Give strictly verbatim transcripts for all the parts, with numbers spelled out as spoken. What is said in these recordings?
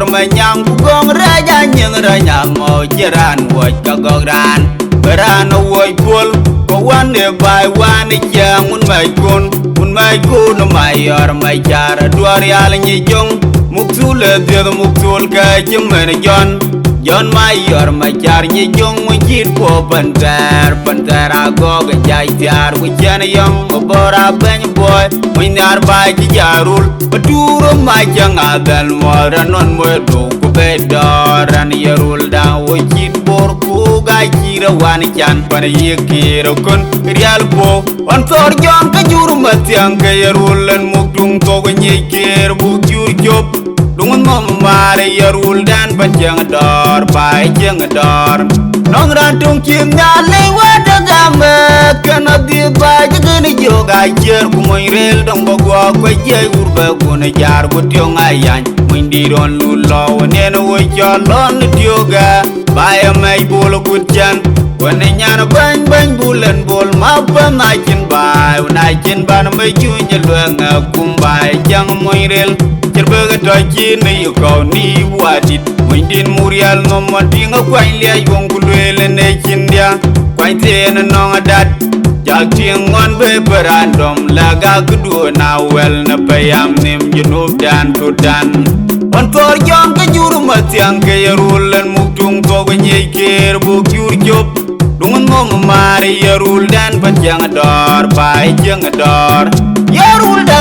Manyang ku gɔŋ rɛɛc anyiëŋ rɛny amɔ̈u cï raan wuɔc ka gɔk raan. Bï raan wuɔc puɔl, ku wän ë baai wään ë ciɛɛŋ wun mɛckun, wun mɛckun ë Mayɔr Macar ë duɔ̈ɔ̈r rial nyic jöŋ. Muk thul ë dhiëth muk thul kë cï mën Jɔn. Jɔn Mayɔr Macar nyic jöŋ wun cït puɔ̈u pɛn thɛɛr, pɛn thɛɛr agɔk ë jac thiaar ku ciɛn yɔŋ ë bɔ̈ raan bɛ̈ny buɔi. Mony nhiaar baai cï ja rul, bä tuur ë mac cäŋ adhɛl muɔɔr anɔn muëëdu ku bɛ dɔɔr. Rɛn ye rulda wo cït bor ku ga cï rɛ wan can pan ye kir ë kön rial puɔ̈u. Ɣɔn thɔɔr Jɔn ke jur mathiäŋ ke ye rul en muk tuŋ thok nyic kir buk jur cop. Duŋ nhom maar ye ruldan pan cieŋ dɔɔr, baai cieŋ dɔɔr. Nɔŋ raan töŋ cï Nhialic wɛ̈t ë gam, ee, kën adhith baai cï kën jök aciër, ku mony rëël dɔŋ bä guɔ kuec jiɛc wur bɛ gun ë jaar, ku tiɔŋ ayany. Monydït ɣɔn lut lɔ, wën yen wo cɔl lɔn ë tiökë, baai ë mɛc bol kut cän. Wën ë nyan bäny, bäny bul en bol, ma pɛn acïn baai, wën acïn ban me juny ë luɛŋ ë kum baai cäŋ mony rëël. Cïr bï ke tɔ cï në yï kɔ̈u në yï wadït. Monydït muk rial nhom ɣɔn tïŋ akuany liac wöŋ ku lueel en ë cïn dia. Kuany thieen ënɔŋ adat. Jak tïŋ ɣɔn bï bï raan dɔm lɛ̈k akëduön awɛl në payam nhïm Junubdan Thudan. Ɣɔn thɔɔr Jɔn ke jur mathiäŋ ke ye rul en muk tuŋ thok nyic kir buk jur cop. Duŋ nhom maar ye ruldan pan cieŋ dɔɔr, baai cieŋ dɔɔr. Ye rulda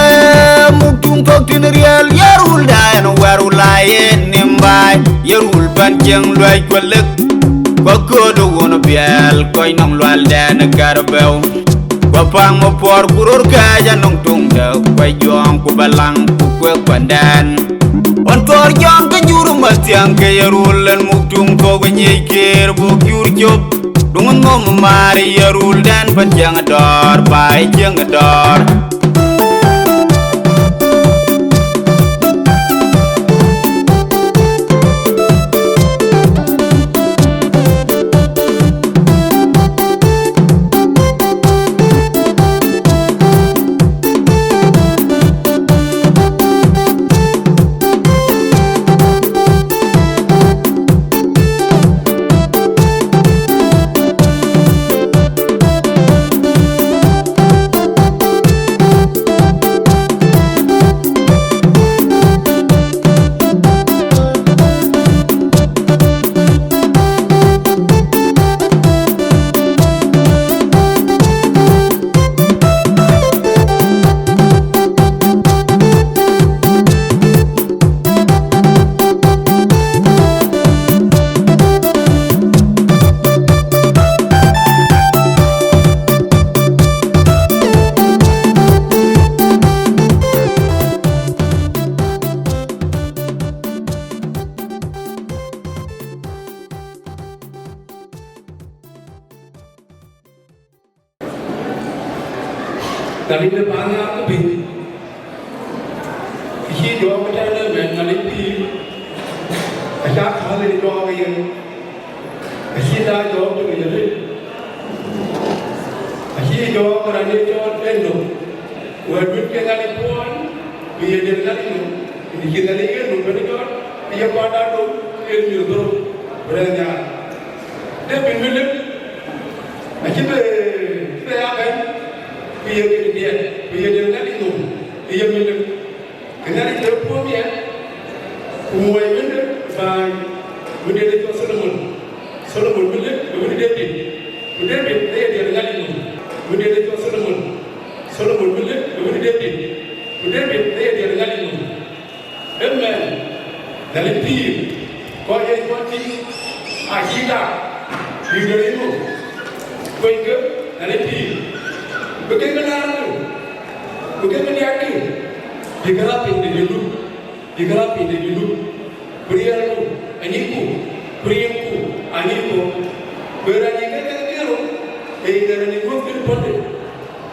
muk tuŋ thok tïn riɛl, ye rulda en wɛ̈r wula ye nim baai. Ye rul pan cieŋ luɛc ku lëk, ku akööt wun biɛl, kɔc nɔŋ lualdɛn ë kɛ̈r bɛ̈u. Ku apaŋ me puɔɔr ku röör kɛɛc anɔŋ tuŋde, ku ajuɔɔŋ ku balaŋ ku kuek pandɛn. Ɣɔn thɔɔr Jɔn ke jur mathiäŋ ke ye rul en muk tuŋ thok nyic kir buk jur cop. Duŋ nhom maar ye ruldan pan cieŋ dɔɔr, baai cieŋ dɔɔr. Ka rin de paan nhial ke piny, cï jɔɔk ëtɛ̈ɛ̈n ëmɛn Nhialic pïïr, acä päl ë jɔɔk ë yen, acï la jɔɔk tök ë ye rëët, acï jɔɔk raan ye cɔɔl en nɔm, wɛ̈t wïc ke Nhialic puɔɔny, ku ye diɛt Nhialic nɔm, ënë cï Nhialic yen nɔm bɛ̈n ë jɔɔk, ë ye kuat aa dom, ë ye miëth dhorou, bï rɛ̈ɛ̈r nhial. Debit Milik, acï bɛ, cï bɛ ya bɛ̈n, ku ye kë diɛt, ku ye diɛt Nhialic nɔm, ku ye Milik. Ke Nhialic ke puɔ̈u miɛt, ku muɔi wënde bääny, wënde de cɔl Solomon. Solomon Milik, ë wënde Debit, ku Debit ë ye diɛt Nhialic nɔm, wënde de cɔl Solomon. Solomon Milik, ë wënde Debit, ku Debit ë ye diɛt Nhialic nɔm. Amen. Nhialic pïïr, kɔc ye cuɔt tïŋ, acï dak, bï ke rin ŋö? Kuenyke, Nhialic pïïr, bï kek ke laarku, bï kek ke diäkku, bï ke rap piny de Junub, bï ke rap piny de Junub, bï riɛlku anyicku, bï riɛmku anyicku, bï raan yic ke kek diëëru, ee yen raan ye nyuɔ̈th kën puɔ̈nde.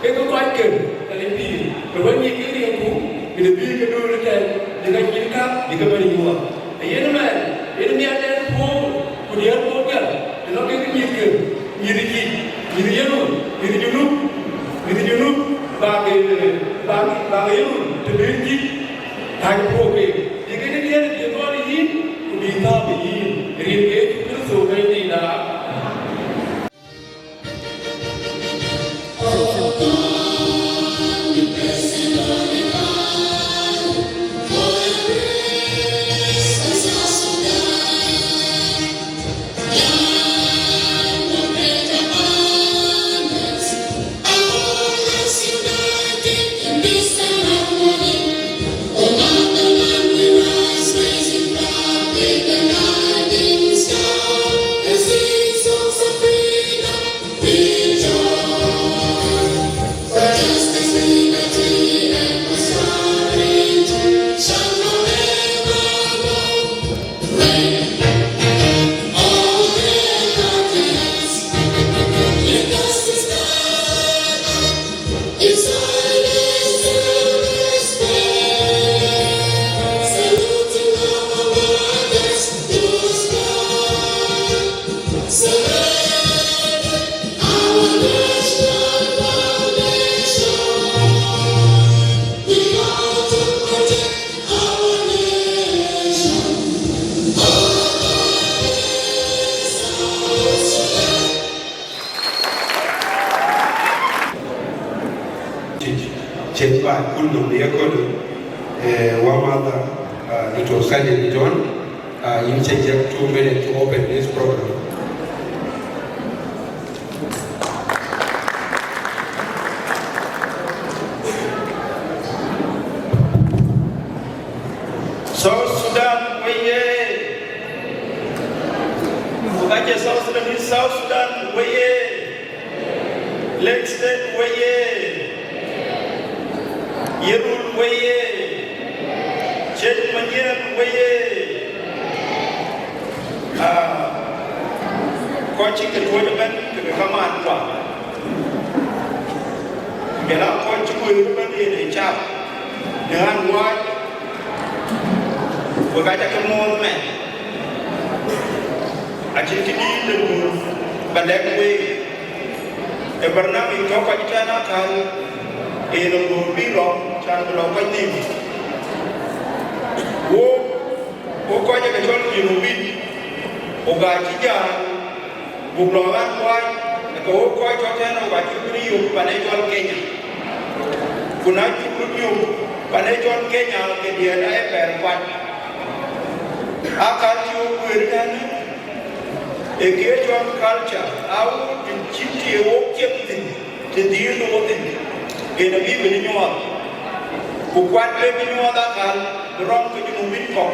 Kek kɔc ke Nhialic pïïr, ke wën ŋic kek riɛmku, bï bï ke döör ëtɛ̈ɛ̈n, bï ke cït käk, bï ke bɛ̈n nyuɔɔth. Ee yen ëmɛn, yen miɛtden puɔ̈u, ku diɛɛr puɔ̈u piɛth, të nɔŋ kek mïthke, mïth yic, mïth yen wun, mïth Junub, mïth Junub, bak, bak, bak yen wun, të bï yic, kääc puɔ̈u keek. Bï kek diɛɛr bï dhɔl yïn, Bï thääp ë yïn, rin ke Yecu Kërtho Bɛ̈nydïïtda. Cït baai kul nɔm ye kööl, eh, wämäthda, ah, Doctor Khalid John, ah, yïn cï jek two minutes to open this program. South Sudan weye! Ku ka cie South Sudan, South Sudan weye! Lake State weye! Yirol weye! Ciëc Manyiɛɛn weye! Ah, kɔc cï ke tuɔɔc ëbɛ̈n ke ke kamaan tuaŋ. Ku jɔl aa kɔc cï wëër ëbɛ̈n yen ë cath në ɣän wääc, wek aa ca ke muɔ̈ɔ̈th mɛn, acïn kë dïït de bï ba lɛ̈k week. Ë barnamij tɔ̈ kɔc tɛ̈n akäl, yen ë bï rɔm can bï lɔ kɔc nïïm. Wok, wok kɔc ë ke cɔl Junubin, wok aa cï jäl, buk lɔ ɣän kuany, ke wok kɔc tɔ̈ tɛ̈n wok acuk röt yök pan ë cɔl Kenya. Ku na cuk röt yök pan ë cɔl Kenya, ke diɛɛr aa ye pɛɛr kuat. Aa ka cï wok guëër tɛ̈n, ee kë ye cɔl culture, aa wok cïn cï ye wok cieŋ thïn, të dhil wok thïn, yen abï bɛ̈n nyuɔɔth. Ku kuat le bï nyuɔɔth akäl, bï rɔm ke Junubin kɔ̈k,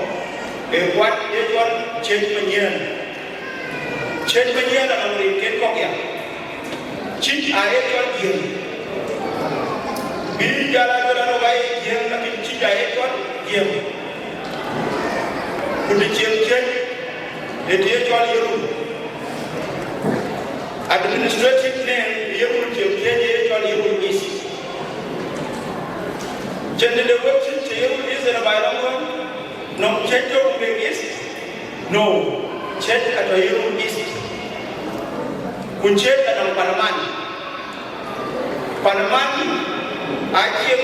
ee kuat ye cɔl Ciëc Manyiɛɛn. Ciëc Manyiɛɛn anɔŋ rinken kɔ̈k ya. Ciëc aa ye cɔl Jiëŋ. Bï jal a luel an, wok aa ye Jiëŋ, lakin Ciëc aa ye cɔl Jiëŋ. Ku të cieŋ Ciëc, ee të ye cɔl Yirol. Administrative name Yirol cieŋ Ciëc ye cɔl Yirol East. Cïn të de wek cïn cï Yirol East ënë baai lɔ ŋuɛ̈n, nɔŋ Ciëc tɔ̈ ku bek East? No, Ciëc atɔ̈ Yirol East. Ku Ciëc anɔŋ Panaman. Panaman acieŋ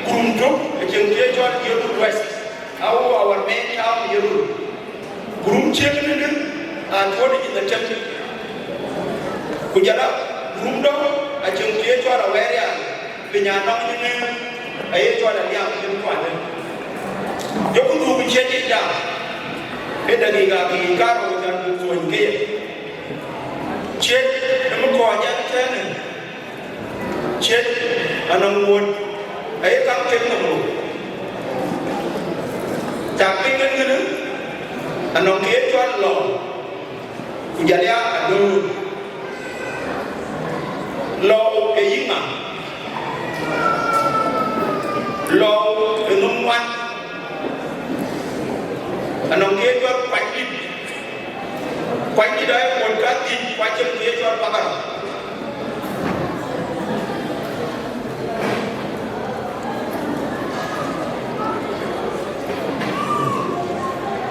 gurum tök, acieŋ të ye cɔl Yirol West. Awu our main town Yirol. Gurum ciëŋ ënënë aa tuɔ̈t yic ë tem. Ku jɔl a gurum dɔ̈ acieŋ të ye cɔl Awerial, piny anɔŋ ënënë aye cɔl Aliap cïn kuanë. Jɔku dhuk Ciëc yic da, ë dakika bï karou can buk thuɔny ke ye. Ciëc ë mi kɔc ɛn tënë. Ciëc anɔŋ wuɔ̈t, aye kaŋ tek nɔm rou. Cak piny ënënë, anɔŋ kë ye cɔl Lɔu, ku jɔl ya Adoor. Lɔu ë yï ŋa? Lɔu ë nhom ŋuan, anɔŋ kë ye cɔl Kuacdït. Kuacdït aa ye wuɔ̈t kadhiëc, ku acieŋ të ye cɔl Pakar.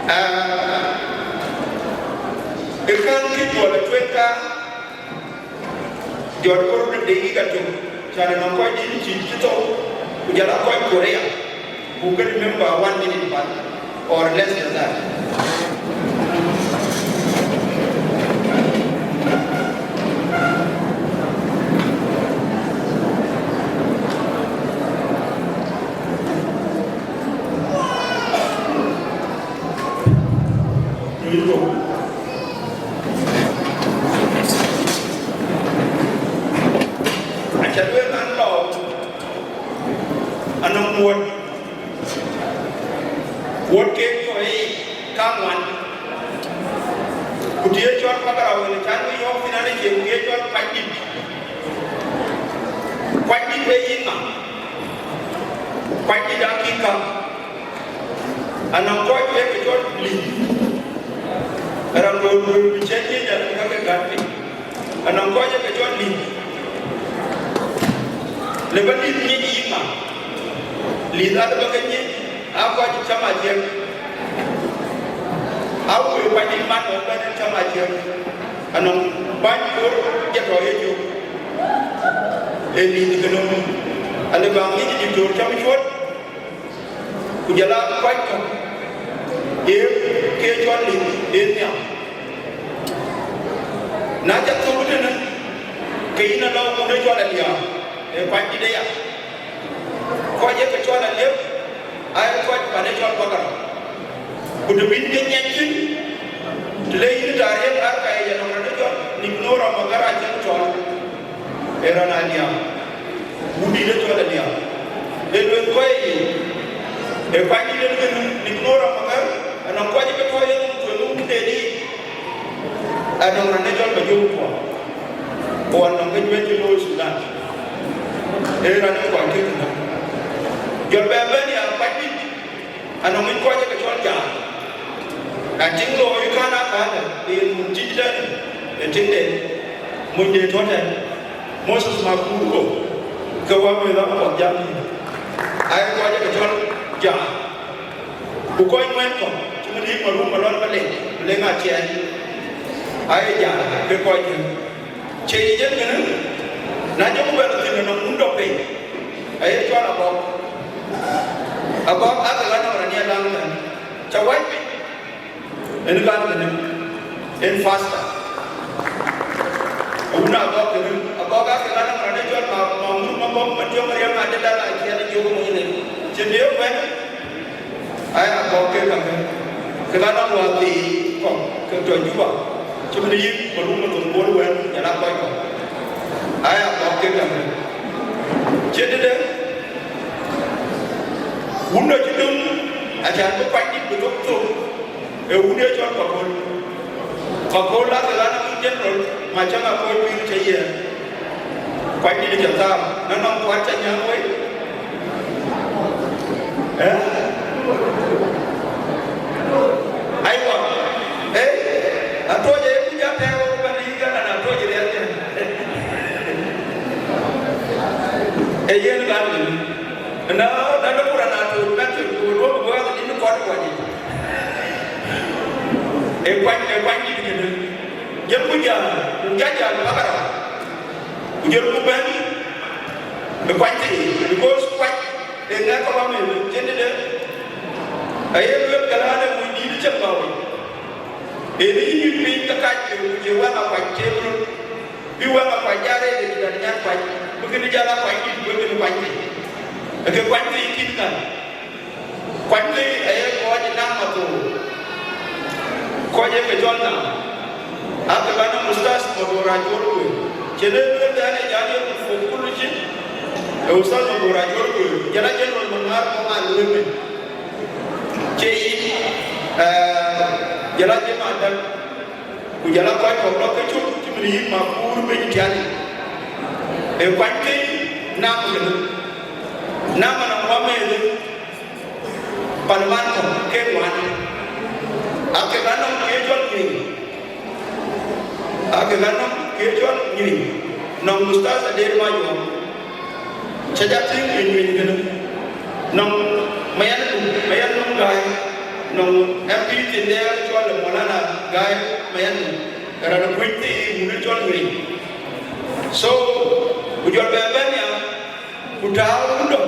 Aa, ë kän kë juɔl ë tueŋ ka, jɔt kor de dakika tök, can nɔŋ kɔc dït cï cï thou, ku jɔl a kɔc Korea, buk ke remember one minute pan, or less than that. Aca lueel an, lɔ anɔŋ wuɔ̈t, wuɔ̈t kek tɔ̈ ë kaŋuan, ku të ye cɔl Pagarau wën, can wek yɔ̈ɔ̈k thïn an, acie ku ye cɔl Kuacdït. Kuacdït ee yï ŋa? Kuacdït akï ka. Anɔŋ kɔc ye ke cɔl lith, raan röör röör bï cï nyic, anɔŋ ka ke gät piny. Anɔŋ kɔc ye ke cɔl lith, le bä lith nyic yï ŋa? Lith alë bä ke nyic aa kɔc cam aciëk, aa wëu Kuacdït man ɣɔn bɛ̈n cam aciëk. Anɔŋ bäny kor jɛ tɔ̈ yecök, ee lith ke nɔm, alë bä ŋic diktor cam cuɔt. Ku jɔl aa kɔc kɔ̈k ye ke cɔl lith ë nhiam. Na ca thök tënë, ke yïn alɔ wun ë cɔl Aliääp, ee Kuacdït aya. Kɔc ye ke cɔl Aliääp aa ye kɔc pan ë cɔl Pagarau. Ku të bïn ke nyiɛc thïn, të le yïn taariëk arka ye nɔm rɔt ë cɔl Nicanor Magar acïn cɔl, ee raan Aliääp. Wundït ë cɔl Aliääp, ee lueth kɔc ë yic, ee Kuacdït en kënë Nicanor Magar, anɔŋ kɔc ke tɔ̈ ye nɔm tueŋ wundït en yic, anɔŋ raan ë cɔl Majöŋ Kuɔl, ku anɔŋ ke juëc cï looi Thudan, ee raan ë kɔc kek kënë. Jɔl bɛ bɛ̈n ya Kuacdït, anɔŋ yic kɔc ke cɔl Jaŋ. Atiŋ looi kän aa käänë, yen mun cï tɛ̈n ë tiŋde, munyde tɔ̈ tɛ̈n, Moses Makur go, ke wä meth apuɔth jam yïn. Aye kɔc ke cɔl Jaŋ. Ku kɔc ŋuɛ̈ɛ̈n kɔ̈k, cï min yïk Marum Malɔl Malek, Malek Aciɛɛny, aye Jaŋ ke kɔc kën. Cie yic en kënë, na jɔku bɛ lɔ thïn ënɔŋ wun dɔ̈k pei, aye cɔl Agɔk. Agɔk ake ɣa nɔm raan ye laŋ thɛn, ca wɛ̈c piny, en ɣan kënë, en pastor. Wun Agɔk kënë, Agɔk ake ɣa nɔm raan ye cɔl ma, ma ŋur ma bɔ̈k ma tiɔm riɛm adï dal aciɛɛn ë jɔku mony ënën. Cïn ye kuɛ̈n. Aya Agɔk ke kakë, ke ka nɔŋ wäthii kɔ̈k ke tɔ̈ Juba, cï min yïk Marum Mathon Bol wën, jɔl aa kɔc kɔ̈k. Aya Agɔk ke kakë. Cïn tëde, wun dɔ̈ cï döŋ, acan bï Kuacdït bï thok thok, ee wun ye cɔl Pakol. Pakol ake ɣa nɔm general, ma cäŋ Akol pïïr cä yiɛ̈n. Kuacdït cä thaar, na nɔŋ kuat cä nyääŋ wei. Ë? Aiwa. Ë? Atoc ee ku ja tɛɛr wok bän yï gän an atoc riɛl jɛ. Ee yen ɣan. Na, na de ku raan atoc mɛt ku luɔk bï wɛ̈ɛ̈k dït kɔn kuany. Ee kuany, ee Kuacdït kënë. Jëlku jäl, ku ja jäl Pagarau. Ku jëlku bɛ̈n ë kuany thii, because kuany ë ŋɛk kɔ̈k amëth cïn tëde. Aye lueel ke raan ë wëi dïït cïn bä wei. Ë bï yï nyuc piny ke kac ke ku cï wɛ̈ŋ akuac cek röt. Bï wɛ̈ŋ akuac jal rëër ë cï dɛ̈t nyan kuac, bï kënë jal akuac dït, bï kënë kuany thii. Ë ke kuany thii kïn kan. Kuany thii aye kɔc ë naŋ mathoor, kɔc ye ke cɔl naŋ, aa ke ka nɔm Ustaz Mabor Acol Kuëër. Cïn ee lueel dɛ̈n ë jal ye ku thok kulu cin, ë Ustaz Mabor Acol Kuëër, jɔl a General Maŋar kɔŋ aa lueel min. Cie yic, ë, jɔl a Jim Adäk, ku jɔl a kɔc kɔ̈k lɔ ke cök cï min yïk Makur bï tiani. Ee kuany thii naŋ kënë, naŋ anɔŋ wamëëth. Pan man kɔ̈k ke ŋuan, ake ka nɔm ke cɔl Nyueny, ake ka nɔm ke cɔl Nyueny, nɔm Ustaz Ader Mayuɔm, cä ja tïŋ ë Nyueny kënë, nɔm Mayan Num, Mayan Num Gäi, nɔm M P thïn de cɔl Molana Gäi Mayan Num, raan kuc thii wun ë cɔl Nyueny. So, ku jɔl bɛ bɛ̈n ya, ku tääu ku dɔm,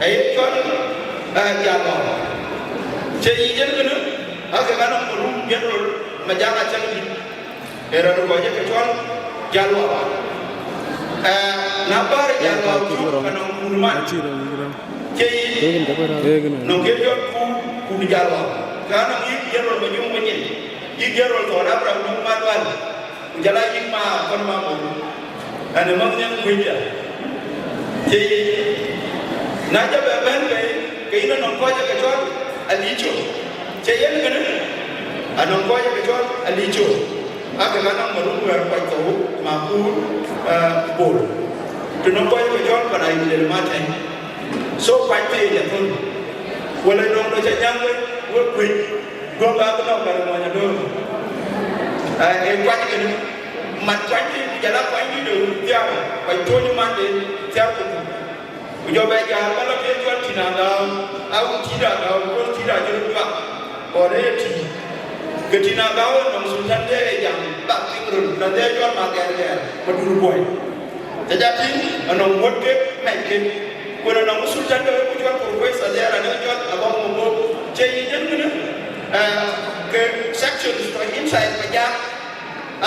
aye cɔl, eh, Jalwau. Cie yic en kënë, ake ka nɔm Marum General Majaŋ Acäŋ dït, ee raan kɔc ke cɔl Jalwau. Eh, na bär Jalwau cuk, ka nɔm kun man. Cie yic, nɔm ke cɔl kun, kun Jalwau. Ka nɔŋ yïk General Manyuŋ Manyin, yïk General Thɔn Abraham Nyuŋ Malual, ku jɔl a yïk ma kɔn ma mɔ̈u, ɛn ë manh nhiam kuënda. Cï yic, na jɔ bɛ bɛ̈n bei, ke yïn anɔŋ kɔc ë ke cɔl Alico. Cï yen kënë, anɔŋ kɔc ë ke cɔl Alico. Ake ka nɔŋ Maruk Wɛɛr kɔc thou, Makur, eh, Bol. Të nɔŋ kɔc ë ke cɔl Panai Lel Matɛny. So, kuany thii ë thun. Wala nɔŋ dɔ ca nyaŋ we, we kuëc. Duɔ̈k aa bï nɔ̈k bɛ̈n ë mony adöör. Ee, ee kuany kënë, mat kuany dït, ku jɔl a kuany dït de wut thiaar, kɔc tuɔ̈c ë mande thiaar ku thuk. Ku jɔ bɛ jäl bä lɔ ke cɔl Tïn Agäu, a wut Tït Agäu, ku Tït acï röt juak, kɔɔr ë ye tïï. Ke Tïn Agäu ë nɔŋ sultan de ë jam, bak piŋ röl, na de cɔl Magɛrgɛr, Madur Buɔi. Ca jɔ tïŋ, anɔŋ wuɔ̈t kek, mɛc kek. Ku anɔŋ sultan de ku cɔl Professor Azia, anɔŋ cɔl Abɔŋ Mabor, cï yic yen kënë, eh, ke sections tɔ̈ inside Pajak,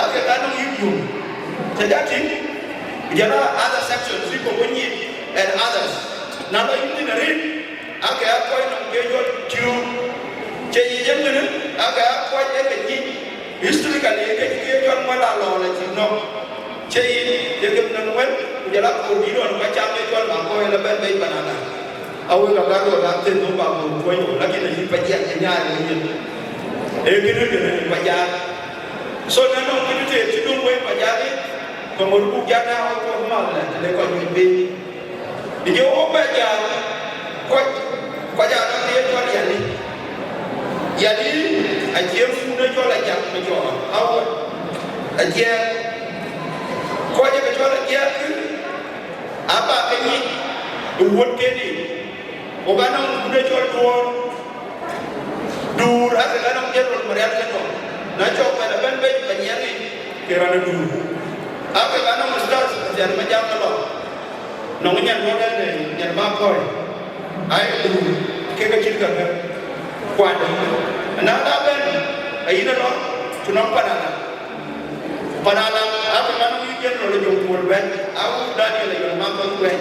ake ka nɔŋ yïk yum. Ca jɔ tïŋ, ku jɔl a other sections, Riko Wonyit and others. Na lɔ yïn thïn arëët, ake a kɔc nɔŋ ke cɔl Tiöök. Cï yic yen kënë, ake a kɔc ë ke nyic. Historically, ke cï ke cɔl Muɔl Alɔɔl acï nɔ̈k. Cï yic, ye ke nɔŋ wën, ku jɔl a koor dït ɣɔn, ku acam ke cɔl Makɔ̈ɔ̈i la bɛ̈n bei Panada. Awek agar rɔt dak thël nɔm ba koor tuɔ̈c ɣɔn, lakin ayï Pajak cï nyaai wën yen. Ee kënë kënë Pajak. So, na nɔŋ kënë tëë cï döŋ wei Pajak yic, ke ŋot buk jat na ɣɔn kuɔth mal lɛ, të le kɔc nyuc piny. Ë jɔ wok bɛ jam, kɔc, kɔc aa nɔŋ ye cɔl Yali. Yali acie fun ë cɔl Ajak Macɔɔr, awuɔ̈c. Ajiɛɛk, kɔc ë ke cɔl Ajiɛɛk, aba ke nyic ë wuɔ̈t kedï. Ku ba nɔŋ fun ë cɔl Duɔ̈ɔ̈r. Duur, ake ka nɔŋ General Marial ke nɔm. Na cɔk bɛ̈n abɛ̈n bei Panyiɛŋ yic, ke raan ë Duur. Ake ka nɔŋ Ustaz Athian Majak Malɔŋ. Nɔŋ nyan duɔ̈ɔ̈r ɛn ë nyan Makɔ̈ɔ̈i. Ai Duur, ke ke cït kakë. Kuat. Na la bɛ̈n, ayïn ë lɔ, ku nɔŋ Panada. Panada, ake ka nɔŋ yï General Jɔŋ Kuɔl bɛ̈n, a wut Daniel Ayɔl Makɔ̈ɔ̈i bɛ̈n.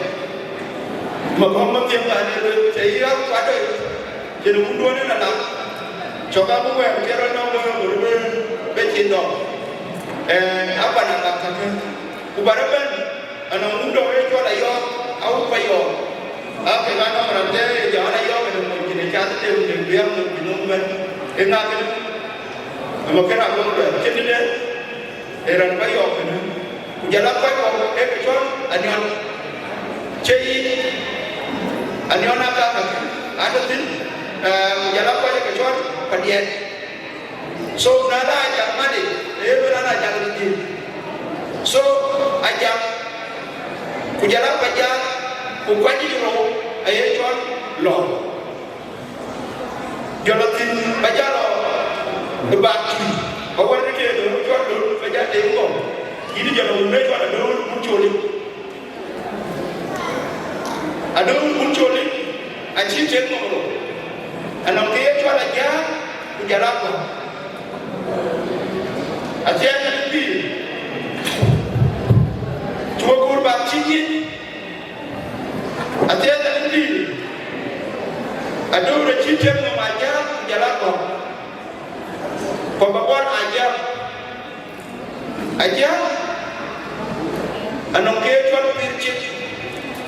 Makɔ̈ɔ̈i Mathiäŋ bɛ̈n ë luel, cï yï ɣa kuat ë. Cïn wunduɔ̈n ënë la, cɔk abï wɛ̈ɛ̈r cï rɔt nɔm bï röt bï, bï cin dɔm. Ee, apan aŋak kakë. Ku ba rɔt bɛ̈n, anɔŋ wun dɔ̈ɔ̈r ë cɔl Ayɔɔk, awut Payɔɔk. Ake ka nɔm raan tëë ye jɔɔk Ayɔɔk ënë mony cïn ë cath ë dem, dem bï a mony bï nɔm bɛ̈n. Ë ŋa kënë? Ëmɔ kënë abï luɛɛl. Cïn tëde? Ee raan bä yɔɔk kënë, ku jɔl a kɔc kɔ̈k ee ke cɔl Aniɔn, cï yic Aniɔn aa ka kakë, atɔ̈ thïn, eh, ku jɔl a kɔc ee ke cɔl Padiɛt. So, na la Ajak madï, ee luel an Ajak ë dhil. So, Ajak, ku jɔl a Pajak, ku kuany yic rou, aye cɔl Lɔ̈ɔ̈r. Jɔl a thïn ba jal lɔ ë bak tui, ba wär ke de röt cɔl Lol, ba jal de ŋɔm. Yïn jɔl a wun ë cɔl Adöör Wun Coli. Adöör Wun Coli acï tek ŋɔm rou. Anɔŋ ke ye cɔl Ajaak ku jɔl a Kɔ̈k. Athiɛɛn ë pïïr. Cuö kuur bak cï nyin. Athiɛɛn ë pïïr. Adöör acï tek ŋɔm Ajaak ku jɔl a Kɔ̈k. Kɔ̈k ba bɔl Ajaak. Ajaak, anɔŋ ke cɔl pïïr cïk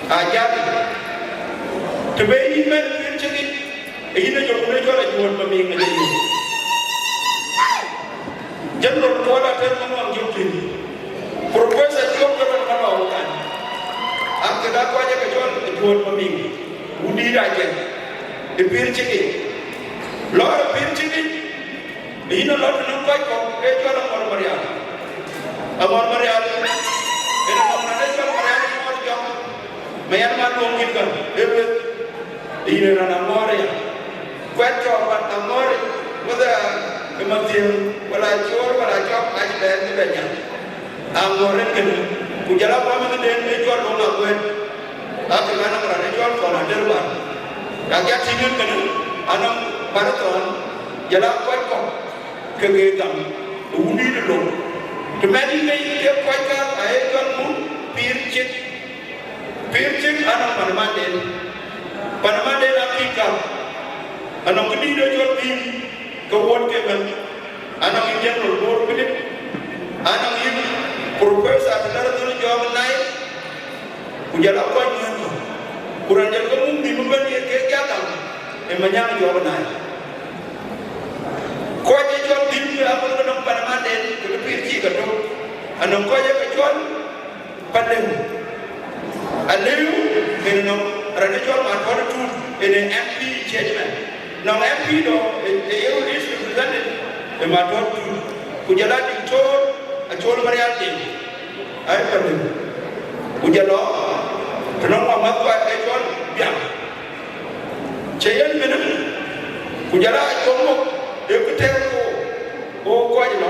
Ajaak. Të be yïn bɛ̈n pïïr cïk yic, ee yïn ë jɔ wun ë cɔl Ajuɔ̈t Mamiŋ, Ajuɔ̈t. General Kuɔl Ater Maluaŋ Jɔk thïn. Professor Jɔk Garan Maluaŋ kan. Ak kek aa kɔc ë ke cɔl Ajuɔ̈t Mamiŋ. Wundït Ajaak. Ë pïïr cïk yic. Lɔɔr ë pïïr cïk yic. Yïn alɔ të nɔŋ kɔc kɔ̈k, ke cɔl Aŋɔr Marial. Aŋɔr Marial, yen anɔŋ raan ë cɔl Marial Aŋɔr Jɔk. Mayan Maluaŋ yïn kan, ë lueth. Yïn ë raan Aŋɔ̈ɔ̈r aya. Kuɛt cɔk pan Aŋɔ̈ɔ̈r, whether ë Mathiäŋ, wala Cor, wala Cɔk, acï bɛ̈ɛ̈r cï bɛ nyan. Aŋɔ̈ɔ̈r rin kënë, ku jɔl a family den ë cɔl Luɔŋ Akuɛt. Ake ka nɔŋ raan ë cɔl Thɔn Ader Bar. Yak ya tïŋ rin kënë, anɔŋ Bar Thɔn, jɔl a kɔc kɔ̈k, ke ke gam, ë wundït ë Lol. Të mɛt yïn ke yïn ke kɔc ka, aye cɔl muk, pïïr cïk. Pïïr cïk anɔŋ pan manden. Pan manden akï gam. Anɔŋ këdït ë cɔl pïïr. Ke won ke bɛ̈n, anɔŋ yïn General Bor Philip, anɔŋ yïn Professor Tëdɛ̈r Dhöl Jɔɔk Nai, ku jɔl a kɔc ŋuɛ̈ɛ̈n kɔ̈k. Ku raan jɔl ke muk nhïïm ëbɛ̈n ye kek ya gam, ee Manyaŋ Jɔɔk Nai. Kɔc ë cɔl dhil ke abï ke nɔŋ pan amanden, ke bï pïïr cïï ke tök. Anɔŋ kɔc ë ke cɔl Palem. Alëu, ënë nɔŋ raan ë cɔl Matɔt Tut, ënë M P chairman. Nɔŋ M P dɔ, ë, ë ye run is represented, ë Matɔt Tut. Ku jɔl a Diktor Acol Marial Deng. Ai Palem. Ku jɔl lɔ, të nɔŋ wa math kua ke cɔl Biaŋ. Cï yen bï nïm, ku jɔl a Acol mɔk, ë ku tɛ̈ɛ̈u ku, ku kɔc lɔ.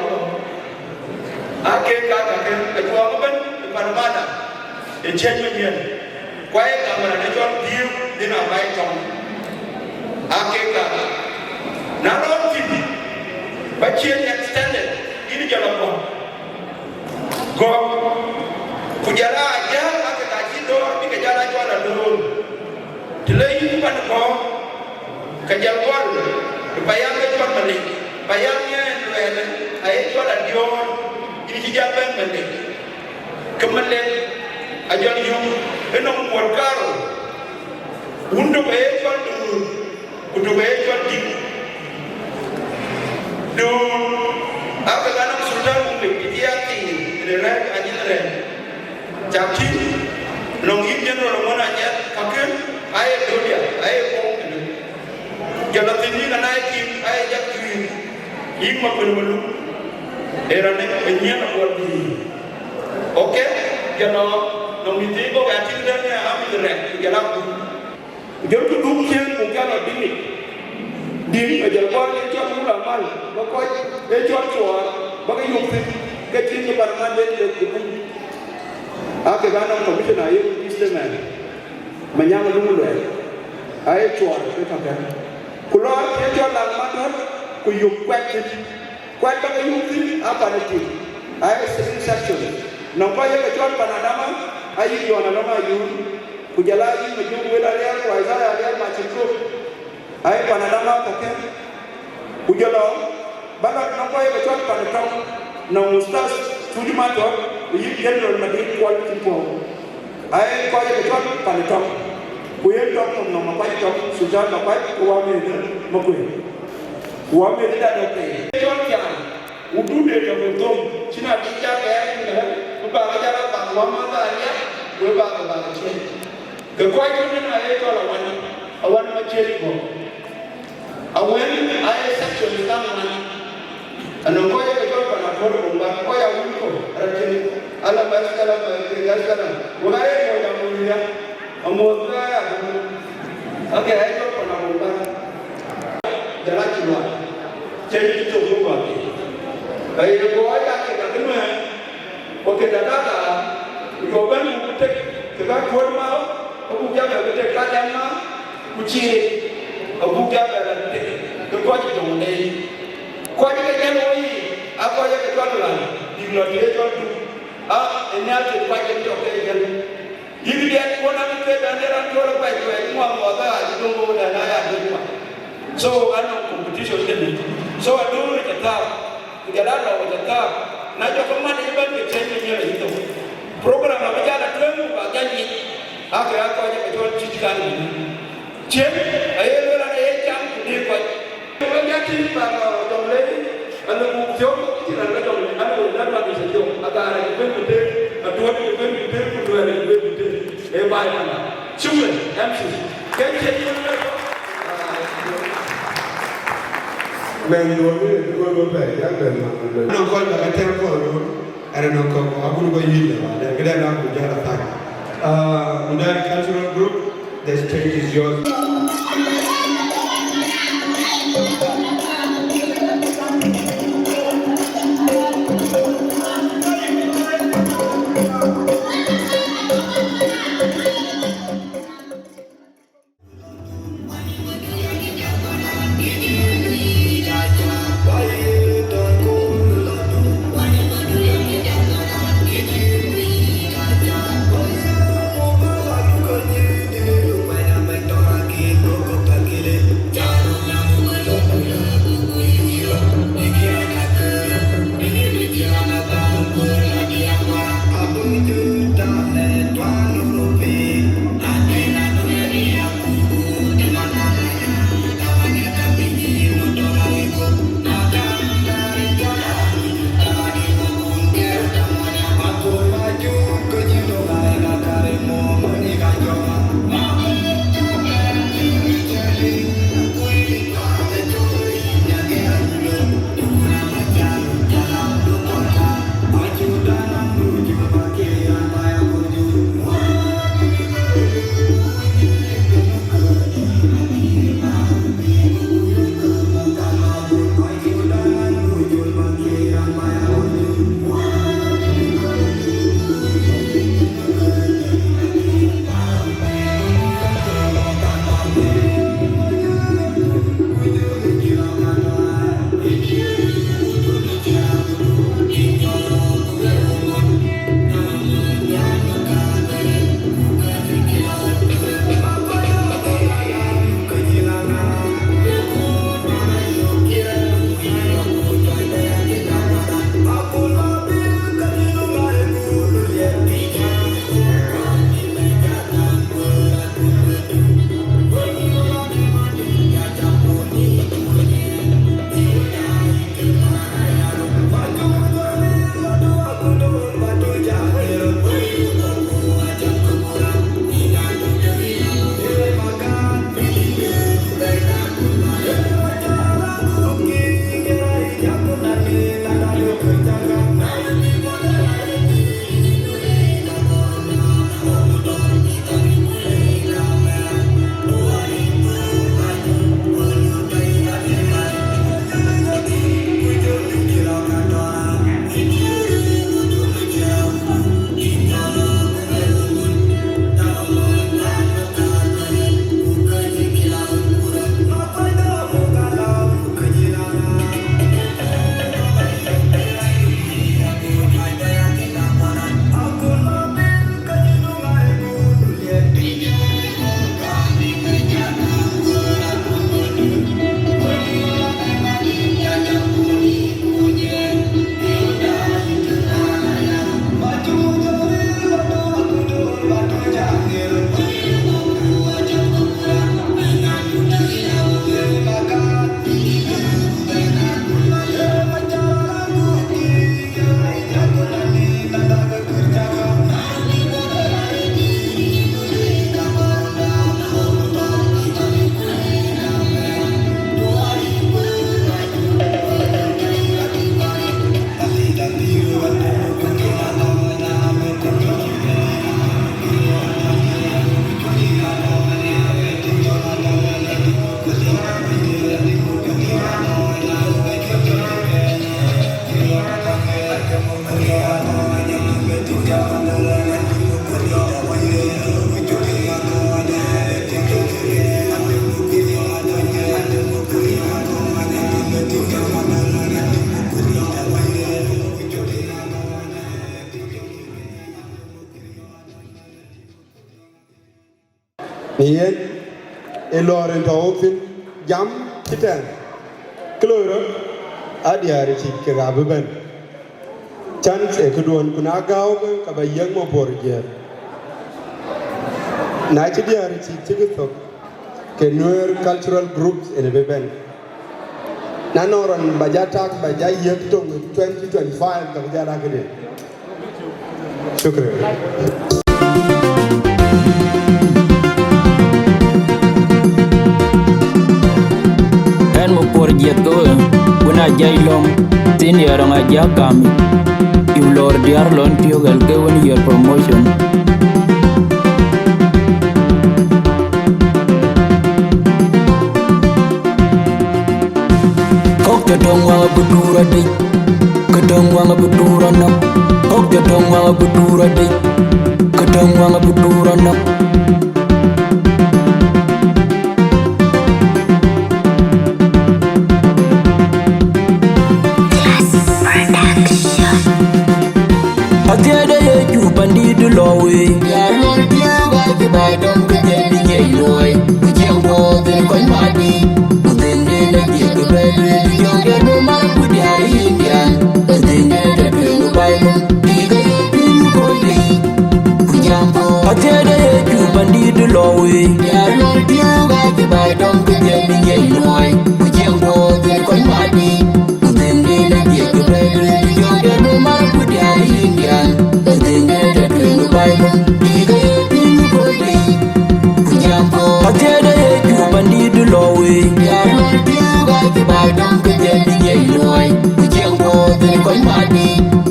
Aa kek ka kakë, ajuɔɔk ëbɛ̈n ë pan ë mada, ë ciɛ̈ny manyiɛ̈n, ku aye gam raan ë cɔl Biiu Dhin Abai Tɔŋ. Aa kek ka, na lɔ thïn, ba ciɛ̈ny extended, yïn jɔl a gɔ̈k. Gɔ̈k, ku jɔl a jäl, aa kek ka cï dɔ̈ɔ̈r bï ke jɔl a cɔl adoor. Të le yïn pan ë gɔ̈k, ke jɔl gɔl ë payam ë cɔl Malek, payam yen luɛɛl aye cɔl Adiɔ̈ɔ̈r, yïn cï jal bɛ̈n Malek. Ke Malek ajɔl yök ënɔŋ wuɔ̈t kaarou, wun tök aye cɔl Duur, ku tök aye cɔl Dïk. Duur, aa ke ka nɔŋ Sultan Wun Lec, cï ya thiin, ënë rɛ̈ɛ̈r, anyin rɛ̈ɛ̈r. Cak tïŋ, nɔŋ yïn General Amon Anyiɛth, kakë aye Dodia, aye Bor kënë. Jɔl a thïn yïn Anai Kiir, aye jak juiir, yïn Makuën Maluk, ee raan ë nyiɛ̈n abuɔl bï. Okay, jɔl a nɔŋ mïth thii bɔ̈, ya tïŋ dɛ̈n ë amit rɛk, ku jɔl a kuc. Ku jɔlku dhuk ciëën, ku jɔl a dïŋic. Dïŋ ajɔl kɔc ë cɔl Wul Amal, ba kɔc ë cɔl Cuɔɔr, ba ke yök thïn, ke cïn kë parliament den lek ku buk. Aa kek anɔŋ commissioner ye East ëmɛn, Manyaŋ Luŋ Luɛɛl, aye Cuɔɔr ke kakë. Ku lɔɔr ë cɔl Laŋ Matɔ̈r, ku yök kuɛth thïn. Kuɛth ba ke yök thïn aa pan ë tik, aye sitting section. Nɔŋ kɔc ye ke cɔl pan Adama, ayï Jɔn Alɔŋ Ayuun, ku jɔl a yï Majök Wël Aliɛɛr, ku Isaiah Aliɛɛr Macin Kop, aye pan Adama kakë. Ku jɔl a ba lɔ nɔŋ kɔc ye ke cɔl pan ë Tɔŋ, nɔŋ Ustaz Tuju Matɔ̈r, ku yï General Madït Kuɔl cï puɔ̈u. Aye kɔc ye ke cɔl pan ë Tɔŋ, ku yen Tɔŋ nɔm nɔm Makuac Tɔŋ, Sultan Makuac, ku wamëëth Makuëi, ku wamëëth Dadok Tei. Cɔl Thiaŋ, wudun de tɔ̈ ku thom, cïn abï jak ɣɛɛr ëmënë, ku bä ke jal a bak wämäth Aliɛɛr, ku bä ke bak ciëën. Ke kɔc tɔ̈ nïn aye cɔl Awan, Awan Maciëëc Guɔ̈k. Awën aye section kaŋuan. Anɔŋ kɔc ye ke cɔl pan Apuɔl Buŋ Bar, kɔc Awun kɔ̈k, rɛ̈t cïn, ala bas kalam, bas kalam. Wek aye mɔc Amuɔ̈th ya, Amuɔ̈th ya ya. Ake aye cɔl pan Abuŋ Bar. Jɔl a cï luaak. Cï cï cök wek wäär. Aye kɔc aa ke ka kë nuɛɛn. Ku ke dada, ku jɔ bɛ̈n ku tek ke ka tuɔ̈t ma, ku buk jam ke tek ka dɛm ma, ku cïï, abuk jam bɛ la tek ke kɔc jɔŋ dei. Kɔc ke jɛn woi, a kɔc ke cɔl lan, bïk lɔ të ye cɔl Duk. A, ë nhial të kuac en jɔ ke jɛn. Yïk diɛt kuɔn abï ke dan de raan tuɔ̈l kuac kuɛɛc, ŋuak ŋuak, a cï döŋ wok dan aya duëc kuac. So, anɔŋ competition kënë. So, aduur ca thap. Ku jɔl a lɔ ca thap, na jɔ ke mat ëbɛ̈n ke cɛ̈n ke nyiɛl ayï thok. Program abï jal a tueŋ ku bak jal yic, ake a kɔc ke cɔl cït kan yic. Cït, aye lueel an, aye cam ku dïïr kɔc. Wek ya tïŋ bak, uh, Jɔŋlei, an, buk thiɔ̈k, cïn raan ke Jɔŋlei, an, wek dɛ̈t mat yic thiɔ̈k, agaar acï ben ku tëër, atuɔ̈t acï ben ku tëër, ku duɛ̈ɛ̈r acï ben ku tëër. Ee baai panda. Shukran, M C. Kek cï yïn wek. Mɛn duɔ̈ɔ̈r bï rëër duɔ̈ɔ̈r bï bɛ̈ɛ̈i, yak bɛ̈n man bï bɛ̈n. Nɔŋ kɔc bä ke tɛ̈ɛ̈u kɔɔr loor, ɛn nɔŋ kɔ̈k abun bä yïn lë wä dɛ̈, këdɛ̈ na ku jäl athany. Ah, Mundari Cultural Group, the stage is yours. Yen ë lɔɔr en tɔ̈u thïn jam cï tɛ̈n. Kë loi rɔt, aa diäär ë cïc kek abï bɛ̈n. Chance ë këduön, ku na gääu ke ka ba yiëk Mapuɔr Jiëk. Na cï diäär ë cïc cï kë thök, ke Nuer cultural groups en bï bɛ̈n. Na nɔŋ rɔn ba ja tak ba ja yiëk töŋ twenty twenty-five, ka bï ja la këde. Shukran. Ɛn Mapuɔr Jiëk ke we, wën a jai lɔ̈ŋ, thin ya rɔŋ a ja kam, yï lɔɔr diäär lɔn piöök ɛl ke wën your promotion. Kɔ̈k cä tɔ̈ŋ waŋ abï tuur adïc, kë tɔ̈ŋ waŋ abï tuur anɔ̈k. Kɔ̈k cä tɔ̈ŋ waŋ abï tuur adïc, kë tɔ̈ŋ waŋ abï tuur anɔ̈k. Athiɛɛdë ye cuk pandït lɔ wei. Ya luɔl piɔ̈u, acï baai dɔm ke jɛn bï nyiɛc luɔi. Ku ciɛŋ puɔth en kɔc madï. Ku dhënde la dhiëth ke bɛ lueel, jɔŋ de nu mar ku diäär yïn diäär. Ku dhënde la tueŋ baai mum, bï ke ye piny ku kony dei. Ku jam puɔth. Athiɛɛdë ye cuk pandït lɔ wei. Ya luɔl piɔ̈u, acï baai dɔm ke jɛn bï nyiɛc luɔi. Ku ciɛŋ puɔth en kɔc madï. Ku dhënde la dhiëth ke bɛ lueel, jɔŋ de nu mar ku diäär yïn diäär. Ku dhënde la tueŋ baai mum, bï ke ye piny ku kony dei. Ku jam puɔth. Athiɛɛdë ye cuk pandït lɔ wei. Ya luɔl piɔ̈u, acï baai dɔm ke jɛn bï nyiɛc luɔi. Ku ciɛŋ puɔth en kɔc madï.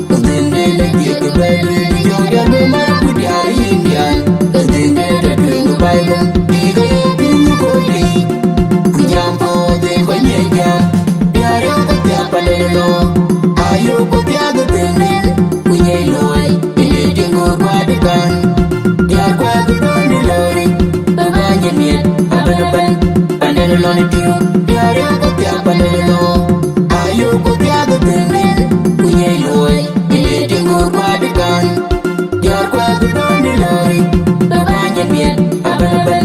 Ku dhënde la dhiëth ke bɛ lueel, jɔŋ de nu mar ku diäär yïn diäär. Ku dhënde la tueŋ baai mum, bï ke ye piny ku kony dei. Ku jam puɔth en kɔc nyiɛc jam. Diäär yök ke thiak pandan lɔ. Ayök ku thiak ke dhënde. Ku nyiɛc luɔi. Ënë tiŋ ku kuat kan. Diäär kuɛth ku dɔ̈ɔ̈r në lɔ̈ɔ̈ric. Bä bäny ë miɛt abɛ̈n abɛ̈n. Pandan lɔ në tiŋ. Diäär yök ke thiak pandan lɔ. Ayök ku thiak ke dhënde. Ku nyiɛc luɔi. Ënë tiŋ ku kuat kan. Diäär kuɛth ku dɔ̈ɔ̈r në lɔ̈ɔ̈ric. Bä bäny ë miɛt abɛ̈n abɛ̈n.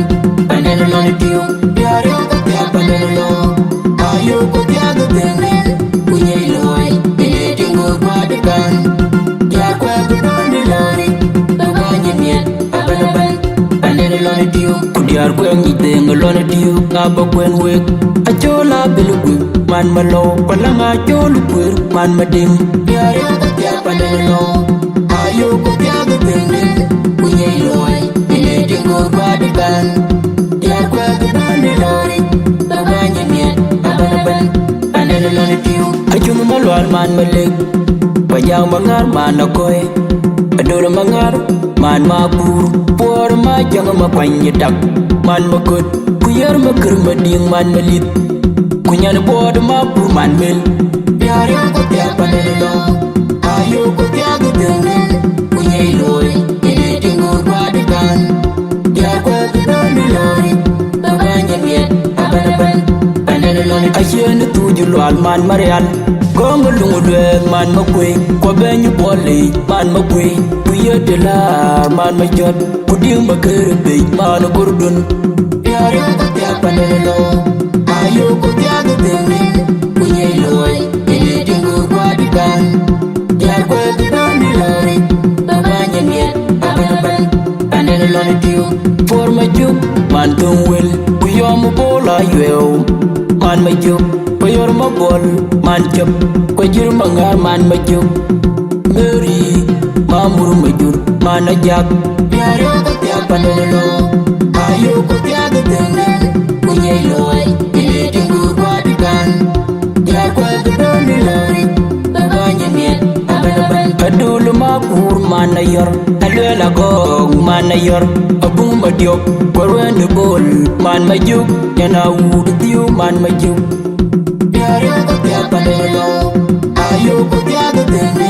Pandan lɔ në tiŋ. Diäär yök ke thiak pandan lɔ. Ayök ku thiak ke dhënde. Ku nyiɛc luɔi. Ënë tiŋ ku kuat kan. Diäär kuɛth ku dɔ̈ɔ̈r në lɔ̈ɔ̈ric. Bä bäny ë miɛt abɛ̈n abɛ̈n. Pandan lɔ në tiŋ. Ku diäär kuɛth nyic dhëëŋ lɔ në tiŋ. Ŋa bä kuɛn wek. Acɔl abël guik man malɔu. Ku läŋ acɔl kuër man madïŋ. Diäär yök ke thiak pandan lɔ. Ayök ku thiak ke dhënde. Ku nyiɛc luɔi. Ënë tiŋ ku kuat kan. Diäär kuɛth ku dɔ̈ɔ̈r në lɔ̈ɔ̈ric. Bä bäny ë miɛt abɛ̈n abɛ̈n. Pandan lɔ në tiŋ. Acum malual man malek. Ku ajak maŋär man akɔ̈i. Adol maŋär man makur. Puɔɔr ma jäŋ ma kuany ë tak. Man maköt. Ku yer makër madïŋ man malith. Ku nyan buɔɔt makur man mel. Diäär yök ke thiak pandan lɔ. Ayök ku thiak ke dhënde. Ku nyiɛc luɔi. Ënë tiŋ ku kuat kan. Diäär kuɛth ku dɔ̈ɔ̈r në lɔ̈ɔ̈ric. Bä bäny ë miɛt abɛ̈n abɛ̈n. Pandan lɔ në. Acie në thuuc lual man marial. Gɔ̈ŋ ë luŋ luɛɛth man makuëi. Ku abɛ̈ny buɔl yic man makuëi. Ku ye të läär man majɔt. Ku diŋ makër ë pec man ë gordun. Diäär yök ke thiak pandan lɔ. Ayök ku thiak ke dhënde. Ku nyiɛc luɔi. Ënë tiŋ ku kuat kan. Diäär kuɛth ku dɔ̈ɔ̈r në lɔ̈ɔ̈ric. Bä bäny ë miɛt abɛ̈n abɛ̈n. Pandan lɔ në tiŋ. Puɔɔr majuk man thöŋ wël. Ku yɔm bol ayuɛɛu man majuk. Ku yor mabuɔl man cöp. Ku ajïr maŋär man majuk. Mary ma mur majur man ajak. Diäär yök ke thiak pandan lɔ. Ayök ku thiak ke dhënde. Ku nyiɛc luɔi. Ënë tiŋ ku kuat kan. Diäär kuɛth ku dɔ̈ɔ̈r në lɔ̈ɔ̈ric. Bä bäny ë miɛt abɛ̈n abɛ̈n. Adol makur man ayɔr. Aluel agɔ̈k man ayɔr. Abuŋ madiɔp. Ku aruɛn ë bol man majuk. Nyan awut dhiu man majuk. Diäär yök ke thiak pandan lɔ. Ayök ku thiak ke dhënde.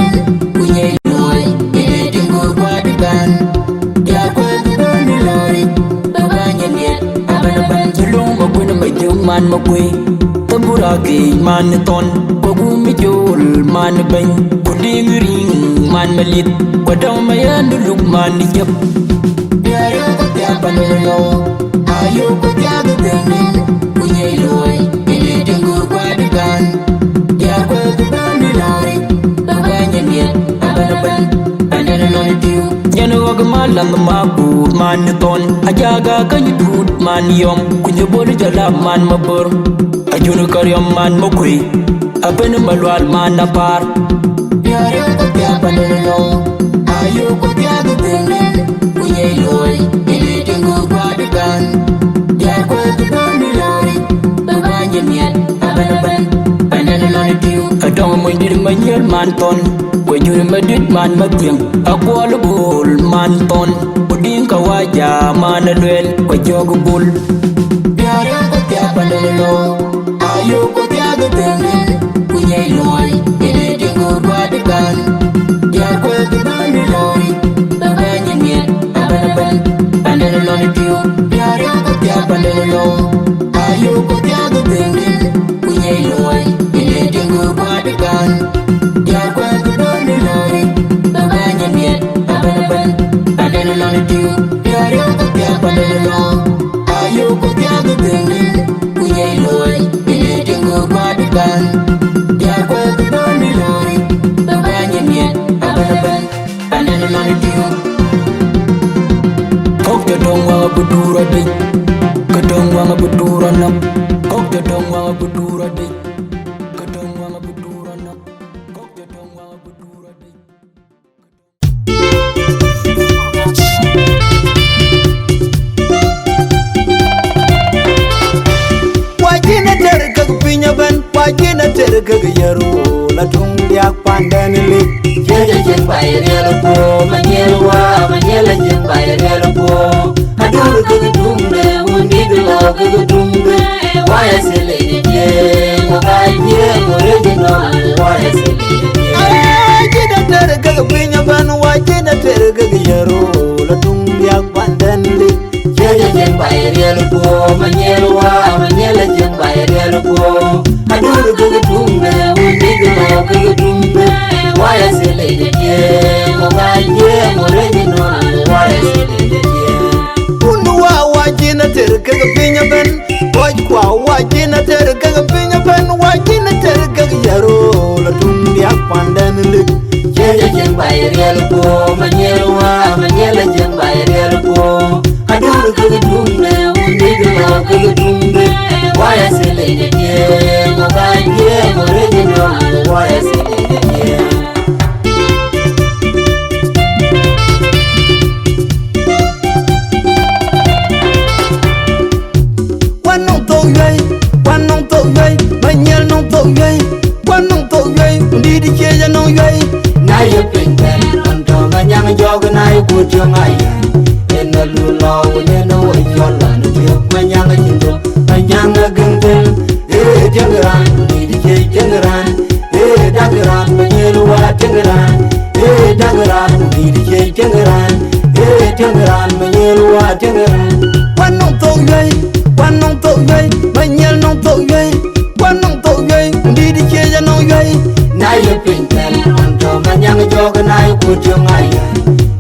Ku nyiɛc luɔi. Ënë tiŋ ku kuat kan. Diäär kuɛth ku dɔ̈ɔ̈r në lɔ̈ɔ̈ric. Bä bäny ë miɛt abɛ̈n abɛ̈n. Cï luŋ makuën majuk man makuëi. Thabur akiic man ë thɔn. Ku agum ë cool man ë bɛ̈ny. Ku diŋ ë riŋ man malith. Ku adɔm ayɛn ë luk man ë cäp. Diäär yök ke thiak pandan lɔ. Ayok ku thiak thënde, ku nyiɛc luɔi, ë dït tiŋ ku kuat kan. Diäär kuɛth bä mi lɔ̈ɔ̈ric, bä bäny ë miɛt, abɛ̈n abɛ̈n, pandɛn ë lɔn ë tiŋ. Nyan ɣɔ̈k man laŋ ma guut man ë thɔn, ajaga käny duut man yɔm, ku nyë bol jɔl a man ma bör. Ajun kariɔm man ma kuëi, abɛ̈n ma lual man apar. Diäär ku thiak pandɛn ë lɔ̈ɔ̈r, ayok ku thiak thënde, ku nyiɛc luɔi, ë dït tiŋ ku kuat kan. Diäär kuɛth bä mi lɔ̈ɔ̈ric, bä bäny ë miɛt, abɛ̈n abɛ̈n, pandɛn ë lɔn ë tiŋ. Adɔŋ mony dït ma nyiɛl man thɔn, ku jur ma dït man ma thiëŋ, akuɔl bol man thɔn, ku diŋ ka waja man ë lueel, ku jɔk bul. Diäär ku thiak pandɛn ë lɔ̈ɔ̈r, ayok ku thiak thënde, ku nyiɛc luɔi, ë dït tiŋ ku kuat kan. Diäär kuɛth bä mi lɔ̈ɔ̈ric, bä bäny ë miɛt, abɛ̈n abɛ̈n, pandɛn ë lɔn ë tiŋ. Diäär ku thiak pandɛn ë lɔ̈ɔ̈r, ayok ku thiak thënde, ku nyiɛc luɔi, ë dït tiŋ ku kuat kan. Diäär kuɛth bä mi lɔ̈ɔ̈ric, bä bäny ë miɛt, abɛ̈n abɛ̈n, pandɛn ë lɔn ë tiŋ. Diäär ku thiak pandɛn ë lɔ̈ɔ̈r, ayok ku thiak thënde, ku nyiɛc luɔi, ë dït tiŋ ku kuat kan. Diäär kuɛth bä mi lɔ̈ɔ̈ric, bä bäny ë miɛt, abɛ̈n abɛ̈n, pandɛn ë lɔn ë tiŋ. Kɔ̈k cä dɔ̈ŋ waŋ abï duur adïc, ke dɔ̈ŋ waŋ abï duur anɔm. Kɔ̈k cä dɔ̈ŋ waŋ abï duur adïc, ke dɔ̈ŋ waŋ abï duur anɔm. Kɔ̈k cä dɔ̈ŋ waŋ abï duur adïc. Wajin ater kek piny ëbɛ̈n, wajin ater kek yero, la tuŋ diak pandɛn lik. Jeje jin bai riel po, ma nyiel wa, ma nyiel jin bai riel po. Adur kek tuŋ de, undi de lo kek tuŋ de. Waya sele ni je, mo ka je, mo re jin no, waya sele ni je. Wajin ater kek piny ëbɛ̈n, wajin ater kek yero, la tuŋ diak pandɛn lik. Jeje jin bai riel po, ma nyiel wa, ma nyiel jin bai riel po. Adur kek tuŋ de, undi de lo kek tuŋ de. Waya sele ni je, mo ka je, mo re jin no, waya sele ni je. Wun wa wajin ater kek piny ëbɛ̈n, kɔc kua wajin ater kek piny ëbɛ̈n, wajin ater kek yero, la tuŋ diak pandɛn lik. Jeje jin bai riel po, ma nyiel wa, ma nyiel jin bai riel po. Adur kek tuŋ de, undi de lo kek tuŋ de. Waya sele ni je, mo ka je, mo re jin no, waya sele ni je. Wan nɔŋ thok yuɛi, wan nɔŋ thok yuɛi, ma nyiɛl nɔŋ thok yuɛi, wan nɔŋ thok yuɛi, ku dït ciëc anɔŋ yuɛi. Na ye piny thɛl, ɣɔn tɔ̈ ma nyaŋ jɔɔk, na ye kuöt tiɔŋ ayɛn. Yen a lu lɔ, yen a woi cɔl ɣɔn tiök, ma nyaŋ acïn thok, ma nyaŋ agëŋ thël. Ee, tiëŋ raan, ku dït ciëc tiëŋ raan. Ee, dak raan, ma nyiɛl wa tiëŋ raan. Ee, dak raan, ku dït ciëc tiëŋ raan. Ee, tiëŋ raan, ma nyiɛl wa tiëŋ raan. Wan nɔŋ thok yuɛi, wan nɔŋ thok yuɛi, ma nyiɛl nɔŋ thok yuɛi, wan nɔŋ thok yuɛi, ku dït ciëc anɔŋ yuɛi. Na ye piny thɛl, ɣɔn tɔ̈ ma nyaŋ jɔɔk, na ye kuöt tiɔŋ ayɛn.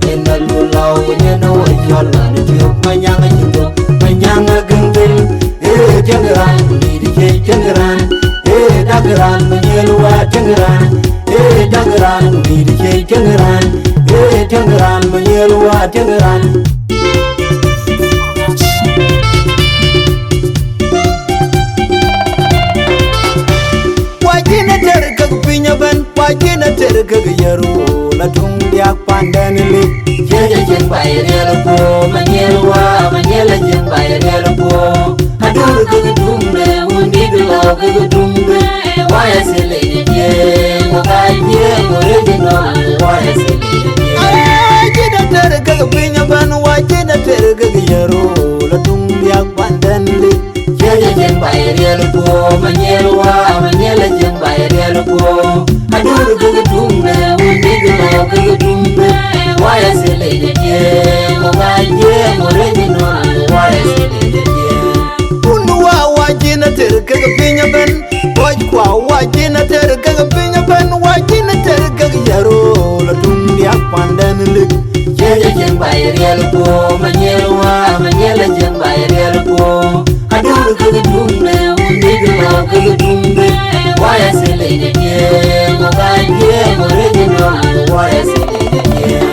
Yen a lu lɔ, yen a woi cɔl ɣɔn tiök, ma nyaŋ acïn thok, ma nyaŋ agëŋ thël. Ee, tiëŋ raan, ku dït ciëc tiëŋ raan. Ee, dak raan, ma nyiɛl wa tiëŋ raan. Ee, dak raan, ku dït ciëc tiëŋ raan. Ee, tiëŋ raan, ma nyiɛl wa tiëŋ raan. Wajin ater kek piny ëbɛ̈n, wajin ater kek yero, la tuŋ diak pandɛn lik. Jeje jin bai riel po, ma nyiɛl wa, ma nyiɛl jin bai riel po. Adur kek tuŋ de, undi de lo kek tuŋ de. Waya sele ni je, mo ka je, mo re jin no, waya sele ni je. Wajin ater kek piny ëbɛ̈n, wajin ater kek yero, la tuŋ diak pandɛn lik. Jeje jin bai riel po, ma nyiɛl wa, ma nyiɛl jin bai riel po. Adur kek tuŋ de, undi de lo kek tuŋ de. Waya sele ni je, mo ka je, mo re jin no, waya sele ni je. Wun wa wajin ater kek piny ëbɛ̈n, kɔc kua wajin ater kek piny ëbɛ̈n, wajin ater kek yero, la tuŋ diak pandɛn lik. Jeje jin bai riel po, ma nyiɛl wa, ma nyiɛl jin bai riel po. Adur ke dum ne, undi ke lo ke dum ne. Why I say lady, yeah, go back, yeah, go ready now. Why I say lady, yeah.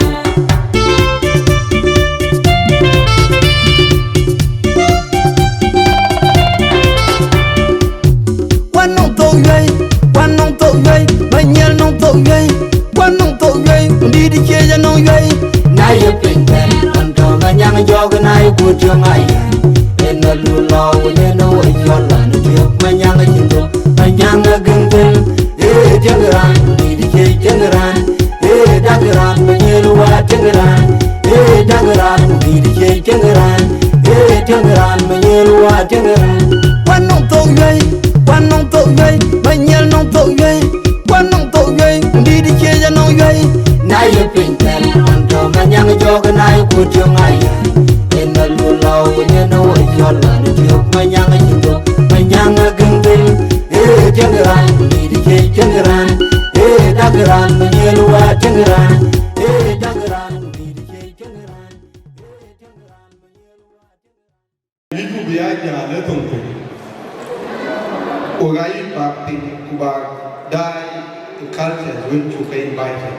Kuan nɔŋ thok yuɛi, kuan nɔŋ thok yuɛi, Manyiɛl nɔŋ thok yuɛi, kuan nɔŋ thok yuɛi, ku dït ë ciëc anɔŋ yuɛi. Na ye piny bɛ̈n, ɣɔn tɔ̈ Manyaŋ jɔɔk, na ye kuut tiɔŋ ayɛn. Yen ë lul lɔ, yen ë wec yɔl lɔ në tiɔp, Manyaŋ acïn thok, Manyaŋ agëŋ thël. Ee tiëŋ raan, ku dït ë ciëc tiëŋ raan. Ee dak raan, Manyiɛl wa tiëŋ raan. Ee dak raan, ku dït ë ciëc tiëŋ raan. Ee tiëŋ raan, Manyiɛl wa tiëŋ raan. Kuan nɔŋ thok yuɛi, kuan nɔŋ thok yuɛi, Manyiɛl nɔŋ thok yuɛi, kuan nɔŋ thok yuɛi, ku dït ë ciëc anɔŋ yuɛi. Na ye piny thɛl, ɣɔn tɔ̈ Manyaŋ jɔɔk, na ye kuut tiɔŋ ayɛn. Yen ë lul lɔ, yen ë wec yɔl lɔ në tiɔp, Manyaŋ acïn thok, Manyaŋ agëŋ thël. Ee tiëŋ raan, ku dït ë ciëc tiëŋ raan. Ee dak raan, Manyiɛl wa tiëŋ raan. Ee dak raan, ku dït ë ciëc tiëŋ raan. Ee tiëŋ raan, Manyiɛl wa tiëŋ raan. Wïcku bï aa jäl ë thoŋ piny. Wok aa yic bäk piŋ ku bäk daai ë culture wën cuk ke invited.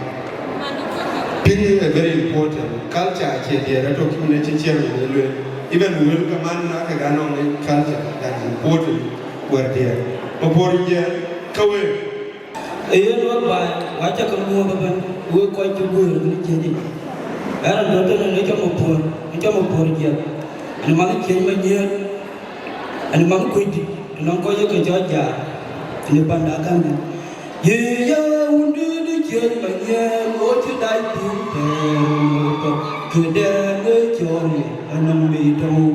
Piŋ ë very important. Culture acie diɛɛr atök cïmën acï chairman ë lueel. Even wël ke man na ke ga nɔŋ ë culture that is important wɛ̈t diɛɛr. Mapuɔr jiɛɛr ke week. Ee yen wek baai, wa ca ke muɔ̈ɔ̈th ëbɛ̈n, wek kɔc cï guëër në ciëëc yic. Ɣɛn raan tɔ̈ tënë në cɔm ë puɔ̈r, në cɔm ë puɔ̈r jiɛth. Në manh ciëëc Manyiɛl, në manh Kuc, të nɔŋ kɔc ye ke cɔl Jaak, në panda Gambia. Ye ya wundït ciëëc Manyiɛl, wo cï dac piny thɛɛr, wo tɔ̈ këdɛn ë cɔɔr ye, anɔŋ mï tɔ̈u.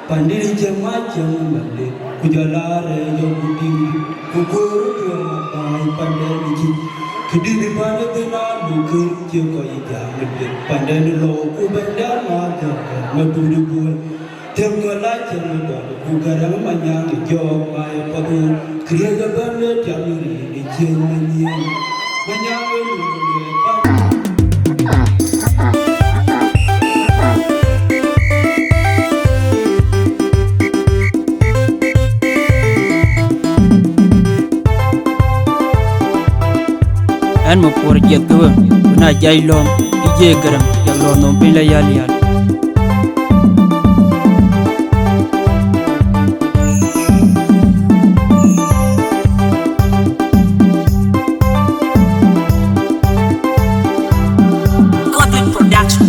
Pandït cï mac cieŋ ë Malek, ku jɔl aa rɛɛc ë ku dïŋ, ku kuöör ë duɔ̈ɔ̈r mat baai pandɛn ë cï. Këdït pan ë dhïn aa luk kër cie kɔc ë jam ë duëth, pandɛn ë lɔɔk ku bɛ̈nydɛn ŋɔ̈ɔ̈th jɔ̈ɔ̈k, Madut ë Bol. Them kɔc la cieŋ ë dɔl, ku Gäräŋ Manyaŋ ë jɔɔk baai ë puɔth ɣöö këriëëc ëbɛ̈n le tiam ë riëëc ë ciëëny Manyiɛl. Manyaŋ ë luk ë luɛɛl pan. Ɣɛn Mapuɔr jiɛth ke we, ku na jai lɔ̈ɔ̈m, DJ Gäräŋ, jɔl lɔ̈ɔ̈m nɔm piny la yal yal. Godwin Production.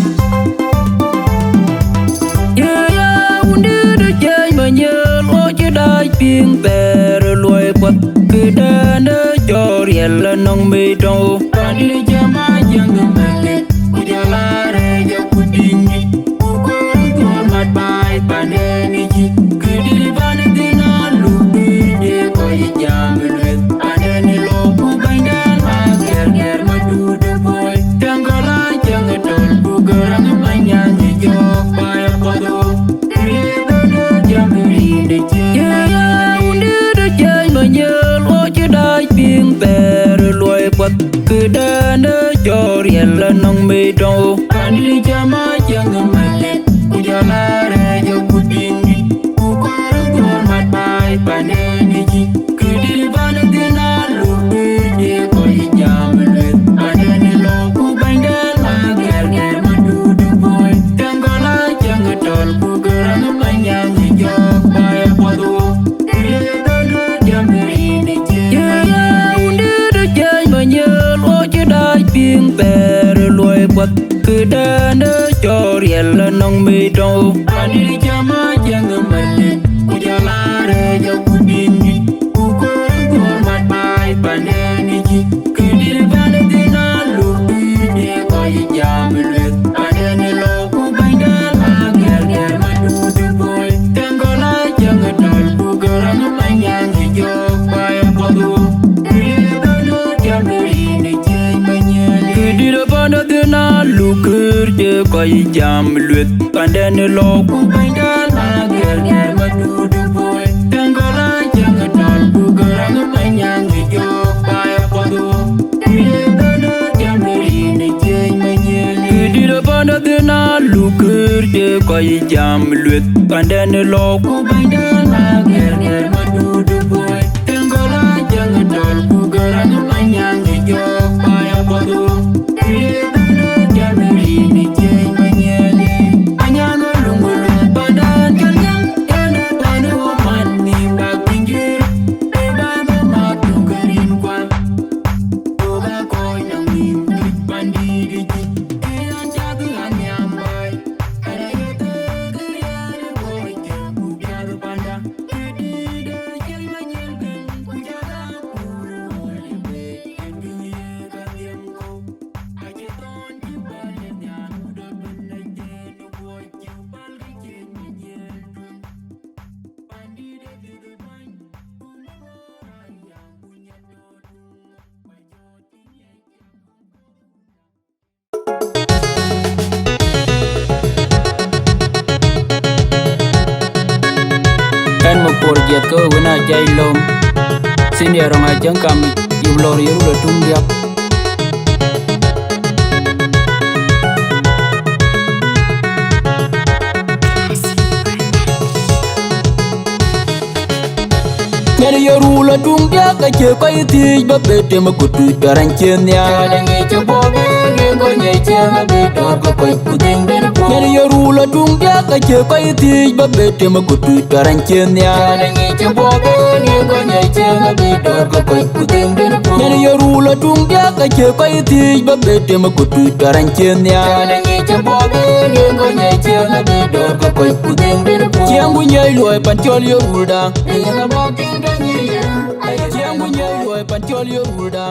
Yeah, yeah, wundït ë ciëëc Manyiɛl, wo cï dac piŋ thɛɛr ë luɔi puɔth, këdɛn ë cɔɔr riɛl anɔŋ mï tɔ̈u. Pandït cï mac cieŋ ë Malek, ku jɔl aa rɛɛc ë ku dïŋ dït, ku kuöör ë duɔ̈ɔ̈r mat baai pandɛn ë cï. Këdït pan ë dhïn aa luk pïïr de kɔc ë jam ë lueth, pandɛn ë lɔɔk ku bɛ̈nydɛn aa gɛ̈r gɛ̈r Madut ë Bol. Tɛ̈ŋ kɔc la cieŋ ë tɔl, ku Gäräŋ Manyaŋ ë jɔɔk baai ë puɔth ɣöö këriëëc ëbɛ̈n le tiam ë riëëc ë ciëëny. Ye ya wundït ë ciëëc Manyiɛl, wo cï dac piŋ thɛɛr ë luɔi puɔth, këdɛn ë cɔɔr riɛl anɔŋ mï tɔ̈u. Pandït cï mac cieŋ ë Malek, ku jɔl aa rɛɛc ë ku dïŋ dït, ku kuöör ë duɔ̈ɔ̈r mat baai pandɛn ë cï. Këdït pan ë dhïn aa luk pïïr de kɔc ë jam ë lueth, pandɛn ë lɔɔk ku bɛ̈nydɛn aa gɛ̈r gɛ̈r Madut ë Bol. Tɛ̈ŋ kɔc la cieŋ ë tɔl, ku Gäräŋ Manyaŋ ë jɔɔk baai ë puɔth ɣöö këriëëc ëbɛ̈n le tiam ë riëëc ë ciëëny. Ye ya wundït ë ciëëc Manyiɛl, wo cï dac piŋ thɛɛr ë luɔi puɔth, këdɛn ë cɔɔr riɛl anɔŋ mï tɔ̈u. Pandït cï mac cieŋ ë Malek, ku jɔl aa rɛɛc ë ku dïŋ dït, ku kuöör ë duɔ̈ɔ̈r mat baai pandɛn ë cï. Këdït pan ë dhïn aa luk pïïr de kɔc ë jam ë lueth, pandɛn ë lɔɔk ku bɛ̈nydɛn aa gɛ̈r gɛ̈r Madut ë Bol. Tɛ̈ŋ kɔc la cieŋ ë tɔl, ku Gäräŋ Manyaŋ ë jɔɔk baai ë puɔth ɣöö këriëëc ëbɛ̈n le tiam ë riëëc ë ciëëny Manyiɛl. Këdït pan ë dhïn aa luk kër cie kɔc ë jam ë lueth, pandɛn ë lɔɔk ku bɛ̈nydɛn aa gɛ̈r gɛ̈r Madut ë Bol. Tɛ̈ŋ kɔc la cieŋ ë tɔl, ku Gäräŋ Manyaŋ ë jɔɔk baai ë puɔth ɣöö këriëëc ëbɛ̈n le tiam ë riëëc ë ciëëny Manyiɛl. Këdït pan ë dhïn aa luk kër Ye kɔc jam lueth pandɛn lɔ ku bɛ̈nydan agɛrgɛr madut boi. Tëŋ gɔl ajäŋ tɔl ku gäraŋ panyaŋ jɔk paya puɔth. Ye bɛ̈n jam rin ciëc manyɛli. Anyaŋ luŋ lueth pandɛn jɔl nyaŋ. Yen pan woman ni bak pinjir. Ë ba bä mat ku kärin kuan. Oga kɔc nɔŋ nim tuc pandït jic. Ë ya cath aniam bai. Ɛn Mapol jiɛth ke wën a jai lom. Senior rɔŋ a cäŋ kam yï lɔr yï rul atuŋ diäk. Nyan ye rul atuŋ diäk acie kɔc thiëëc bä be tem ku tuc tɔ rany cien nhial. Nyan ye rul atuŋ diäk acie kɔc thiëëc bä be tem ku tuc tɔ rany cien nhial. Nyan ye rul atuŋ diäk acie kɔc thiëëc bä be tem ku tuc tɔ rany cien nhial. Ciɛŋ ku nyɛc luɔi pan cɔl ye rulda. Ciɛŋ ku nyɛc luɔi pan cɔl ye rulda.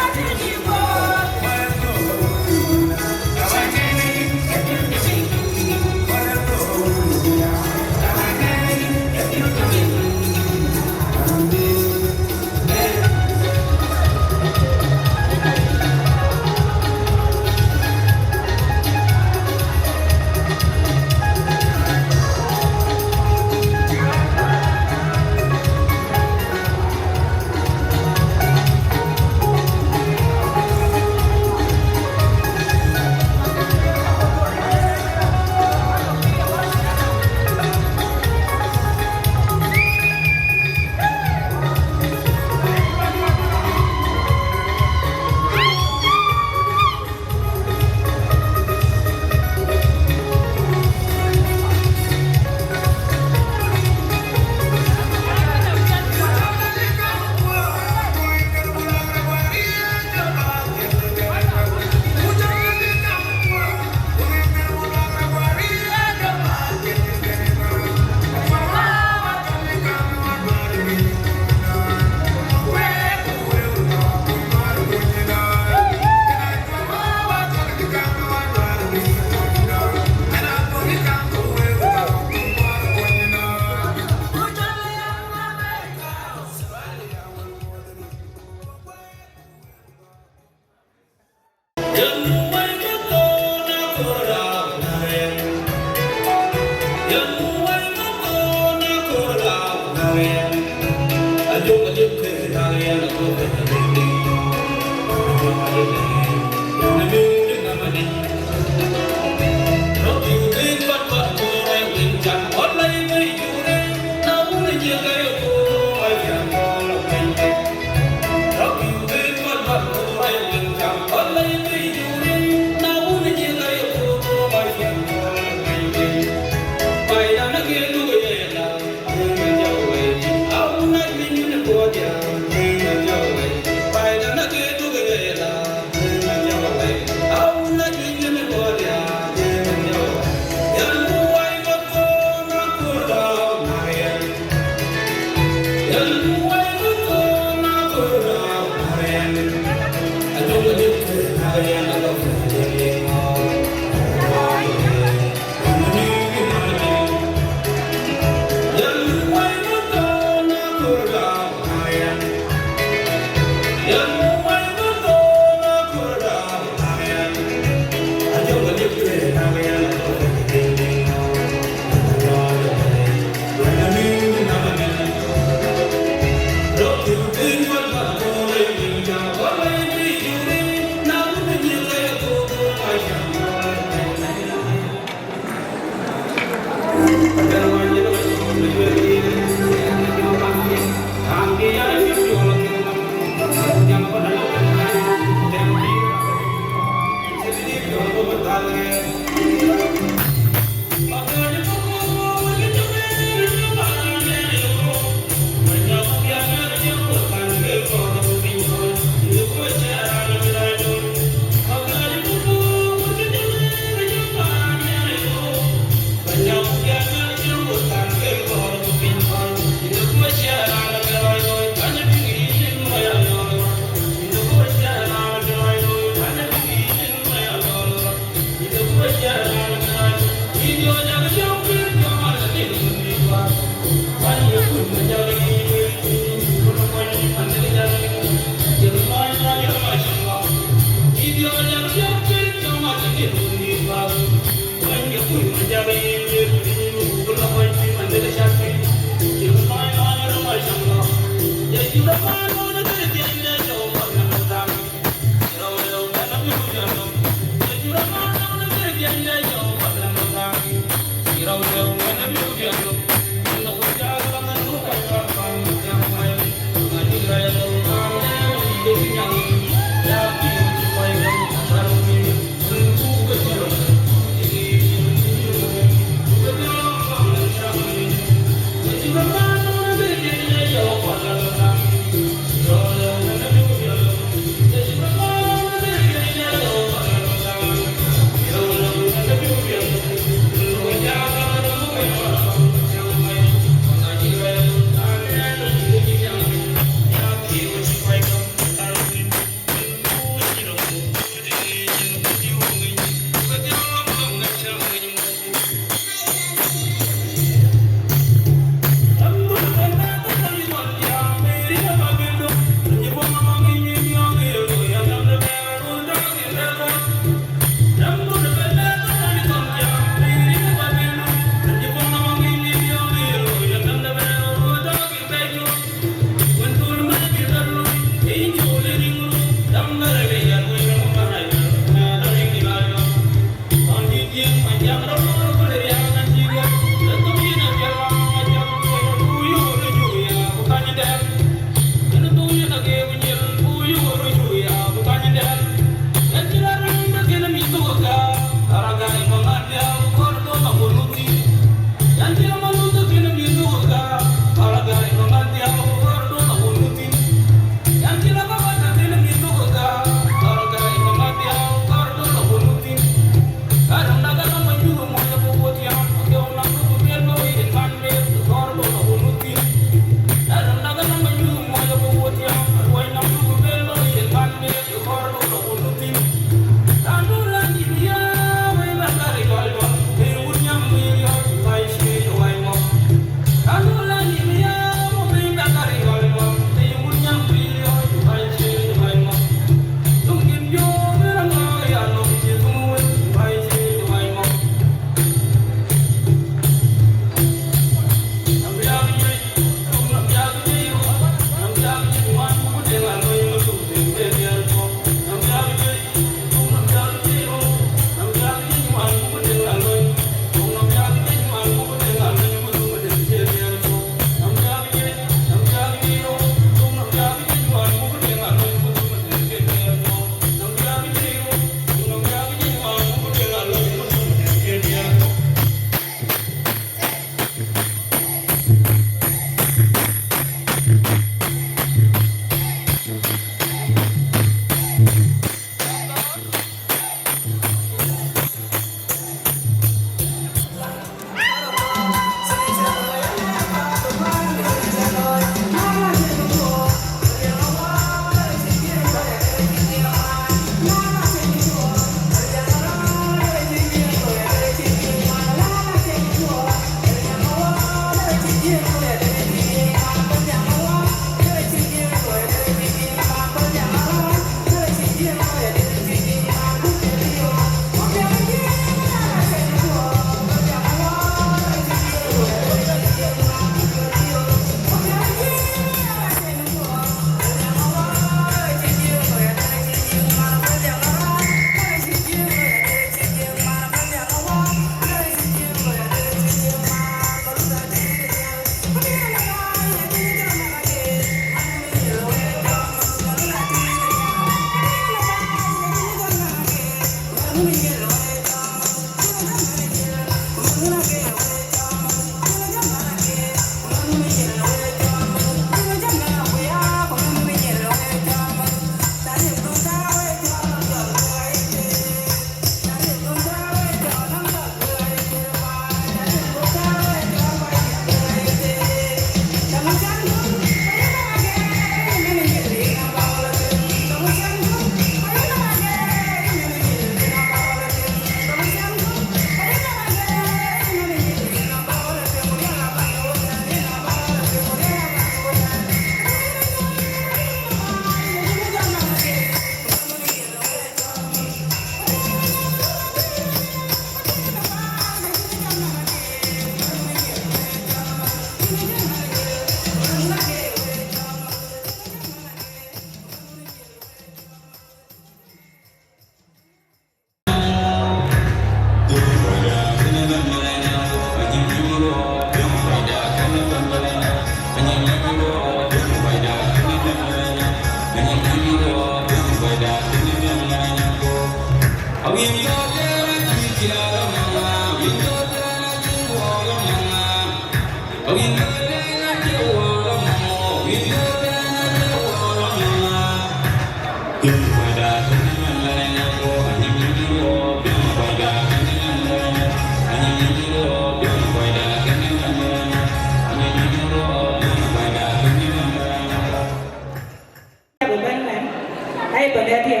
Ai, Pandadia.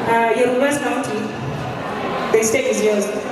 Uh, Yirol West County, the stage is yours.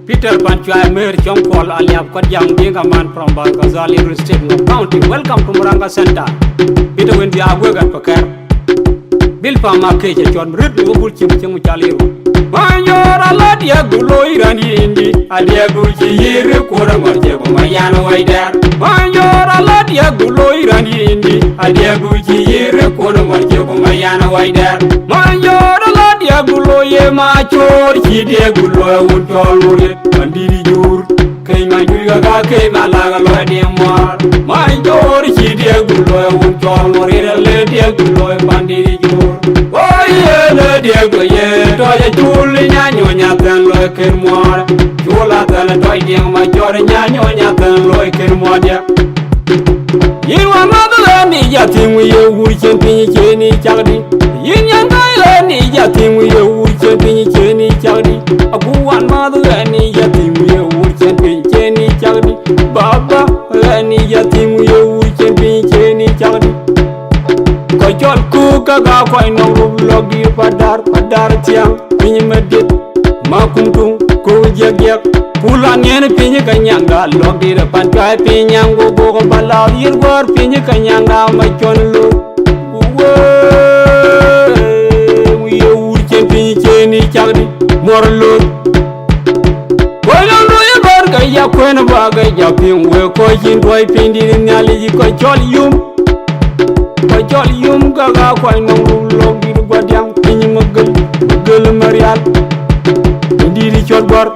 Peter Panchwai Mer Chongkol Aliap Kodiang Dinga man from Barkazal, Irun State, Nuer County. Welcome to Muranga Center. Peter Windia Agwega Paker. Bil pa ma ke che chon rit ni bul chim chim chaliru. Manjor ala dia gulo iran yindi. Adia guchi yiri kura marche ko mayan waider. Manjor ala dia gulo iran yindi. Adia guchi yiri kura marche ko mayan waider. Manjor ala dia gulo ye ma chor chi dia gulo un chol murit. Mandiri jur. Kei ma jui ga ga kei ma la ga loy di muar. Ma jor chi dia gulo un chol murit le dia gulo mandiri jur. Oi ye le dia go ye to ye chul nya nyo nya tan loy ken muar. Chula tan to ye ma jor nya nyo nya tan loy ken muar dia. Yin wa ma du ni ya tin ye wur chen pin che ni chak di. Yin yan kai le ni ya tin ye wur chen pin che ni chak di. Abu wan ma du ni ya tin ye wur chen pin che ni chak di. Baba le ni ya tin ye wur chen pin che ni chak di. Ko chol ku ka ga ko no rub log di padar padar tiang. Piny madit ma kum tum ku jek jek. Pula nien piny ka nyanga log di pan kai piny nyangu go bala yir gor piny ka nyanga ma chon lo. Uwe, uye wur chen piny chen i chak di mor lo. Koy lo lo ye bar ka ya kwen ba ga ya piny we ko jin doi piny di nyali ko chol yum. Ko chol yum ka ga kwai nong rum lok di gwa diang piny magel magel marial. Di di chol gor.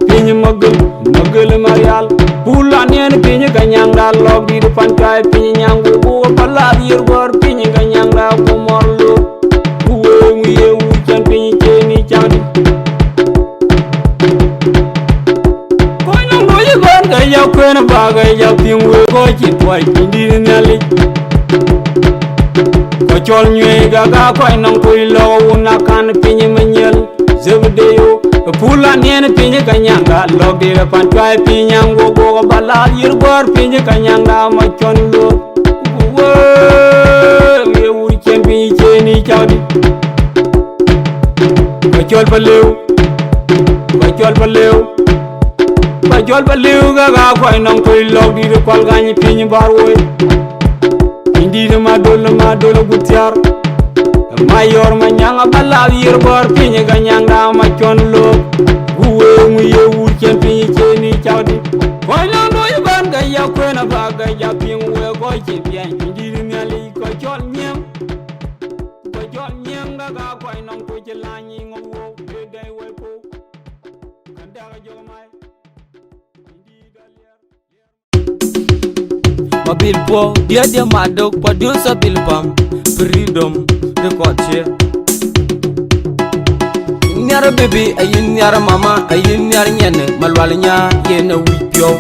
Piny magel magel marial. Pula nien piny ka nyang da lok di pan kai piny nyang bu bu pala di gor piny ka nyang da ku mor lo. Ku we mu ye u chan piny cheni chani. Kɔc nɔŋ duɔ̈c ëbɛ̈n ke ya kuën ba ke ya piŋ wek kɔc cï tuɔc piny dït Nhialic. Kɔc cɔl nyuëëc ke ka kɔc nɔŋ kuc lɔ̈k wun akan piny ë menyiël. Zebedeo ë pul aniɛn piny ke nyaŋda lɔ̈k dït ë pan cuai piny nyaŋ guɔ guɔk ba lath yïr guɔ̈ɔ̈r piny ke nyaŋda ma cɔn luɔ̈k. Ku wëëu ye wur ciɛn piny ciëën ë cakdï. Kɔc cɔl pa lëu, kɔc cɔl pa lëu, kɔc cɔl pa lëu ke ka kuany nɔŋ kuc lɔ̈k dït kual kany piny bär woi. Piny dït ma dol ma dol agut thiar. Ma yɔr ma nyaŋ aba lath yir bɔr piny ka nyaŋda ma cɔn lok. Ku wëëu ŋu ye wur ciɛn piny ciëën ë cakdï. Kuany lɔŋ doi bän ke ya kuën aba ke ya piŋ wek kɔc cï piɛny. Piny dït Nhialic kɔc cɔl nyiëŋ. Kɔc cɔl nyiëŋ ke ka kuany nɔŋ kuc cï lany yiŋ awuɔ̈u. Ye dɛ̈i wei ku. Mabil Puɔ, Diɛt Diɛ Madok, producer Bil Pam, Freedom Record cie. Yïn nhiar baby, ayïn nhiar mama, ayïn nhiar nyɛn, Malual Nya yen a wïc piɔ̈u.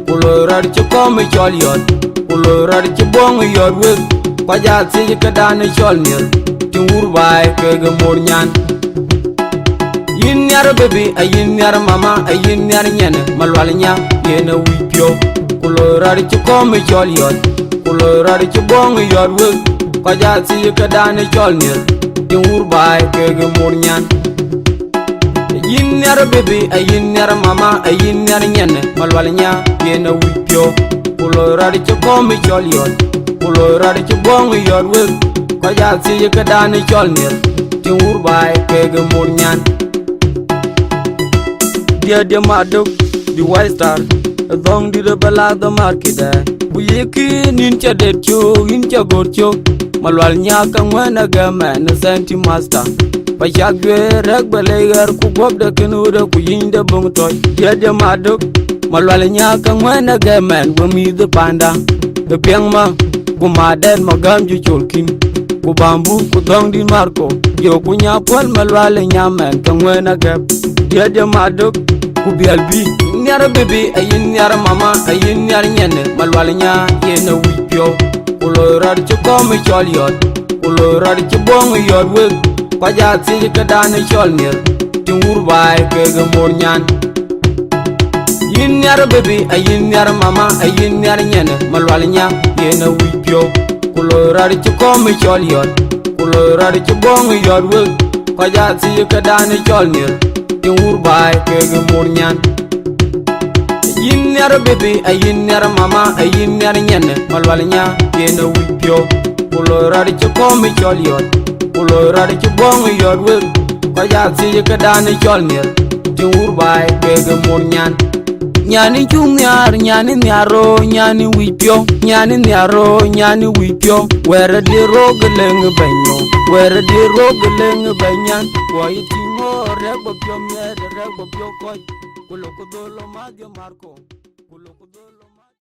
Ku loi rɔt cï kɔm ë cɔl yɔt, ku loi rɔt cï buɔŋ ë yɔt wek, kɔc aa thiëc këdan ë cɔl nhiar, tiŋ wur baai kek ë mor nyan. Yïn nhiar baby, ayïn nhiar mama, ayïn nhiar nyɛn, Malual Nya yen a wïc piɔ̈u. Ku loi rɔt cï kɔm ë cɔl yɔt, ku loi rɔt cï buɔŋ ë yɔt wek, kɔc aa thiëc këdan ë cɔl nhiar, tiŋ wur baai kek ë mor nyan. Yïn nhiar baby, ayïn nhiar mama, ayïn nhiar nyɛn, Malual Nya yen a wïc piɔ̈u. Ku loi rɔt cï kɔm ë cɔl yɔt, ku loi rɔt cï buɔŋ ë yɔt wek, kɔc aa thiëc këdan ë cɔl nhiar, tiŋ wur baai kek ë mor nyan. Diɛt Diɛ Madok, the White Star, ë dhɔ̈ŋ dït ë bɛ la dhɔ̈m arkïdɛ. Ku yï kï nïn cä det cök, yïn cä gɔ̈t cök, Malual Nya ka ŋuɛ̈n agɛm ɛn ë Saint Master. Pa cak juëër rɛ̈k bɛ lei ɣɛr ku guɔ̈pde kën ɣöt ë ku yïnyde böŋ tɔc. Diɛt Diɛ Madok, Malual Nya ka ŋuɛ̈n agɛm ɛn we mïth ë panda. Ë piɛŋ ma, ku madɛn ma gäm jï col kïn. Ku bambu ku dhɔ̈ŋ dït Marko, jö ku nya puɔ̈l Malual ë nyam ɛn ka ŋuɛ̈n agɛp. Diɛt Diɛ Madok, ku biɛl bï. Yïn nhiar baby, ayïn nhiar mama, ayïn nhiar nyɛn, Malual Nya yen a wïc piɔ̈u. Ku loi rɔt cï kɔm ë cɔl yɔt, ku loi rɔt cï buɔŋ ë yɔt wek, kɔc aa thiëc këdan ë cɔl nhiar, tiŋ wur baai kek ë mor nyan. Yïn nhiar baby, ayïn nhiar mama, ayïn nhiar nyɛn, Malual Nya yen a wïc piɔ̈u. Ku loi rɔt cï kɔm ë cɔl yɔt, ku loi rɔt cï buɔŋ ë yɔt wek, kɔc aa thiëc këdan ë cɔl nhiar, Tiŋ wur baai kek mur nyan. Yïn nhiar baby, a yïn nhiar mama, a yïn nhiar nyan, Malual nya, yen a wïc piɔ̈u. Ku loi rɔt cï kɔm ë cɔl yɔt, ku loi rɔt cï bɔŋ ë yɔt wek. Kɔc aa thiëc këdan ë cɔl nhiar, tiŋ wur baai kek mur nyan. Nyan ë cuŋ nhiar, nyan ë nhiar roo, nyan ë wïc piɔ̈u, nyan ë nhiar roo, nyan ë wïc piɔ̈u. Wɛ̈ɛ̈r adï rok ë leŋ ë bɛ̈ny nɔm, wɛ̈ɛ̈r adï rok ë leŋ ë bɛ̈ny nyan. Kuɔ yï tïŋ ɣöör rɛ̈k bä piɔ̈u miɛt, rɛ̈k bä piɔ̈u kɔc. Ku lok ku dhöl lɔ madhië Marko, ku lok ku dhöl lɔ madhië.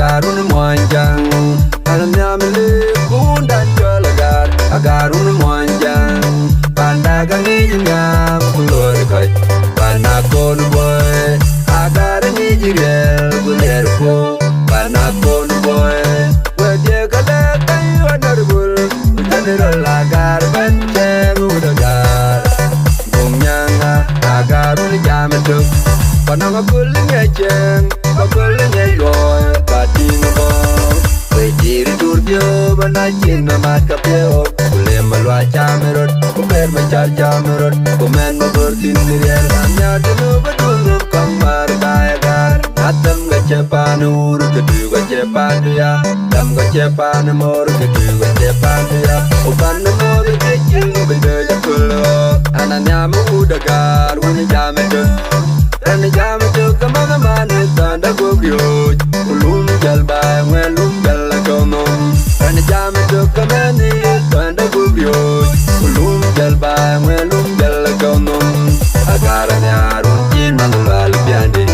Agar wun muɔnyjäŋ, an nhiam lik wundan cɔl Agar, Agar wun muɔnyjäŋ. Panda ka ŋic nhiam ku lor kɔc, pan akon buɔi. Agar ŋic riɛl ku liɛr ku, pan akon buɔi. Wek ye ke lɛ̈k bɛ̈ny honorable, ku general Agar bɛ̈n cɛɛŋ wut Agar. Buk nyaŋa, Agar wun jam ë tök. Panɔŋ aköl ŋiɛc cieŋ, aköl ŋiɛc luɔi, ka tïŋ bɔ̈. Wek dïïr ë tur piɔ̈u, bä na cin ë mat ka piɔ̈u. Ku lem ë luac cam ë rot, ku ber bä car cam ë rot. Ku mɛn bä gör thïn ë riɛl, an nhiar të nu bä dun nöm kɔŋ mar daai Agar. Na thɛm ka cie paan ë wur, ke tui ka cie paan ë ya. Dam ka cie paan ë mor, ke tui ka cie paan ë ya. Ku pan ë mor ë cie cin, bï dööc aköl ɣɔ̈k. An anhiam ë wut Agar, wun jam ë tök. Rɛn jam ë tök ke manh man ë thɔnda guöp riööc, ku lum jäl baai ŋuɛ̈n lum jäl akɔ̈u nhom. Rɛn jam ë tök ke mɛnh ë thɔnda guöp riööc, ku lum jäl baai ŋuɛ̈n lum jäl akɔ̈u nhom. Agar anhiar wun cin manh lual piände,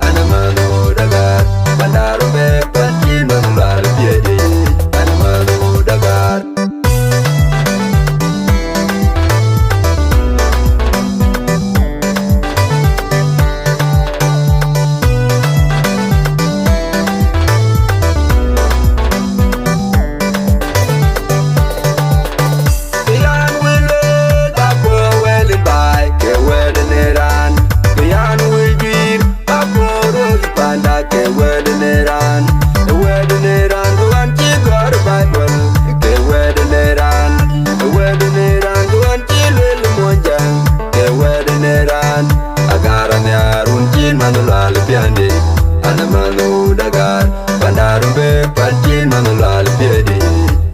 an aman wut Agar. Pandar bek pan cin manh lual piëëde, an aman wut Agar. Yan wil wek ba po wel baai ke wɛ̈t në raan, ke yan wil juiir. Apuɔ̈u röl panda ke wɛ̈t në raan, ë wɛ̈t në raan, ku ɣän cï gɔ̈ɔ̈r Baibol, ke wɛ̈t në raan, ë wɛ̈t në raan, ku ɣän cï lueel Muɔnyjäŋ, ke wɛ̈t në raan. Agar anhiar wun cin manh lual piände, an aman wut Agar. Pandar bek pan cin manh lual piëëde,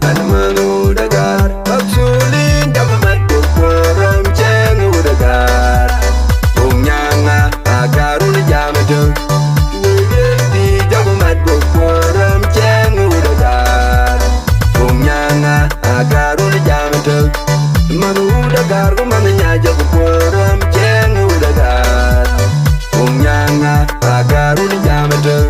an aman wut Agar. Maksulin jam mat buk kuɔrɔm cɛɛŋ wut Agar. Buk nyaŋa, Agar wun jam ë tök. Wël wël pïïr jɔk mat buk kuɔrɔm cɛɛŋ wut Agar. Buk nyaŋa, Agar wun jam ë tök. Manh wut Agar ku manh nya jɔk kuɔrɔm cɛɛŋ wut Agar. Buk nyaŋa, Agar wun jam ë tök.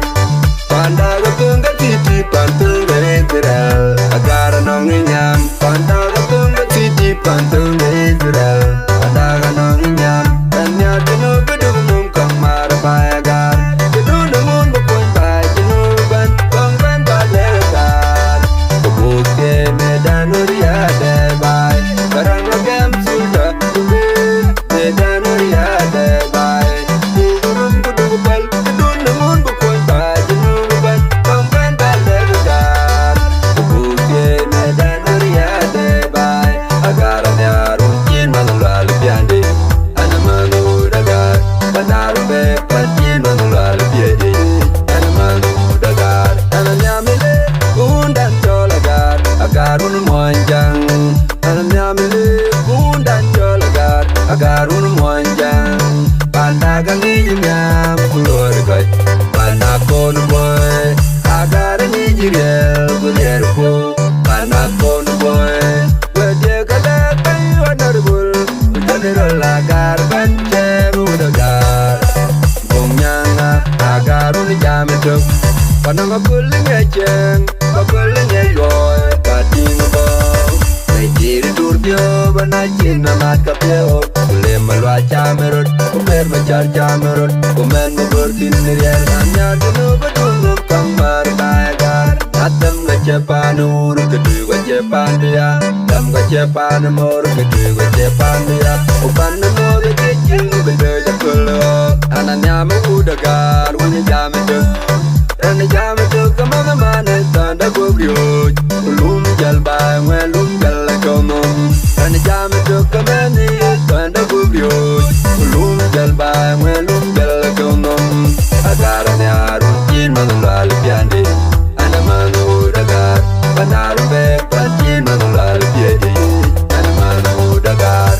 Panda ka thöŋ ka thiti pan thöŋ ka Israel. Agar anɔŋ ë nyam. Panda ka thöŋ ka thiti pan thöŋ ka Israel. Panda ka nɔŋ ë nyam. Kan nhiar të nu bï duk nöm kɔŋ mar baai Agar. Të nu në ŋun bï kuɔny baai të nu bɛ̈n. Kɔŋ bɛ̈n ba lɛ̈k Agar. Ku buth ke medan nu riade baai. Ka raan rɔ gɛm thulda ku bï medan nu riade baai. Duk rum ku duk päl, ku dun në ŋun bï kuɔny baai, Junub ëbɛ̈n, kɔŋ bɛ̈n ba lɛ̈k Agar. Ku buk thiëëc medan riɛɛt ë baai, Agar anhiar wun cin manh lual piände. An aman wut Agar, pan Agar bek pan cin manh lual piëëde. An aman wut Agar, an anhiam ë lëk, wundan cɔl Agar, Agar wun muɔnyjäŋ. An nhiam lik wundan cɔl Agar, Agar wun muɔnyjäŋ. Panda ka ŋic nhiam ku luɔ̈ɔ̈r kɔc, pan akon buɔi. Agar ŋic riɛl ku liɛr ku, pan akon buɔi. Wek ye ke lɛ̈k bɛ̈ny honorable, ku general Agar bɛ̈n cɛɛŋ wut Agar. Buk nyaŋa, Agar wun jam ë tök. Panɔŋ aköl ŋiɛc cieŋ, aköl ŋiɛc luɔi, ka tïŋ bɔ̈. Wek dïïr ë tur piɔ̈u, bä na cin ë mat ka piɔ̈u. Ku lem ë luac cam ë rot, ku ber bä car cam ë rot. Ku mɛn bä gör thïn ë riɛl, na nhiar të nu bä dun nöm kɔŋ mar baai Agar. Na thɛm ka cie paan ë wur, ke tui ka cie paan ë ya. Dam ka cie paan ë mor, ke tui ka cie paan ë ya. Ku pan ë mor ë cie cin, bï dööc aköl ɣɔ̈k. An anhiam ë wut Agar, wun jam ë tök. Rɛn jam ë tök ke manh man ë thɔnda guöp riööc. Ku lum jäl baai ŋuɛ̈n lum jäl akɔ̈u nhom. Rɛn jam ë tök ke mɛnh ë thɔnda guöp riööc. Ku lum jäl baai ŋuɛ̈n lum jäl akɔ̈u nhom. Agar anhiar wun cin manh lual piände. An aman wut Agar, pan Agar bek pan cin manh lual piëëde. An aman wut Agar.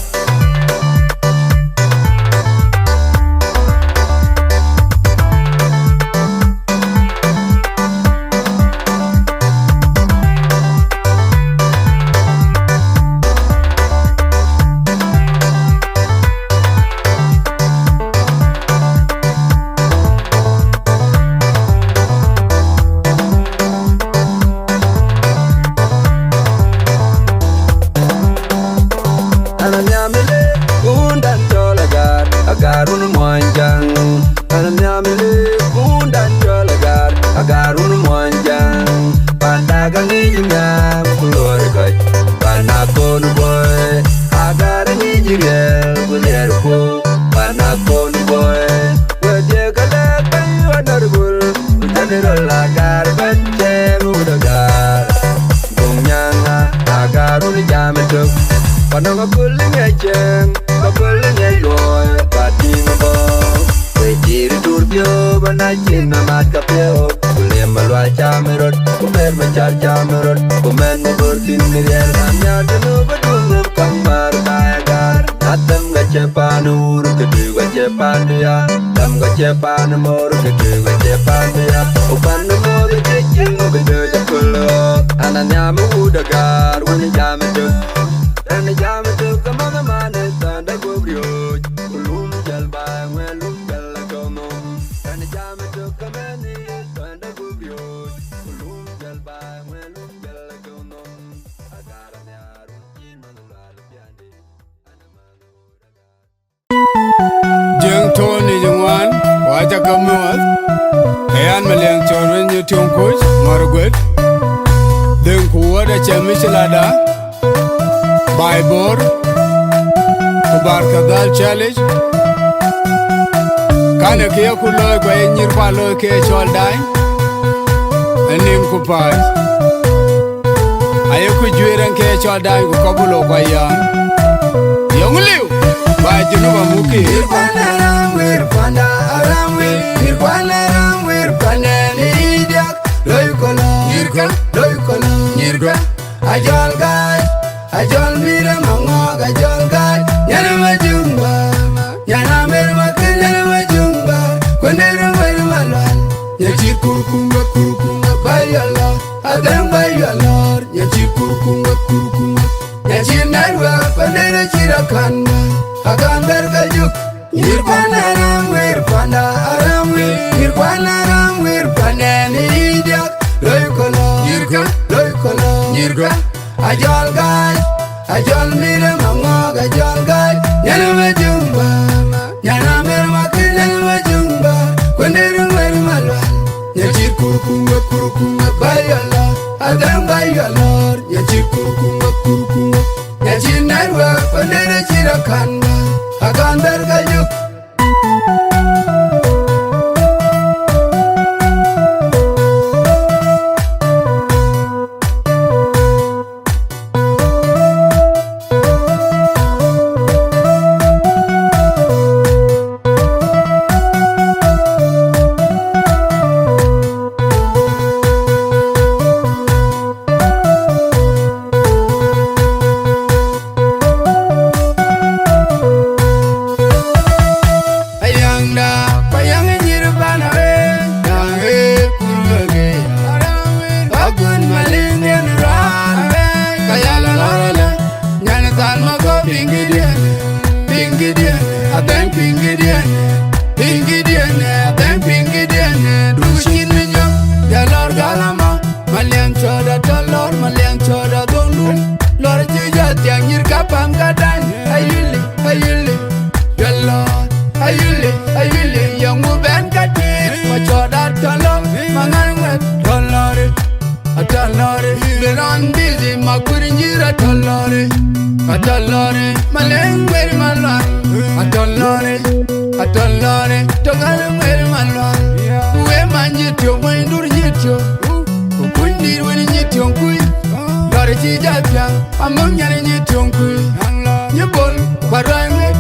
Macar jam rot, ku mɛn mabor thïn riɛl, an ya de no ba dum kam mar ba ya gar. Atam ga che pan ur, ke du ga che pan ya. Tam ga che pan mor, ke du ga che pan ya. O pan mor ke chin, ke du ja kulo. Ana nyam u da gar, wani jam tu. Ana jam tu, kama na mane, tanda go brio. Kulum jal ba, welum jal kono. Ana jam tu, kama ni, tanda go brio. Jeng Tony Jingwan, wacha kamuoth. Ayan maliang chorwen ye tiong kuch, marugwet. Deng kuwada chemichilada. Bai Bor, ku Barkadhal Challenge. Kane ke ye ku looi, ku ye nyïïr pa looi ke cɔl dany, ë nim ku pac. Aye ku juëër en ke cɔl dany, ku kɔbulo ku ayam. Yɔŋ liu, ba Junub amukï. Nyïïr kuan aram, wir kuanda aram, wir, nyïïr kuan aram, wir kuanda ni diak. Looi kolo, nyïïr ka, looi kolo, nyïïr ka. Ajɔl gac, ajɔl mïr ë maŋɔɔk, ajɔl gac. Nyan ë Majuŋ Bär, nyan Amer Makër, nyan ë Majuŋ Bär. Kuënde röŋ wël Malual, nyan cït Kurkuŋ, Kurkuŋ, ba yɔl lɔ̈ɔ̈r. Adhɛŋ ba yɔl lɔ̈ɔ̈r, nyan cït Kurkuŋ, Kurkuŋ. Nyan cït Network, kuënde röŋ cït Akan Bär, Akan Bär ka juk. Nyïïr kuan aram, wir kuanda aram, wir, nyïïr kuan aram, wir kuanda ni diak. Looi kolo, nyïïr ka, looi kolo, nyïïr ka. Ajɔl gac, ajɔl mïr ë maŋɔɔk, ajɔl gac. Nyan ë Majuŋ Bär, nyan Amer Makër, nyan ë Majuŋ Bär. Kuënde röŋ wël Malual, nyan cït Kurkuŋ, Kurkuŋ, ba yɔl lɔ̈ɔ̈r. Adhɛŋ ba yɔl lɔ̈ɔ̈r, nyan cït Kurkuŋ, Kurkuŋ. Nyan cït Network, kuënde röŋ cït Akan Bär, Akan Bär ka juk. Ayanda, payang nyïïr bana we, yang he kurwege. Agun malin yen ran, kayala lorala. Nyan thal ma go pingi diene, pingi diene, adhɛŋ pingi diene, pingi diene, adhɛŋ pingi diene. Ducin mi nyɔk, ya lɔr galama, maliɛŋ cɔda tɔ lɔr, maliɛŋ cɔda dhondu. Lɔr ci jɔ thiaŋ nyïïr ka pam ka dany, ayili, ayili, ya lɔr, ayili, ayili, yɔŋu bɛn ka tiit, ma cɔda tɔ lɔr, ma ŋan wɛt tɔ lɔri. Atɔ̈ lɔ̈ɔ̈ri, bï rɔn busy, ma kuir nyïïr atɔ̈ lɔ̈ɔ̈ri. Atɔ̈ lɔ̈ɔ̈ri, malëŋ wël Malual. Atɔ̈ lɔ̈ɔ̈ri, atɔ̈ lɔ̈ɔ̈ri, tök alë wël Malual. Ku we man nyï tiök, wëny dur nyï tiök. Ku kuny dït wën nyï tiök kuc. Lɔ̈ɔ̈ri cï jɔ piaŋ, amɔ̈ŋ nyan nyï tiök kuc. Nyï bol, ku aruany wet.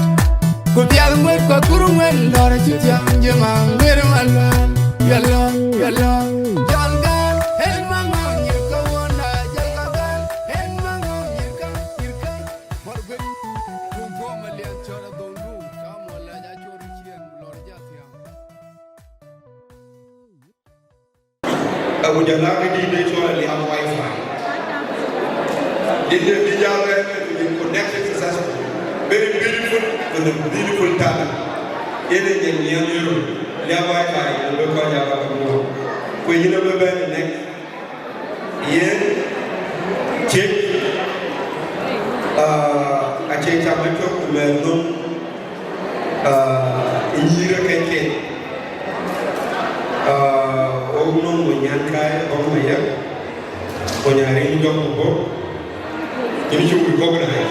Ku piath ŋuɛ̈t ku akur ŋuɛ̈t lɔ̈ɔ̈r acï thiäŋ jëma ŋuɛ̈t Malual. Yɛlɔ, yɛlɔ. Jɔl gäär, en maŋɔ nyïïr ke wuɔ̈nda, jɔl ka gäär, en maŋɔ nyïïr ka, nyïïr ka. Mɔ̈r guëc, kum puɔ̈u maliɛth cɔl adhondu, ka muɔl lɛc acɔl ciɛɛŋ, lɔ̈ɔ̈r jɔ thiäŋ. Agu jɔl a ke dïït ë cɔl Aliap Wi-Fi. Dïït de dïït jal rɛ̈ɛ̈r ë ku nyin connected successful. Very beautiful with a beautiful talent. Yen ë nyin nyiɛɛn yöör Aliap Wi-Fi, yen bï kɔc aa bä ke muɔɔr. Ku yïn abï bɛ̈n ë next. Yen ciëc, ah, acie cam ë cök ku mɛɛr nhom. Ah, nyïïr ë kɛ̈c kek. Ah, wok nɔm wo nyan kai bɔ̈ ma yɛk. Wo nyan rin jɔk ku bɔ̈. Yïn cï wïc kɔ̈k na yï.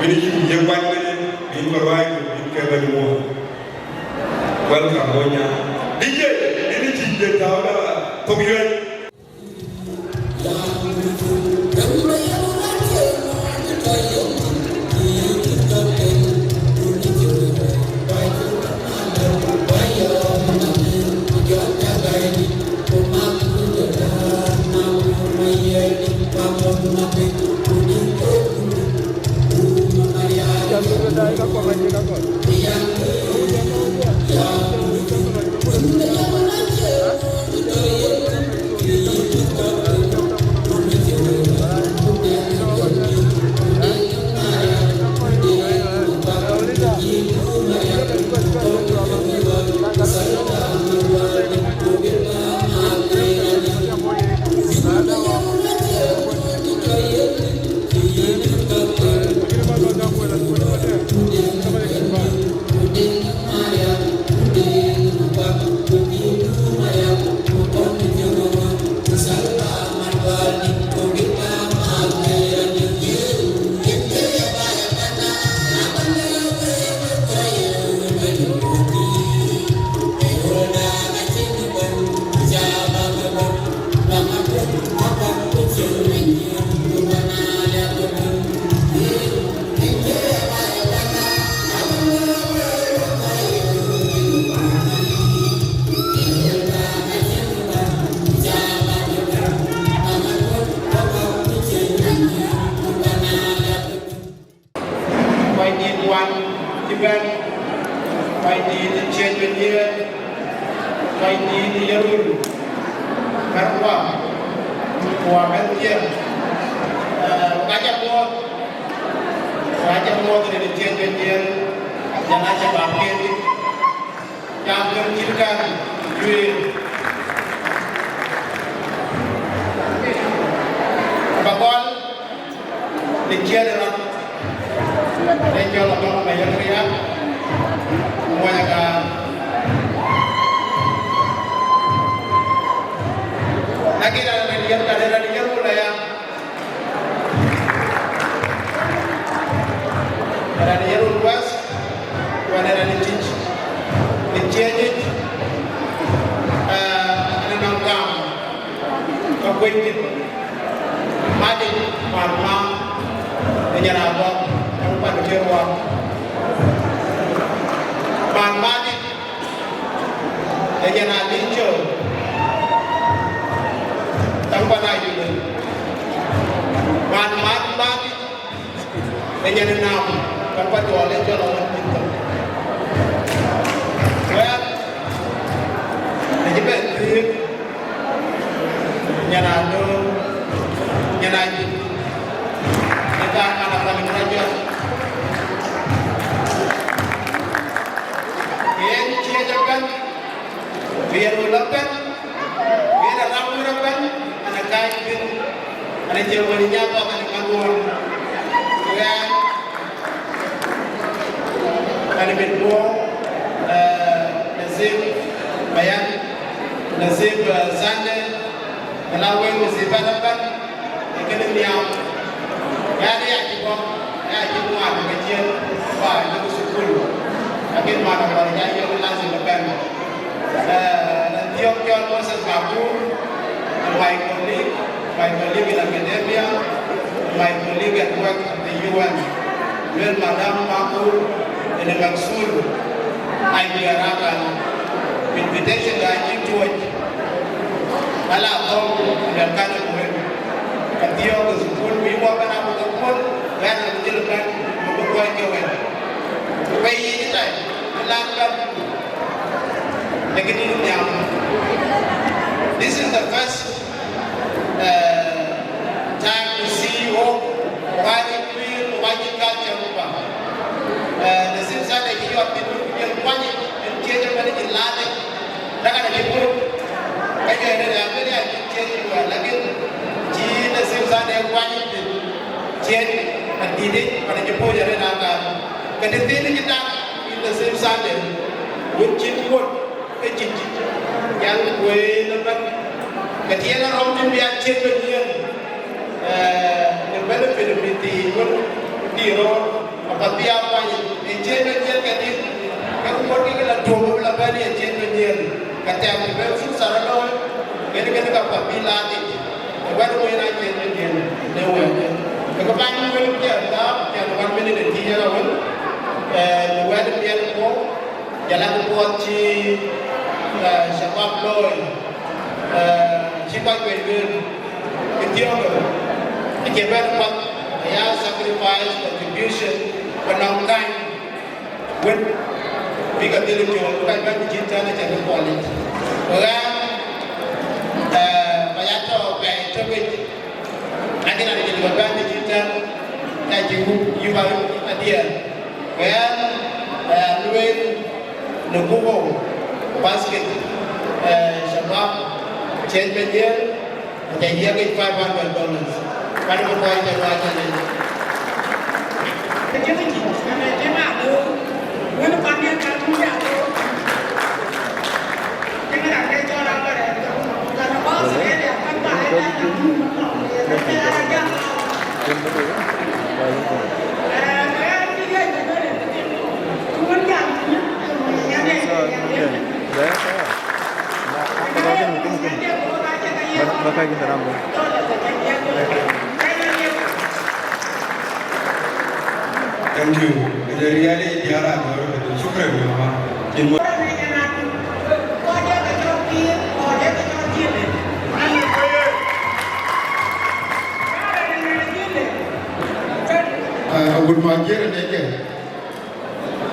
Yïn cï wïc ye kuany mene, yïn kɔc ruai ku yïn ke bɛ̈ny muɔɔr. Welcome, wo nyan. D J, yïn cï je tau da thok yuɛc. Kɔc dït wan cï bɛ̈n, kɔc dït ciëc bï dhiëëth, kɔc dït ë ye rul, bɛ̈n kuak, ku abɛ̈n thiëëk. Ee, ka ca muɔ̈th, ka ca muɔ̈th rin ë ciëc bï dhiëëth, jɔl aa shabab kedï. Jam kën cït kän juëër. Ba gɔl në ciɛɛt ë rɔt, ë cɔl Abɔŋ Mayek Riak, ku mony Agaar. Lakin raan ë yen, raan ë yen wun aya. Raan ë ye run wɛ̈th, ku ɣɛn ë raan ë tïc, në ciëëc yic, aa, ɣɛn ë nɔm gam, ka kuec dït, Madït, man ma, ë nyan Abɔŋ, ë pan Tiɛ̈r Wak. Man Madït, ë nyan Alico, thaŋ pan Ayuel. Man Madït, Madït, ë nyan Nam, thaŋ pan Duɔl, ë cɔl Awën Pïthëm. Wɛ̈t, ë cï bɛ thiëëk, nyan Adöör, nyan Ajïth, ë thaŋ pan Apalim Rajɔt. Yen ciëëc ëbɛ̈n, bï yen röl ëbɛ̈n, bï yen aram wër ëbɛ̈n, an, ë kääc thïn, an, ë cie wën ë nyan kɔ̈k, an, ë man wöör. Ɣɛn, an, ë mit guɔ̈ɔ̈r, ee, Nasib Bayan, Nasib, ee, Sunday, Ala wek wazifat ëbɛ̈n, ee kënë nhiam. Ɣɛn aya cï bɔ̈, aya cï ŋuan ke ciën baai ke thukul. Lakin man akɔ̈l ca yök lazim ëbɛ̈n. Ee, na thiɔ̈k cɔl Moses Makur, my colleague, my colleague in academia, my colleague at work at the U N. Luel Madam Makur, ënë Maksul, ai biarakan, invitation da cï tuɔ̈c, ala thɔ̈ŋ, luel kan ë muhim. Ka thiɔ̈k ë thukul, bï wɔ bɛ̈n abï ke kuɔ̈n, bɛ̈n abï dhil bɛ̈n, bï kuɔc ke wɛ̈n. Ku bei yic ëtɛ̈ɛ̈n, bï lat bɛ̈n, lakin yïn nhiam. This is the first, uh, time to see you all. Why did we, why did culture over? Eh, Nasib Sunday cï yɔt piny wën ku jël kuany yic, en ciëëc ëmën cï lath yic, dakan acï puɔ̈u. Ka jɔ ënë rɛ̈ɛ̈r bï riɛl cï ciëëc yic wɛ̈ɛ̈r, lakin cï Nasib Sunday kuany yic piny, ciëëc adït yic, pan acï puɔ̈u arëët akan. Ka të thiin cï tak, yïn Nasib Sunday, wën cït wuɔ̈t, ke cït, yan kueen ëbɛ̈n. Ka të yen arɔm thïn bï ya ciëëc bɛ̈ny yen. Eh, në benefit mïth thii wën dït röör, apath bï aa kuany yic, ë ciëëc bɛ̈ny yen kedï, ke ku ŋot kek la tuɔ̈ɔ̈m bï la bɛ̈n ye ciëëc bɛ̈ny yen, ka thɛɛr bï ben fursa rɔt looi, kën kën ka path bï lath yic, ë wɛ̈t wën aa ciëëc bɛ̈ny yen, në wɛ̈ɛ̈t. Ke ke bäny wël piɛth laap, piɛth one minute ë tïc yen awën, eh, në wɛ̈t miɛt puɔ̈u, jɔl a kë puɔth cï, eh, shabab looi, eh, cï kɔc kuec lueel, kë thiɔ̈kë, acie bɛ̈n path, aya sacrifice, contribution, ku nɔŋ käny wën bï ke dhil cööt, bï kɔc bɛ̈n bï cït tɛ̈n acïn bï puɔl yic. Ku ɣɛn, eh, ba ya tɔ̈ Bäny adiɛɛr, ke ɣɛn, eh, lueel në Buko Basket, eh, Shabab, Change Majiɛl, aca yiëk yic five hundred dollars. Kan bï kɔc cä luac cä lec. Thank you. Ëdë riɛl ë diäär agɔ̈ɔ̈r ëbɛ̈n. Shukran, mama. Cïn mo- Ah, Agut Majiɛl ënë jɛ.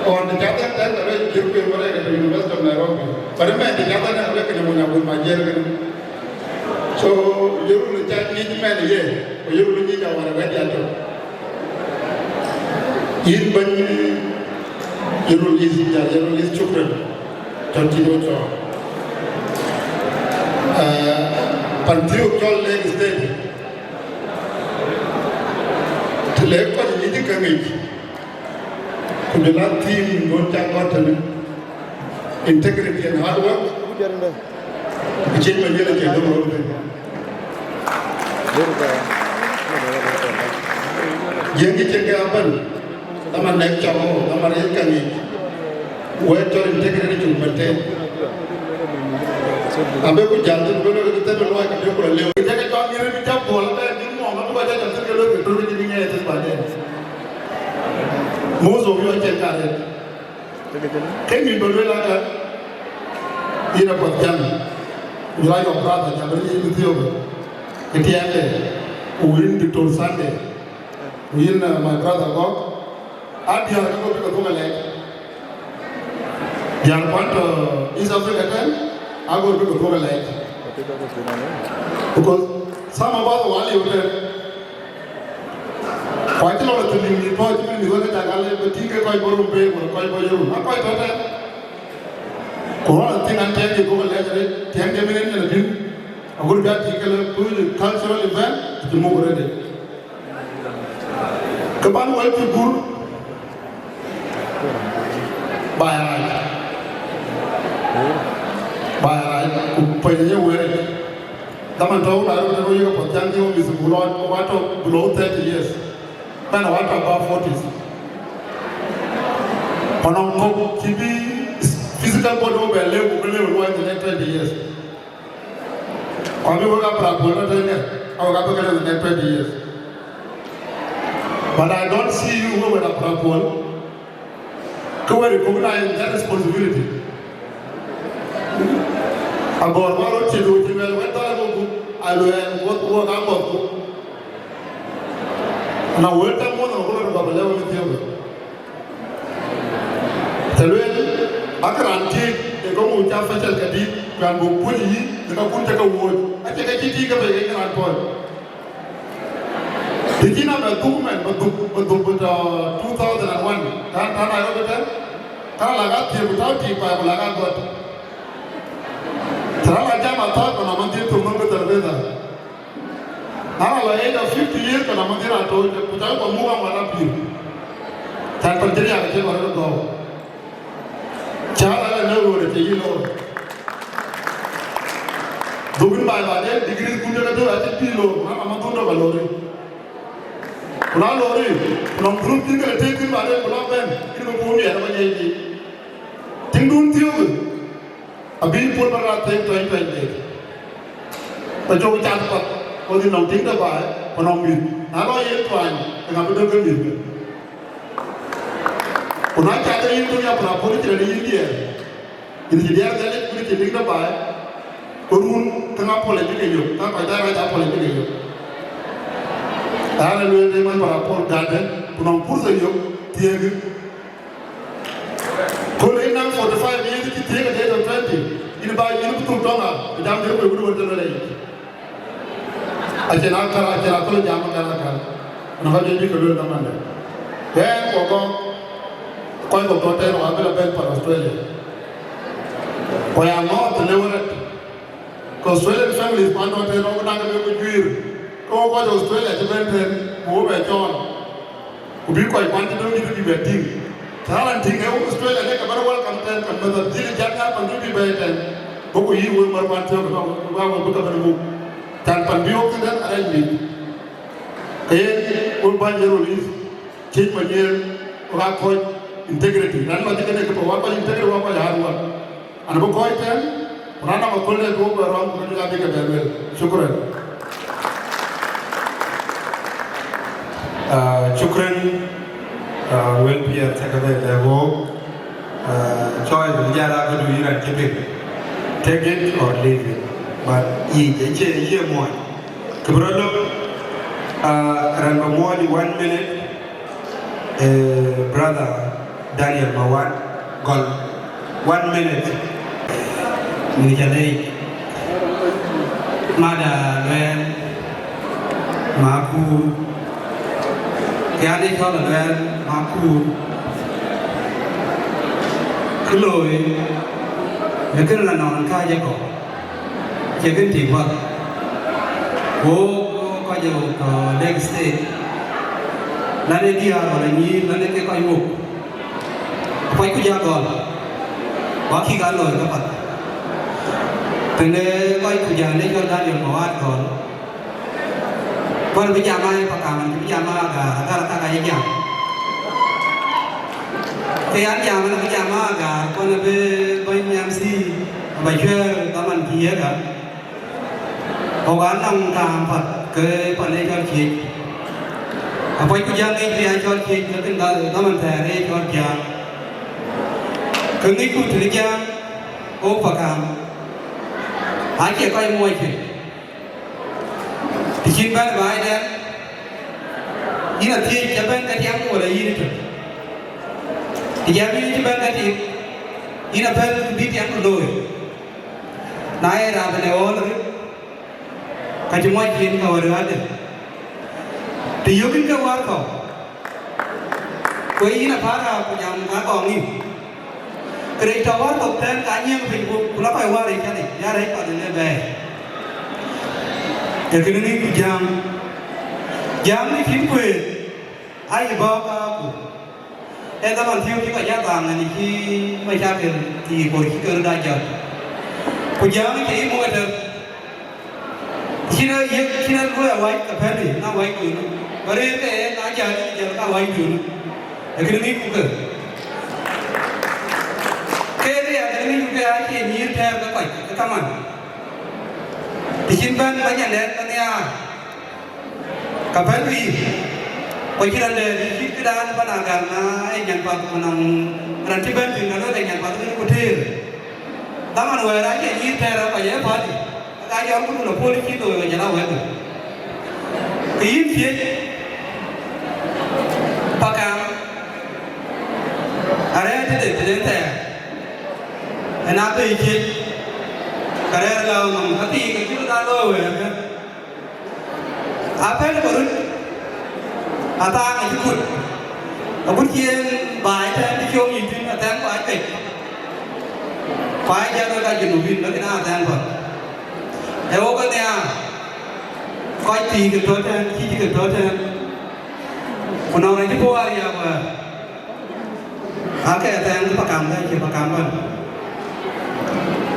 Ɣɔn të cath ɛn tɛ̈n, arëk Jurku ë wärɛk ë University of Nairobi. But ëmɛn të cath ɛn arëk kënë mony Agut Majiɛl kënë. So, Yirol cä ŋic mɛn ë ye, ku Yirol ŋic awär wɛ̈t ya tök. Yïn bɛ̈ny Yirol East, ya Yirol East, shukran. Cɔn cï do cɔɔl. Ah, pan thiëëu cɔl Lake State. Të le kɔc ŋic ë ke ŋic. Ku jɔl a theme duɔ̈n cä gɔ̈t tënë, integrity and hard work. Ku Change Majiɛl acie döŋ röl thïn. Jiëŋ cï cïn ke abɛ̈n, dhaman nɛ̈k cam ɣo, dhaman riëc ka ŋic. Wɛ̈t cɔl integrity cuk bɛ̈n tëën. Abï ku jäl thïn, ku bï lɔ ke thëm ë luɔi, ka bï ku lɔ lëu. Ke jɔl ŋiɛ̈r bï jam puɔl ëbɛ̈n, bï muɔɔŋ abï kɔc jɔ jam thïn ke loi ke tök cï bï ŋiɛc thïn baden. Most of you acïn kë arëët. Ke nyuc bä lueel aka, yïn apuɔth jam, ku jɔl a your brother jam, bä yïn bï thiɔ̈k, ë tiɛɛŋde, ku yïn Doctor Sunday, ku yïn, uh, my brother Gɔ̈k, aa diäär ke bï ke thok alɛɛc. Diäär kuan tɔ̈ East Africa tɛ̈n, aa gɔ̈ɔ̈r bï ke thok alɛɛc. Because some of us wä liu tɛ̈n, ku acï lɔ thïn nïn mïth tɔ̈ cï mïth wek cak alë bï tïŋ ke kɔc bɔ̈ Rumbek wala kɔc bɔ̈ Yirol, aa kɔc tɔ̈ tɛ̈n. Ku rɔt athïn an, tiɛŋ cï thok alɛɛc arëët, tiɛŋ de mïn en yen abï, agut bï a tïŋ ke lë bï cultural event cï muk arëët. Ke ban wɛl cï gur, ba ya rac. Ba ya rac, ku pɛ̈ny ye wëët. Dhaman tɔ̈u na rot rot yek apuɔth, can cï wɔ mïth ku lɔ, wɔ atɔ̈ below thirty years. Mɛn wɔ atɔ̈ above forties. Ku nɔŋ kɔ̈k cï bï physical body wɔ bɛ lëu, ku bï lëu luɔi the next twenty years. Ku abï wek a pra puɔl tɔ̈ tënë, a wek abï ke lëu the next twenty years. But I don't see you wek wek a pra puɔl. Ke we recognize that responsibility. Agɔɔr bä rɔt cï du cï luɛɛl wɛ̈t dhal ë gup, a luɛɛl wuɔth wuɔk a mɔ̈thku. Na wël tɛ̈ muɔ̈th nɔm ku lɔ gɔp ë lɛ̈u ë thiëëu. Të lueel, akë raan tiëëc ë ke ŋuc ca pecel ke dït, ku an buk puöc yï në kakun tëk ke wuööc, acie ke cï tiic ke bei ke raan puɔ̈c. Të cïn abɛ dhuk mɛn, bä dhuk, bä dhuk bï tɔ̈ two thousand and one, tän, tän Nairobi tɛ̈n, ka la ka thiëëk ku tɔ̈ tik pay ku la ka gɔt. Të raan la jam athɔ̈ɔ̈c, ku nɔm adhil thok nɔm ke tharvesa. Na la lɔ age of fifty years, ku nɔm adhil atooc, ku cä kɔn muk aŋuan apïïr. Tän pan cï riääk acï kɔn rɔt gɔ̈ɔ̈u. Cä raan ë lëu ɣööt acï yï loor. Dhuk yïn baai baden, degree kun tëk adhö acï pïïr loor, ku na nɔm adhun tök alori. Ku na lori, ku nɔm group cïn ke tëëk thïn baden, ku lɔ bɛ̈n, yïn bï puɔ̈u miɛt ë bä ŋiɛc yiic. Tiŋdun thiökë, abï puɔ̈l bä raan thëëk tuɛny tuɛny dee. Bä cök cath path, ku dhil nɔm tiŋ de baai, ku nɔm mïth. Na lɔ yen tuany, ke ŋa bï döŋ ke mïth? Ku na cath ë yïn tök ya pra puɔ̈l cï rɛ̈t ë yïn diɛɛr, yïn cï diɛɛr Nhialic ku cï tiŋ de baai, ku run käŋ apɔlɛc bï ke yök, ka kɔc daai rac apɔlɛc bï ke yök. Raan ë lueel de man pra puɔ̈l gätde, ku nɔm purtha yök thiëëkë. Kööl ë naŋ forty five years cï thiëëk at the age of twenty, yïn ba yïn bï thuk tɔŋ a, bï jam dït ku yök bï wën të lueel ayic. Acïn akär, acïn aköl jam akär akär. Në ka juëc bï ke lueel dhamandë. Ɣɛn ku Agɔk, kɔc kɔ̈k tɔ̈ tɛ̈n, wä bï lɔ bɛ̈n pan Australia. Ku ya ŋɔ̈ɔ̈th të lëu rɛt, ke Australian families kuan tɔ̈ tɛ̈n, wä bï daŋ ke bï ku juiir, ke wä kɔc Australia cï bɛ̈n tɛ̈n, ku wä bɛ cɔɔl. Ku bï kɔc kuan cï döŋ dït bï bɛ tïŋ. Të raan tïŋ ë Australia, ke bä welcome tɛ̈n, ke meth adhil jat nhial pan bï bɛ̈ɛ̈i tɛ̈n, bä ku yï wëu mär kuan thiɔ̈k, bä wëu bï ke bɛ̈n muk. Can pan bï wok thïn tɛ̈n arɛc mïth. Ke yen, wek bäny ye röl yïth, thiëc Manyëër, wek aa kɔc integrity. Raan lɔ cï kënë ke wä kɔc integrity, wä kɔc hard work. An bï kɔc tɛ̈n, ku raan nɔm aköl dɛ bï wok bɛ rɔm, ku bï dik abï ke bɛ lueel. Shukran. Ah, shukran. Ah, well, Pierre, take a bit, uh, go. Ah, choice, yeah, I could do it and keep it. Take it or leave it. But ye, ye, ye, ye, more. Kibra lo, ah, raan ba muɔɔc one minute, eh, brother Daniel Mawat Gɔl, one minute. Ni ca leec. Mada luɛɛl makuur. Ke an ë cɔl luɛɛl makuur. Kë looi, në kënë la nɔn kääc ë kɔ̈u. Cie kën tik path. Ku wok, wok kɔc ë wok tɔ̈ Lake State, lan ë diäär wala nyïïr, lan ë ke kɔc wok, apac ku ja gɔl, ku akïk aa looi käpath. Tënë kɔc ku ja në cɔl Daniel Mawat Gɔl, kuan bï jam aa ë Pakam, bï jam aa Agaar, Agaar athak aye jam. Ke an jam, an bï jam aa Agaar, kuan bï bɛ̈ny M C aba cuɛ̈ɛ̈r dhaman cï yiëk aa. Ɣok aa nɔŋ kaam path ke pan ë cɔl Ciëc. Apac ku jam ŋic bï aa cɔl Ciëc, lakin dha-, dhaman thɛɛr ë cɔl Jiääk. Ke ŋicku tënë Jiääk, ɣok Pakam, acie kɔc muɔc kë. Të cïn bɛ̈n ë baai dɛn, yïn athiëëc, cä bɛ̈n ke tiɛm wala yïn ëtök? Të jam yïn cï bɛ̈n ke tik, yïn apɛ̈l kë bï tiɛm looi. Na ye raan bɛ̈n ë ɣɔ̈ɔ̈l rït, ka cï muɔc yen ka wär ɣätde. Të yök yïn ke wär kɔ̈u, ku yïn apär raak ku jam ka gɔŋ yïn. Kërɛc tɔ̈ wär kɔ̈u tɛ̈n ka nyiëëŋ piny ku, ku la kɔc wär yic kɛ̈nic, ya rɛc path ënë bɛ̈ɛ̈i. Ee kënë ŋic ku jam, jam në cïn kuëër, ayï bɔ̈ kaaku. Ee dhaman thiɔ̈k cï kɔc jɔ dhaaŋ, ënë cï macakël thii kor cï ke röt aa jɔt. Ku jam ë ke yï muk ëtër. Cïn a yiëk, cïn a luɔi awäc ke pɛ̈n ë, na wäc duönë. Ba rëër ke en, na jäl, jäl ka wäc duönë. Ee kënë ŋicku ke. Ke riɛl, ee kënë ŋicku ke, acie nyïïr tɛ̈ɛ̈r ke kɔc, ke kaman. Të cïn bɛ̈n ba nyandɛn ba nhiaar, ka pɛ̈n bï yï. Ku cïn raan dɛ̈ cït këdan pan Agaar, na ee nyan path ku nɔŋ raan cï bɛ̈n thïn, ka lueel ee nyan path kënë ku tëër. Dhaman wɛ̈ɛ̈r acie nyïïr tɛ̈ɛ̈r ë kɔc ë party, ka jɔl ku dun apuɔl cï looi, wek jɔl a wɛ̈ɛ̈r. Ke yïn thiëëc, Pakam arɛ̈ɛ̈r tëde, tëde thɛɛr, ëna bei thiëëc, ka rɛ̈ɛ̈r lääu nɔm, ka thii ke cï röt aa looi wɛ̈ɛ̈r kë. Apɛ̈l bä röt, athaaŋ acï kut, agut cï en baai tɛ̈ɛ̈n bï com yïn thïn, athɛɛŋ ku ajuëc, ku aa jɛl wek aa Junubin, lakin aa athɛɛŋ path. Ee wok ë nhiaar, kɔc thii ke tɔ̈ tɛ̈ɛ̈n, cï cï ke tɔ̈ tɛ̈ɛ̈n, ku nɔŋ rɛc cï puɔ̈u aa riääk wɛ̈ɛ̈r. Aake athɛɛŋ cï Pakam, ka cie Pakam bɛ̈n.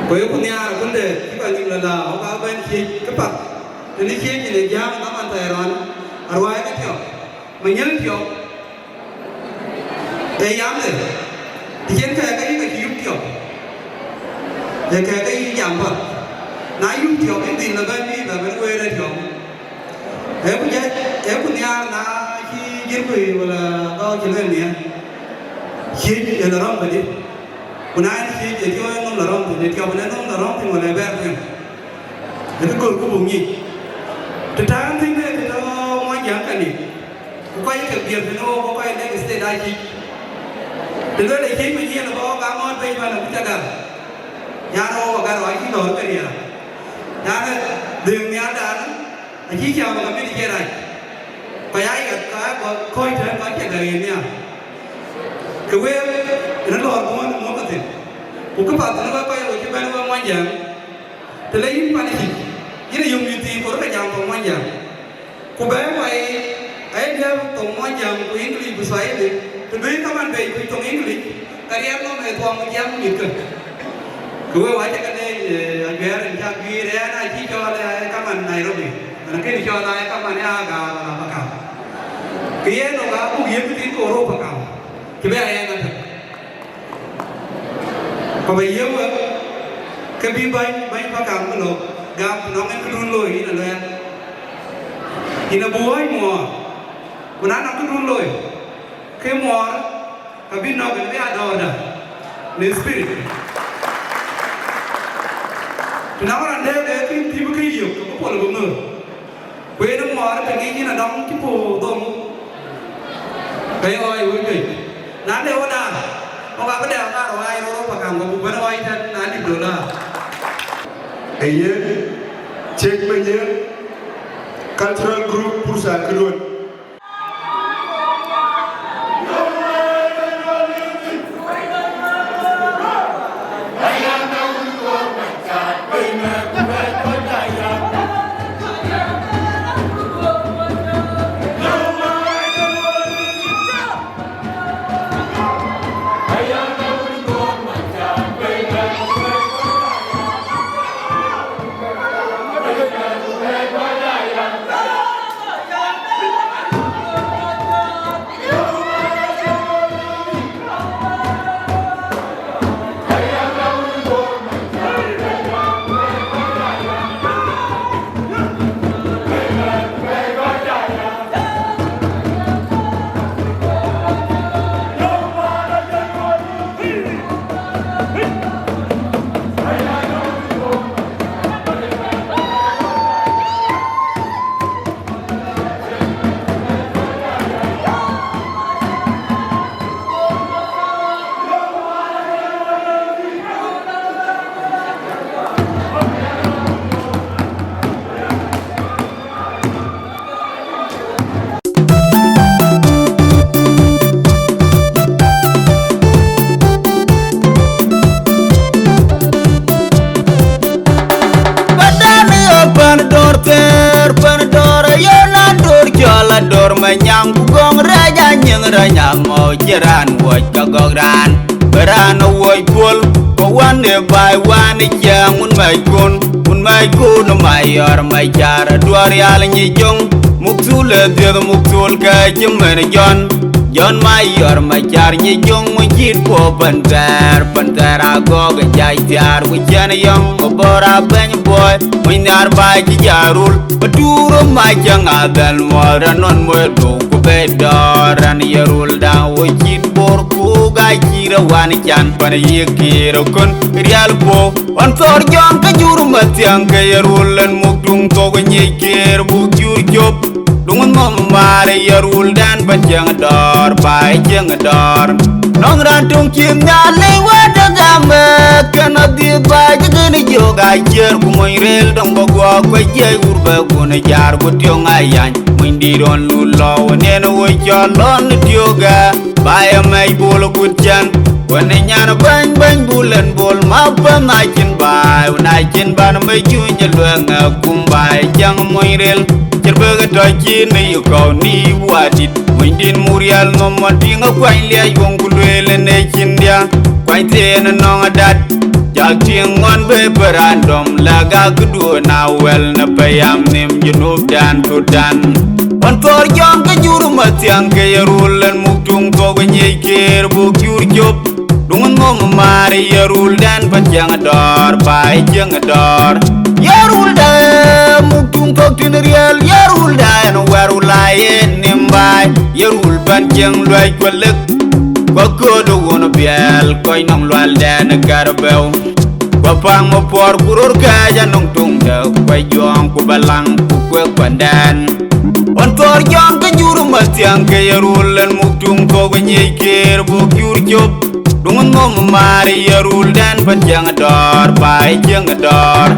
Ku yeku nhiaar akutde cï kɔc nïm lɔ la, ɣok aa bɛ̈n thiëëc këpath. Tënë thiëëc yen ë jääm dhaman thɛɛr ɣɔn, aruääi ke tiɔp, Manyël tiɔp, ee yamde. Të cïn kɛɛk ke yï ka cï yup tiɔp, ee kɛɛk ke yï jam path. Na yup tiɔp, yïn dhil lɔ bɛ̈n bï bɛ bɛ̈n weer ë tiɔp. Ee ku jɛ, ee ku nhiaar na cï jir ku wala dhɔ̈k cï lueel nhial. Thiëëc ë lɔ rɔ̈m këdï. Ku na yen thiëëc ë tiɔp ë nɔm lɔ rɔ̈m thïn, ë tiɔp ë nɔm lɔ rɔ̈m thïn wala ë bɛ̈ɛ̈r tueŋ. Ë kë gör ku buk nyic. Të tääu thïn ë të tɔ̈ Muɔnyjäŋ ka nik. Ku kɔc ke biɛt tënë ɣok, ku kɔc Lake State aa cïc. Të lueel ë Ciëc Manyël abä ɣok aa ŋɔ̈ɔ̈t bei bän, agut cä gäl. Yan ɣok agar ɣok acï lɔ̈ɔ̈r ke riɛl. Yan dhëëŋ nhialdan, acï cäm ka mit cie rac. Kɔc aa yɛt, kɔc aa kɔc tɛ̈n, kɔc cï gäk yen nhial. Ke wek, ënë lɔɔr bɔ̈ në mɔ̈k thïn. Ku këpath në wek kɔc ë we cï bɛ̈n wek Muɔnyjäŋ, të le yïn pan cï, yïn ë yök mïth thïn, kɔɔr ke jam thoŋ Muɔnyjäŋ. Ku bɛ̈ɛ̈i wai, ayï diäk thoŋ Muɔnyjäŋ ku English ku Swahili, të duëi kaman bei kuc thoŋ English, ka riɛl nɔm ë thuɔŋ jiɛɛm mïthkë. Ku wek wacë ke leec, eh, ajuɛɛr ën cak guiir, ë ɛn acï cɔɔl, eh, kaman Nairobi, ën akënë cɔɔl, eh, kaman ë Agaar wala Pakam. Ke yen ë ka buk yem thïn ke Europa kam, cï bï a yen atök. Ku bä yiëk wek, ke bï bäny, bäny Pakam bï lɔ gam, nɔŋ en këdun looi, yïn aluɛɛl. Yïn abï wääc muɔɔr, ku na nɔŋ këdun looi, ke muɔɔr, ka bï nɔ̈k, en bï a dɔ̈ɔ̈rda në spirit. Të nɔŋ raan dɛ̈ bɛ kën tïï bï ke yök, ke bï pol bï ŋör. Ku yen muɔɔr të ŋic yïn adɔŋ cï puɔ̈u dhom, ke ye ɣɔɔc wëu juëc. Na le wo daar, wo ka bï dɛɛm naar ɣɔɔc rɔt Pakam, ku buk bɛ̈n ɣɔɔc tɛ̈n, na dït döl daar. Ee yen, cek menye, cultural group, pursa këduön. Badan yo pan dor ter, pan dor yo na dor jola dor manyaŋ ku gong raja nyin ranya mo jiran woj ka gog ran. Beran woj pol, ko wan e bai wan e jang un mai kun, un mai kun mai yor mai jar duar yal nyi jong, muktul e dieth muktul ka jimen jon. Jon mai yor mai jar nyi jong un jit po pan ter, pan ter a gog jai tiar ku chen yong bora ben boy, mun nyar bai ji jarul, paturo mai jang a ben mo ranon mo do ku be dor ran yerul da wo jit bor ku ga jira wan chan pan ye kiro kun rial po. Wan thor jong ka jur ma tiang ke yerul en muk tung to nyi kir bu jur jop. Duŋ nhom maar ye ruldan ba cieŋ dɔɔr, ba cieŋ dɔɔr. Nɔŋ raan töŋ cï Nhialic wɛ̈t de gam, eh, kën adhil ba cï kën jök aciër, ku mony rel dɔŋ ba guɔ kuec jiɛc wur bɛ kun jar ku tiöŋ ayany. Monydït ɣɔn lut lɔ wën yen wo cɔl lɔn tiökë, ba ye mɛc bol kut cän. Wën ë nyan bäny bäny bul en bol ma pɛn acïn baai, wën acïn ban me juny luɛŋ akum baai cäŋ mony rel. Cïr bek tɔ cï në yïkɔ̈u nïïm wadït. Monydït murial nhom wan tïŋ akuany liac wöŋ ku lueel en ë cïn dia. Kuany thien ënɔŋ adat. Jak tïŋ ŋɔn be bï randɔm lɛ̈k akëduön awɛl në payam nhïm Junubdan Thudan. Ɣɔn thɔɔr jɔŋ ke jur mathiaŋ ke ye rul en muk tuŋ thok nyic keer buk jur cop. Duŋ nhom maar ye ruldan pan cieŋ dɔɔr, ba ye cieŋ dɔɔr. Ye rulda muk tuŋ thok tïn riɛl, ye rulda en wɛr ula ye nim baai. Ye rul pan cieŋ luɛc kuɔ lek, kuɔ kööt wun biɛl, kɔc nɔŋ lualdɛn ë kɛr bɛ̈u. Kuɔ paŋ më puɔɔr ku röör kɛɛc anɔŋ tuŋdë, kuɔ juɔɔŋ ku balaŋ ku kuek kuɛndɛn. Ɣɔn thɔɔr jɔŋ ke jur mathiaŋ ke ye rul en muk tuŋ thok nyic keer buk jur cop. Duŋ nhom maar ye ruldan pan cieŋ dɔɔr, ba ye cieŋ dɔɔr.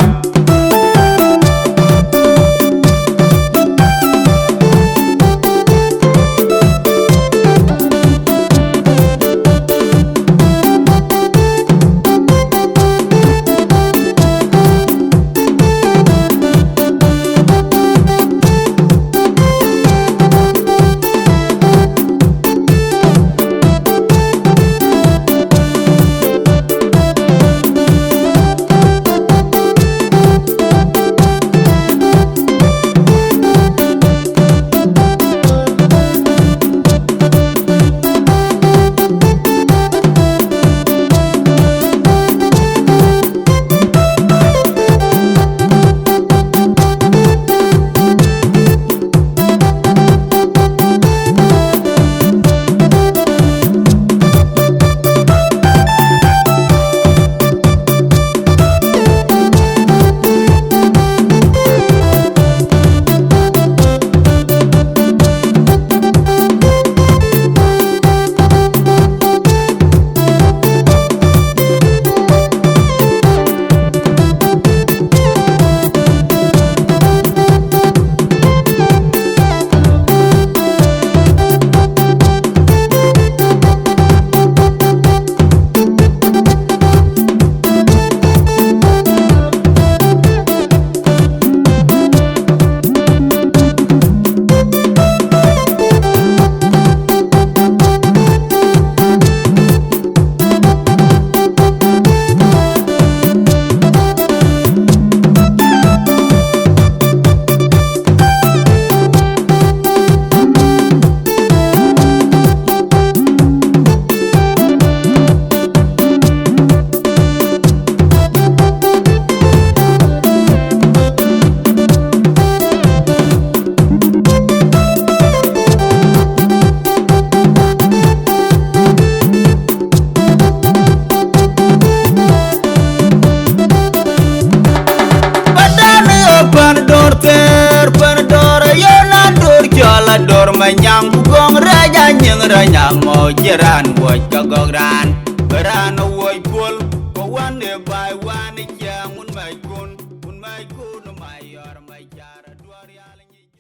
Nyiŋ raan nyaŋ mɔ̈u cï raan wuɔ̈c ke gɔ̈k raan, bï raan wuɔ̈c puɔ̈l, ku wän ë baai wän ë ciɛɛŋ, wun mɛckun, wun mɛckun ë Mayɔr, Mayɔr, duɔ̈r rial nyic.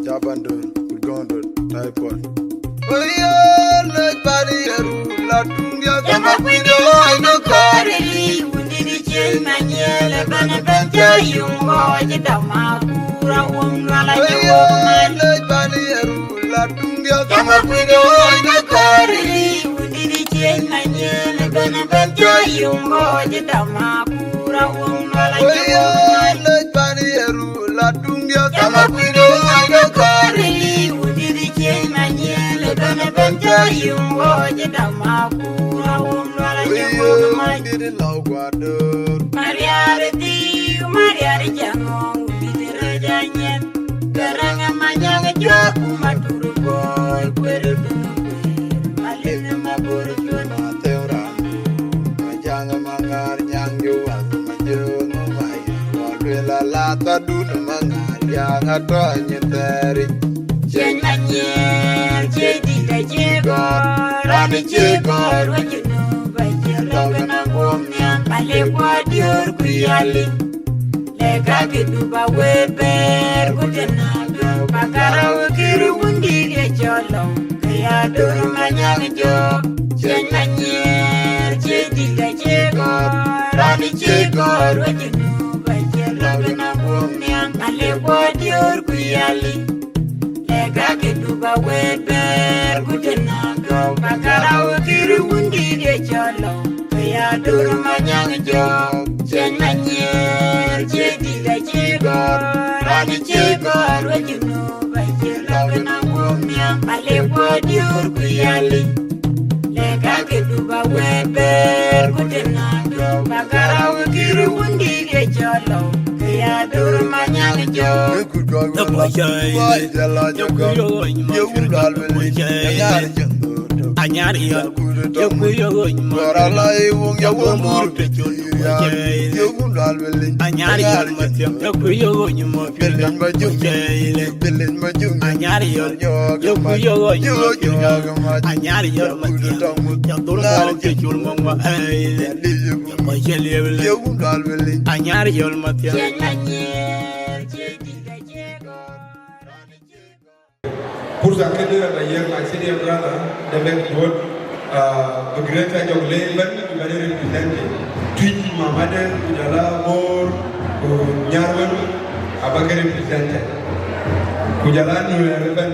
Jabandor, Gudgondor, Typhoid. Oye, lec bani yeru la duŋ diɔ̈k. Jama kuido, ai do kɔɔr ë liu, wundït cieŋ na nyiɛɛl ë bɛ̈n ë bɛ̈n cä yum ɣɔɔc ë dam akura wum lual a jɔ wok man. Oye, lec bani yeru la duŋ diɔ̈k. Jama kuido, ai do kɔɔr ë liu, wundït cieŋ na nyiɛɛl ë bɛ̈n ë bɛ̈n cä yum ɣɔɔc ë dam akura wum lual a jɔ wok man. Oye, lec bani yeru la duŋ diɔ̈k. Jama kuido, ai do kɔɔr ë liu, wundït cieŋ na nyiɛɛl ë bɛ̈n ë bɛ̈n cä yum ɣɔɔc ë dam akura wum lual a jɔ wok man. Dït lɔu guador. Mariar thiu, Mariar jaŋ ŋɔŋ, wundït rɛc anyiɛth. Garaŋ ë Manyaŋ jɔk, ku Matur bɔɔl, kuer dun kuer. Malin ë Mabor cuɔt. Matheu raan. Majaŋ ë Maŋar nyaŋ juwal, Majöŋ ë Mayɔr. Wɔ luel ala thadun ë Maŋar jaŋ atɔ̈ nyin thɛɛric. Ciɛny Manyiɛɛr, cie dït acie gɔ̈ɔ̈r, raan ë cie gɔ̈ɔ̈r, wecï nu ba cie lɔ̈k ë na guɔ̈m nhiam. Malek wɔ diöör ku yali. Lek kakï du ba wëët bɛ̈ɛ̈r, ku të na gäu ba karau kir wundït ye cɔl lɔu, ke ya dur Manyaŋ jɔɔk. Ciɛny Manyiɛɛr, cie dït acie gɔ̈ɔ̈r, raan ë cie gɔ̈ɔ̈r, wecï nu ba cie lɔ̈k ë na guɔ̈m nhiam. Malek wɔ diöör ku yali. Lek kakï du ba wëët bɛ̈ɛ̈r, ku të na gäu ba karau kir wundït ye cɔl lɔu, ke ya dur Manyaŋ jɔɔk. Ciɛny Manyiɛɛr, cie dït acie gɔ̈ɔ̈r, raan ë cie gɔ̈ɔ̈r, wecï nu ba cie lɔ̈k ë na guɔ̈m nhiam. Malek wɔ diöör ku yali. Lek kakï du ba wëët bɛ̈ɛ̈r, ku të na gäu ba karau kir wundït ye cɔl lɔu, ke ya dur Manyaŋ jɔɔk. Anyar yɔl, ye ku yɔl, anyar yɔl mathiang, ye ku yɔl, anyar yɔl mathiang. Anyar yɔl, ye ku yɔl, anyar yɔl mathiang, ya dhor ma ke cul mɔŋ ma, eh, ye ku yɔl, anyar yɔl mathiang. Pursa kënë ba yiëk my senior brother, the late Duot, uh, the great Ajok Lay ëbɛ̈n, ëbɛ̈n represented. Tuic mamade, ku jɔl a Bor, ku Nyarweŋ, aba ke represented. Ku jɔl a Nuɛɛr ëbɛ̈n.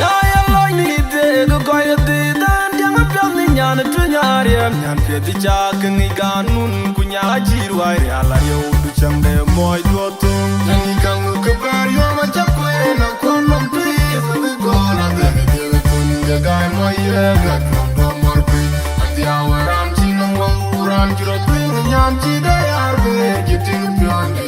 Ya, ya lɔc ni dek kɔc ke dhiëëth, an, diɛŋ apiɔth ni nyan ë tuny ariɛm, nyan piɛth ë cak ke ŋic ganun, ku nya cï ruai rial ariëu, du cäŋ de muɔɔc duɔ̈th thöŋ. Nyan ë kaŋ ke bɛ̈ɛ̈r yom acä kueen, akuɔn nɔm pïïr, ku gɔl adhɛ̈k dhil thun, ke gaai muɔc ye gat tuɔm duɔ̈m mɔr pïïr. Adhiau ë raan cï nɔm wëu, raan cï rɔt piŋ, nyan cï dɛ yar bë cï tïŋ piɔ̈nde.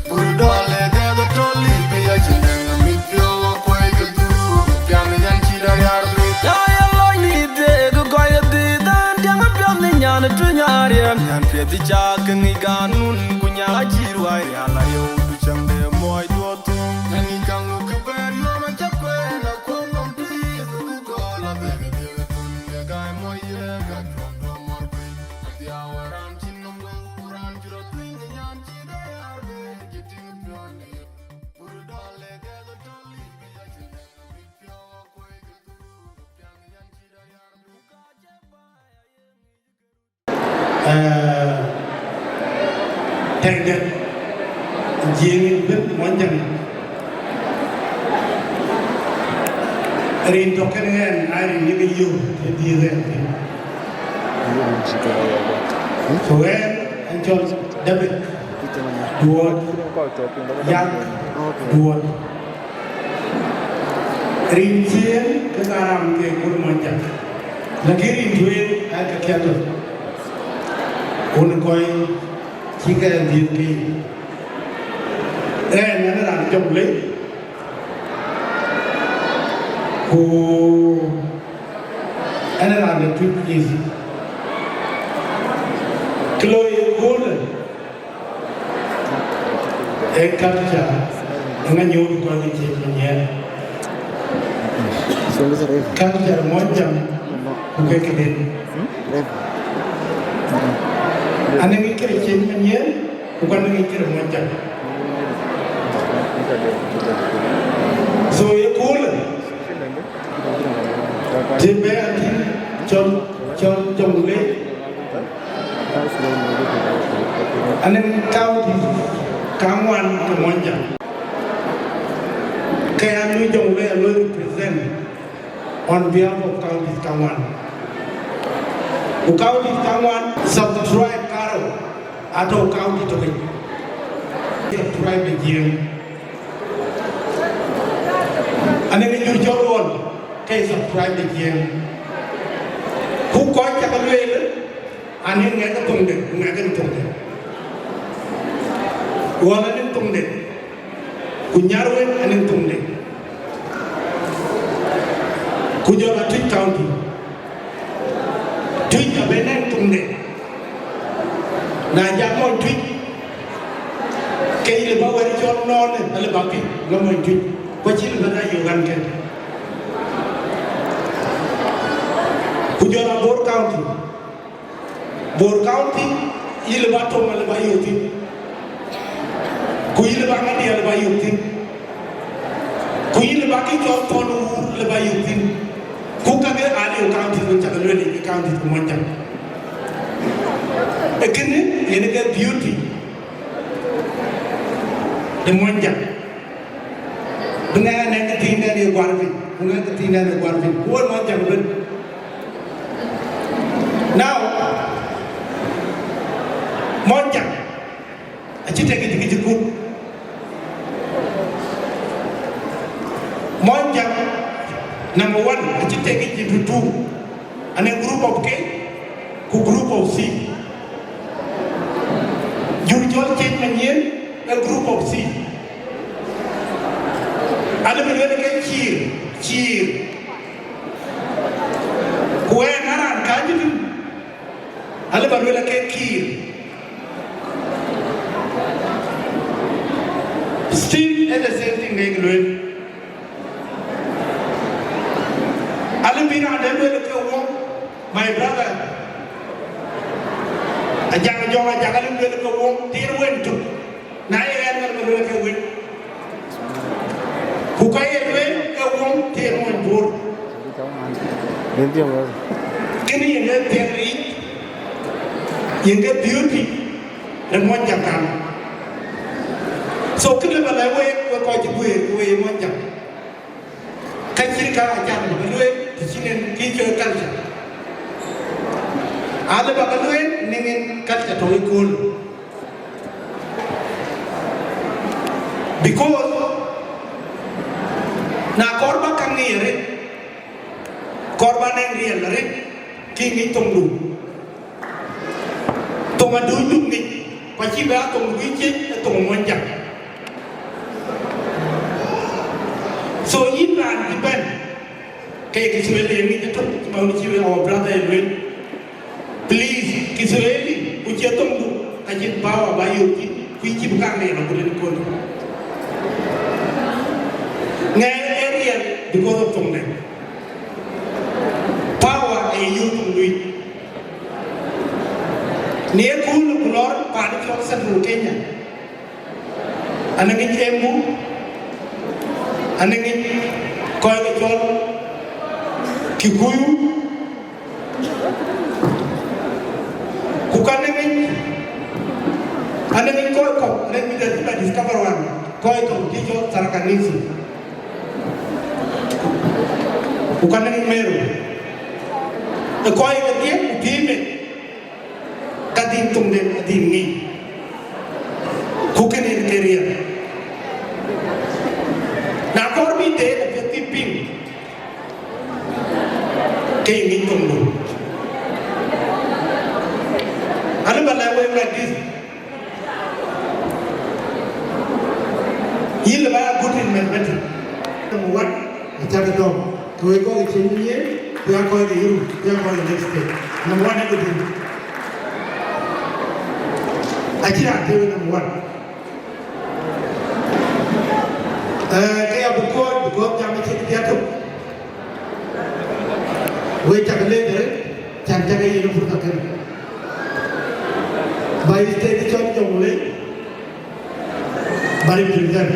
Pur dɔl ë dɛ̈k ë tɔ̈ Libya cï nɛŋ mit piɔ̈u akuɛc ke dhuruk, piɛŋ nyan cï dɛ yar bë. Ya, ya lɔc ni dek kɔc ke dhiëëth, an, diɛŋ apiɔth ni nyan ë tuny ariɛm, nyan piɛth ë cak ke ŋic ganun, ku nya cï ruai rial ariëu, du cäŋ de muɔɔc duɔ̈th thöŋ. Nyan ë kaŋ ke bɛ̈ɛ̈r yom acä kueen, akuɔn nɔm pïïr, ku gɔl adhɛ̈k dhil thun, ke gaai muɔc ye gat tuɔm duɔ̈m mɔr pïïr. Adhiau ë raan cï nɔm wëu, raan cï rɔt piŋ, nyan cï dɛ yar bë cï tïŋ piɔ̈nde. Eh, tɛ̈dɛ̈t. Jiëëŋ ëbën Muɔnyjäŋ. Rin tɔ̈ kënë ɣɛn, aa rin ye ke yök ë dhiëëth ɣɛn thïn. Ku ɣɛn, ɣɛn cɔl David Duɔɔt, Yak Duɔɔt. Rin ciëën ke ka ram ke kun Muɔnyjäŋ, lakin rin tueŋ aa ke kiɛ̈t tɔ̈. Kun kɔc cï ke dhiëëth ke yic. Ɣɛn, ɣɛn ë raan Jɔŋlei, ku ɣɛn ë raan de Tuic East. Kë looi ë köölë, ee culture, ë ŋa nyuɔɔth kɔc ë ciëc manyiɛɛr. Culture Muɔnyjäŋ, ku ke këden. Anëŋ ë kërë ciëc manyiɛɛr, ku ka nɛŋ ë kërë Muɔnyjäŋ. So, ye köölë, të bɛ a tïŋ cɔl, cɔl Jɔŋlei, anëŋ county kaŋuan ke Muɔnyjäŋ. Ke ya nu Jɔŋlei a loi represent on behalf of counties kaŋuan. Ku counties kaŋuan, sub-tribe karou atɔ̈ county tök yic. Sub-tribe de Jiëëŋ. Anëŋ ë jur cɔl Ɣɔl, ke sub-tribe de Jiëëŋ. Ku kɔc cak lueel, anëŋ ŋɛk ë thoŋde, ku ŋɛk ë thoŋde. Ɣɔl anëŋ thoŋde, ku Nyarweŋ anëŋ thoŋde. Ku jɔl a Tuic County. Tuic abï nɛŋ thoŋde. Na jak mony Tuic, ke yï lëu ba wɛ̈t cɔl nɔɔnë, alëu ba piŋ, la mony Tuic. Ku acï lëu ba na yök ɣän kën. Ku jɔl a Bor County. Bor County, yï lëu ba Tom alëu ba yök thïn. Ku yï lëu ba Ŋadiɛ̈ alëu ba yök thïn. Ku yï lëu ba kë cɔl Thɔn Wuur alëu ba yök thïn. Ku kakë aa liu counties wën cak lueel ë counties ke Muɔnyjäŋ. Ee kënë yen ke beauty de Muɔnyjäŋ. Bï ŋɛk anɛŋ kë thiinden ye guar piny, ku ŋɛk kë thiinden ye guar piny. Ku wën Muɔnyjäŋ ëbën. Now, Muɔnyjäŋ acï tek yic kë cï kut. Muɔnyjäŋ, number one, acï tek yic into two. Anëŋ group of K, ku group of C. Jur cɔl ciëc manyiɛɛr, ee group of C. Alëu bï lueel ke ciir, ciir. Ku ɣɛn ë raan kääc thïn, alëu ba lueel ke kiir. Still, ee the same thing nek lueel. Alëu bï raan de lueel ke wok, my brother, Ajak Jɔŋ Ajak, alëu lueel ke wok, thiir wën tök. Na ye ɣɛn ŋɛn ke lueel ke wek, ku ka ye lueel ke wok, thiir mony Bor. Kënë yen ee thiëŋ riic, yen ke beauty de Muɔnyjäŋ kan. So, kënë ba lɛ̈k wek, wek kɔc cï guëër, ku wek ye Muɔnyjäŋ. Ka cït ka acan ba ke lueel, të cïn en kë cɔl culture. Alëu ba ke lueel, nɛŋ en culture tɔ̈ ëkööl. Because na kɔɔr ba käŋ ŋic arëët, kɔɔr ba nɛŋ riɛl arëët, kï ŋic thoŋdu. Thoŋ aduk duk ŋic, ku acïï bï aa thoŋ duk ciëc, ee thoŋ Muɔnyjäŋ. So yïn raan cï bɛ̈n, ke Kiswahili ye ŋic ëtök, cï man cï our brother ye lueel. Please, Kiswahili, ku cie thoŋdu, ka cïn power ba yök thïn, ku yïn cïï bï kaŋ riɛl agut en kööl. Ŋɛk ee riɛl because of thoŋde. Power ee yök thoŋdu yic. Në ëkööl ku lɔr paan cɔl Central Kenya, anëŋ yic Embu, anëŋ yic kɔc ke cɔl Kikuyu, ku ka nɛŋ yic Anɔŋ kɔc kɔ̈k, anɔŋ mi dɛ̈t bï la discover wan, kɔc tɔ̈ cï cɔl Tharaka Nithi. Ku ka nɔŋ Meru. Ë kɔc kedhie ku pïïr meth, ka dhil thoŋden adhil ŋic. Ku kënë yen ke riɛl. Na kɔɔr bï deet apiɛth bï piŋ, ke yï ŋic thoŋdu. Alë ba lɛ̈k wek like this. Yïn lë ba ya good in mathematics. Number one, acäk dɔm. Ke wek kɔc ke cïn yen, ku ya kɔc ke yï rum, ku ya kɔc ke next state. Number one, everything. Acï raan tëë wek number one. Eh, ke ya bï kɔɔr, bï kɔɔr jam cït bï atök. Wek cak leec arëët, can cak yen fursa kënë. Ba state cɔl Jonglei, ba represent.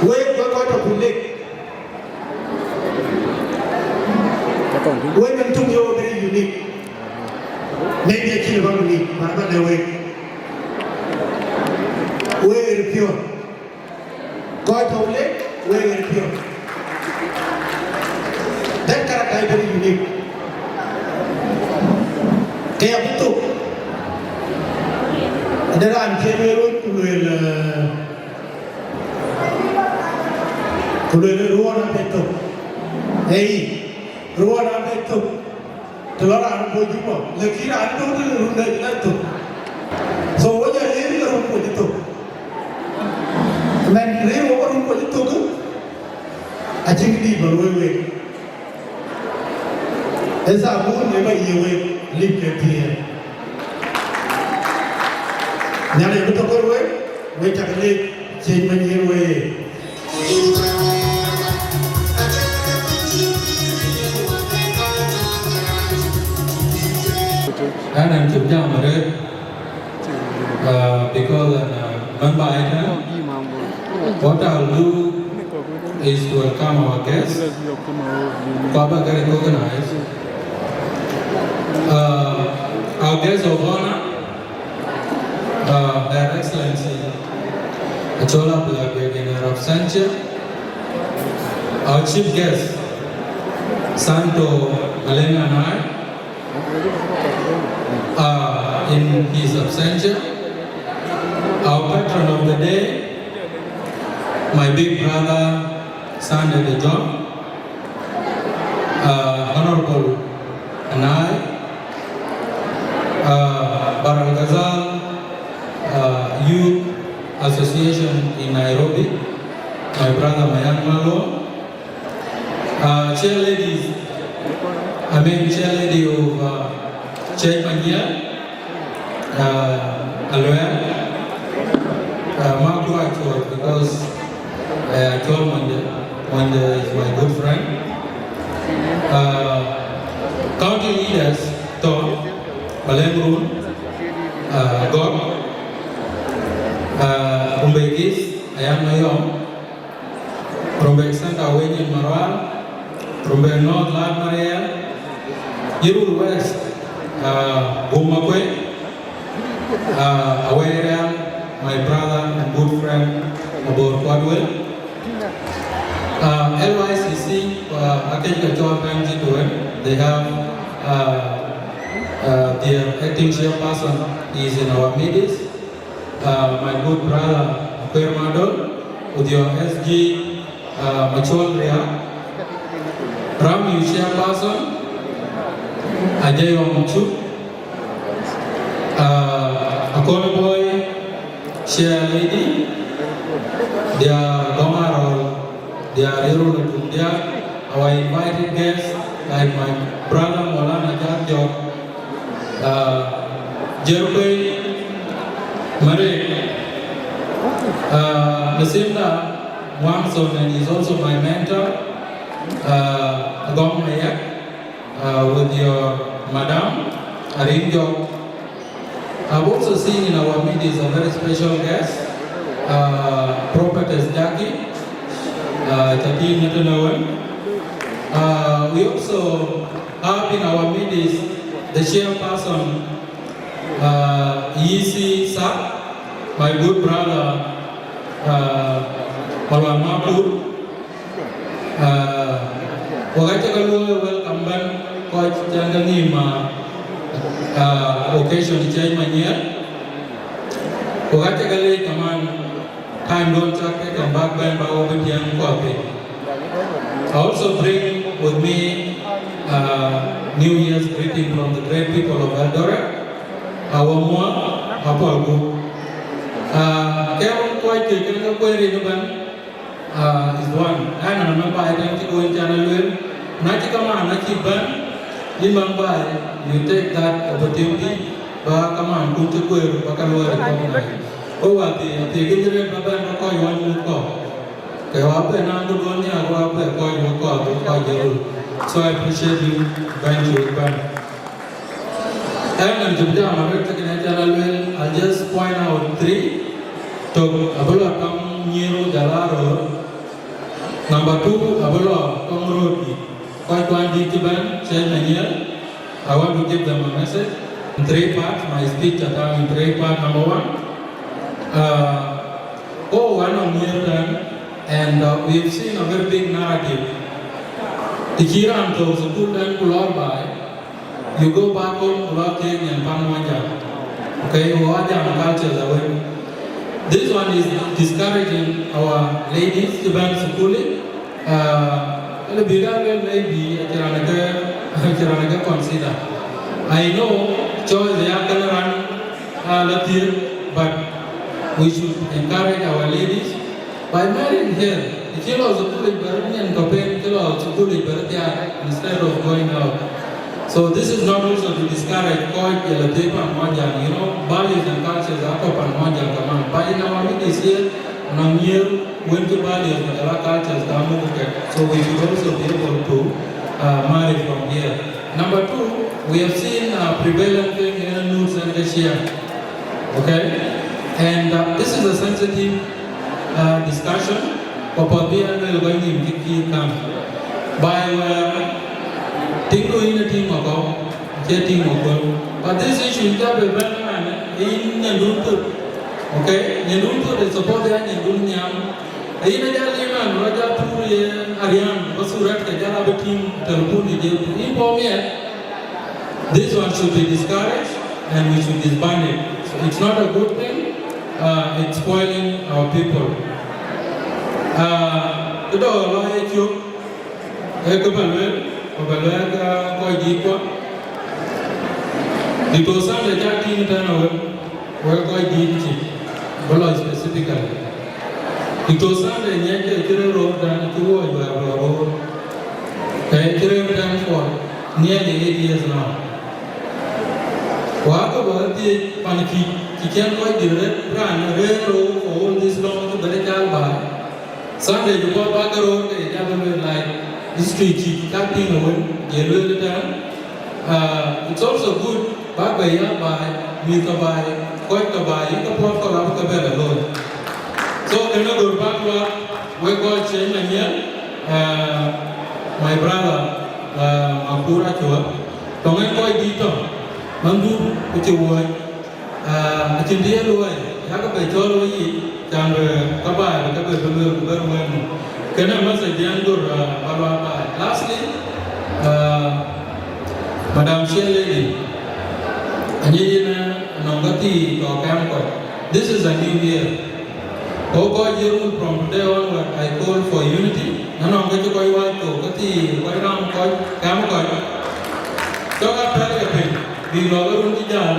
Wek, wek kɔc tɔ̈ Pun Lake. Wek nɔŋ töŋ ye wek very unique. Maybe acïn ba unique, but ba lɛ̈k wek. Wek ë piɔ̈ɔ̈th. Kɔc tɔ̈ Lake, wek ë piɔ̈ɔ̈th. That character is very unique. Ke ya bï thok. Ade raan cï lueel wën ku lueel, eh, ku lueel ruɔ̈ɔ̈n abï thok. Ei, ruɔ̈ɔ̈n abï thok. Të lɔ raan bɔ̈ Juba, lakin raan tɔ̈ tënë run dɛ̈ cï la thok. So, wek jɔ ler ke run kuɔc ë thok. Mɛn rëër wok run kuɔc ë thok, acïn kë dït bä luɔ̈i wek. Ë thabuun ë bä yiëk wek lip ke thiëër. Nhialic abï tɔ̈ kɔ̈r wek, wek cak leec ciëc many yen wek. Ɣɛn, ɣɛn cuk jam arëët, uh, because ɣɛn, uh, member ëtɛ̈n. What I'll do is to welcome our guests. Ku abä ke recognize, uh, our guest of honor, uh, Her Excellency Achola Blagwe in her absentia. Our chief guest, Santo Maleng Anai, uh, in his absentia. Our patron of the day, my big brother, Sunday de Jong, uh, Honorable Anai, uh, Bahr el Ghazal, uh, Youth Association in Nairobi, my brother Mayan Malong, uh, chair ladies, I mean, chair lady of, uh, Church Panyia, uh, Aloya, uh, Makwa Chol, because, uh, Chol Mande, Mande is my good friend. Uh, county leaders, Thor, Maleng Run, uh, Gok, uh, Rumbek East, Ayan Mayom, Rumbek Center, Wenyin Marwal, Rumbek North, Lad Mariel, Yirol West, uh, Bum Makwe, uh, Awerial, my brother and good friend, Mabor Kwadwel. Uh, L Y C C, uh, Akeny Kachol Bank Chituen, they have, uh, uh, their acting chairperson is in our midst. Uh, my good brother, Kwer Madol, with your S G, uh, Machol Ria, Ram, you chairperson, Ajay Omchu, uh, Akol Boy, chair lady, they are Gomarol, they are Irul Tundia, our invited guests, like my brother Molana Jajok, uh, Jerkwe Marek, uh, Lucinda Wangson, and is also my mentor, uh, Agong Mayak, uh, with your madam, Arinjok. I've also seen in our midst a very special guest, uh, Prophetess Jackie, uh, Chatin Natanuan. Uh, we also have in our midst the chairperson, uh, E C Sak, my good brother, uh, Malwal Makur, uh, wek aca ke luɔi welcome bɛ̈n, kɔc cän ke nhïïm, uh, uh, occasion cï Manyiɛɛr. Wek aca ke leec kaman, time don cak ke kan bäk bɛ̈n ba wek bï tiɛŋ kɔc piny. I also bring with me, uh, New Year's greeting from the great people of Eldoret. Our mua, apɔl ku. Uh, kɛm kɔc ke kën ke kueer rin ëbɛ̈n, uh, is one. Ɛn an, member ë tɛ̈n cï kuen can a lueel. Na cï kaman, na cï bɛ̈n, yïn member, you take that opportunity, ba kaman kun cï kueer, ba ka luɔi recognize. Ko wa thii, thii kï rɛt ba bɛ̈n ba kɔc wan muk kɔ̈k. Ke wa bɛ̈n an, ku duɔ̈n nhiaar, ku wa bɛ̈n kɔc wek kɔc, wek kɔc ye rul. So I appreciate you, thank you, thank you. Ɛn an cï jam arëët, ke kën acan a lueel, I'll just point out three. Tök abï lɔ tɔŋ nyïïr ku jɔl a röör. Number two, abï lɔ tɔŋ röördït. Kɔc kuan dït cï bɛ̈n, cï Manyiɛɛr, I want to give them a message in three parts. My speech that time in three parts. Number one, uh, oh, one on here then, and, uh, we've seen a very big narrative. Të cï raan thou thukul tɛ̈n ku lɔɔr baai, you go back home, ku lɔɔr thiëëc nyan pan Muɔnyjäŋ. Okay, wɔ jam cultures awën. This one is discouraging our ladies cï bɛ̈n thukul. Uh, ëlë bï raan lueel maybe acï raan ke, acï raan ke consider. I know choice ya kënë raan, uh, la thiëëc, but we should encourage our ladies by marrying here. Të cï lɔ thukul yic bɛ̈n nyan tɔ̈ pen, cï lɔ thukul yic bɛ̈n thiaak instead of going out. So this is not also to discourage kɔc ye la thiëëc pan Muɔnyjäŋ, you know, values and cultures are kɔc pan Muɔnyjäŋ kaman. But in our midst here, nɔŋ nyïïr wën cï values ku jɔl a cultures ka muk kek. So we should also be able to, uh, marry from here. Number two, we have seen, uh, prevalent thing in nudes and the share. Okay? And, uh, this is a sensitive, uh, discussion. Ku apuɔth bï an lueel kɔc nhïïm cï kïïr kam. Baai wɛ̈ɛ̈r, tiŋdu yïn ë tiŋ ë kɔ̈u, acie tiŋ ë köl. But this issue cä bï bɛ̈n ëmɛn, ë yïn nyandun thut. Okay? Nyandun thut is supposed to be nyandun nhiam. Ë yïn ë jal yïn an, rɔt jal tuur ye ariän, ba surat ke jal abï tïŋ telephone de jeu. Yïn puɔ̈u miɛt, this one should be discouraged and we should disband it. So it's not a good thing. Uh, it's spoiling our people. Uh, këdɔ lɔ ye cök, ee kë ba lueel, ku ba lueel, uh, kɔc dït kuɔ. Dït Sunday cak tïŋ tɛ̈n awën, wek kɔc dït cï, bï lɔ specifically. Dït Sunday nyiɛc ke cï rëër röör tɛ̈n cï wuɔɔc wɛ̈ɛ̈r lɔ röör. Ke cï rëër tɛ̈n for nearly eight years now. Ku aake bɔ̈ ë thiëëc pan cï, cï cïn kɔc dït rëër raan rëër röör for all this long cï bɛ̈n ë cal baai. Sunday cï bɔ̈ bäk ke röör ke ye jam lueel like history cï cak tïŋ awën ye lueel ëtɛ̈ɛ̈n. Uh, it's also good bäk bɛ ya baai, mïth ke baai, kɔc ke baai, yïn ke puɔ̈th kɔ̈k abï ke bɛ lɔ looi. So kënë gör bäk luaak wek kɔc cï Manyiɛɛr, uh, my brother, uh, Makur Acuɔɔr, tɔŋ en kɔc dït tɔŋ, manhdu ku cï wuɔ̈c. Ah, acïn të ye luɔi, yakë bɛ cɔl wei yic, can bï ka baai bï ke bɛ bï lueel ku bɛ̈n wël muk. Kënë message diɛn gör, ah, ba luaak baai. Lastly, ah, Madam Chair Lady, anyic yïn, ah, nɔŋ ka thii tɔ̈ kɛm kɔc. This is a new year. Ku kɔc ye rul from today onward, I call for unity. Na nɔŋ ka cï kɔc wac thok, ka thii kɔc ram kɔc, kɛm kɔc. Cɔk a pɛ̈l ke piny, bï lɔ ke run cï jäl,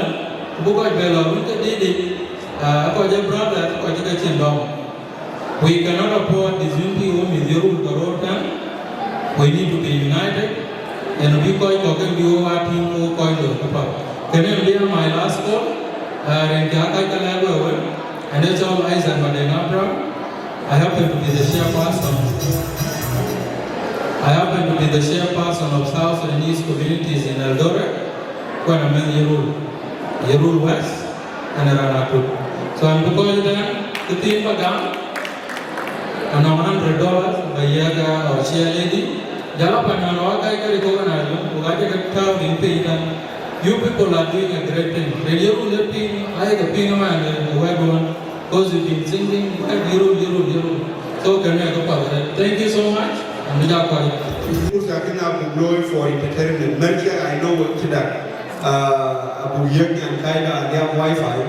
ku bï kɔc bɛ lɔ run ke dït dït, ah, kɔc ee brothers, kɔc ee ke cïn dɔm. We cannot afford disunity, wo mïth ye rul ke röör tɛ̈n. We need to be united, and bï kɔc kɔ̈k ke bï wo aa tïŋ wo kɔc loi ke path. Kënë bï a my last call, ah, rin cä kac ke lɛ̈k wek wën, and it's all Isaac Madeng Abraham. I happen to be the chairperson. I happen to be the chairperson of South Sudanese communities in Eldoret. Ku an a mɛnh Yirol, Yirol West, and Ranakut. So an bï kɔc ëtɛ̈ɛ̈n, kë thiin ba gam, anɔŋ hundred dollars ba yiëk, uh, our chair lady. Jɔl a pan an wä kac ke recognize, ku ka cï ke tääu rin piny tɛ̈n. You people are doing a great thing. Rin yï run ë piŋ, ayek piŋ ëmën ë wɛ̈t duɔ̈n, 'cause you've been singing, yï run, yï run, yï run. So kënë ë këpath arëët. Thank you so much, and bï ja kɔc. Fursa kënë abuk looi for entertainment. Mɛ̈r cï I know what cï dak. Uh, abuk yiëk nyan kaida aliap wifi.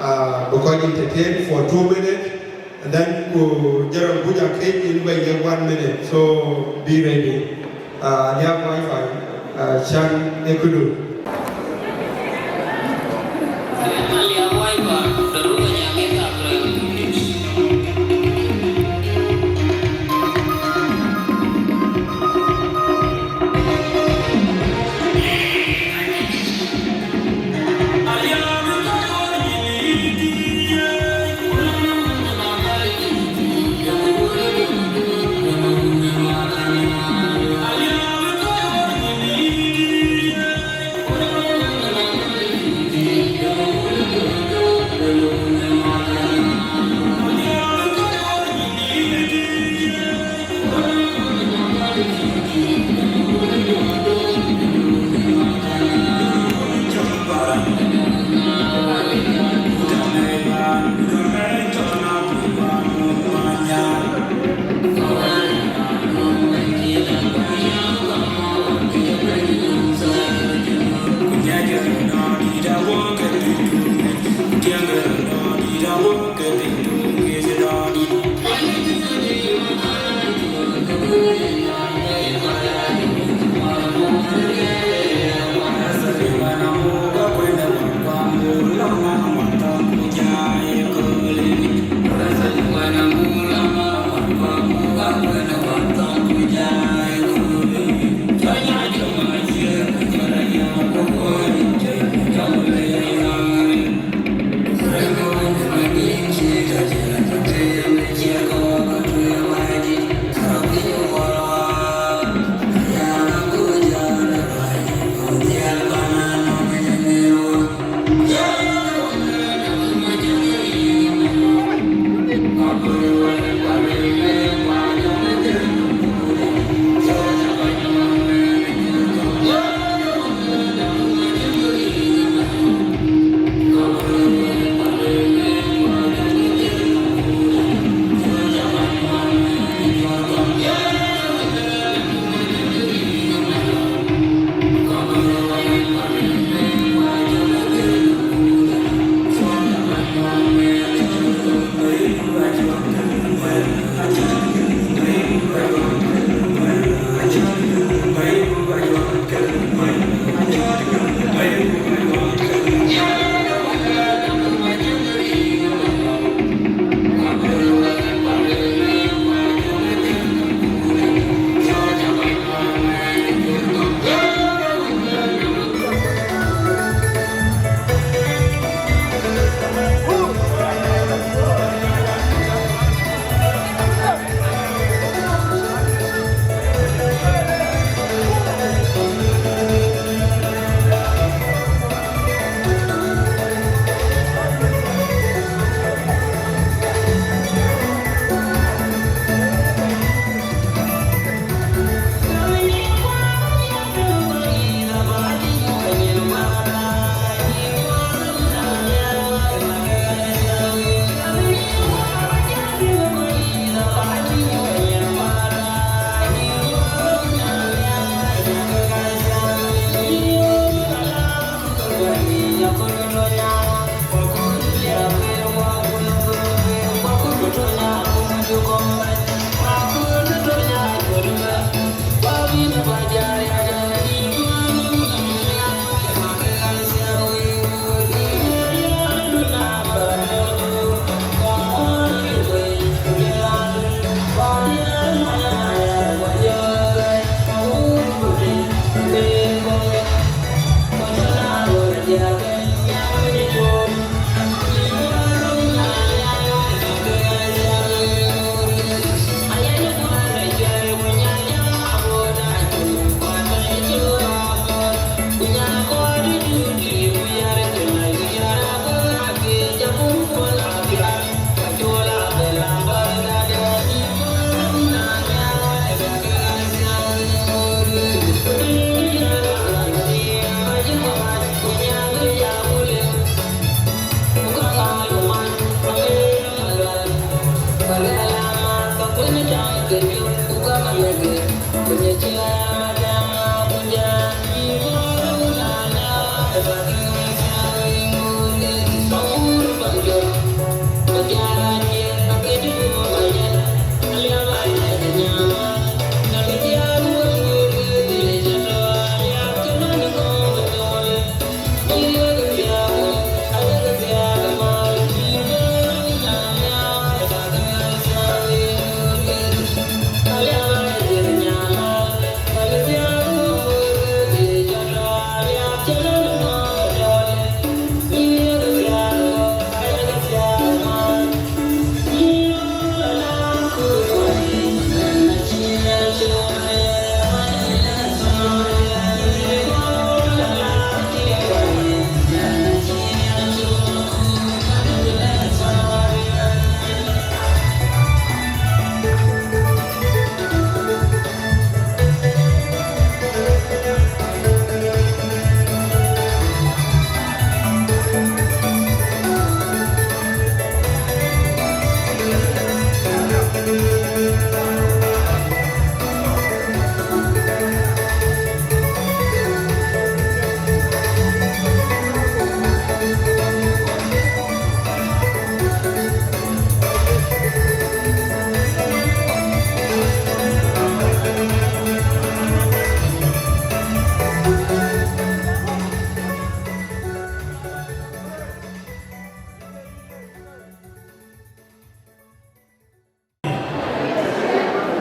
Uh, bï kɔc entertain for two minutes. And then ku Gerald Buja Kate in by one minute. So be ready. Uh, aliap wifi. Uh, chan ekudu.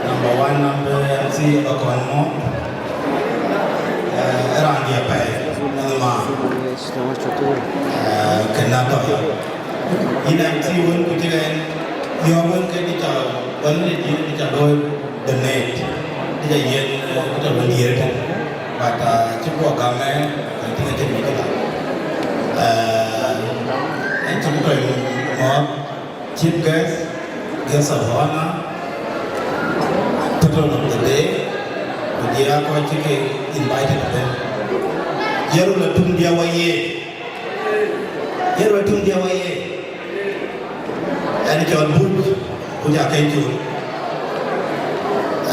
Number one, number M C Bakon Mo, eh, raan dia pɛi, nɛn ma, eh, kena tɔya. Ina M C wen ku jiren, yo wen ke di cha, wen ni di di cha loy donate, di cha yen, eh, di cha wen di yen. But, uh, ci ko game, I think I can make it. Eh, en ci ko mo, Chief guest, guest of honor, patron of the day, ku jia kɔc cï ke invited ëbɛ̈n. Yeru la tuŋ dia wa ye. Yeru la tuŋ dia wa ye. Ɛn cɔl Buc, ku ja ke col.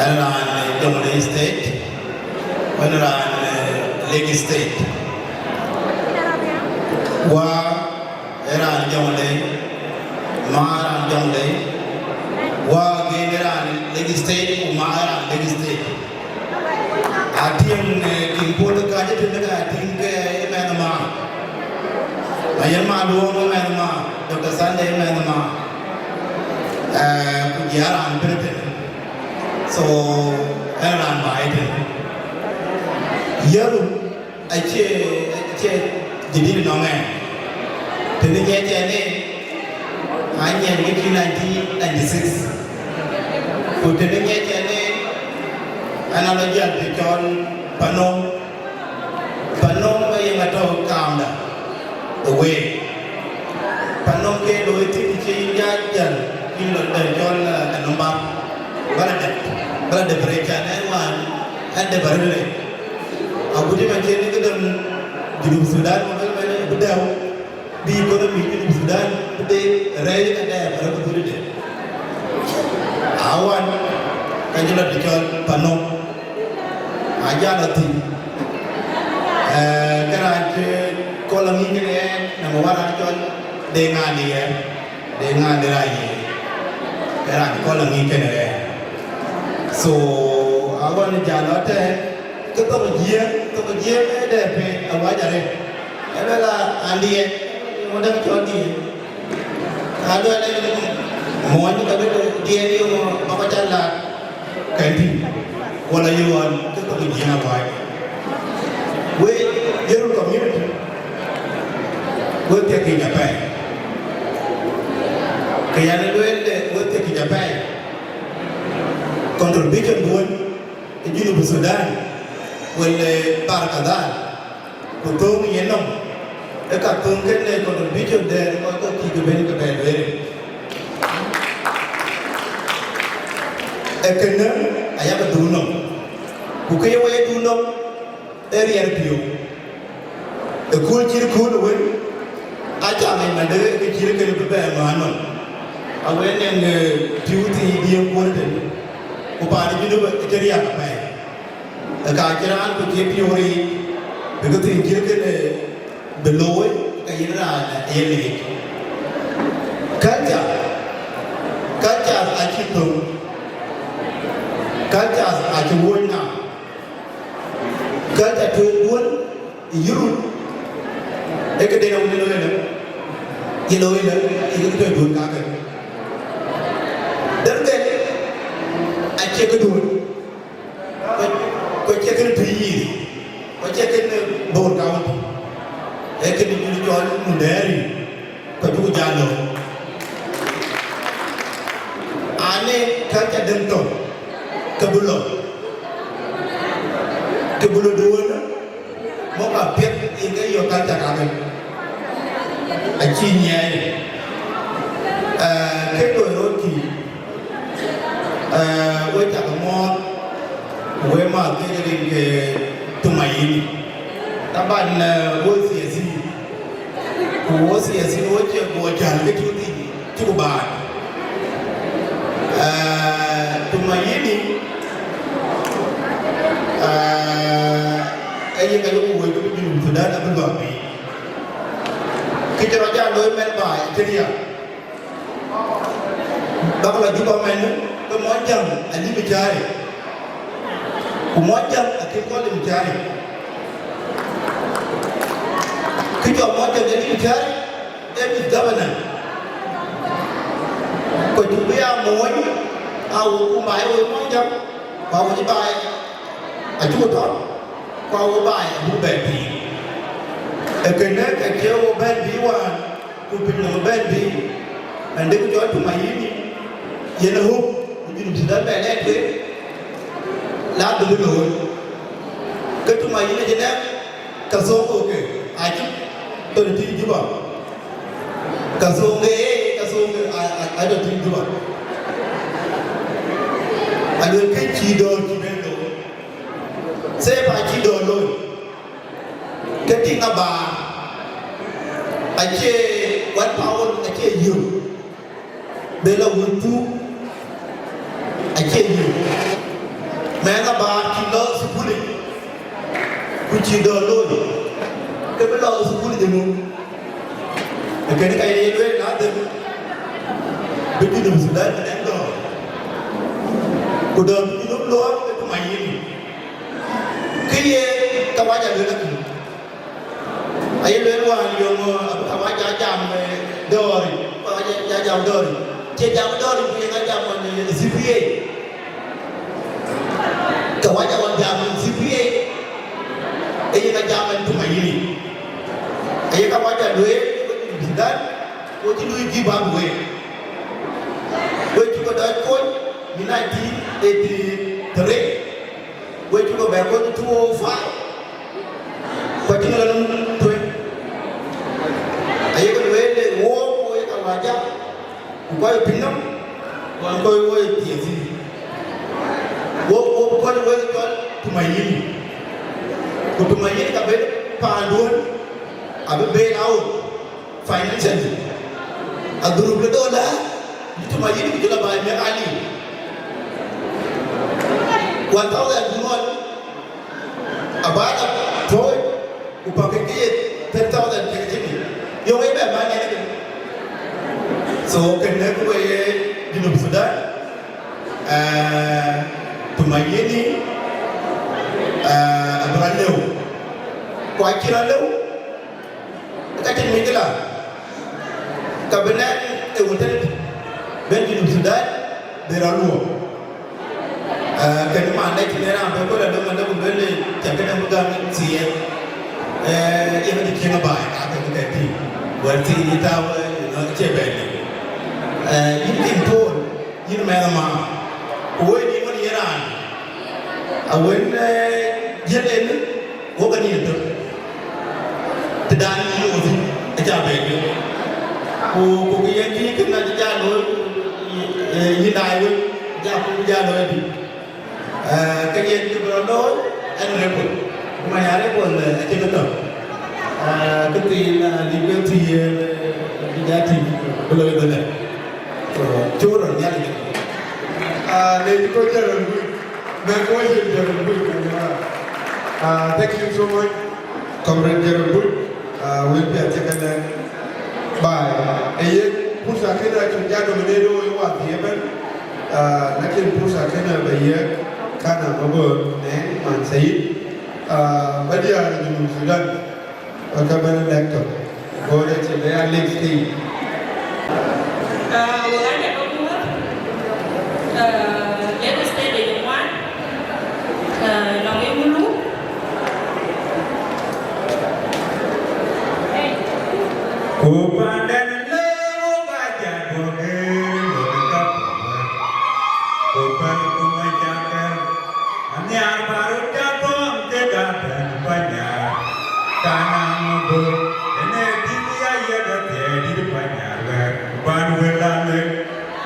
Ɛn raan, eh, Jonglei State, ku ɛn raan, eh, Lake State. Wa Ë raan Jonglei, ma ë raan Jonglei, wa gen ë raan Lake State, ku ma ë raan Lake State. Atiɛm, eh, King Paul ka jë tënë ka tïŋ ke ë mɛnh ma. Ma yen ma duɔ̈ɔ̈ŋ ë mɛnh ma, Doctor Sunday ë mɛnh ma. Eh, ku jia raan bɛ̈n tënë. So, ë raan baai tënë. Yeru, Acie, acie jadid nɔŋ ɛn. Tënë ŋiɛc ɛn ë, a ŋiɛc ke cï nineteen ninety-six. Ku tënë ŋiɛc ɛn ë, an, a lɔ jäl të cɔl Panɔm. Panɔm ë yen atɔ̈ kaamda ë week. Panɔm ke looi thïn cï yïn jäl jäl, yïn lɔ të cɔl, eh, Anɔmbar. Bala dɛp, bala dɛp rɛc can ɛn wään, ɛn dɛp arëët rɛc. Agut cï man cïn këdäŋ Junub Thudan, man bï dɛ̈ɛ̈u, bï economy Junub Thudan bï dee rɛ̈ɛ̈c ëka dɛɛr bä rɔt bï dhil dee. Awan, ka jɔ lɔ të cɔl Panɔm, ajal athïn. Eh, ke raan cï kɔl aŋic kënë ɛn, number one raan cɔl Deŋ Aliɛɛr. Deŋ Aliɛɛr aye, ee raan kɔl aŋic kënë rɛɛr. So, awan jal ëtɛ̈ɛ̈n, ke thok Jiëëŋ, thok Jiëëŋ ee dɛɛr piny awac arëët. Ee luel an, Diɛɛr, ŋö däŋ cɔl Diɛɛr? Ka luel an, mony, ka luel Diɛɛr, yeŋö ba kɔc a laat? Kɛ̈n tïŋ, wala ye ɣɔn ke thok Jiëëŋ awac. Wek Yirol community, wek thiëk yic apɛi. Kë yan ë lueel, wek thiëk yic apɛi. Contribution duön ë Junub Thudan, wala Bahr el Ghazal, ku thöŋ yenɔm, ë ka thöŋ kënë contribution dɛɛr ë kɔc kɔ̈k cï ke bɛ̈n ke bɛ lueel. Ee kënë ayak dhuk nɔm, ku kë ye wek dhuk nɔm ee riɛl piɔ̈u. Ë kööl cït kööl ë wën, aca ŋic man de ke cït kënë bï bɛ maan nɔm. Awën nɛn, eh, piɔ̈u thii bï yen kuɔ̈n tënë, ku paan ë Junub acï riääk apɛi. Ka cï raan ku cï piɔ̈u riic, bï kë thiin cït kënë bï looi, ke yïn raan ë ye leec. Culture, culture acï thöŋ, culture acï wuɔ̈c nɔm, culture tueŋduön ë yï run, ee këden awën looi ëlë, ye looi ëlë, ye kë tueŋduön kakë. Dɛ̈t dhil acie këduön. Ku, ku acie kënë Twic East, ku acie kënë Bor County, ee kënë cï cɔl Mundɛɛr, ku acuk jal lɔ. Anë culture däŋ tök, ke bï lɔ, ke bï lɔ duön, mɔ̈k apiɛth yen ke yök culture kakë. Acï nyiɛɛi, ee, ke loi röt kï. Ee, we cak muɔ̈ɔ̈th, we maath kek rin ke Tumaini. Taban, ee, wo siasi, ku wo siasi wo cie guɔ jäl ke cuk dhil, cuk baai. Ee, Tumaini, ee, ee yen ka yok woi ke Junub Thudan abï luak piny. Kë cï rɔt jal looi mɛn baai, cï riääk. Bäk lɔ Juba mɛn, ke Mɔnyjäŋ alip cääri, ku Mɔnyjäŋ akï kɔn lim cääri. Kë cɔl Mɔnyjäŋ alip cääri, ee mïth governor. Ku cuk bï ya mony, a wo ku baai wo Mɔnyjäŋ, ku a wo cï baai acuk tɔ̈, ku a wo baai abuk bɛ̈n piny. Ee kënë ka cie wo bɛ̈n piny wään, ku piny nɔm bɛ̈n piny, and then ku cɔl Tumaini, yen ë hope, ku Junub Thudan bɛ lɛɛr tueŋ, la dhil looi. Ke Tumaini cï nɛ̈k, ka thoŋ ke, acï tɔ̈ tïŋ Juba. Ka thoŋ ke, ee, ka thoŋ ke, a, a, a tɔ̈ tïŋ Juba. Aluel ke cï dɔ̈ɔ̈r cï bɛ̈n looi. Thep acï dɔ̈ɔ̈r looi. Ke tïŋ abaar, acie one pound, acie yök, bï lɔ wun thuk, acie yök. Mɛnh abaar cï lɔ thukul yic, ku cï dɔ̈ɔ̈r looi, ke bï lɔ thukul yic ëmën. Ee kënë ka ye lueel, na dhil bï Junub Thudan bï nɛ̈ŋ dɔ̈ɔ̈r, ku dɔ̈ɔ̈r bï Junub luɔɔr ke Tumaini. Kë ye kawaja lueel akï. Aye lueel wään yöŋ, eh, kawaja jam, eh, dɔ̈ɔ̈ri, kawaja jam dɔ̈ɔ̈ri. Cie jam dɔ̈ɔ̈ri ku yen a jam ɣɔn, eh, C P A. Kawaja ɣɔn jam C P A, ee yen a jam ɣɔn Tumaini. Aye kawaja lueel, Junub Thudan, wo cï lui give up wek. We cuk dɔc kony, nineteen eighty-three. We cuk bɛ kony two oh five. Ku acï ŋö lɔ nɔm tueŋ. Ayek lueel le wook, wo ye kawaja, ku kɔc piny nɔm, ku kɔc wo ye T S C. Wo, wo bï kɔc wek cɔl Tumaini. Ku Tumaini ka ben paanduön, abï bail out. Financially, adhuruk de dola, Tumaini ku jɔl a baai mɛk aliu. One thousand ku ŋɔn, abaada tuɔɔc, ku pakic ke ye ten thousand ke cïn. Yöŋ ë bɛ man yen. So, kënë ku we ye Junub Thudan, eh, Tumaini, eh, abï rɔt lëu. Ku acï rɔt lëu, ka cïn mïthkila, ka bï nɛn ë wun tënë bɛ̈n Junub Thudan bï rɔt luɔ̈k. Ah, kënë man dɛ cïn ë raan bï kööl adöŋ adöŋ bï lueel, cä kënë bï gam thiëëk. Eh, yen adï cieŋ abaai, ka ke bï kɛ tïŋ. Wɛ̈t thiin yï tääu, eh, yïn cie bɛ̈n. Eh, yïn tim tuɔɔl, yïn mɛnh ama. Ku woi nïn wën ye raan. Awën, eh, jiël en, wok anïn tök. Të dan yï looi thïn, acä bɛ juëc. Ku, ku kë yen kï kën acï jal looi, eh, yïn daai wën, jal ku jal looi adï. Eh, ke yen kë bï rɔt looi, ɛn rebel. Ku man ya rebel, eh, acï kë tɔ̈. Eh, kë thiin, eh, dï bï thiin, eh, dï ja tïŋ, bï looi bï lɛ̈k. So, cuk rɔt nhial ëgën. Ah, le ko jɛrɛ lui. Bɛ ko jɛrɛ lui, ya. Uh, thank you so much, Comrade Gerald Bush. Uh, we'll be at second line. Bye. Ee yen pursa kënë acuk ja dominate wo ye wath ye bɛ̈n. Uh, lakin pursa kënë ba ye kana mabor ne man Said. Uh, ba diäär Junub Sudan. Ba ka bɛ̈n lɛ̈k tök. Go de cï bɛ ya lek stage. Ah, wek aca ke muɔ̈th. Ah, lek stage de ŋuan. Ah, nɔŋ ë wulu. Ku pandɛn le wo ka ja duɔ̈k ë lon ka puɔ̈u. Ku pɛ̈l ku ŋuɛc akɛ̈l. Anhiaar bä röt ja thɔ̈ɔ̈ŋ kek abɛ̈n Panyar, kana mabor, ënë dït ya yiëk athiɛɛi dït Panyar wɛ̈ɛ̈r, ku bän wël alëk,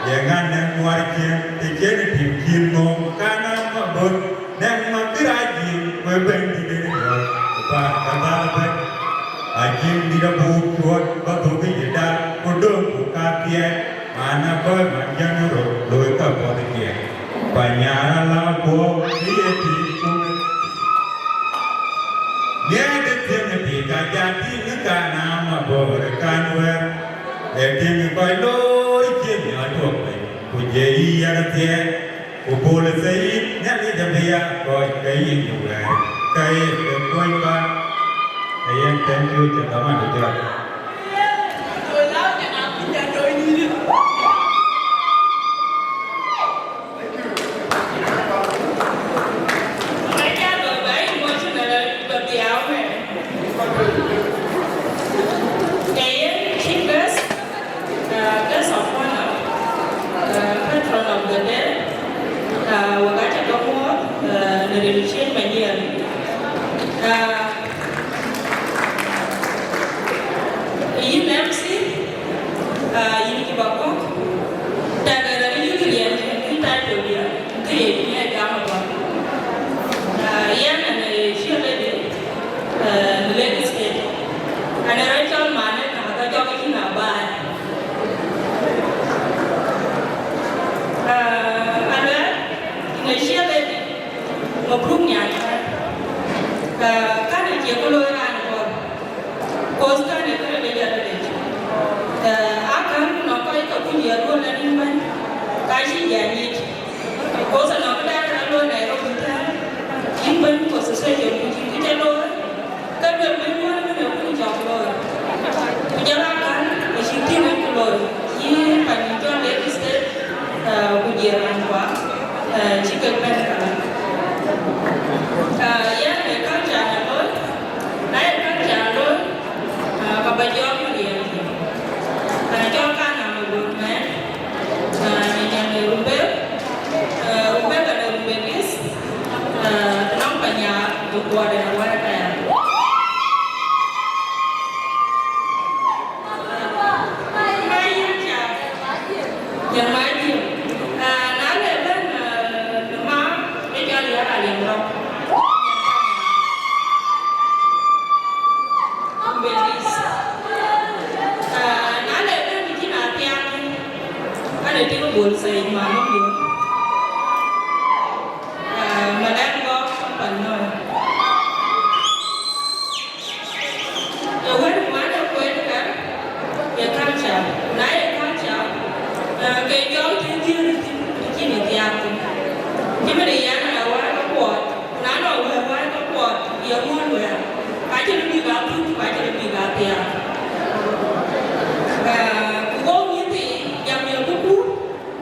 ye ŋa nɛ̈ŋ ŋuar ciëën, të cïn tim cïn ŋoom, kana mabor, nɛ̈ŋ makï rac yiëk, ku ë bɛ̈nydït ënë yɔ̈ɔ̈k, ku bän ka dhal ëbɛ̈n. Aciëŋ dït abuk cuɔt, bä dhuk ë yï dal, ku döŋ ku kathiɛɛi, man akɔ̈l man jɛn röt, looi ka puɔth ciëën. Panyar ala kuɔɔu ë ye tïŋ kunë. Miɛt ë thiëŋ ë piny ka ja tïŋ ë kana mabor ë kan wɛ̈ɛ̈r. Ee tïŋ ë kɔc looi cïn miɔɔc tuɔɔk piny, ku jɛ yï yak thiɛɛi, ku bol ë thëi yïn, Nhialic abï ya kɔc ke yïn ë wɛ̈ɛ̈r, ke ye ke kuɔny bä. Ee yen thank you, cï dhaman ë jɔt. Patron of the day, uh, wek aca ke muɔ̈th, uh, në rin cïn Manyel. Uh, Yïn M C, ah, yïn cï bä kɔ̈k, tak ë rɛ̈ɛ̈r yïk riɛnkiɛ̈, kï title diɛ̈, kï ye ŋiɛc gam ë bä. Ah, yɛn ënë Chair Lady, eh, në Lake State. Ënë rɔt cɔl man ë kääk ka jɔk yïn abaai. Ah, aluɛɛl, yïn ë Chair Lady, mabruk nyan kän. Ah, kän acie kë looi raan ë kɔ̈u. Cause kän ee këde lec arëët. Eh, akän ku nɔŋ kɔc ke kuc ye ruɔ̈n la rin bäny, ka cï jɔ nyic. Cause anɔŋ këdan rɔt looi Nairobi tɛ̈ɛ̈n, yïn bäny ku association ku cïn kë ca looi, ke duel bäny wën ëbɛ̈n ee kun cɔk looi. Ku jɔl akän, acïk tïŋ en kë looi, yï pany cɔl Lake State, eh, ku jiëër raan kua, eh, cï kek bɛ̈n ë kaŋ. Eh, yɛn ee culture në looi, na ye culture looi, ah, ka bä jɔɔk në riɛl. Ka cɔl ka nɔm ë wun mɛn, ah, në nyan ë Rumbek, ah, Rumbek anë Rumbek East, ah, të nɔm Panyar, të kuɔɔt ë në wɛ̈ɛ̈r aya. Yen ma jiël. Ah, na le bɛ̈n, ah, në ma, ë cɔl ya Aliɛm Rɔk. Belize. Ah, na le bɛ̈n cïn athiaak, anë tik Bol Said, mama Bol. Ah, Malɛn Gɔ̈k, pan nɔn. Ee wɛ̈t ŋuan ë kueer ë kɛ̈r, ye culture. Na ye culture, eh, ke jɔɔk cïn dhiëëth thïn, cïn ë thiaak thïn. Cïmën ë yɛn ë wɛ̈ɛ̈r ke kuɔɔt, ku na nɔŋ wɛ̈ɛ̈r wɛ̈ɛ̈r ke kuɔɔt, ye ŋuɔ̈l wɛ̈ɛ̈r, ka cïn bïk aa thuk, ka cïn bïk aa thiaak. Eh, ku wok nyïïn thii, jam ye bï kuur,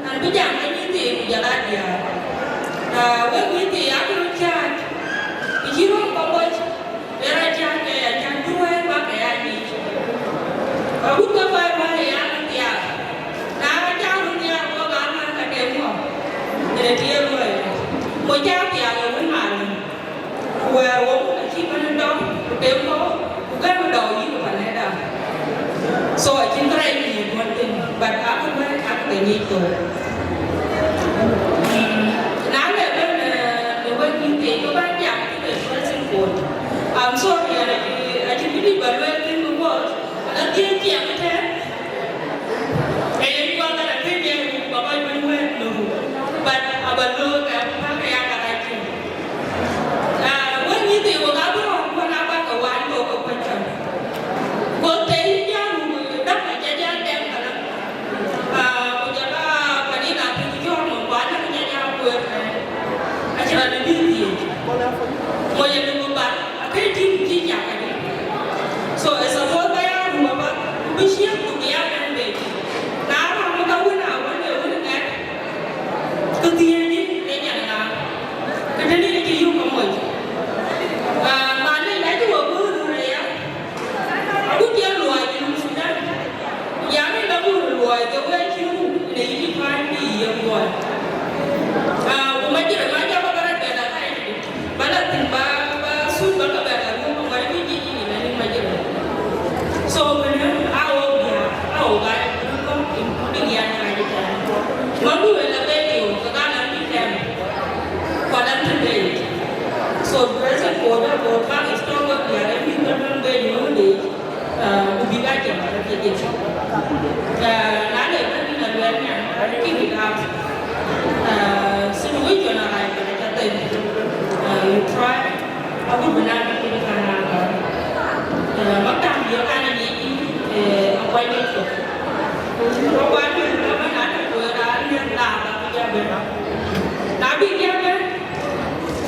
an bï jam ke nyïïn thii ku jɔl a diäär. Ah, wek nyïïn thii, akë röt cääc, ku cï röt kɔ̈k wec, ë rɔt cääc ke ya cäŋ bï wɛ̈ɛ̈r bä ke ya nyic. Agut ke kɔc bä ya ke thiaak, na cä röt thiaak, wok aa ŋäk ka tem ŋɔ, ënë të ye luɔi, ku cä thiaak ë wën aa lëu. Ku wɛ̈ɛ̈r wok acï bɛ̈n dɔm, ku tem kɔ̈u, ku gɛ̈m dɔu yïk ë panëda. So acïn kërɛɛc nyic duɔ̈n thïn, but akë wɛ̈ɛ̈r akë ke nyic thok. Mm, na le bɛ̈n, eh, në wek nyïïn thii, ke bä jam thïn ë first in code. I'm sorry, acï, acï bï dït bä lueel thïn because ala dhiëc ciɛɛŋ ëtɛ̈ɛ̈n, ke yen juɔth ala kë jɛ ruk bä kɔc bɛ̈n wɛ̈ɛ̈t në ruk. But aba looi ke abï päl ke ya ka rac thïn. Ah, wek nyïïn thii, Ke wël cï ruk në yï define kë yï ye muɔɔc. Ah, ku Majirɔn, ma jɔ ba rɔt bɛ̈n la kac, ba la thïn, ba, ba thuk ba ke bɛ̈n la ruk, ba ŋɔ̈ɔ̈r bï jiëc yïn ënë Majirɔn. So, kënë, a wok diäär, a wok aa ruk kɔ̈k, including yɛn kac ëtɛ̈ɛ̈n. Ŋɔ̈ɔ̈r bï wël la bɛ̈n yök, ke ka la bï tɛ̈ɛ̈m, ku la bï bɛ̈n. So, dressing code, code bäk strong wok diäär, ë bï ke bɛ̈n bɛ̈n yök. Ah, ku bïk a jam arëët kedhie. Ah, na le bɛ̈n yïn aluɛɛl nyan, arëët kï bïk a, ah, situation arac bɛ̈n aca them. Ah, you try. Agut bï na bï kïn kan a gɔ̈ɔ̈r. Ah, maktam bï kan a ŋic yïn, eh, akuany ŋic thok. Ku kuany ŋic thok, na tɔ̈ ku raan ŋic na bä bï jam bɛ̈n. Na bï jam bɛ̈n,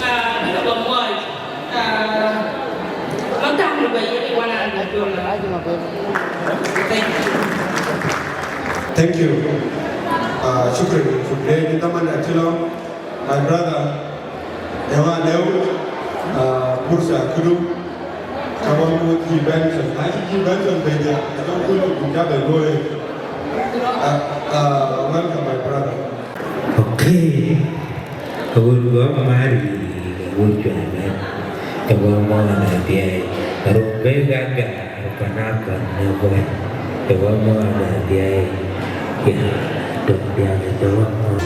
ah, bï ke bä muɔɔc. Ah, maktam du ba yiëk one hundred dollar. Thank you. Thank you. Ah, shukran, shukran. Daman acï lɔ, my brother, Jama Leu, ah, Pursa Kudu, ka wä muk G Benson. Na cï G Benson bɛ̈n ya, ka jɔ kul ku ja bɛ looi. Ah, ah, welcome, my brother. Okay. Awut guɔ mari, awut cuai bɛ̈n. Awut mɔɔn adiɛɛi. Aruk bɛ̈i ka gäär, pan akɔn në kuany. Awut mɔɔn adiɛɛi. Ya, dɔm diaŋ, awut mɔɔn.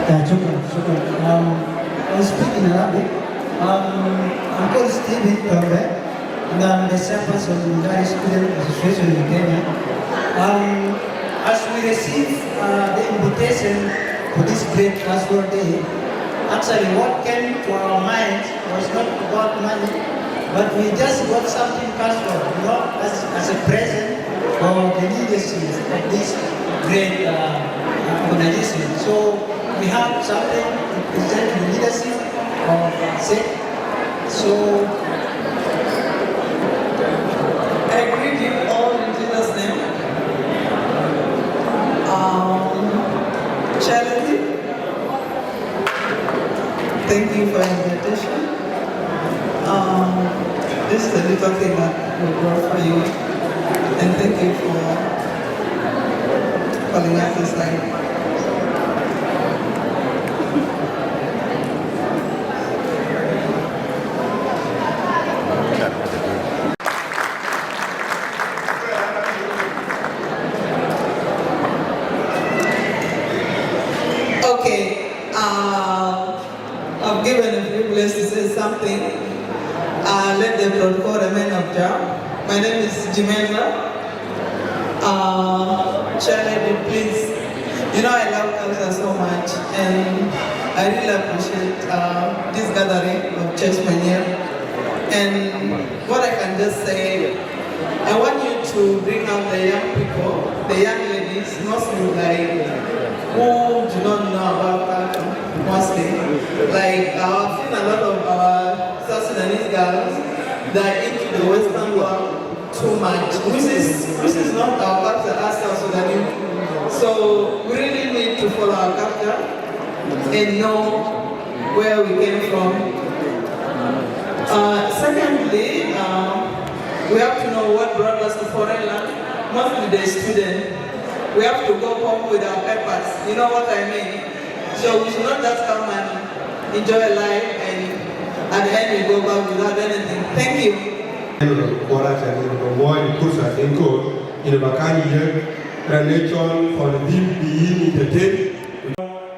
Yeah, shukran, shukran. Um, I speak in Arabic. Um, I'm called Stephen Tombe, and I'm the chairperson of the Student Association in Kenya. Um, as we receive uh, the invitation for this great Cultural Day, actually what came to our minds was not about money, but we just got something cultural, you know, as, as a present for the leadership of this great uh, organization. So we have something to present to the leadership of SEC. So I greet you all in Jesus' name. Um, Charity, thank you for your invitation. Um, this is a little thing that we brought for you. And thank you for calling us aside. Okay. Uh, I'm given a privilege to say something. Uh, let the protocol remain of Jah. My name is Jimenda. Uh, Chair Lady, please. You know I love culture so much, and I really appreciate uh, this gathering of Church Pioneer. And what I can just say, I want you to bring out the young people, the young ladies, mostly like who do not know about culture, mostly. Like I've seen a lot of our South Sudanese girls that are into the Western world too much, which is which is not our culture as South Sudanese. So we really need to follow our culture and know where we came from. Uh, secondly, um, we have to know what brought us to foreign land, mostly the student. We have to go home with our papers. You know what I mean? So we should not just come and enjoy life and at the end we go back without anything. Thank you. Kuɔr aca nin ba muɔɔc pursa den koor yin ba kany yek raan ë cɔl Kɔn Dhim bï yïn entertain.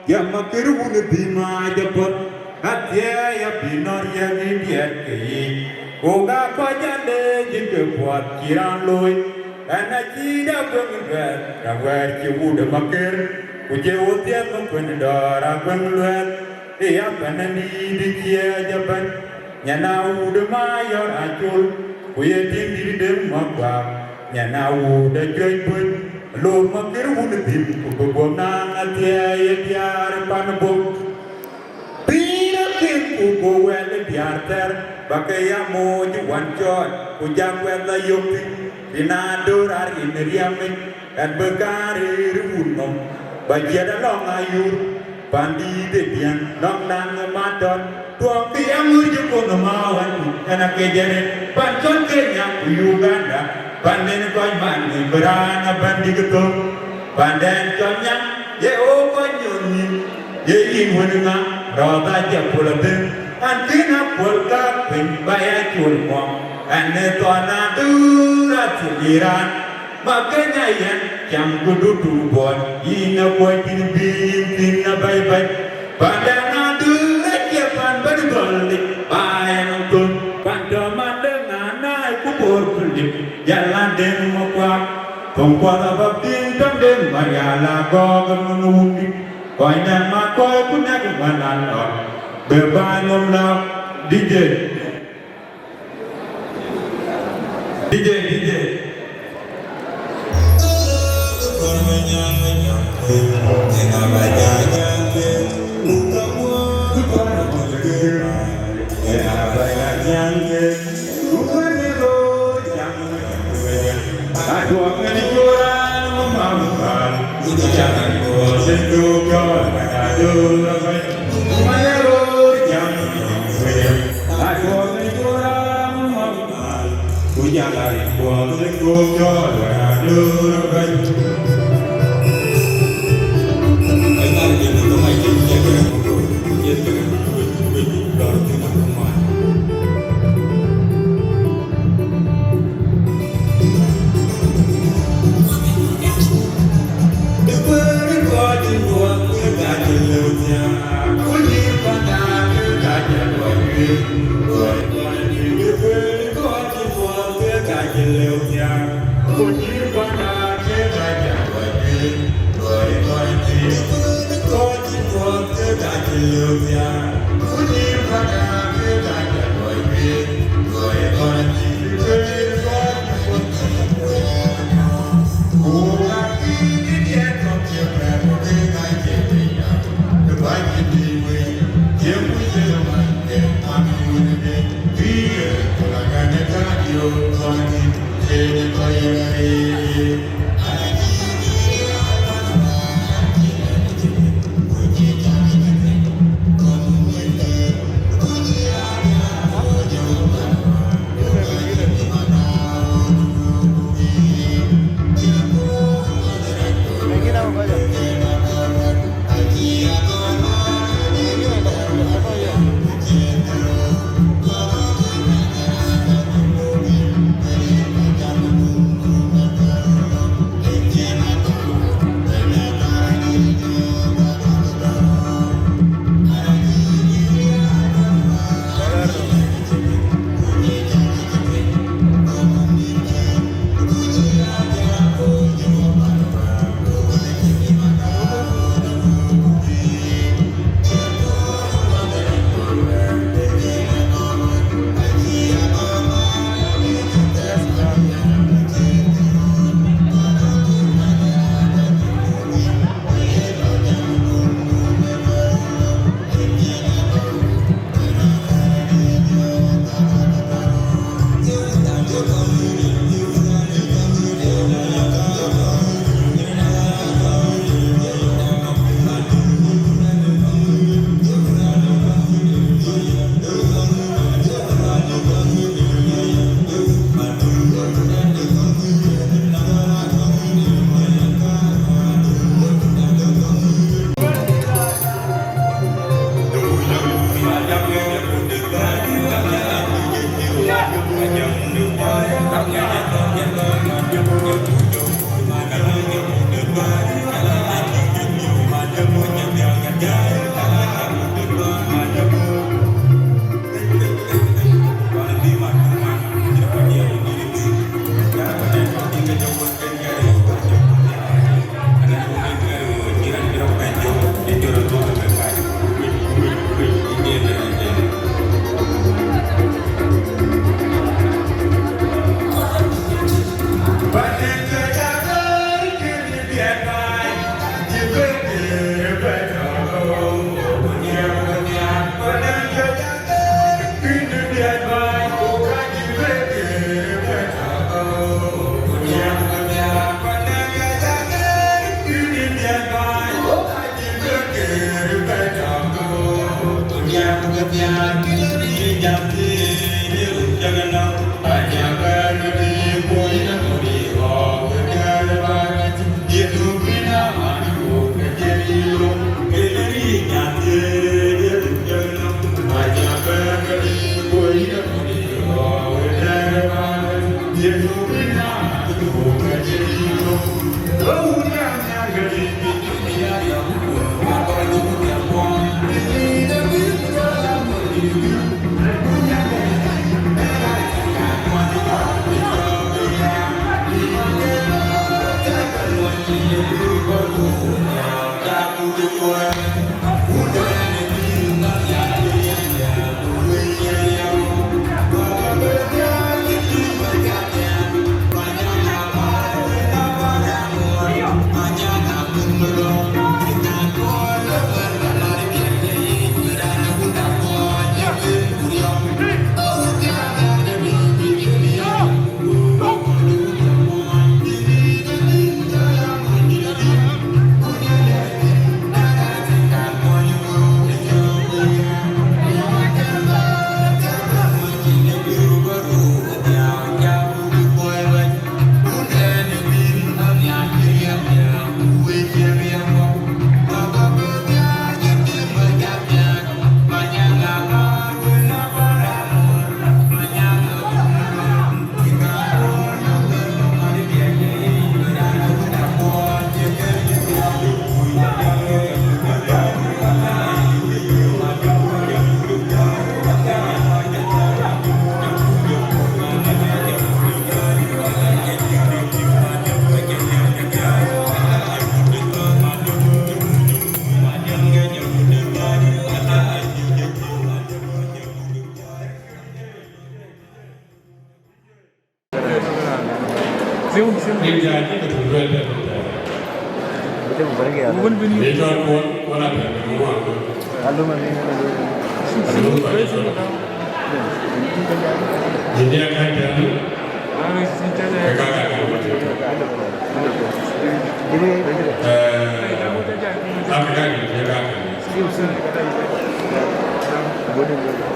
Ya makër wun dhim a jɔ pɔ̈t, athiɛɛi abï nɔ̈r yɛn ë diɛt ke yiic. Ku ka kɔc a leec ke puɔth cï raan looi, ɛn acï da gueŋ duɛɛr, da wɛɛr cï wut ë makër, ku jɛ wo thiɛth makuën dɔ̈ɔ̈r agueŋ luɛɛl. Ë ya pɛn ë dïït ë ciɛɛc ëbɛ̈n, nyan a wut ë mayɔr acol, ku ye tiŋ dït dëŋ mɔ̈k guaak, nyan a wut ë juëc buöc. Lor Makër wun Dhim, ku bï guöp naŋ athiɛɛi ë diäär pan buk. Pïïr akïn ku bï wɛl ë diäär thɛɛr, ba ke ya mooc ë wan cɔɔc, ku jak wɛth la yök thïn, rin adöör arin riɛmic, ɛn bï kaar rëër ë wun nɔm, ba ciɛt alɔŋ ayur. Pandït ë diɛ̈n nɔm naŋ ë matɔt, tuɔɔk kë ya ŋur cï kɔn ë ma wän, ɛn ake jɛn pan cɔl Kenya ku Uganda, pan den kɔc man ë bï raan abän dïk thök. Pan den cɔl Nyaŋ, ye ɣo kɔc nyuɔ̈th nyïn, ye yïn wën ŋa, rɔɔth acä puɔl athïn, an kën a puɔl kaak piny ba ya col muɔm, ɛn ë thɔn adöör athil raan. Ma Kenya yɛn, cam ku dutu buɔt, yïn akuɔc thïn bï yïn thïn abäibäi. Panda na döör acie pan bɛ̈n dhɔ̈l dï, ba yɛn thön. Pan tɔ̈ man de ŋa naai ku bor ku lip, jal na deŋ ma kuak. Thöŋ kuɔth abä piŋ tɔ̈ŋ deŋ Marial agɔɔk ë mën wundï. Kɔc nɛ̈k ma kɔc ku nɛ̈k ma lan lɔt, bï ba nöm lɔ D J. D J, D J.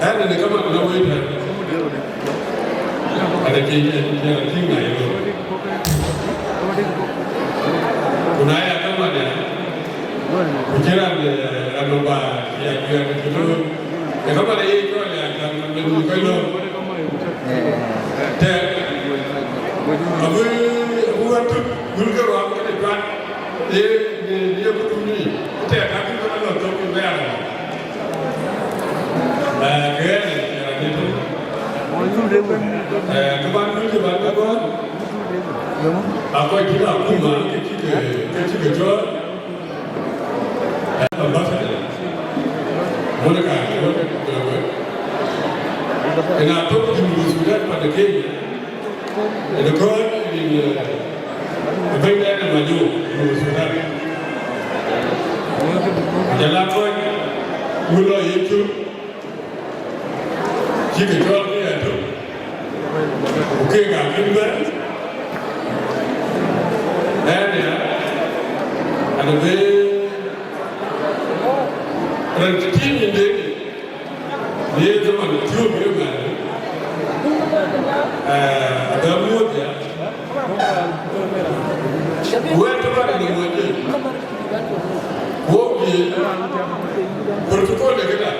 Ɛn, ɛn, kaman, na wëi tɛ̈n. Ada cï, cï, cï, cï ŋa ye lɔ. Ku na ya kaman ya. Ku cï raan, eh, raan nɔm ba ya juɛɛr cï lɔ. Ë kaman ye cɔl ya, can, can, can, can, can. Tɛ̈. Abï, abï wɛ̈t tök, yul ke ruaam këde juat. Ye, ye, ye kutum ni. Tɛ̈ ka tïŋ ke lɔ thok in bɛ̈ɛ̈r. Eh, ke ɣɛn, eh, raan dït. Eh, kë ban kuc, kë ban ke gɔ̈ɔ̈r. Akɔc cï la akuma, ke cï ke, ke cï ke cɔɔl. Eh, ambassador. Monica, ke wek, ke wek. Ëna tök Junub Sudan pan de Kenya. Ënë kɔc rin, eh, ë bɛ̈ny dɛn ë Majur, Junub Sudan. Ku jɔl a kɔc wën lɔ ye cök, cï ke cɔɔl ke ya tök. Ku keek akën bɛ̈n, ɛn ya, an, abï raan cï tïŋ yïndë, në ye zaman thiɔ̈k ye mɛn, eh, abɛ muɔ̈th ya. Wɛ̈t tëbɛ̈n në muɔny yic. Wok ye protocol de këda.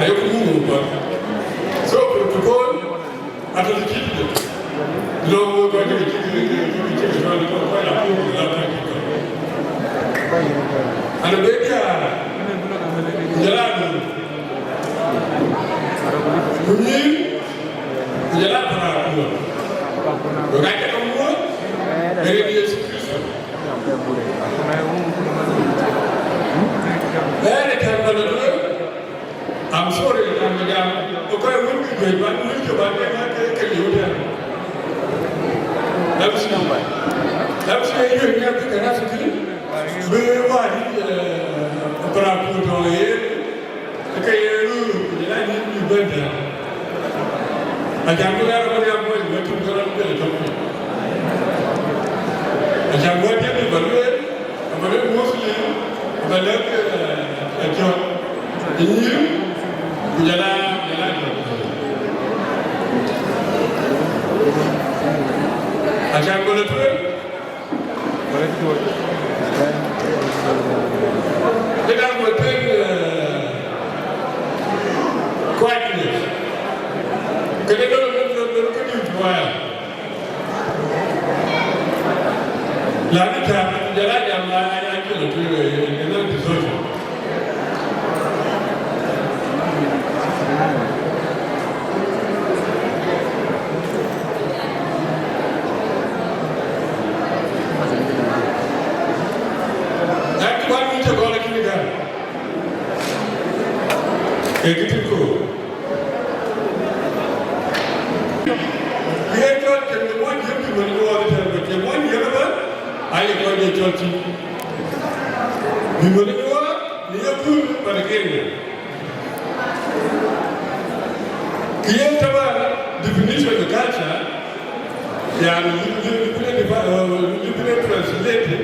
Aye ku muk wok bä. So protocol, atɔ̈ cït de. Lɔ wok bä cït, cït, cït, cït, cït, cït, cït, cït, cït, cït, cït, cït. Ana bɛ diaar, ku jɔl a nu. Ku nyïïr, ku jɔl a parakuɔ. Wek aa cä ke muɔ̈th, në rin Yecu Kërtho. Ɣɛn ë kɛ̈m bä lɔ duëër, I'm sorry, I'm a jam. Ku kɔc wën bï juëc ban wël cï ban de ŋäth ke, ke liu tɛ̈n. Lamsi, lamsi ë juëc ŋɛk ke kɛ̈n a thïn. Acan bï rɛ̈ɛ̈r ëbɛ̈n ya kuec, wek tïŋ ke rɔt bï jɔl cɔk piny. Acan wɛ̈t diɛ̈ bï bä lueel, abä lueel Muslim, abä lɛ̈k, eh, Acɔl, ë nyïïr, ku jɔl a, jɔl a Jɔk. Acan bï lɔ tueŋ, Këdäŋ bï piŋ, eh, kuany, këdï döŋ, döŋ, döŋ, döŋ, këdï tuɔɔc. Lani tääu, jɔl a jam, a, a, a, cï lɔ tueŋ, eh, eh, eh, anti-social. Ŋäc kuan wïc cï gɔl acïn gäär, ee kë tïŋ ku. Ku ye cɔl cïn bï muɔny jiëk bï wël nyuɔɔth ëtɛ̈ɛ̈n, ku cïn muɔny jiëk ëbɛ̈n, aye kɔc ye cɔl cïn. Bï wël nyuɔɔth në yekun pan Kenya. Kë yen taban definition of culture, yani, you, you, you couldn't defi-, uh, you couldn't translate it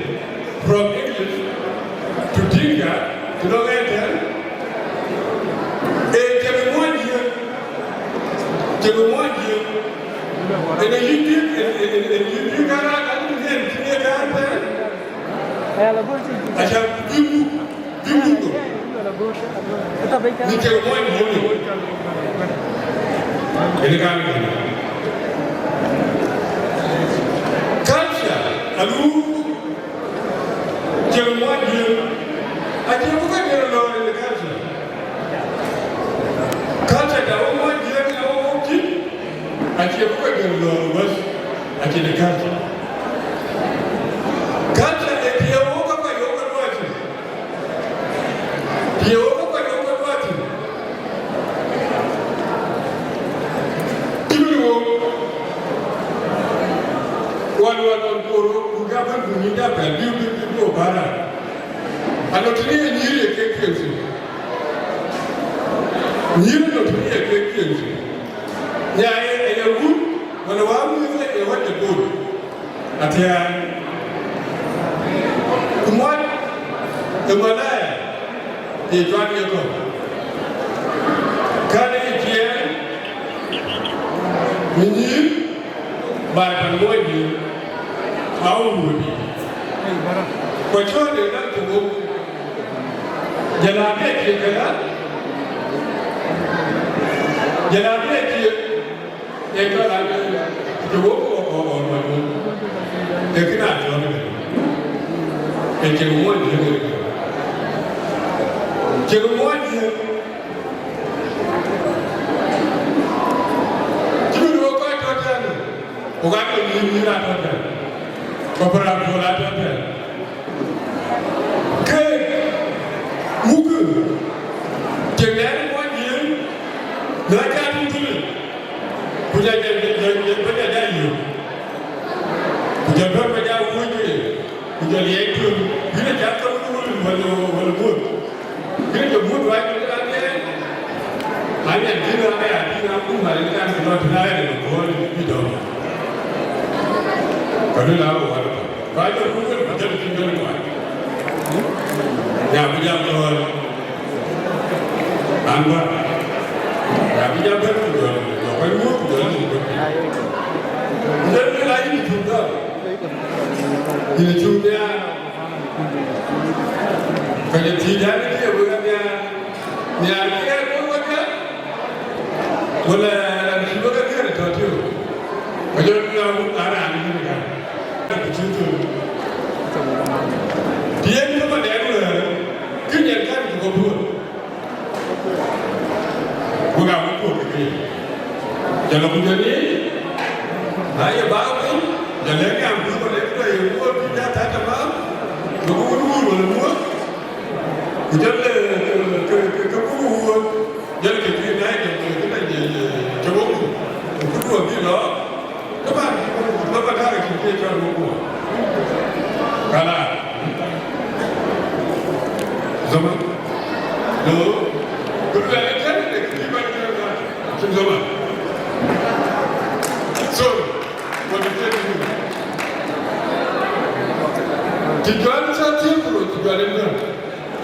from English to Dinka, to Luganda. Eh, cïn muɔny jiëk, cïn muɔny jiëk. Ënë yï bï, ënë, ënë, ënë yï bï kaar, kaar, kaar, kaar, kaar. Acan bï muk, bï muk nɔm. Në cïn muɔny jiëk. Ënë kan. Culture, anu, cïn muɔny jiëk. Acie bï ka jël lɔɔr në culture. Culture da wok muɔny jiëk, da wok wok cït. Acie bï ka jël lɔɔr wes, acie në culture. Culture ee tiɛɛu wok ka kɔc wok ka luɔi cï. Tiɛɛu wok ka kɔc wok ka luɔi cï. Cïmën wok, wan, wan, wan, koor wok, ku ka bɛ̈n, ku nyïïn ja bɛ̈n, biu, biu, biu, biu, para. Anɔŋ tënë ye nyïïr ye kek piɛŋ thïn. Nyïïr anɔŋ tënë ye kek piɛŋ thïn. Nya ë, ë ya wun, wala wä mïth ë wä de bol. Athiaan. Ku muɔc ë Malaya, ye cuat ye kɔ̈u. Kän ë ciɛɛŋ, në nyïïr, baai pan muɔc nyïïr, awun wëdï. Ku cɔl ë dak të wok, jalabiya cie këya, jalabiya cie, ee cɔl an, të wok ɣɔn, ɣɔn, ɣɔn, ɣɔn, ɣɔn. Ee kënë acɔl ë, ee cïn muɔny jiëk ë, cïn muɔny jiëk. Cïmën wok kɔc tɔ̈ tɛ̈n, wok aa tɔ̈ nyïïr, nyïïr aa tɔ̈ tɛ̈n, ku Parakol aa tɔ̈ tɛ̈n. Ke mukë, cïn dɛn muɔny jiëk, na cä tïŋ thïn, ku jɔ, jɔ, jɔ, jɔ, jɔ bɛ̈n jɔ jai yök, ku jɔ bɛ̈n bä jɔ wuöc, ku jɔ liɛc töŋ, bï na cä thou wël, wël, wël buɔth. Kërë jɔ mut ruac, ku jɔ raan ë, na nyan dït raan ë, adït raan kum, raan ë kan cï lɔ tïn, raan ë lɔ kööl bï dɔm. Ka du la wä wä. Ba jɔ ku wël, ku jɔ tïŋ jɔ ruac. Ya bï jam kööl. An bä. Ya bï jam bɛ̈n ku jɔ, jɔ kɔc mut, ku jɔ lɔ kööl. Jɔ lɔ la yïn cuŋ dɔ. Yïn cuŋ ya. Ka jɔ tïc an, kë ye wek anhiaar, nhiaar kë ɣɛɛr wek wek kä, wala raan cï wek anhiaar tɔ̈ tïŋ? Ka jɔ lueel an, raan cï wek anhiaar. Ku cï thöl. Të yen kë ba dɛɛr wëër, kë nyan kan cï kɔ̈k duöör. Wek aa wek kuɔ̈k ke keek. Jɔl ku jɔl ye, na ye bä piny, jɔl lɛ̈k an, bï ku lɛ̈k tɔ ye wuɔɔr bï jɔ thäl tamam, duökï wun wuur wala muɔ̈th, ku jɔl, eh, ke, ke, ke, ke buk wuur, jɔl ke bï na ye jɔl ke, ke na ye, ye, ye, ye wok, ku bï duɔ̈ɔ̈r bï lɔ. Taban, taban, taban, kë cï cɔl wok muɔ̈th. Kala. Zaman. Lo, kulu ya kan da kiti ba da kan. Zaman.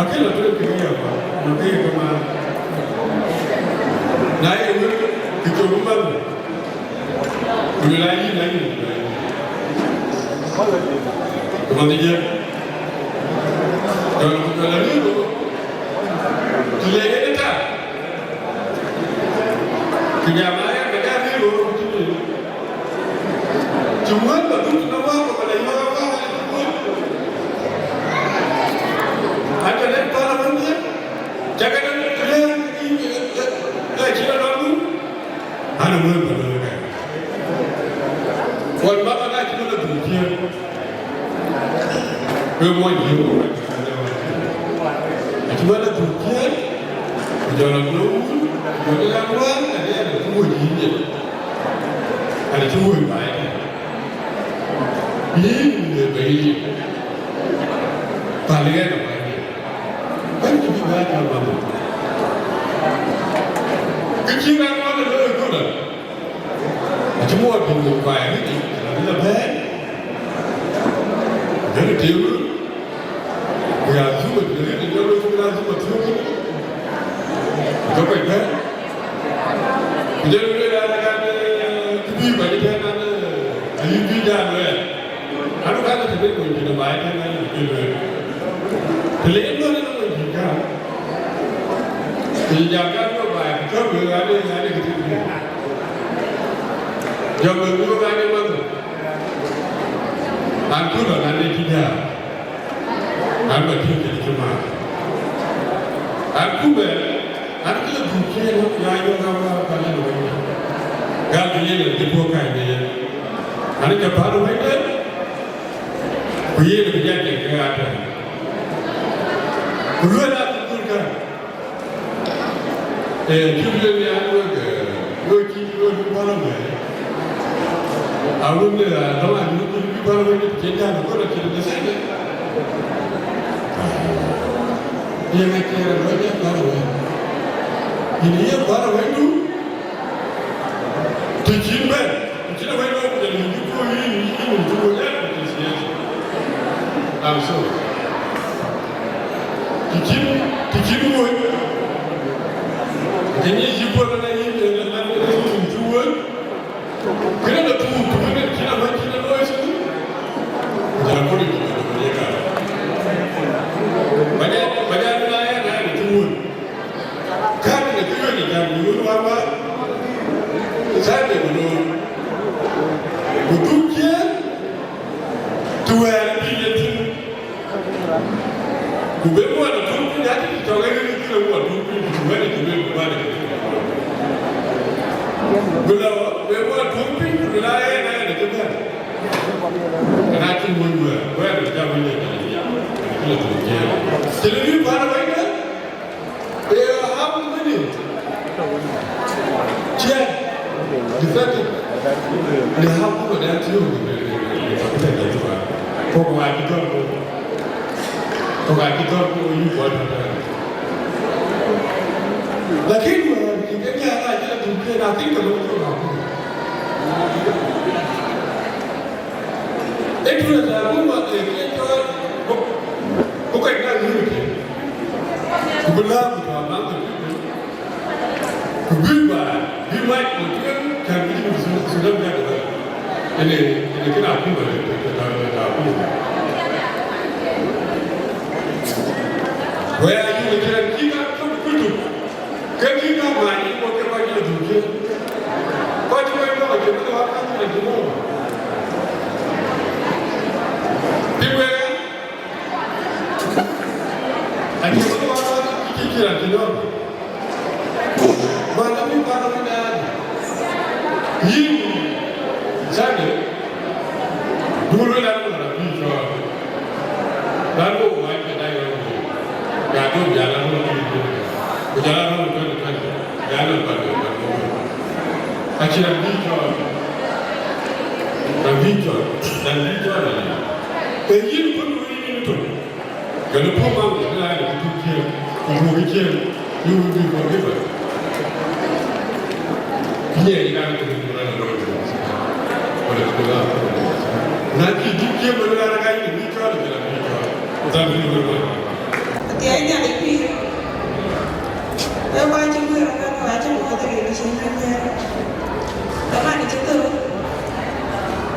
Akël apiɛth kekë ya bä, na ke ye ke maan. Na ye wek, ke cök ë man, ku luel ayï, na yïn, ku man ë jël. Jɔl, ku jɔl arëër, ku le yen ë tak. Ku jam aya, ke jam arëër, ku cï Cï wël bä duk tënë wäär, ku bä lɔ yɔ̈ɔ̈k wäär, ade lɛ̈k päl awën thiëëk, cä ke däŋ lëër, ë cï lɔ lɔ̈ɔ̈m nu, an, ë wël bä lɔ ke. Wal bä bä na cï bä lɔ dhuk ciëën, wek muɔny jiëën ku wek cï bä lɔ dhuk ciëën, ku jɔ lɔ lɔ wun, ku jɔ lɔ luaŋ, ade ade cï wöc yïn ye, ade cï wöc baai. Yïn, yïn, yïn, yïn. Päl ɣɛn ë Bɛ̈nydït. Bɛ̈nydït bï bɛ̈n cɔl Bɛ̈nydït. Kë cï raan ŋuan ë looi ëköölë, acï muɔɔr bï muk baai ë rït yic, raan ë lɔ bɛ̈ɛ̈i, bɛ̈n ë tëëk röt, ku ya dhuk ë rït yic, jɔ looi cuk raan dhuk ë thiɔ̈k yic, ku jɔ kɔc bɛ̈n. Ku jɔ lueel an, an, kë bï kɔc ëtɛ̈ɛ̈n an, ayï bï jam luɛɛl. Anu ka ke tëde kony tëde baai tëde na yïn ke lueel. Të le yen lueel ënɔɔnë dït gam, të jam gam yök baai, ku tɔ̈ wëëu ade, ade kë tït wëëu. Jɔ wëëu wëëu ade math. An ku lɔ an, ë cï jam. An bä tïŋ kë cï maan. An ku bɛ̈n, an kë lɔ dhuk ciëën, ɣɔn ya yök an, bä päl ë wënde. Gal ku yen ë cï puɔ̈k kany në yen. An, ke päl ë wënde, ku yen ë bï jat cieŋ ke ɣaat tɛ̈n. Ku lueel an, dhuk kan. Ee, cï lueel an, wek, ee, wek cï wek bï päl ë wënde. Awën, ee, dɔm an, wek cï bï päl ë wënde, cïn jam ë kɔn cïn de thëëde. Yen acie raan wën ye päl ë wënde. Yïn ye päl ë wëndu, të cïn bɛ̈n, të cïn awëndu, ku jɔl yïn cï puɔ̈u yïn, yïn, yïn cï wëu yɛn, ku cïn thiëëc. I'm sorry. Të cïn, të cïn wëu, të cïn yïn cï puɔ̈u na yïn, yïn, yïn cï wëu. Kënë de tuur, tuur kënë cïn awën cïn ë looi thïn. Ku jɔl kɔc juëc ku jɔl ye kaar. Bä jɔ, bä jɔ na ya na de tuur. Kaar de kë yööc jam në wun wär wär. Thaande ku loor. Ku dhuk ciëën, të wɛ̈ɛ̈r bï yen thïn. Ku be muɔn ë tuŋ piny, acï tɔ̈ ke rin cïn ë muɔn tuŋ piny, ku wɛ̈t ë cï lueel ku bän ë cï lueel. Ku lɔ be muɔn tuŋ piny, ku la ɣɛn ɣɛn ë cï bɛ̈n. Ɣɛn acï wöny wɛ̈ɛ̈r, wɛ̈ɛ̈r ë jam wëny ë jam ë jam, ë cï lɔ tuŋ jiëër. Cï lɔ bï paan ë wɛ̈nyde, ee, how many? Ciɛɛŋ, defective. Në akuma dan thiöök, kɔ̈k aa cï gɔ̈r ku, kɔ̈k aa cï gɔ̈r ku yï bɔ̈ tɔ̈ tɛ̈n. Lakin wään cï ke jääl aa cï la dhuk ciëën, akïn ke lok cök akuma. Interest akuma ee kë cɔɔl bï, bï kɔc naŋ unity. Ku bï lääu ku tɔ̈ amaŋ ke bï Ku bï baai, bï mac ku tueŋ, cän bï Junub Sudan bï develop. Ënë, ënë kënë akuma, ënë akuma. Wëë ayuk ë cï raan cï ka tök kuc tök. Ke cï ka mac, ku ke kɔc ë dhuk cï. Kɔc cï kɔc bɔ̈, ke bï wak ka cï raan cï bɔ̈. Bï wëë, acï bï wak ka cï, cï raan cï nɔ̈k. Bä lɔ bï bä lɔ bï naan. Yïn, Sunday, du luel an, ŋuɔt abï cɔɔl. Raan wo wac ke dac rɔt wei. Ya dom jal an, rɔt wei. Ku jal an, rɔt wei twenty twenty. Ya lɔ bä lɔ bä lɔ wei. Acïn raan bï cɔɔl. Raan bï cɔɔl. Raan bï cɔɔl. Ee yïn, kɔn wei yïn tök. Gɛ̈lë puɔ̈u maŋ, ë la yï kë tök ciëën, ku buk ciëën, you will be forgiven. Ye, ye kan kë tök raan looi. Wala kë tök raan looi. Na cï duk ciëën, wala raan ka yï bï cɔɔl, bï la bï cɔɔl. Thank you very much. Ee Nhialic pïïr, ee kɔc cï guëër ëbɛ̈n, ku acï muɔɔth rin cïn kë nhiɛɛr. Dhaman cï thök,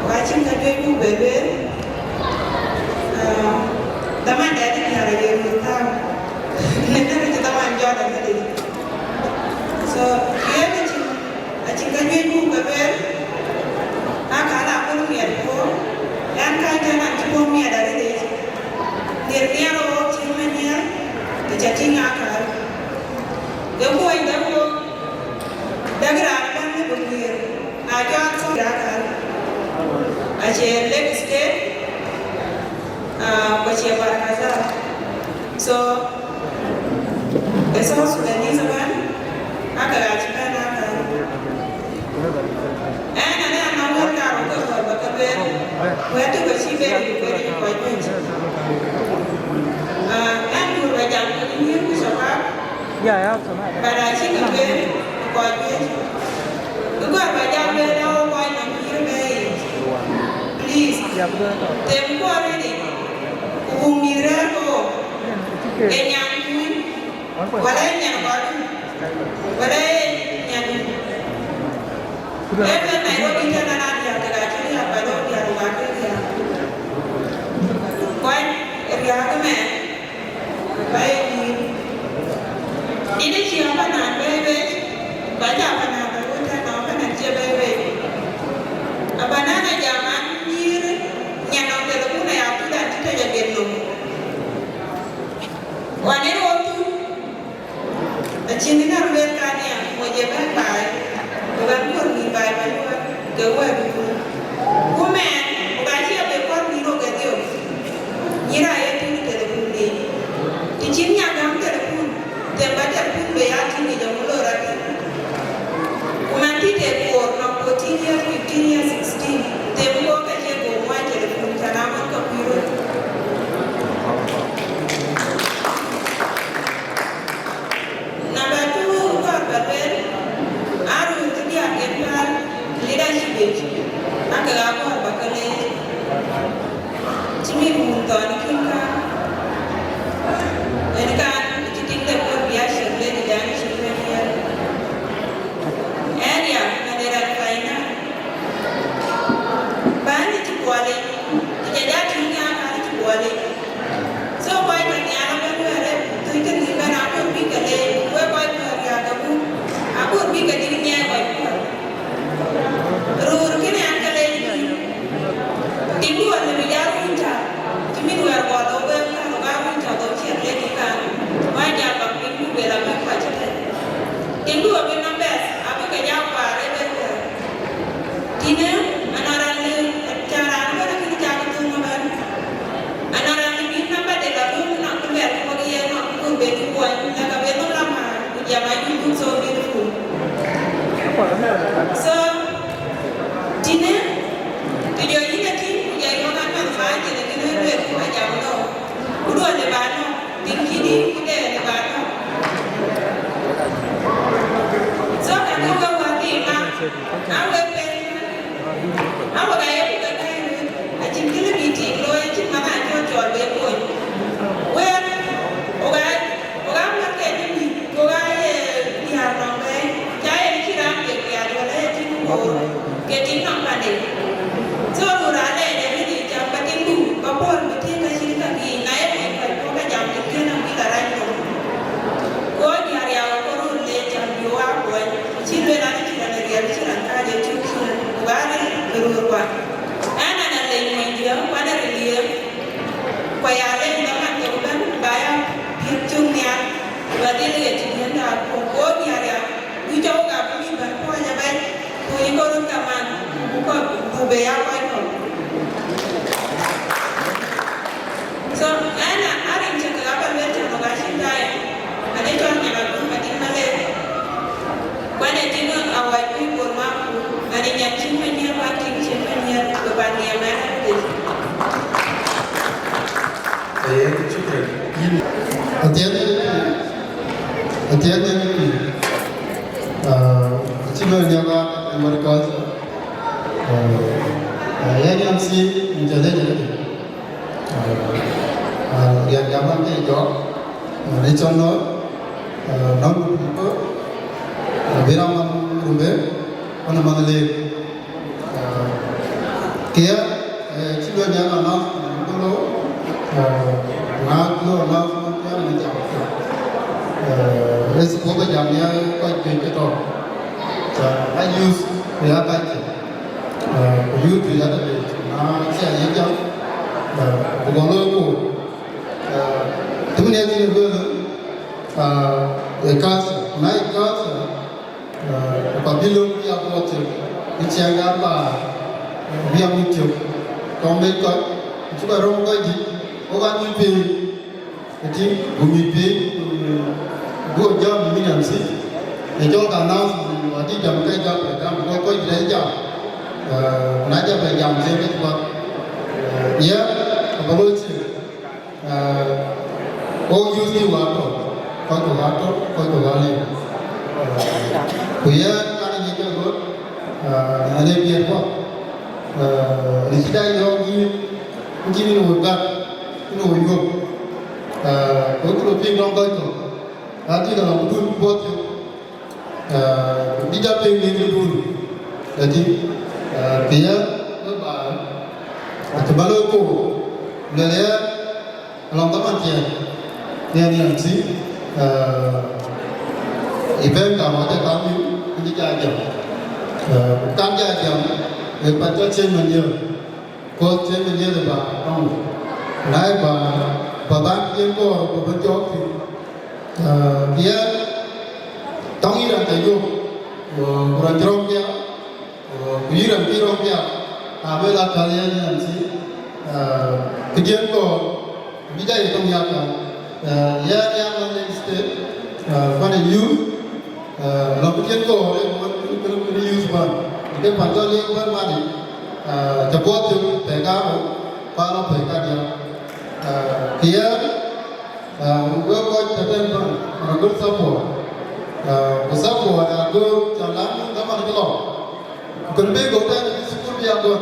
ku acïn käjuëc buk bɛ lueel. Ah, dhaman dɛ̈t ë diäär aye röt thääu. Në dɛ̈t cï dhaman jɔt adï. So, yen acïn, acïn käjuëc buk bɛ lueel. Aa, ka la buk miɛt puɔ̈u. Ɣɛn ka tɛ̈n an cï buk miɛt arëët. Nhiër nhiɛɛr ɣok cï manyɛɛr, ë ca tïŋ aa kääl. Ke kuɔny däk ɣok, däk raan ëbɛ̈n lëu bï guiir, na cɔɔl kɔc aa kääl. Acie Lake State, ah, ku acie Bahr el Ghazal. So, ë South Sudanese ëbɛ̈n, aa ke ɣa cï bɛ̈n aa kääl. Ɣɛn, ɣɛn anɔŋ wɛ̈t karou ke kɔɔr ba ke lueel, wɛ̈t tök acï bɛ̈n ë bɛ̈n ë kɔc juëc. Ah, ɣɛn kɔɔr ba jam ke nyïïr ku shabab, but acï ke lueel ë kɔc juëc. Kë kɔɔr ba jam lueel ë kɔc nɔm nyïïr bɛ̈ɛ̈i. Please, them kuɔɔr rëëdic, ku buk mïth rɛ̈ɛ̈r ke ɣok, ee nyan kuc, wala ee nyan kɔc, wala ee nyan. Ee, ke Nairobi tɛ̈n, raan diäär ke ka cï riääk, ba lɔ diäär, ba ke riääk. Kɔc riääk ëmɛn, ba ye nyïïr. Dït ë cï apanaan bɛ̈ɛ̈i wec, ba cï apanaan bɛ̈ɛ̈i wec tɛ̈n, nɔn apanaan cie bɛ̈ɛ̈i wec. Apanaan ajam an, nyïïr, nyan nɔm telefon aya tudan cï tɔc agen nom. Wan en ɣo thuk, acïn kë ŋäär lueel kan ya, moc ë bɛ̈n baai, ku bɛ̈n kuɔ̈r mïth baai bɛ̈n wär, ke wɛ̈ɛ̈t ë thuk. Ku mɛɛn, ku ka cï abï kuɔ̈r mïth ɣok kedhie. Nyïïr aye tïŋ telefon dï. Të cïn nya gäm telefon, them ba telefon bï ya tïŋ yic, aŋö lɔ rɔt tïŋ. Ku man tït ee koor nɔm fourteen years, fifteen years, sixteen, them kɔ̈k ka cie go muɔc telefon, cän a ŋot ka kuc röt. Number two, kɔɔr ba lueel, aa röör kë diäk yen päl leadership yic, aa kek aa kɔɔr ba ke leec. Cï mïth mum thɔn ë kïn ka, en kan cï tiŋ de kɔɔr bï a ciɛk lec ë dan cï mɛn yɛn. Area, Madera Kaina. Bäny cï puɔl yic, cï jɔ ja tïŋ nya kan cï puɔl yic. So kɔc ke nhial ëbɛ̈n wɛ̈ɛ̈r ë thöc ke nhïïm bɛ̈n, akɔɔr bï ke leec, wek kɔc ke riääk ke buk, akɔɔr bï ke dït nyiɛɛi kɔc puɔl. Röör kënë an ke leec nhïïm. Tiŋdu alëu bï ja run cä, cï mïth wɛ̈ɛ̈r kɔɔr dhou wek kan, ɣok aa run cä dhou ciɛk lek yï kan, wä jal bak piny ku bel abï kuac ëtɛ̈n. Tiŋdu abï nɔm bɛ̈th, abï ke ja kuaar ëbɛ̈n wɛ̈ɛ̈r. Tïnë, anɔŋ raan lëu, cä raan ëbɛ̈n akënë cak thöŋ ëbɛ̈n. Anɔŋ raan lëu bï nɔm bɛ̈ de la thöŋ, nɔŋ kë luɛl ku wek yen nɔm ku ben ku kuɔny, lɛ̈k abï nɔm la määr, ku jam ayï look so beautiful. So, tïnë, të jɔ yïn atïŋ, ku jɔ yɔ̈ɔ̈k an, mɛnh bä jël ë kënë lueel ku ba jam lɔ. Ku duɔ̈l ë ba nɔm, tïŋ cï dïït ku dɛɛr ë ba nɔm. So, ka ke wek wäthii ma, a wek pɛ̈l, a wek aye ku ke gäi röt, acïn kë lëu bï tiiŋ looi, acïn man acɔl cɔl bï kony. Wek, wok aa Ku ka mär ke cï mïth, ku ka ye diäär nɔm bɛ̈ɛ̈i, ca yen cï raan piɛth piath, wala ye tïŋ koor, ke tïŋ nɔm panden. So, röör aa lɛɛc arëët, cam ba tiŋdu, ba puɔ̈l bï tiŋ ka cït ka bï, na ye mony kɔc puɔ̈u ka jam, ke kën abï la rac nɔm. Ku diäär ya wek röör le cam bï wok aa kuɔny, cï lueel an, cï raan riɛl, cï raan kääc ë cuk ciëën, ku ka ril bï röör kuany. Ɛn, ɛn alec monydiɛ̈, ku ɛn aril ye. Ku ya lec dhaman thok ëbɛ̈n, ba ya piɛth cök nhial, ba dhil ɣet cï diɛ̈n däär puɔ̈u, ku ɣok diäär ya, wïc cä wok abï mïth bɛ̈n puɔ̈u aya bɛ̈c, ku yï kɔ̈k röt kaman, ku buk kɔ̈k, buk bɛ ya kɔc kɔ̈k. So, ɛn a, a rin cï kek aba lueel cän wok acïn time, ade cɔl nyan abun Madiŋ Malek. Kuɛn ë tïŋ awäc kuc Bol Makul, ɣɛn ë nyan cïn manyɛr, ba tïŋ cïn manyɛr, ku ba nhiam ɛn adï. Ee, shukran. Yïn. Athiɛɛn, athiɛɛn, ah, acï bɛ nhiam a, ë wär kɔc. Ah, ah, yɛn yam si, in ca lec adï. Ah, ah, riɛk jam an ke jɔk. Ë cɔl nɔ̈k, nɔ̈k bï raan man rumbe, ɣɔn man leek. Kë ya, cï lueel ya na na, bï lo, na lo na, ya na jam. Ë suppose ba jam ya kɔc juëc ke tɔ̈. Ca a youth, ku ya kac. Ku youth ya tɔ̈, na cï a ye jam, ku bɔ̈ lo ku. Tëmën ya cïn ë lueel, ë culture, na ë culture, ku ka bï löŋ bï a buɔɔth cök, bï ciɛɛŋ ya ba bï a muk cök, tɔŋ bec kɔc, ku cï ba röm kɔc dït, wok aa nyuc piny, ëtï, ku nyuc piny, ku jam mïn M C, ë jɔl ka nath, wa dï jam ke jam, jam, ku kɔc dït ë jam, na jam bɛ jam thiëëk ke cï bath, ye, ku ba looi thiëëk. Wok youth ni wa tɔ̈, kɔc kɔ̈k aa tɔ̈, kɔc kɔ̈k aa liu. Ku yɛn kan ë ŋic ke ɣöt, ënë biɛt kɔ̈k. Në cï dac yɔ̈ɔ̈k yïn, ku cïn yïn wok gät, yïn wok yuöp. Ku kë röt piŋ nɔŋ kɔc kɔ̈k, aa tik alɔŋ bï dun buɔth cök. Ku bï jɔ piŋ në bï dun, ëtï, kë ye wek baai, acï bä looi koor, lueel ë alɔŋ dhaman tiɛɛl, yen yɛn thïn, ë bɛ̈n kam wacë kam yïn, ku cï jɔ jam. Ku kan jɔ jam, wek pan cɔl Cien Manyëër. Kos cïn bï nhiëër ba tɔŋ, na ba, ba ban yen kɔɔr ba bï jɔɔk thïn. Ë, yɛn tɔŋ yï raan ca yök, ku, ku raan cï rɔ̈m piath, ku, ku yï raan cï rɔ̈m piath, abï la päl yɛn yɛn thïn, ë, kë diën kɔɔr, bï jɔ ye tɔŋ yak, ë, yɛn, yɛn London State, ë, kuan ë youth, Ë, lɔ ku tiɛ̈n kɔɔr ë wën kën, kën, kën youth bän. Ke pan cɔl Liek bän man yic, ë, cä buɔth cök pɛ̈i karou, ku alɔ pɛ̈i kadiäk. Ë, kë yɛn, ë, wek kɔc tëtɛ̈n bän, man a good support. Ë, ku support a good cɔl an, dhaman cï lɔ. Ku kën bï gɔ̈k tɛ̈n bï thukul bï a gɔ̈t.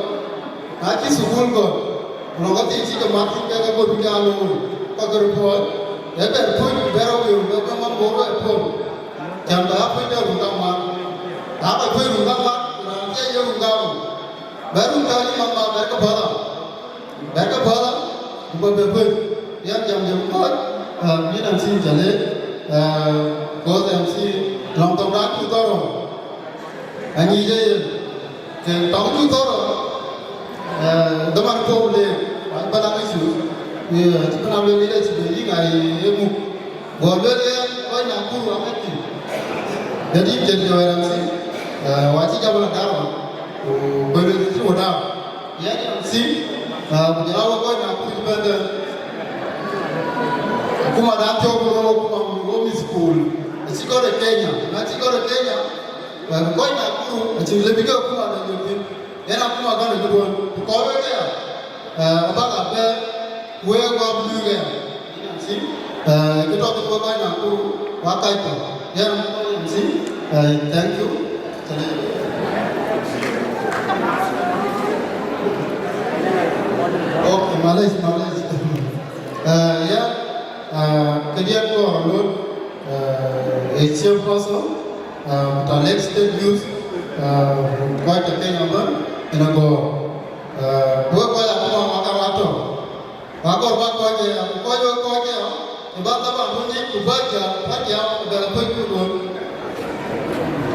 Na cï thukul gɔ̈t, ku nɔŋ ka thii cï ke mat thïn kek abɔ̈ bï ke aa looi, ka ke röt puɔ̈ɔ̈c, ë bɛ̈r puɔ̈c ku bɛ̈r awëu, bɛ bï man bɔ̈ ruɛɛt puɔ̈u. Cän bɛ aa puɔ̈c bɛ run kaŋ mat. Na bɛ puɔ̈c run kaŋ mat, ku raan cie ye run kaŋ rou. Bɛ run kaŋ yï man mat, bɛ̈r ke päl a. Bɛ̈r ke päl a, ku bɛ bɛ puɔ̈c. Yɛn jam jam kɔc, ë, yïn M C cä leec, ë, kos M C lɔŋ thok raan cuk thɔ̈r rou. Anyic ë yen, ke tɔŋ cuk thɔ̈r rou, ë, dhaman puɔ̈u le, wany bä laŋ ë cuk, ë, cï bï na lueel leadership ë yï ŋa ye muk. Go lueel yen, kɔc Nakuru amäthï. Jadït cïn jɔ ë raan thïn, ë, wa cï jam la dar wan, ku kuël cï wo dar. Yɛn yɛn thïn, ë, ku jɔl a wek kɔc Nakuru cï bɛ̈n tɛ̈n. Akuma dan cɔk ku rou akuma wo mïth school. Acï gɔ̈t ë Kenya, na cï gɔ̈t ë Kenya, ë, ku kɔc Nakuru acïn lëu bï ke akuma dɛ̈ yök thïn. Yen akuma kɔn ë këduön, ku kɔc wek aya, ë, abäk abɛ wek guɔ bï luui aya. Yïn a thïn, ë, kë tɔ̈ thïn wek kɔc Nakuru, wak kac kɔ̈k. Yen akuma yɛn thïn, ë, thank you. Okay, malec, malec. Ë, ya, ë, këdiɛ̈n kɔɔr alot, ë, ë chairperson, ë, ta Lake State Youth, ë, kɔc ke Kenya bɛ̈n, yen agɔɔr. Ë, ku wek kɔc akuma wak ka wak tɔ̈. Wak kɔɔr bä kɔc aya, ku kɔc wek kɔc aya, ë bä dhaman bï nyic ku bä jam, bä jam, ku bɛ la kuec ku duön.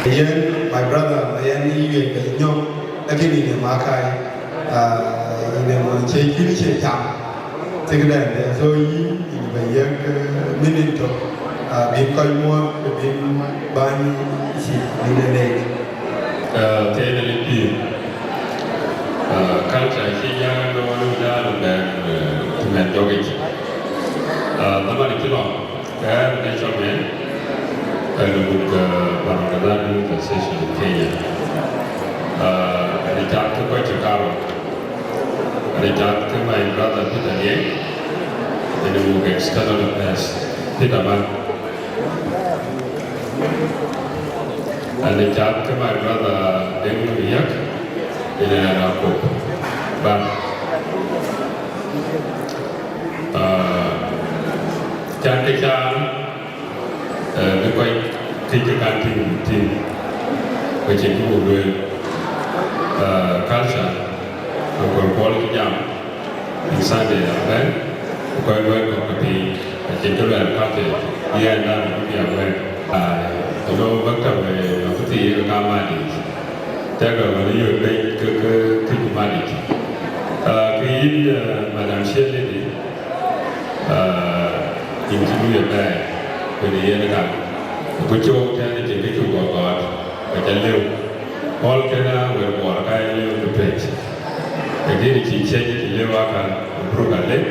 Yen, my brother, yen yï wiëc bɛ nyɔk, lakini yïn ë Makai, ah, yïn ë mony cie cïn cie jam. Thikdɛn, so yïn, yïn bɛ yek, eh, minute tök, ah, bïn kɔc muɔ̈ɔ̈th, bïn bäny cï bïn ë leec. Eh, thëëdë në pïïr. Eh, culture cï jääk ënɔɔnë jääk ëmɛn, eh, ëmɛn jɔkic. Eh, dhaman cï lɔ, kɛɛr në cɔk mɛn, eh, në muk, eh, Baragazan Youth Association of Kenya. Eh, në cath ke kɔc cï karou. Në cath ke my brother Peter Riek, në muk External Affairs, Peter Mal. Ane cath ke my brother Deng Riek, ine na kop ban. Ah, can ke can Tim, tim, ke cïn kë buk lueel, ah, culture, ke kɔ̈k kuɔl cï jam, in Sunday abɛ̈n, ku kɔc wɛ̈ɛ̈t kɔ̈k ke piny, acïn kë luɛɛl kake, yɛn dan bï diäk wɛ̈ɛ̈t. Ah, you know, maktab, eh, nɔm kë thii ke ka madït, tɛ̈kë wën yök piny ke, ke, ke cï madït. Ah, ke yïn, eh, Madam Chair Lady, ah, yïn cï lueel bɛ̈ɛ̈i, ku në yen ka, ku cöök tɛ̈n cïn kë cuk guɔ gɔ̈t, ku ca lëu. Pɔ̈l kënë wën Bor ka ye lëu të pec. Lakini cï ciɛc cï lëu akan, ku bruk alëk.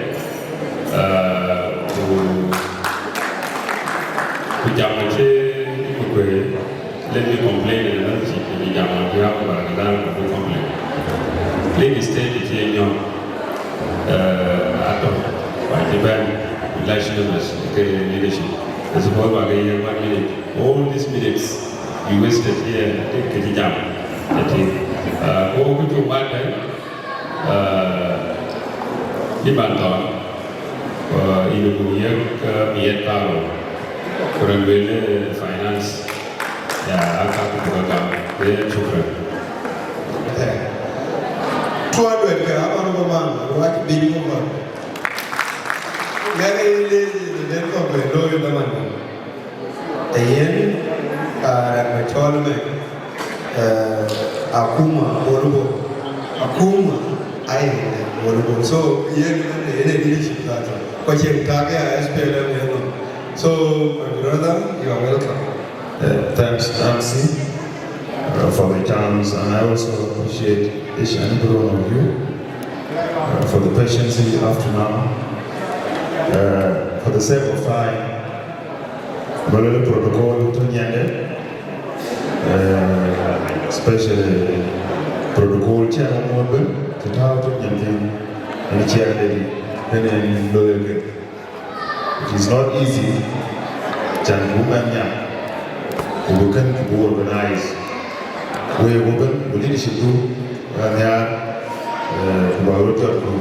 Ah, ku, ku jam acï më kuëë, let me complain in another city, the jam on behalf of Baragazal, but we complain. Please state it here, you know, uh, at all. By the band, election members, okay, leadership. As a whole, by the year, one minute. All these minutes you wasted here, I think, kë cï jam. I think, uh, ko ku cuk mat, eh, uh, yï man thɔn, uh, yïn ku yek, uh, miɛt Paro, ku rɛn wël, eh, finance. Ya, aka ku buk gam, eh, shukran. Two hundred ke aman ko man, wak big ko man. Ngeke ye lec në den kɔ̈k bɛ looi ëmën. Ee yen, ah, rɛn bɛ cɔl ëmën, eh, akuma Bor Bor. Akuma aye Bor Bor. So, yen ëmën, yen ee leadership that. Kɔc cieŋ tak ya S P L M yen nɔm. So, my brother, you are welcome. Uh, thanks, Nancy, uh, for the chance, and I also appreciate each and every one of you, uh, for the patience up to now. Uh, for the sake of time, bä lɛ̈k protocol tɔ̈ nyiɛnde, uh, especially protocol cï ŋuɔ̈t bɛ̈n, të tääu tɔ̈ nyiɛnde, yen cï ade, yen yen loi kek. It is not easy, can buk mɛnh nya, ku bï kën ku bï organize. Wek ku bɛ̈n ku leadership du, bä nhiaar, eh, ku bä röt jɔt ku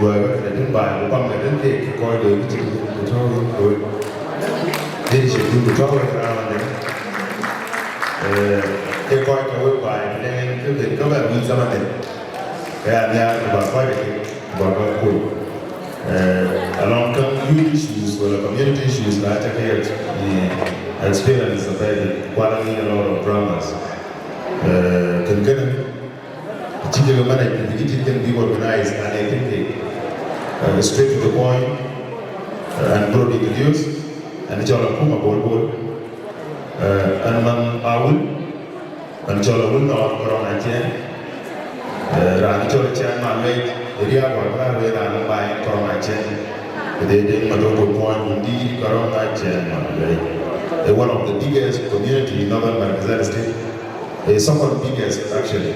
luɔi bä këdë tën baai, ku pam këdë tën keek, ke kɔc de ku cï ku tɔ̈u ku wek. Leadership du ku tɔ̈u wek raan de. Eh, ke kɔc ke wek baai, ku den ke ben ke bɛ wïc zaman de. Ke ya nhiaar ku bä kɔc de ke, ku bä kɔc kuc. Eh, alɔŋ käŋ youth issues wala community issues ka ca ke ex-, eh, experience apɛi, kuat a lot of dramas. Eh, kën kënë, cï kek manage, bï kï cït kën bï organize, ka ne kën ke, eh, straight to the point, eh, and broad introduce, and cɔl akuma Bol Bol, eh, and man Awil, Pan cɔl Awil Nɔɔr Kɔrɔŋ Aciɛɛŋ, eh, raan cɔl Aciɛɛŋ Maluɛc, ë riääk wär bä raan ë baai Kɔrɔŋ Aciɛɛŋ. Këdë Deŋ Madɔŋ ku puɔny wun dïït Kɔrɔŋ Aciɛɛŋ Maluɛc. Ë one of the biggest community in northern Bahr el Ghazal State. Ë second biggest actually.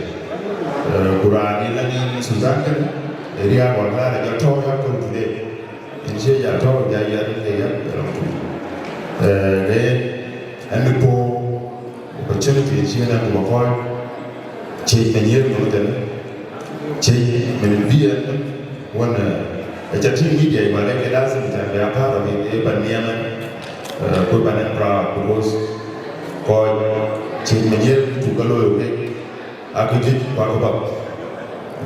Eh, ku raan ë lɔ nin Sultan kënë, ë riääk wär bä raan jɔ tɔ̈u ya köl today. Yen cie ya tɔ̈u ya yɛn ke yɛn ke rɔm tui. Eh, ke yen, ɛn bï puɔ̈u opportunity cï yen ɛn ku bä kɔc, ciec mɛn yiëk nhom tënë, ciec mɛn bï ɛn wën, eh, aca tïŋ media, but ke lazim can be a part of it, eh, ban nhiam ɛn, eh, ku ban ɛn proud, because kɔc ciec mɛn yiëk tuk ka looi wek. Akë juëc ku akë bäk.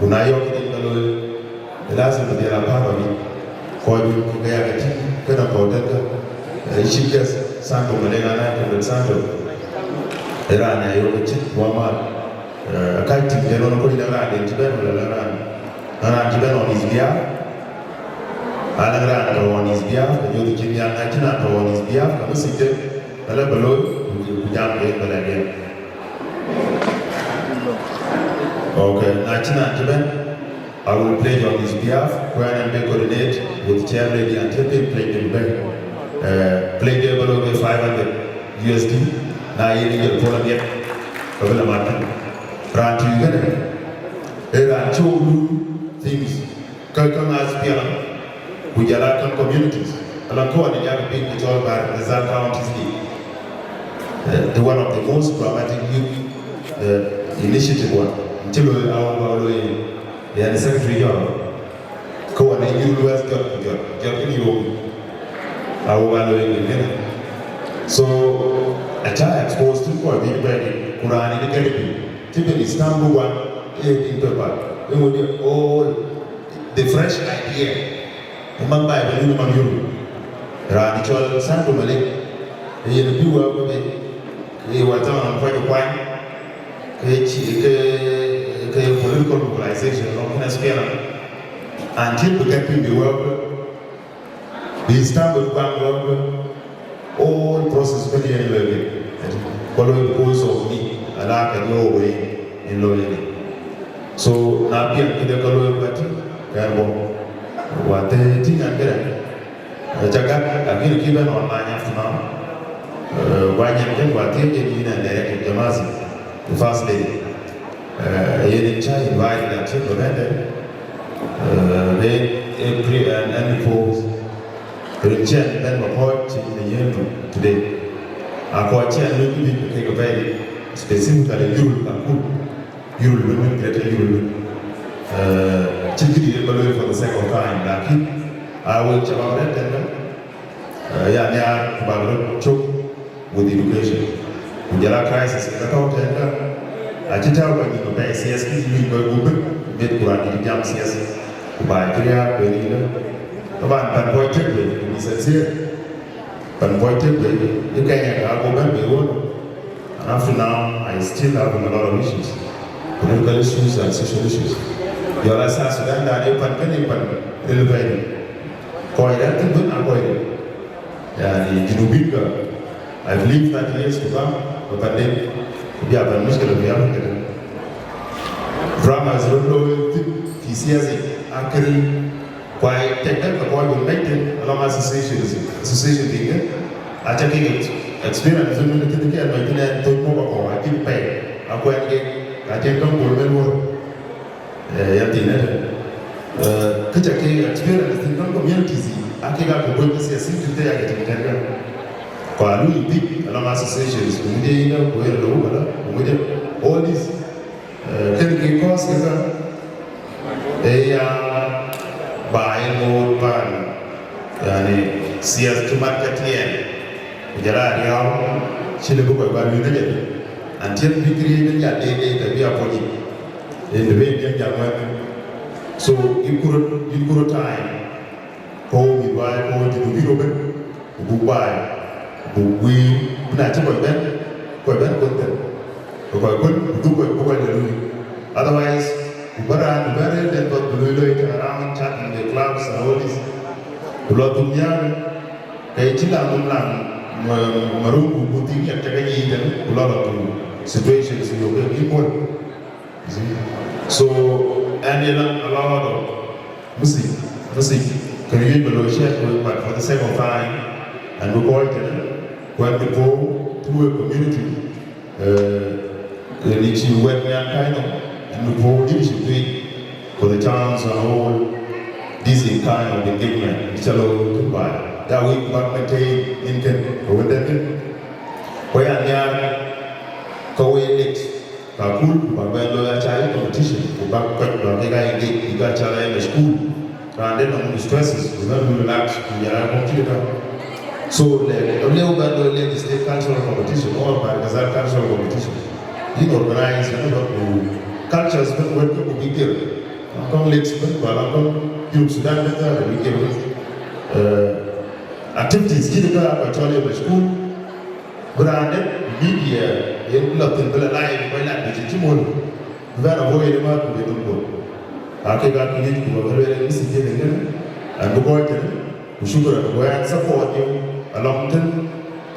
Ku na yɔ̈k kë dït ke looi, ë lazim bï dhiɛl a part of it. Kɔc juëc ku ke ya ke tïŋ, kënë kɔ̈u tënë, eh, chief guest Santo Malek, ana tënë Santo. Ë raan ë yök ë cït wä mal. Eh, akac tïŋ tënë ɣɔn, kɔc lɛ̈k raan den cï bɛ̈n, wala lɛ̈k raan, na raan cï bɛ̈n on his behalf. Alɛ̈k raan tɔ̈ on his behalf, ke nyuɔ̈th cïn nhial, na cïn raan tɔ̈ on his behalf, ke message de, ke lë bä looi, ku, ku jam ke yen bä lɛ̈k yen. Okay, na cïn raan cï bɛ̈n, I will pledge on his behalf, ku ɛn ɛn bï coordinate with chair lady until they pledge them back. Eh, pledge de bä looi ke five hundred U S D, na yen ë jɔl puɔl amiɛt, ke bï lɔ mat thïn. Raan tïŋ kënë, ee raan cuk lu things. Kä, käŋ aa S P L M, ku jɔl aa käŋ communities, ala kɔn ë jak piny ke cɔl Bahr el Ghazal counties di. Eh, the one of the most dramatic youth, eh, initiative one. Cï looi Awil, Awil looi, yani secretary general. Kä wan ë youth luɛth jɔt ku jɔt, jɔt kën yom. Awil aa looi kën kënë. So, Aca expose tïŋ kɔc dhil bɛ̈ɛ̈i, ku raan ë gɛ̈t piny, cï ben Istanbul wan, ee tïŋ paper, ee ŋö de all the fresh idea. Ë man Bible, ë man yur. Raan cɔl Sandro Malek, ee yen bï wɛ̈ɛ̈u ke ben, ke ye wɛ̈t tɔŋ raan kɔc kuany, ke cï, ke, ke political mobilization lɔ kën S P L M, until bï gɛ̈t piny bï wɛ̈ɛ̈u ke, bï Istanbul kuany wɛ̈ɛ̈u ke, all process bï yen lɔ ke, ku lɔ because of me, ala ke jɔ wei in lɔ ye. So, na piɛŋ këde ke lɔ ye bä tïŋ, kɛn bɔ̈. Wa të tïŋ an këdë, Aca gak, lakin kï bɛ̈n online after now. Uh, wa nyin kën wa thiëëc yen yïn and director Jamasi, the first lady. Uh, yen in ca invite that you prevented. Uh, then every and any pose. Rin cɛn bɛ̈n ba kɔc cï në yen today. A kɔc cɛn luk bï ke ke bɛ̈i specifically yurul ka kul. Yurul wën, wën, greater yurul wën. Uh, cïn këdï yen ba lueel for the sake of time, lakin a wek ca ba rɛ̈t tɛ̈n, uh, ya nhiaar ku bak röt cök with education. Ku jɔl a crisis ke tɔ̈u tɛ̈n ka, acï tääu kɔc nïm apɛi, C S kï luc kɔc gup bï, miɛt ku raan dït jam C S. Ku ba cï riääk bï rïïr. Taban pan kɔc tëk wei, ku be sincere. Pan kɔc tëk wei, ë Kenya ka go bɛ̈n bei won. And up to now, I still have a lot of issues, political issues and social issues. Jɔl a South Sudan dan ë pan kënë pan ril bɛ̈ɛ̈i. Kɔc rɛ̈ɛ̈r thïn bï na kɔc ril. Yani, Junubin ka, I believe thirty years to come, bï pan den, bï a pan mushkila bï a pan kënë. Dramas röt looi thïn, fi siyasa, akër Ku aa tek dɛ̈t ke kɔc wën mɛc thïn alɔŋ associations, association thïn kë, aca kek ex-, experience wën wën thïn kë mɛc thïn ɛn thöc muk akɔ̈u acïk pɛi, akuɛn kek, ka cïn käŋ Bol Mel wär, eh, yɛn thïn ëtën. Eh, kë ca kek experience thïn käŋ communities yiic, akek aa ke bɔ̈ ke siasa thïn ke ya ke tïŋ tɛ̈n kë. Ku aa luui dhil alɔŋ associations, ku ŋic ye yïn dä, ku yen lou këdä, ku ŋic ye all this. Eh, kën kë kɔ̈ɔ̈th kë ka, ee ya baai ŋoot paan, yani, siasa cï mat ke tiɛɛl, ku jɔl a riääu cï lëu bï kɔc bä luui këdë, until bï këriëëc bï jal deet deet, abï a pɔ̈c yic, yen të ben jam jam wɛ̈t. So, yïn ku röt, yïn ku röt time, ku mïth baai, ku Junubin ëbën, ku buk baai, ku buk guiir, ku na cï kɔc bɛ̈n, kɔc bɛ̈n kuɔn thïn, ku kɔc kuɔn, ku dhuk kɔc, ku kɔc lɔ luui. Otherwise, ku bä raan, ku bä rëër den path, ku luui loi tënë around chat in the clubs and all this. Ku lɔ dhuk nhial, ke cï laŋ nhom laŋ ma-, marum, ku, ku dhil yak cä ke yiic tënë, ku lɔ lɔ through situations yök ke bï kuɔn. You see? So, and in a, a lot of message, message, can you even share with, but for the sake of time, and we call it, uh, when we go through a community, uh, in which you work in kind of, and we go leadership to it for the chance and all this in kind of engagement. It's a lot to buy. That we back maintain in can, with that, we are there, go with it. Kakul, ku bäk bɛn looi aca ye competition, ku bäk kɔc bäk kek aa ye ŋic, bïk aca la yen ë school. Raan de nɔm stresses, ku bɛn lu relax, ku jɔl aa kɔm cï tɔ̈. So, lek, lëu bɛn looi Lake State cultural competition, or Bahr el Ghazal cultural competition. Yïn organize, yïn bä ku cultures bɛn wɛ̈t ke ku bïk dhier. Alɔŋ kɔn lakes bɛn, ku alɔŋ kɔn Junub Sudan bɛn, bïk dhier. Eh, activities cït kä aa kɔc cɔl yen ë school. Bï raan dɛ̈t media yen lɔ thïn bï lɔ live, bï kɔc lat bï cï cï mol, bï bɛ̈n avoid ë määt ku bï dhuk bol. Aa kek aa kë yic ku bä ke lueel ë message ënë ŋën, an bï kɔc tënë, ku shukran, ku ɛn support you alɔŋ tën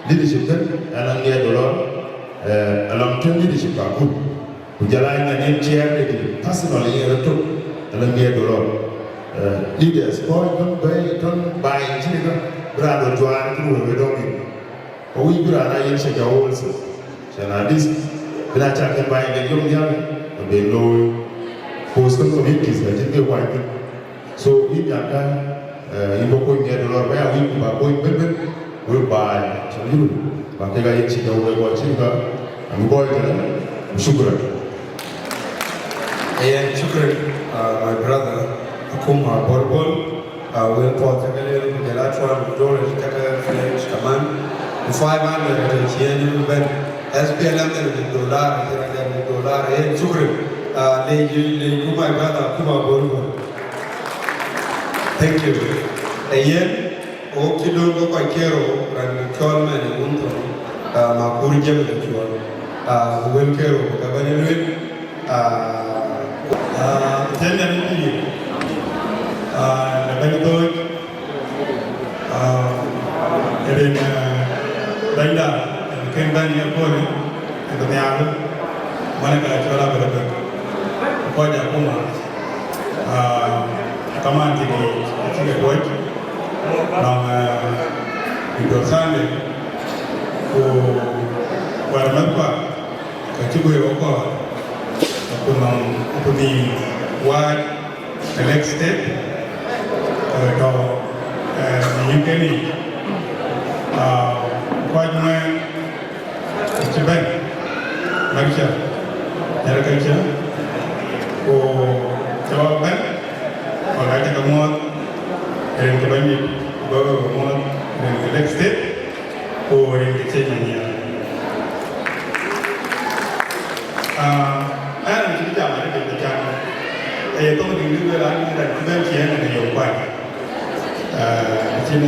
leadership tën, ɛn a ŋiɛc dollar, eh, alɔŋ tën leadership akut. Ku jɔl a nyan yen chair de personally yen rɔt tök, ɛn a ŋiɛc dollar. Eh, leaders, kɔc tën bɛ̈i, tën baai cïn ë ka, bï raan rɔt juaar cïn wëu ë dɔ̈ŋ yic. Ku wïc bï raan aa yen shaja also. Shan at least, bï na cak kën baai de yom nhial, ke ben looi. Ku some communities ka cïn ke kuany thïn. So, yïn nyan ka, eh, yïn bä kony ŋiɛc dollar, bä ya wïc ku bä kony bën bën, wek baai. Shan yïn, bä kek aa yen shaja wek kɔc cïn ka, an bï kɔc tënë, ku shukran. Yeah, shukran, uh, my brother, Akuma Bol Bol, uh, wek puɔth cä ke lueel, ku jɔl a Cuan Dor cä ke pledge kaman. Five hundred të ciëën ë bɛ̈n. S P L M dɛ̈t bï dolar, Iran dɛ̈t bï dolar, yen shukran. Ah, leec, leec ku my brother, Akuma Bol Bol. Thank you. Ee yen, wok cï döŋ ke kɔc kerou, raan cɔl mɛn ë wun thɔn, ah, Makur James Acuɔl. Ah, ku wël kerou, ke bɛ̈n ë lueel. Ah, ah, tënde në pïïr, ah, në bɛ̈ny dhööc, ah, rin, ah, bɛ̈nyda, rin kën bɛ̈ny ë köölë, rin nhial, man ka cɔl Abel Abel. Kɔc Akuma, ah, kaman tït acï ke tuɔ̈c, nɔŋ, ah, Victor Sunday, ku wɛ̈t mɛ̈thkua, ka cï guëër wɔ kɔɔr, ku nɔŋ, ku nïïm waac ë Lake State, eh, tɔ̈, eh, në yïn kënë yic. Ah, kɔc ŋuɛɛn, ku cï bɛ̈n, Mɛ̈kcä, Nyarkëcä, ku cï bɛ̈n, wek acä ke muɔ̈ɔ̈th, rin ke Bɛ̈nydït, ku bä ke muɔ̈ɔ̈th, rin ke Lake State, ku rin ke ciëc Manyiɛɛr. Ah, ɣɛn raan cï jam arëët, bï jam. Aye thoŋ dïŋ dï lueel an, raan cï bɛ̈n ciëën në yom kuany. Ah, cïn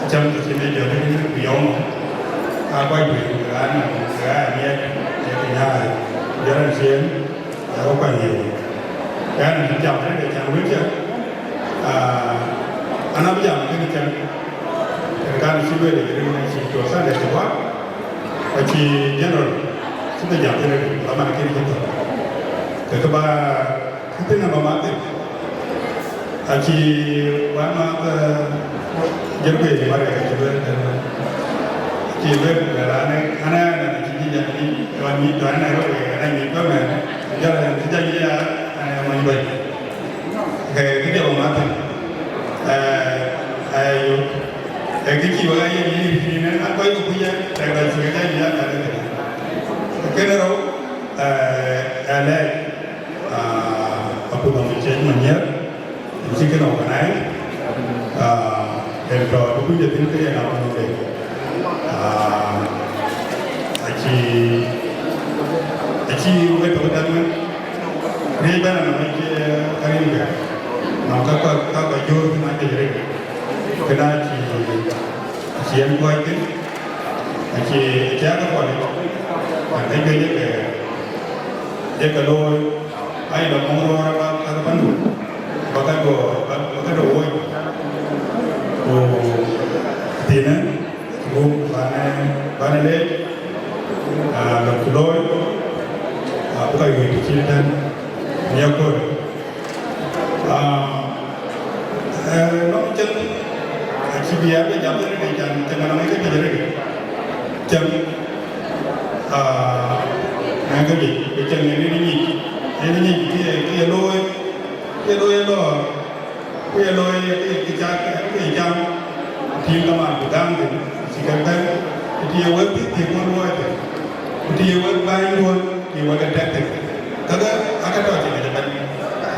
cäm të cïn ë jɔt dï ku yom. Aa kuany ku raan, raan miɛt, ye ke nyaai. Jɔt raan ciëën, aa kuany yom. Ɣɛn raan cï jam arëët, cän wël cä. Ah, an, abï jam kënë cän. Kën kan cï lueel, rin cï Sunday cï guak. Acï general cï bï jam thïn, dhaman kën cï thök. Ke kë ba kë thïn aba mat thïn. Acï wën mat, eh, jël kuec Maria cï lueel tënë. Acï lueel ku lueel an, an, an, an, cï jï jam ni, ɣɔn ni, tɔ an, Nairobi, an, an, ni bä mɛn, jɔl an, cï jam ya, an, an, mony bɛ̈ny. Ke, ke jɔl mat thïn. Eh, ayo. Ee, kë cï wek aa yen yïn, yïn ë, an, kɔc ke kuc ë, tek dɔc cï ke jai yïn, an, ade këdë. Kënë rou, ee, ee lɛɛc, aa, akutnhom ë ciëc Manyiɛɛr, cï kënë organize, aa, en tɔ̈ ë kuc ë thïn ke yen akutnhom de. Aa, acï, acï wek tɔ̈ däŋ wën, riëëc bɛ̈n anɔm acï, ee, ka rin kë, nɔm ka, ka, ka, ka jɔ̈ɔ̈r thïn acï rëëc. Kënë acï, acï en kuɔc thïn, acï, acï aa ke kuɔlic, an, ke juëc ë ke, ë ke looi, aa, ë lɔ mɔ̈ŋ rɔɔr aba, aba pandu, ba ka duɔ, ba, ba ka duɔ woi. Ku thiinë, ku banë, banë leec, aa, lɔ ku looi, aa, bï ka yuëc të cït tɛ̈n, në ye köölë. Ah, eh, nɔm cäŋ, acï bï ya bï jam rëëc, can cäŋ anɔŋ ke bï rëëc. Cäŋ, ah, na ke bï, bï cäŋ ë rin nyic, rin nyic kë, kë looi, kë looi lɔ, kë looi kë, kë cak, kë cam, tim kaman ku däŋ thïn, cï ke bɛ̈n, të ye wek thïn, thïn wën luɔi thïn, ku të ye wek bäny luɔi, ye wek ke tɛk thïn. Käkë aa ke tɔ̈ cïn ëbɛ̈n,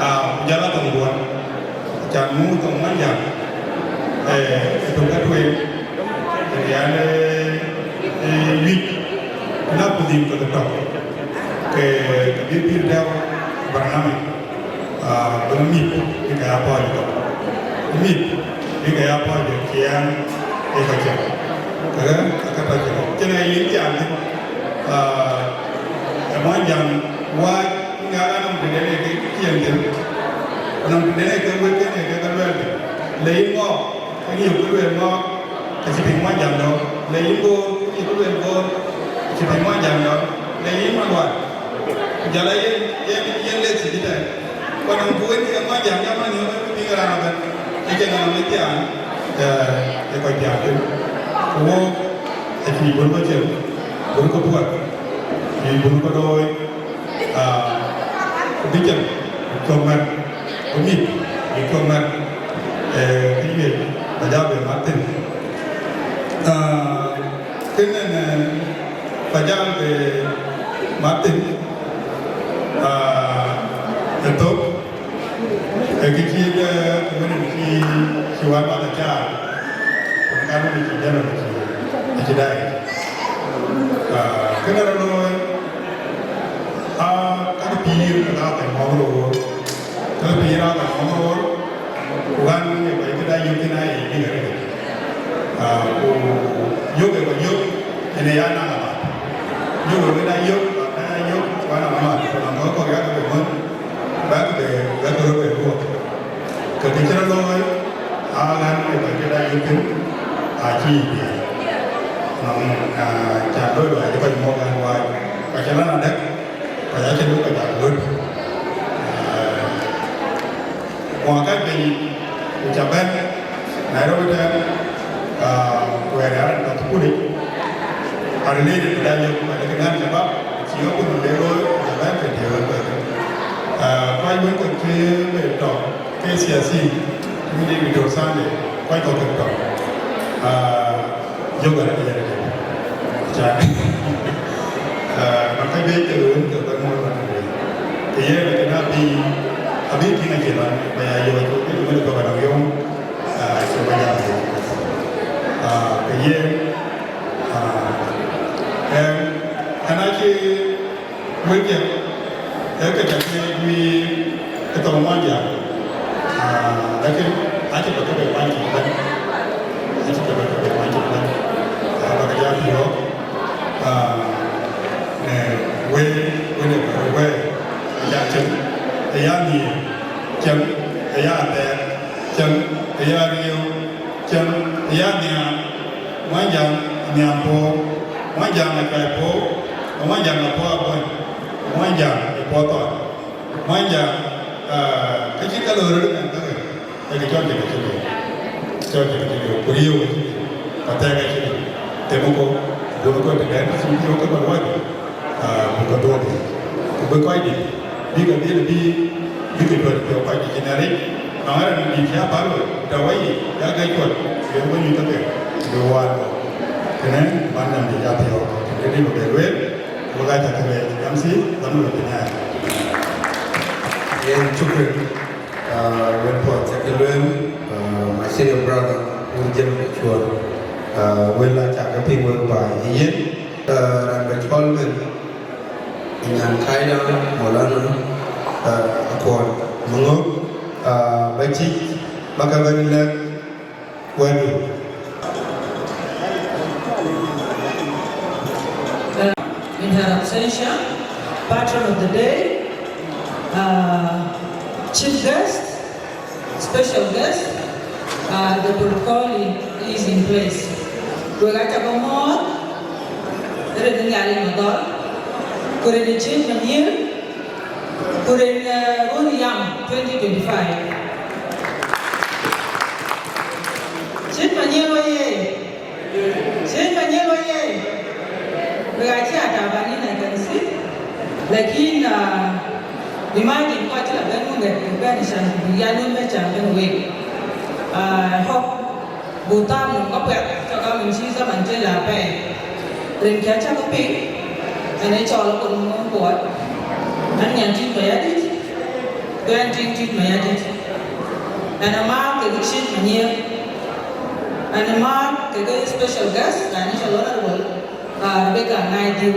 aa, ku jɔl a thoŋ duɔ̈n, can muk thoŋ Mɔnyjäŋ, ee, ë tök ke tueŋ, ë riɛl, ee, ee, wïc, na ku dhil ke tɔ̈, ke, ke bï pïïr dɛ̈u barnamij, aa, bï mïth bï ke ya pɔ̈ɔ̈c ë tök. Mïth bï ke ya pɔ̈ɔ̈c ë ciɛɛŋ ë kɔc cam. Käkë aa ke tɔ̈ cïn ëbɛ̈n. Cïn ë yïn thiaan thïn, aa, ë Mɔnyjäŋ wääc, Ŋɛk anɔŋ tëden ee ke ciɛɛŋ thïn, anɔŋ tëden ee ke wël kënë ee ke ke luɛɛl thïn. Le yïn ŋɔɔk, ke yï ke lueel ŋɔɔk, acï piŋ Mɔnyjäŋ dɔ̈ɔ̈r. Le yïn goor, ke yï ke lueel goor, acï piŋ Mɔnyjäŋ dɔ̈ɔ̈r. Le yïn malual, ku jɔl a yen, yen, yen lek thïn ëtɛ̈ɛ̈n. Ku anɔŋ ku wën ye Mɔnyjäŋ jam ënɔɔnë, wën bï piŋ raan ëbɛ̈n. Ë cïn anɔŋ ë thiaan, ee, ë kɔc thiaan thïn. Ku wok, acï bun bä cem, bun ke puɔ̈th, acï bun ke looi. Ah, ku bï cem, bï cɔk mär, ku mïth, bï cɔk mär, eh, kë wiëc, ba jal bï mat thïn. Ah, kënë, eh, ba jal bï mat thïn, ah, ë thök, ë kë cï, eh, wën cï, cï wän math acaar, ku kan wën cï jal cï, Kidai. Ah, kënë rɔt looi, ah, ka pïïr ka ka kɔc mɔ̈k röör. Ka pïïr aa kɔc mɔ̈k röör, ku ɣän ë kɔc këda yök thïn aa ye bïk arëët. Ah, ku yök ë kɔc yök, ënë ya naŋ amat. Yök ë wëda yök, ba bɛ̈n a yök, ku anaŋ amat, ku naŋ kɔc kɔ̈k yak ke mɔ̈n, bäk ke, bäk ke röt bɛ duɔ̈k. Ke kë cï rɔt looi, aa ɣän ë kɔc këda yök thïn, acï yic piath. Nɔŋ, ah, can loi luɔi cï kɔc mɔ̈k ɣän wac, ka cï rɔt adäk, kɔc acï luk kɔc aa ɣöt. Ah, ku akac piny, ku ca bɛ̈n Nairobi tɛ̈n, ah, ku ɣɛn aa raan tɔ̈ thukul yic, a related to that young man, lakin ɣän shabab, cï ɣok kun le looi, ku ca bɛ̈n ke tiëëk ɣän kuɛth. Ah, kɔc wën kɔc cï bɛ tɔ̈, ke siasi, mïdït Victor Sunday, kɔc kɔ̈k kek tɔ̈. Ah, yök ɣän ke yɛn ke. Ca. Ah, man ka juëc ke wën ke bɛ̈n mɔ̈l man ke wën. Ke yen ke na bï, abï tïŋ acï man, ba ya yök acï wën ke ba dɔ̈ŋ yom, ah, cï ba jam. Ah, ke yen, ah, ɛn, ɛn acï Wëlkiɛ̈, ee ke ca ke juiir ë thoŋ Muɔnyjäŋ, ah, lakin acï bɛ ke bɛ kuany cï bɛ̈n, acï ke bɛ ke bɛ kuany cï bɛ̈n, ah, bä ke jam piɔ̈ɔ̈k, ah, në wëi, wëi në wëi, wëi, ë jam cïn, ë ya nhiëër, cïn, ë ya athɛɛr, cïn, ë ya riëëu, cïn, ë ya nhiaar, Muɔnyjäŋ ë nhiam puɔ̈u, Muɔnyjäŋ ë cuai puɔ̈u, Muɔnyjäŋ ë puɔ̈u abɔ̈ny, Muɔnyjäŋ ë puɔ̈u thɔn, Muɔnyjäŋ, ah, kë cï ke loi röt ëmɛn kakë, ee kë cɔl cï ke cï loi, cɔl cï ke cï loi, ku riëëu acï loi, ku athɛɛk acï loi, themku, duökï kɔc tëdɛn cï bï wok ke bä luɔi. Ah, bï ke dhuɔ̈k, ku bï kɔc dït, bï ke dhil bï, bï ke duɔ̈t piɔ̈u kɔc dït cïn aric, nɔŋ raan dït cï a päl wek, tɔ̈ wei yic, ya ke cuɔt, yen wek nyuc ke ke, bï waan kɔ̈k. Kënë, man nɔm dït ya piɔ̈u, kënë dït bï bɛ lueel, wek aa cä ke leec, M C, dhaman we piny aya. Yen shukran, ah, wek puɔth cä ke lueel, ah, my senior brother, wun James Macuɔl, ah, wël acä ke piŋ wek baai ë yen. Ah, raan bä cɔl bɛ̈n, Nyan Kaida Maulana, ah, Akuɔl Maŋök, ah, bä cïc, bä ka bɛ̈n lɛ̈k wɛ̈tdu. In her absentia, patron of the day, uh, chief guest, special guest, uh, the protocol is in place. Wek aca ke mɔ̈ɔ̈th, rin Nhialic Madhɔl, ku rin Chief Manyiëër, ku rin, uh, Run Yam twenty twenty-five. Chief Manyiëër oyee! Chief Manyiëër oyee! Wek acï a taban, I can see. Lakin, ah, imagine kɔc cï la bɛ̈n wun dɛ̈t, ku bɛ̈n can ku bï ya nun bɛ̈n can bɛ̈n wek. Ah, I hope buk tham nɔm käpuɛth, cɔk a min cï zaman cï la apɛi. Rin kë acä ke piŋ, ɛn ë cɔl akon ŋuɔ̈ɔ̈n kuɔɔt. An nyan tït Mayardit, ku ɛn tiŋ tït Mayardit. Ɛn amääth kekë Chief Manyiëër. Ɛn amääth kekë special guest, raan ë cɔl Honorable, ah, Rebecca Nai Dhiu.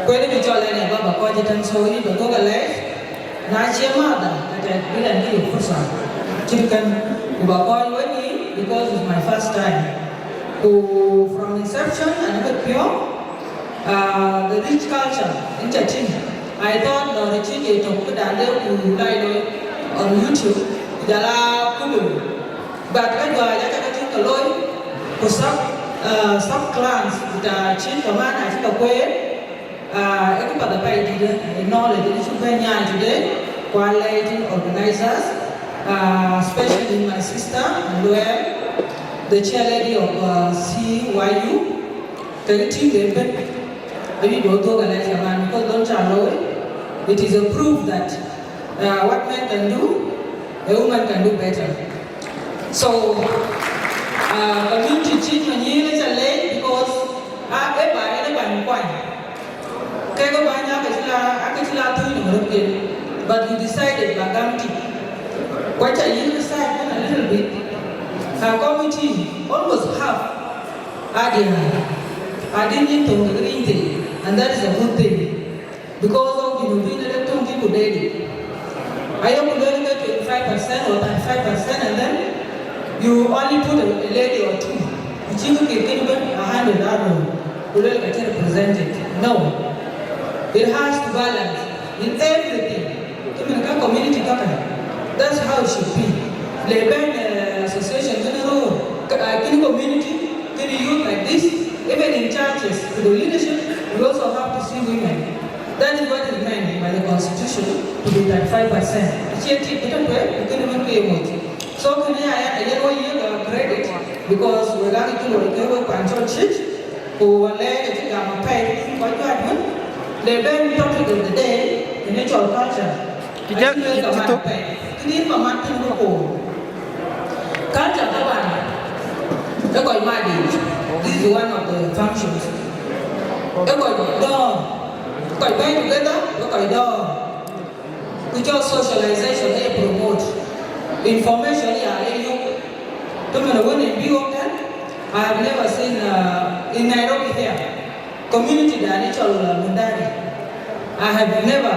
Kuɛ̈n bï cɔl ɛn ë baba kɔc ëtɛ̈n, so yïn bä dhuɔ̈k alɛɛc. Na cie määthda, ka tɛ̈k bï rɛn kë yök fursa cït kën, ku bä kɔc wek yiic, because it's my first time. Ku from inception, an ë bï piɔ̈u, ah, the rich culture in cä tïŋ. I thought lɔ rït cï ye tök këdan de ku live on YouTube, ku jɔl a kulu. But ka juëc aca ke tïŋ ke looi, ku sub, ah, sub clans bï ta cïn kaman acï ke kueer, Ah, ë këpath apɛi dït, ë knowledge ënë cuk bɛ̈n nyaai today, ku alɛɛc tënë organizers, ah, especially my sister Luɛɛl, the chair lady of, uh, C Y U, kekë team de ëbën. Ayï bä dhuɔ̈k alɛɛc kaman, because don't you know, it is a proof that, uh, what men can do, a woman can do better. So, uh, community team Manyiëër aca leec because, uh, ë ba yen ë bäny kuany. Kek ë bäny ake cï la, ake cï la thööc në röt ken, but we decided ba gam tik. Ku aca yïn research a little bit. Ka committee, almost half, Adiäär, adï nyin töŋ kek riny thii, and that is a good thing. Because of Junubin ë rek töŋ cï ku deet. Aye ku lueel ke twenty five percent or thirty five percent, and then you only put a, a lady or two. Ku cï ke kek kënë bën a hundred arou. Ku lueel ka cï represented. No. It has to balance in everything. Even ka community kaka. That's how it should be. Le bɛ̈n, eh, association kënë röör, ka, ah, kënë community, kënë youth like this, even in churches, to the leadership, we also have to see women. That is what is meant by the constitution to be thirty-five percent. Acie tik ku tɔ̈ tueŋ, ku kënë wën ke ye moc. So kënë ya, ya, ya, ya, ya, credit, because we got to do it, we can touch it. Ku wala ke cï gam apɛi, ku kɔc juëc wën, le bɛ̈n topic of the day, kënë cɔl culture. Kë jä, acï lueel ka mat apɛi. Këdï ka mat thïn ku koor. Culture taban, ë kɔc madït. This is one of the functions. Ë kɔc dɔ̈ɔ̈r. Kɔc bɛ̈i together, ë kɔc dɔ̈ɔ̈r. Ku cɔl socialization ë promote. Information ya ë yök. Të mën wën ë bï wok tɛ̈n, I have never seen, uh, in Nairobi here. Community dan ë cɔl, uh, Mundari. I have never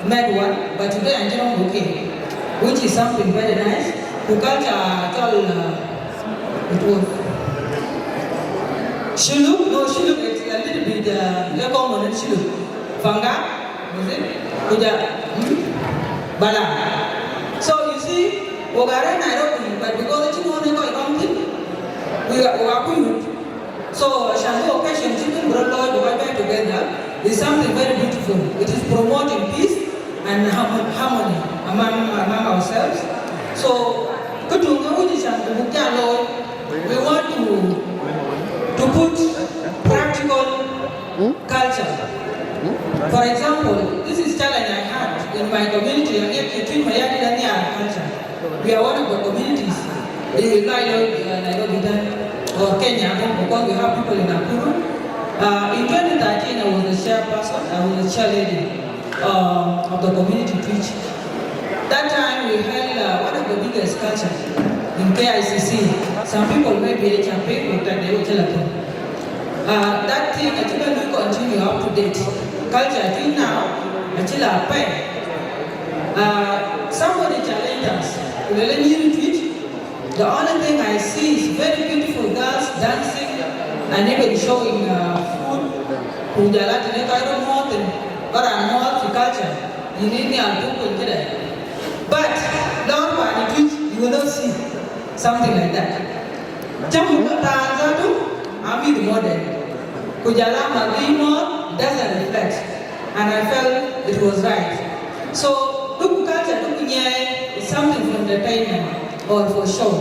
met one, but today I'm hearing, okay, which is something very nice. Ku culture cɔl, uh, it was Shilluk, no, Shilluk, it's a little bit, uh, less common in Shilluk. Fanga, is it? Kuja, hmm? Bala. So you see, we are in Nairobi, but because it's not in Nairobi, we are, we are good. So, عشان the occasion, children brought Lord, we are together, is something very beautiful. It is promoting peace and harm-, harmony among, among ourselves. So, këdu ŋa wïc, عشان ku buk ja looi, we want to, to put practical culture. For example, this is challenge I had in my community, and yet between my young and young culture. We are one of the communities in Nairobi, uh, Nairobi then, or Kenya, because we have people in Nakuru. Uh, in twenty thirteen, I was a chairperson, I was a chairlady, uh, of the community Twic. That time we held, uh, one of the biggest culture in K I C C. Some people maybe H R P, but they will tell us. Uh, that thing, I think we continue up to date. Culture, I think now, I think I pay. Uh, somebody challenged us. Kulele nyiri Twic. The only thing I see is very beautiful girls dancing and even showing, uh, food. Ku jɔl a tënë kɔc röt muɔ̈ɔ̈th thïn, ba raan muɔ̈ɔ̈th fi culture, yïn ë nhial puk piny këdë. But lɔɔr paan ë Twic, you will not see something like that. Cäm thaar zatu, a mïth modern. Ku jɔl a mäth bï muɔ̈ɔ̈th, doesn't reflect. And I felt it was right. So, duku culture, duku nyiɛɛi is something for entertainment or for show.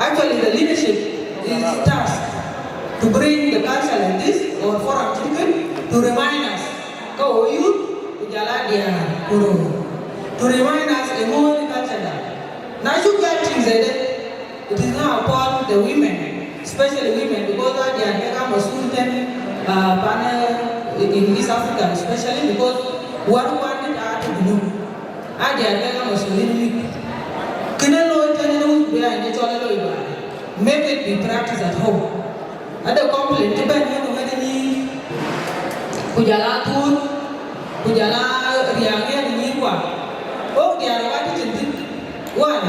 Actually, the leadership is tasked to bring the culture like this or forum chicken to remind us. Ka wo youth, ku jɔl a diäär, ku röör. To remind us a more culture. Na cuk jal tïŋ zede, it is now upon the women, especially women, because aa diäär kek aa masul tën, uh, pan, uh, in East Africa, especially because wär kuan kë aa tɔ̈ Junub. Aa diäär kek aa masulin mïth. Kënë looi tën ënë wïc bï aa yen cɔl ë loi baai. Make it be practiced at home. Ade complain cï bɛ̈n wën wën ë nyïïn, ku jɔl a thuur, ku jɔl a riääk riääk ë nyïïn kuan. Wok diäär wä cï cïn thïn. Why?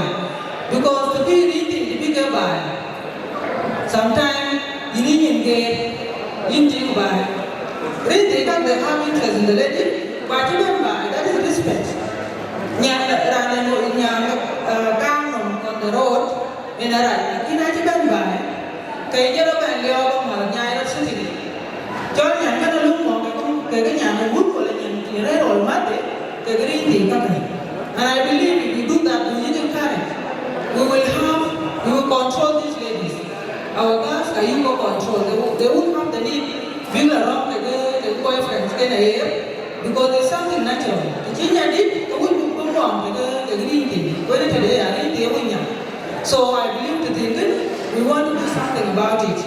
Because të bï riny thii të bï ke baai, sometimes yïn yï nyin geer, yïn cï baai. Riny thii ka they have interest in the lady, ku acï bɛ̈n baai, that is respect. Nyan raan ë nyan, uh, kaŋ nɔm on the road, yen arac, lakin acï bɛ̈n baai, ke ye rɔt bɛ̈n liɔɔk ë mäth nyaai rɔt cï thïn. Cɔl nyan kënë luk mɔ̈k ke, ke, ke nyan ë wut wala nyan, nyan rɛ̈ɛ̈r wala mäthde, ke riny thii kakë. And I believe if we do that, we need encourage. We will have, we will control these ladies. Our girls ka yïk control. They, wo-, they won't have the need bïk la rɔ̈m kekë, kekë boyfriends kenë ayer, because it's something natural. Të cï nya dït, ke wïc bï, bï muɔɔm kekë, kekë riny thii. Wën ë tëde ya riny thii wïc nya. So I believe to think we want to do something about it.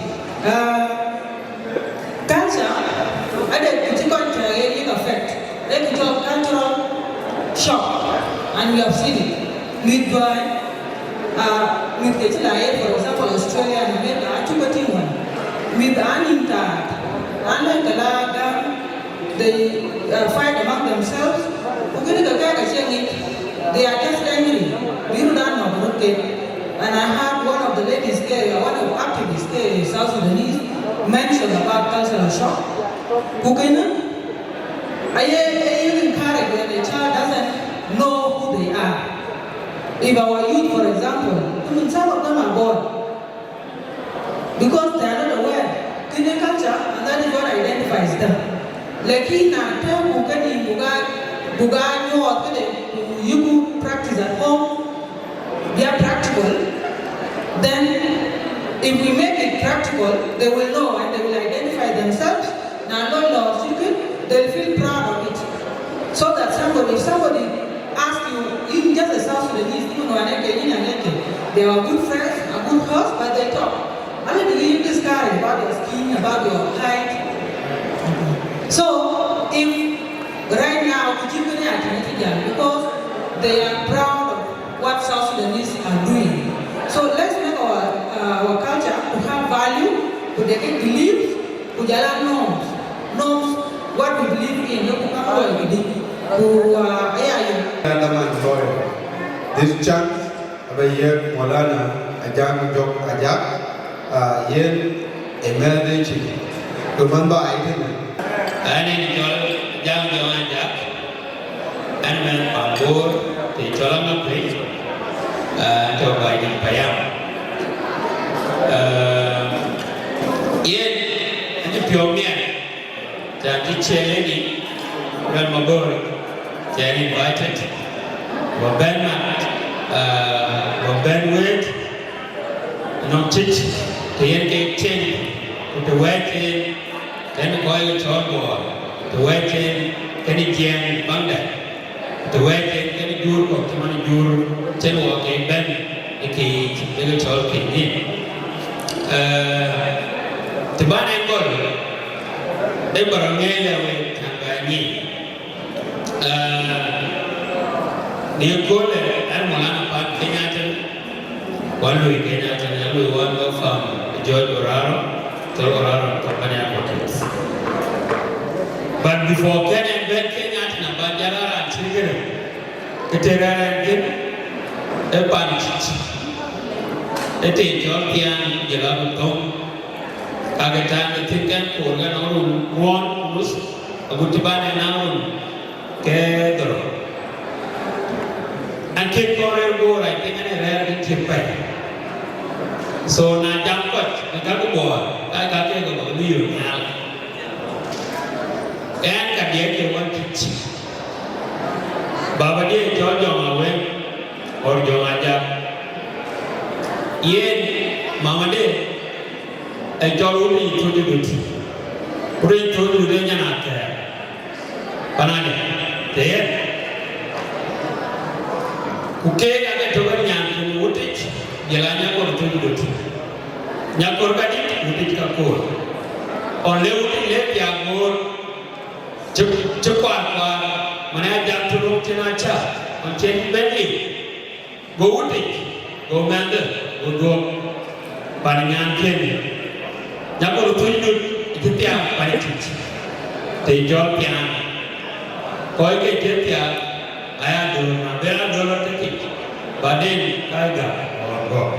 Uh, culture, ade kë cï kɔc tɛ̈ɛ̈k yen yïk affect. Ade kë cɔl cultural shock, and we have seen it. Mïth juäi, uh, mïth ke cï la yen, for example, Australia and America, acuk ke tïŋ wën. Mïth anïn taat, anɔŋ kë la gam, they uh, fight among themselves. Ku kënë ke kɛ̈k acie ŋic, they are just angry. Bï röt anɔŋ röt kek. And I heard one of the ladies ke, one of activists ke South Sudanese mentioned about cultural shock. Ku kënë aye, aye encourage when a child doesn't know who they are. If our youth, for example, I mean, some of them are bored. Because they are not aware. Kini culture, and that is what identifies them. Lakin na tɛ̈ ku keni buga buga nyuɔɔth këde, ku yiku practice at home, they are practical. Then, if we make it practical, they will know and they will identify themselves. Na lɔ lɔ circle, they'll feel proud of it. So that somebody, if somebody asks you, in just a South Sudanese, even one eke, in an eke, they are good friends, a good host, but they talk. Only do you discourage about your skin, about your height. So if right now we keep any activity done because they are proud of what South Sudanese are doing. So let's make our uh, our culture to have value, to take beliefs, ku jala norms. Norms, what we believe in, look how we do. Ku uh, yeah, yeah. This chance, aba yek Maulana Ajak Jok Ajak, uh, yen e mɛn de chi. Ku man ba ai tene. Ani ni chol Ajak Jok Ajak. An mɛn Pambor, te chol Amakwei, uh, to ba ni payam. Uh, yen, ani piɔm mian. Cän cï ciɛɛŋ ë nyin, rɛn Mabor, cän invited, wɔ bɛ̈n mat, ah, wɔ bɛ̈n wëët, nɔm cïc, të yen kek tiɛ̈ŋ, ku të wɛ̈ɛ̈c en, kɛn kɔc ke cɔɔl Bor, të wɛ̈ɛ̈c en, kɛn jiɛɛm baŋdɛ. Të wɛ̈ɛ̈c en kɛn jur kɔ̈k cï man jur cïn wɔ ke bɛ̈n ë ke yiic ë ke cɔl ke nyin. Ee, të ban en gɔl, ë bä rɔ ŋeec ya wek kan bä nyin. Ee, në köölë ɛn Maulana Pat Kenyatta, Wan lui Kenya tënë, lui wan bä fam George Oraro, George Oraro company advocates. But before Kenya bɛ̈n Kenya tënë, ba jara ran cï gërë, ke të rɛ̈ɛ̈r ɛn kën, ë pan cït, ë të cɔl Kian, jël abï thöŋ, ka ke tääŋ ë thïn kɛn koor kɛn ë run ruɔɔn ku nus, agut cï ban ë na run ke dhorou. An kën kɔn rɛ̈ɛ̈r Bor, I think, an ë rɛ̈ɛ̈r kë cït pɛ̈i. So na jam kɔc, në ka ku Bor, ka ka ke ke bä bï yök nhial. Ɛn ka diɛɛk ke wän cït. Baba diɛɛk cɔl Jɔŋ Awek, or Jɔŋ Ajak. Yen, mama de, ë cɔl wun ë Thöc Dut. Wun ë Thöc Dut ë nyan athɛɛr. Panade, të yen. Ku keek aake tök ë nyan kën wutic, jël a nyakor Thöc Dut. Nyakor kadït, wutic kakoor. Ɣɔn le wutic le thiaak Bor, cï, cï kuar kuar, man ë ajak cï röŋ cïn acä, ɣɔn cïn bɛ̈n liu. Go wutic, go mɛnhde, go dhuɔ̈k, pan nyan tiëŋ. Nyakor Thöc Dut, ë cï thiaak pan ë tic, të jɔl piaan. Kɔc ke cï thiaak, aya döör, na ben adöör rɔt ë tic, baden ka gam ɣɔn gɔ̈k.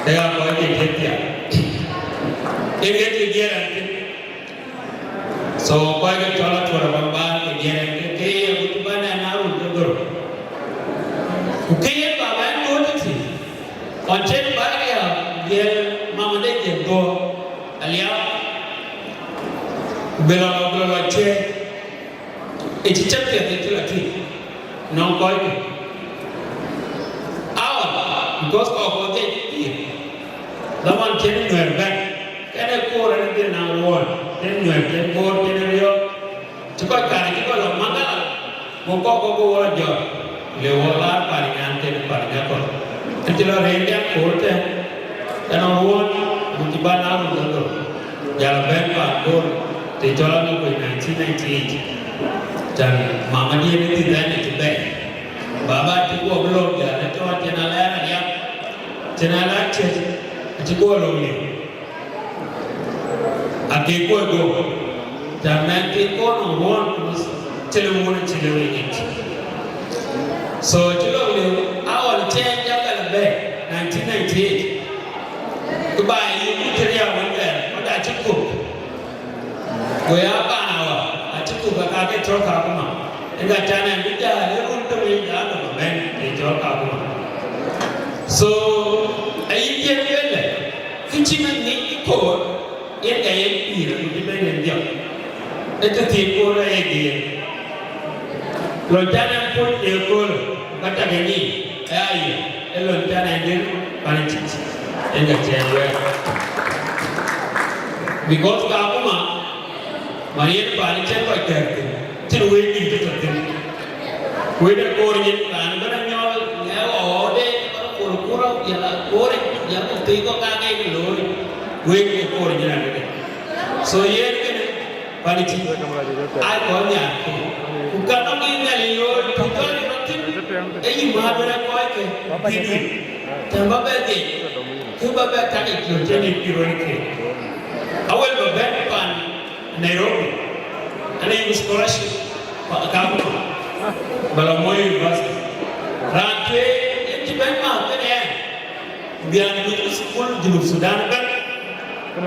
Ke ya kɔc ke cï thiaak. Yen ke cï diɛɛr ɛn thïn. So kɔc ke cɔl atuɔ̈r abä baar ke diɛɛr ɛn ke ke ye ku cï bän ɛn a run ke dhorou. Ku ke yen baba ɛn doot ë thïn, ɣɔn cen bä riääk diɛɛr mama de jiël dhöör aliap, ku bï lɔ lɔ bï lɔ lɔ ciëën. Ë cï cäk piɛth ë cï lɔ tïŋ nɔŋ kɔc ke. Awa, because kɔc kɔ̈k dhiëc pïïr. Dhaman cïn Nuɛɛr bɛ̈n, kɛn ë koor ɛn dhil naŋ ruɔ̈ɔ̈n, cïn Nuɛɛr, cïn Bor, cïn Riɔ̈k, cï kɔc kaar cï kɔc lɔ Maŋgala, go kɔc kɔ̈k go wɔ lɔ jɔt, le wɔ laar pan nyan kën pan nyakɔ̈l. Ɛn cï lɔ rëër jam koor tɛ̈n, ɛn ë ruɔ̈ɔ̈n, ku cï bän a run dhɔ̈l dhɔ̈l. Jal bɛ̈n pan Bor, të cɔl Aŋakuei nineteen ninety-eight. Tɛ̈n mama diɛ̈n ë dhil bɛ̈n ë cï bɛ̈n. Baba cï guɔ bï lɔ̈ɔ̈k jäl ë tɔ̈ cïn alɛɛr aliap, cïn alɛɛr cït, acï guɔ lɔ̈ɔ̈k liu. Ke kuɔ̈c guɔ̈p, jam mɛn ke kɔn nɔŋ ruɔ̈ɔ̈n ku cï lëu wun cï lëu ë nyin. So cï lok liu, a ɣɔn cɛɛn jam bɛ̈n abɛ̈i nineteen ninety-eight. Kë ba yï ku cï riääk wën bɛ̈ɛ̈r, ku da cï kok. Go ya paan awä, acï kok ka ka ke tɔ̈ Kakuma. Ënka can ɛn bï jal ë run tök yic, jal nɔm ëbɛ̈n ë cɔl Kakuma. So ayï jiël wël lɛ, kë cï mɛn ŋic ë koor, yen ka yen pïïr, ku cï bɛ̈n yen jɔk. Ë tëthiin koor aye geer. Lon can ɛn puɔ̈c në ëköölë, ka tak ë nyic, ë aye, ë lon can ɛn dït pan ë cït, yen ka cɛɛn wɛ̈ɛ̈r. Because Kakuma, man yen paan ë cɛn kɔc kɛ̈ɛ̈r thïn, cïn wëi dït ë tɔ̈ thïn. Wëi de koor nyin, raan bɛ̈n anyɔɔl, ŋɛk ɣɔɔde, bä koor kurɔ, yala koor, yala thii kɔ̈k ka ke looi. Wëi de koor nyin adï. So yen kënë, Pan ë cï ai kɔn nhiaar ku ka nɔŋ yïn Nhialic looi, ku jɔl yï rɔt thïn, ee yï määt wën ë kɔc ke pïïr wïc. Tɛ̈m bä bɛ dhiëc, kë bä bɛ tak yic, lon cï nïn pïïr wën ë keek. Awël bä bɛ̈n pan Nairobi, ane yïn scholarship, pa Kakuma, bä lɔ Moi University. Raan tueŋ yen cï bɛ̈n mäth kënë ɛn. Biäk de Junub Sudan ëbɛ̈n,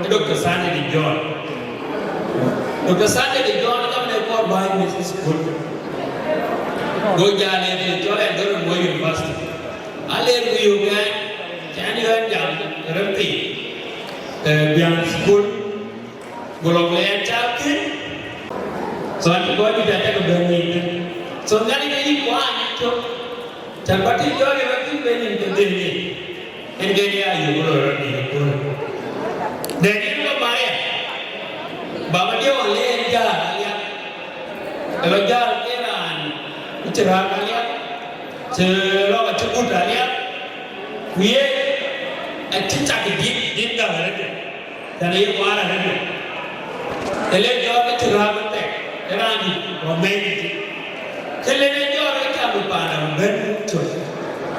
ë Doctor Sunday de John. Doctor Sunday de John ë kamë në kɔɔr bäny në school. Go jal ë të cɔl Eldoret Moi University. Aler ku yök ɛn, cän yɔn jam rem piny, eh, biäk school, go lɔ le ɛn cal kën. So an cï gɔ̈ɔ̈r dït aca ke bɛ̈n nyin thïn. So Nhialic ayï kuany cök. Cän bä tïc jɔ̈ɔ̈r ë rɔt thïn ben nyin ke dhil nyin. En ke ya yök loi rɔt nyin ëköölë. Dɛ̈t yen lɔ Maria, baba diɛ̈ ɣɔn le en jäl aliap. Ë lɔ jäl ke raan cï rääk aliap, cï lɔk acï gut aliap. Ku yen acï cak dït, dït gäk arëët. Tɛ̈n aye kuaar arëët. Të le jɔɔr ke cï rääk ëthɛɛk, ë raandït, ku amɛ̈nydït. Kë le në jɔɔr ke cam ë paan abï bɛ̈n cök.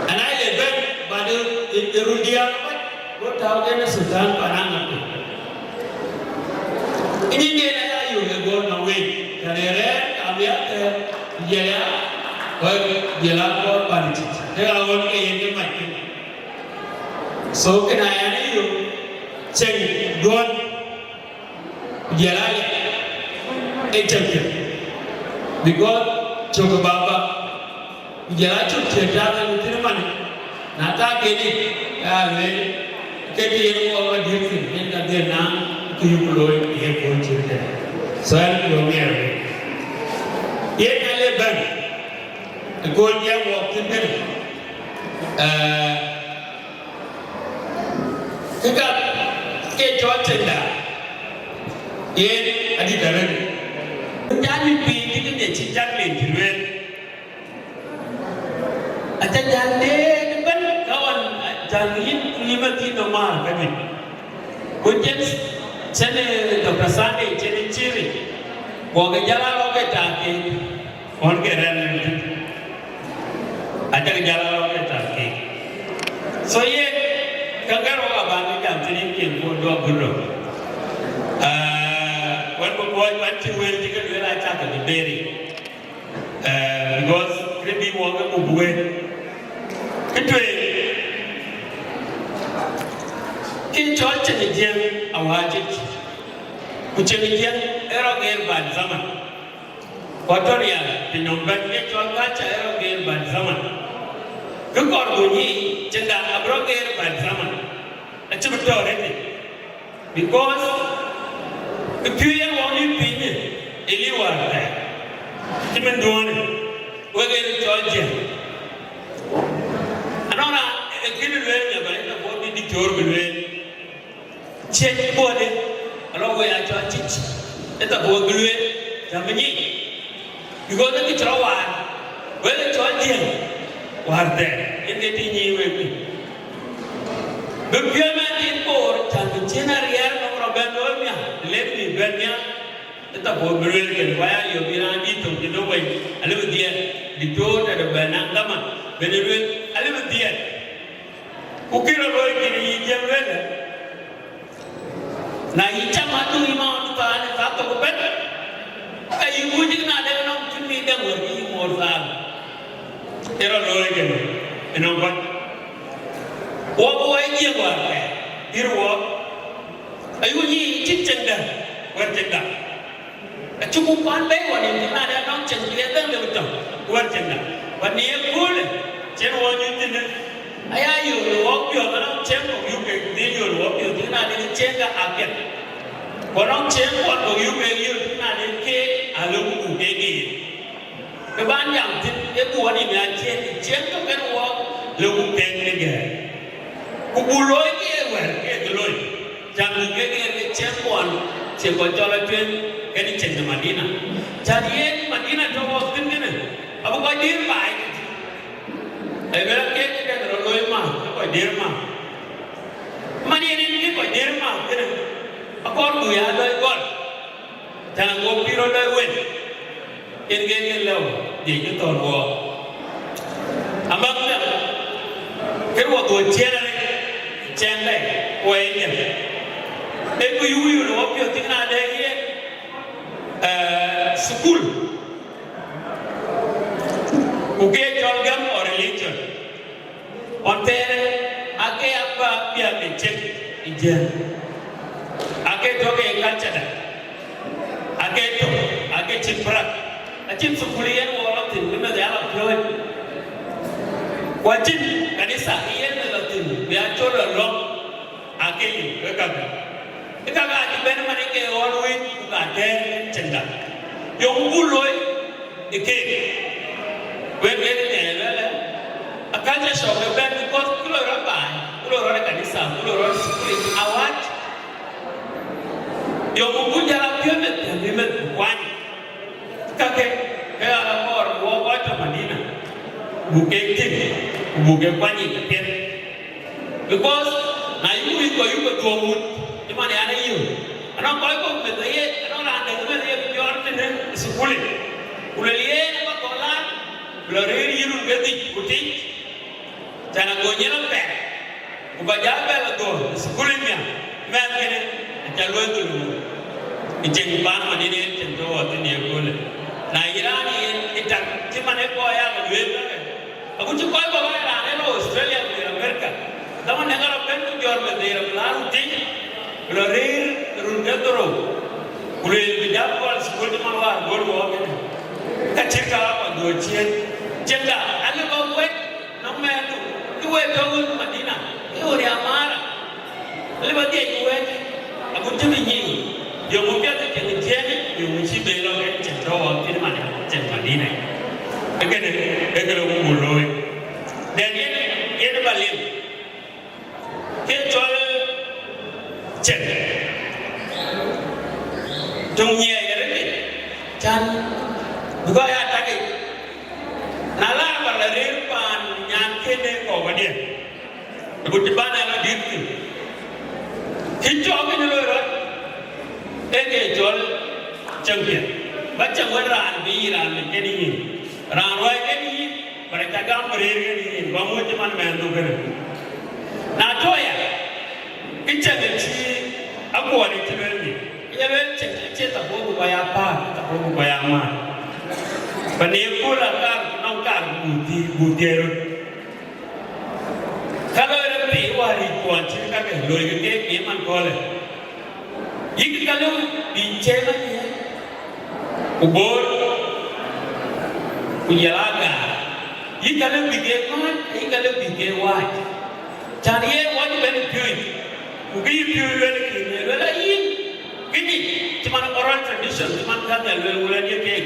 Ana le bɛ̈n, bä de ë, ë run diäär abac, go tääu ke në Sultan paan aŋäth. Ë nyin yen aya yök ë gɔ̈ɔ̈r nɔm wei, tɛ̈n ë rɛ̈ɛ̈r, kam ya thɛɛr, ku jël ya, ku jël a kɔɔr pan cït. Ke ɣa ɣɔn ke yen ke mac thïn. So kënë aya në yök, cieŋ duɔ̈n. Ku jël aa liɛp ë cök cök, because cök ë baba, ku jël aa cök cï tak ë thïn ëmën, na tak këdï, ka lueel, këdï yen wɔ wa diëk thïn, yen ka dhil naŋ kë yuk looi ë ye kööl cït kënë. So ɛn ku miɛɛr wek. Yen ka le bɛ̈n ë kööl jiɛɛm wɔk thïn kënë, eh, Kë ka ke cɔl cëŋda, yen adït arëët. Ku jal yï piny cï këde cï Jacqueline cï lueel. Aca jal deet ëbɛ̈n ka ɣɔn, jal yïn, yïn bä thïn nɔm määr kedhie. Ku cïn, cïn, eh, Doctor Sunday cïn cïï ric. Guɔ ke jal a rɔ̈k ë tak keek. Ɣɔn ke rɛ̈ɛ̈r në tït, acäk jal a rɔ̈k ë tak keek. So yen, ka gɛ̈r wok abä ke jam thïn yen cïn puɔ̈u duɔ̈k bï röt. Ah, wën bï kuɔɔc wën cï wël cï ke lueel acäk ke bï beri. Ah, because kërë bï wok ke buk wël. Kë tueŋ, kë cɔl cïn ë jiëŋ awääc yic. Ku cïn ë jiëŋ ë rɔt geer bad zaman. Ku atɔ̈ rial piny nɔm bɛ̈n ke cɔl culture ë rɔt geer bad zaman. Kë kɔɔr ku nyic cïnda abï rɔt geer bad zaman. Acï bï tɔ̈ arëët, because ë piööc yen wɔ mïth piny ë liu wäär thɛɛr. Cï min duɔ̈ɔ̈në, wek ë cɔl jiëŋ. Anɔŋ raan ë kënë lueel nya bä ë tɔ̈ bï diktor bï lueel. Ciɛc buɔɔtde, alɔ wek aa cɔl cic, ë thapuɔth bï lueel, cä bï nyic, because ë kë cï rɔt waar, wek ë cɔl jiëŋ, wäär thɛɛr, yen ke tïŋ nyic wek piny. Bï piɔ̈u mɛn thïn koor, cän bï cïn ariɛɛr nɔm rɔt bɛ̈n looi miäk, të lek mïth bɛ̈n miäk, ë thapuɔth bï lueel kën, ku aya yök bï raan dït thok cï döŋ wei, alëu bï dhiɛɛt, diktor tëde bɛ̈n naŋ dhaman, bɛ̈n ë lueel, alëu bï dhiɛɛt. Ku kë rɔt looi kën yï jiëŋ lueel, na yï cam adöŋ yï ma Bɛ̈n, ka yï kuc na dɛ̈ nɔm cïn ŋic dɛ̈ wär yï moor thaal. Ë rɔt looi kënë, ënɔŋ bäny. Wok wɔ ë jiëk wäär kɛ̈ɛ̈r, dïr wɔ. Ayï kuc yï cïn cieŋdä, wär cieŋdä. Acï ku kuan bɛ̈i wɔ nin, na dɛ̈ nɔm cieŋ bï ë dhäŋ de bï tɔ̈, wär cieŋdä. Bä ni ë köölë, cïn wɔ nyuc thïn. Aya yöl wɔ piɔ̈ɔ̈th, anɔŋ cieŋ kɔ̈k yuk kek dhil yöl wɔ piɔ̈ɔ̈th, na dɛ̈ cieŋ ka apiɛth. Ku anɔŋ cieŋ kuɔn kɔ̈k yuk kek yöl, na dɛ̈ keek alëu ku buk keek yen. Kë ban jam thïn, ee ku wɔ nin ya cieŋ, cieŋ tök kën wɔ, lëu ku keek në gɛ̈ɛ̈r. Ku buk looi ke ye wɛ̈ɛ̈r ke ke looi. Can buk keek yen ke cieŋ kuɔn, cie kɔc cɔl atueŋ, kën cieŋ de Madina. Can yen Madina tɔ̈ wɔ thïn kënë, abï kɔc dïïr baai. Ë bï rɔt keek ke dɛ̈t rɔt looi ma, ke kɔc dïïr ma. Man yen yen ke kɔc dïïr ma kënë, akɔɔr buk ya dɔc gɔl. Tɛ̈n aŋuɔ̈k bï rɔt dɔc wën, yen ke ke lëu, dhiëc bï thɔ̈n wɔ. Amäk dɛ̈, kën wɔ dhuɔ̈k ciëën arëët, cieŋ dɛ̈, wɔ ye nhial. Ee ku yuk yöl wɔ piɔ̈ɔ̈th thïn na dɛ̈ yen, eh, thukul. Ku ke cɔl gam or religion. Ɣɔn thɛɛrë, ake aba biäk ë cek ë jiël. Ake tɔ̈ ke culture da. Ake tɔ̈, ake cïn brak. Acïn thukul yen wɔ lɔ thïn, bï meth ya lɔ piɔ̈ɔ̈c. Ku acïn kanitha yen meth lɔ thïn, bï a cɔl lɔ lɔ̈ŋ. Ake yï, wek kakë. Ë kakë acï bɛ̈n man ë ke ɣɔn wec, ku ka tɛ̈ɛ̈r ë cieŋda. Yöŋ buk looi ë keek. Wek yen ë luɛɛlë, akäc ë cɔk ë bɛ̈n, because ku loi rɔt baai, ku loi rɔt ë kanitha, ku loi rɔt ë thukul, awäc. Yöŋ buk jäl a piɔ̈ɔ̈th meth, bï meth bï kuany. Kakë, ke aa la kɔɔr wɔ kɔc tɔ̈ Madina, buk keek tïŋ, ku buk ke kuany yic apiɛth. Because na yï wïc kɔc yuk ke dhuɔ̈k wut, cï man yan ayï. Anɔŋ kɔc kɔ̈k meth aye, anɔŋ raan dɛ̈ meth aye bï jɔt tënë ë thukul. Ku luel yen aba kɔn laar, ku lɔ rëër yï run ke dhïc ku tic. Can ago nyin apɛr, ku ba jal bɛ lɔ dhöl ë thukul ë nhial, mɛnh kënë aca luɔi dhulum. Ë cieŋ paan Madina yen cieŋ tɔ̈ wɔ thïn ye köölë. Na yï raan yen ë tak cï man ë kɔc aa ke lueel kakë, aku cï kɔc kɔ̈k aa raan ë lɔ Australia ku jɔl America, dhaman ë ŋa rɔt bɛ̈n ku jɔt meth dhëër abï laar ku tïc, ku lɔ rëër run ke dhorou, ku lueel bï jal gɔl thukul cï man wäär gɔl wɔ kënë. Ka cït ka aa kɔc dhuɔ̈k ciëën, cieŋda alë ba wɛ̈t. Nɔŋ mɛɛndu, kë wek tɔ̈ wën Madina, kë wën ya maara. Lëu ba dhiɛc ku wɛ̈ɛ̈t, agut cï bï nyic, yöŋ piɛth ë cieŋ ciëën, yöŋ cï ben lɔ ke cieŋ tɔ̈ wɔ thïn man, cieŋ Madina. Ee kënë, ee kënë wun buk looi. Then yen, yen ba lim. Ke cɔl cek. Töŋ nyiɛɛi arëët, can bï kɔc aa tak yic. Na la ba la rëër paan nyan kënë kɔ̈u kedhie, agut cï ban aa la dït thïn. Kë cɔk kënë loi rɔt, ee ke cɔl cäŋ piɛth. Ba cäŋ wën raan bï yï raan mec kënë yïn. Raan ruääi kënë yïn, ba rɛc ca gam bï rëër kënë yïn, ba muɔ̈c cï man mɛɛndu kënë. Na tɔ̈ ya, kë cäŋ ë cï akuɔɔn ë cï lueel nhïïm, ke ye lueel cäŋ acie thapuɔ̈u bï kɔc aa päär, thapuɔ̈u bï kɔc aa määr. Ba neem kööl akaar, nɔŋ kaar buk thiëëc, buk thiëëc röt. Ka loi rɔt piny wäär yic kuɔn cït kakë, loikï keek në man köölë. Yïk ka lëu bï cieŋ apiɛth, ku boor, ku jɔl aa gaar. Yïk ka lëu bï ke määt, yïk ka lëu bï ke wääc. Can yen wɔ cï bɛ̈n ë piööc, ku kë yï piööc lueel kï, lueel ayï, kë nyic, cï man oral tradition, cï man ka Nhialic lueel, ku lueel ye keek.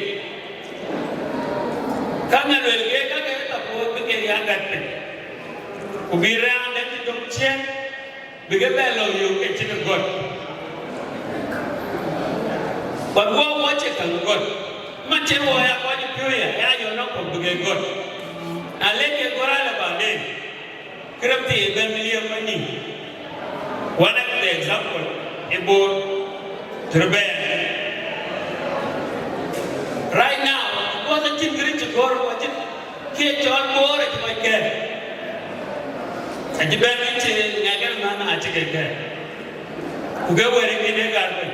Ka Nhialic lueel keek, ka ke thapuɔ̈u bï keek ya gät piny. Ku bï raan dɛ̈t cï döŋ ciëën, bï ke bɛ lɔ yök ke cï ke gɔ̈t. But wɔ, wɔ cie käŋ gɔ̈t. Man cïn wɔ ya kɔc piööc ya, ya yɔ̈ɔ̈k nɔm kɔ̈k bï ke gɔ̈t. Na lek ke gɔ̈t alë baden, kërɛm thii ëbɛ̈n bï liep ënï. One of the example ë Bor, tëde bɛ̈ɛ̈r. Right now, because acïn kërɛc cï gɔ̈ɔ̈r, acïn kë cɔl Bor acï kɔc kɛ̈ɛ̈r. Acï bɛ̈n rin cï ŋɛk ëmɛn acï ke kɛ̈ɛ̈r. Ku ke wɛ̈ɛ̈r ë kën ë gäär piny.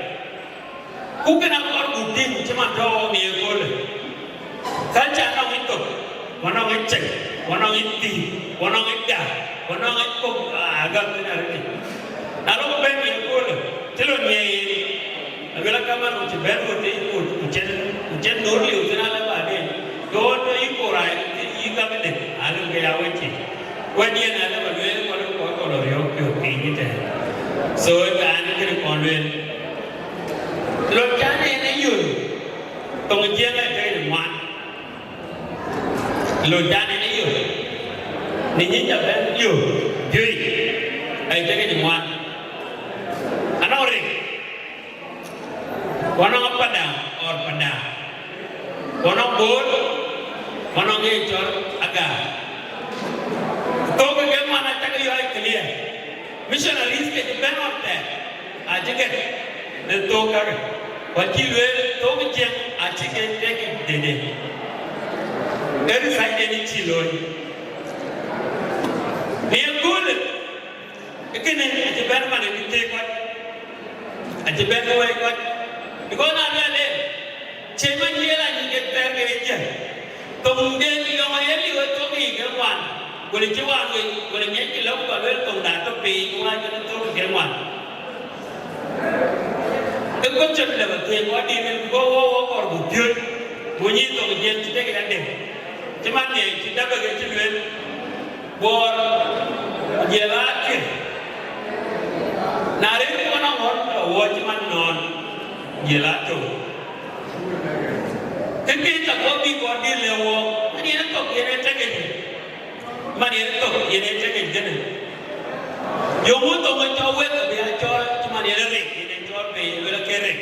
Ku kënë akɔɔr buk tïŋ cï man tɔ̈ ɣɔn ye köölë. Culture anɔŋ ë thok, ku anɔŋ ë cek, ku anɔŋ ë thiëëk, ku anɔŋ ë dak, ku anɔŋ ë kok, aa, gam thïn arëtic. Na lok bɛ̈n ye köölë, cï lɔ ŋiɛc yen, aluel akäman ku cï bɛ̈n ɣöt ë yï Koor, ku cïn, ku cïn nöör liu thïn alë baden, ke ɣöt tɔ̈ yï Koor aa yï gam ëdë, alë ke ya wecin. Wɛ̈t yen alë ba lueel, ku alë kɔc kɔ̈k lɔ riɔ̈ɔ̈k piɔ̈ɔ̈th piny ëtɛ̈ɛ̈n. So, ë kän kënë kɔn lueel. Lon cän en ë yöl, thoŋ Jiëŋ ë tëk ë ŋuan. Lon cän en ë yöl, në nyin ca bɛ̈n yöl, juëc, ë tëk ë ŋuan. Anɔŋ Rek, ku anɔŋ Apadaŋ, or Padaŋ, ku anɔŋ Bor, ku anɔŋ kë cɔl Agaar. Thok ke ŋuan acäk yɔ̈ɔ̈c clear. Missionaries ke cï bɛ̈n ɣɔn thɛɛr, acï gɛ̈t në thok kakë, ku acï lueel thok Jiëŋ acï ke tek dede. Ee research den cï looi. Në ye köölë, ee kënë acï bɛ̈n man ë kë theek kɔc, acï bɛ̈n wɛ̈ɛ̈c kɔc. Because na lueel en, Cï man ye la nyin ke thɛɛr ke ye jiël. Thoŋden yɔŋ ye liu ë thok yiic ke ŋuan. Wël cï wan wei, wël ŋiɛckï lɔ ku ba lueel thoŋda tɔ̈ piny, ku ŋuan cïn thok yiic ke ŋuan. Ë kɔc cïn lëu athiëëk, wɔ dït rin, ku go wɔ, wɔ kɔɔr buk piööc, ku nyin thoŋ Jiëŋ cï tek ya dek. Cï man ŋiɛc cï dap ke cï lueel. Bor, ku jël aa tueŋ. Na rëër ku ɣɔn aŋɔ̈ɔ̈r, ke wɔ cï man nɔ̈ɔ̈n, jël aa tök. Kë kë ca kɔ̈k bï kɔn dït lëu wɔ, man yen ë thok yen ë tek yic. Man yen ë thok yen ë tek yic kënë. Yöŋ wun thok ë cɔl wek abï a cɔl, cï man yen ë Rek, yen ë cɔl piny, luel ake Rek.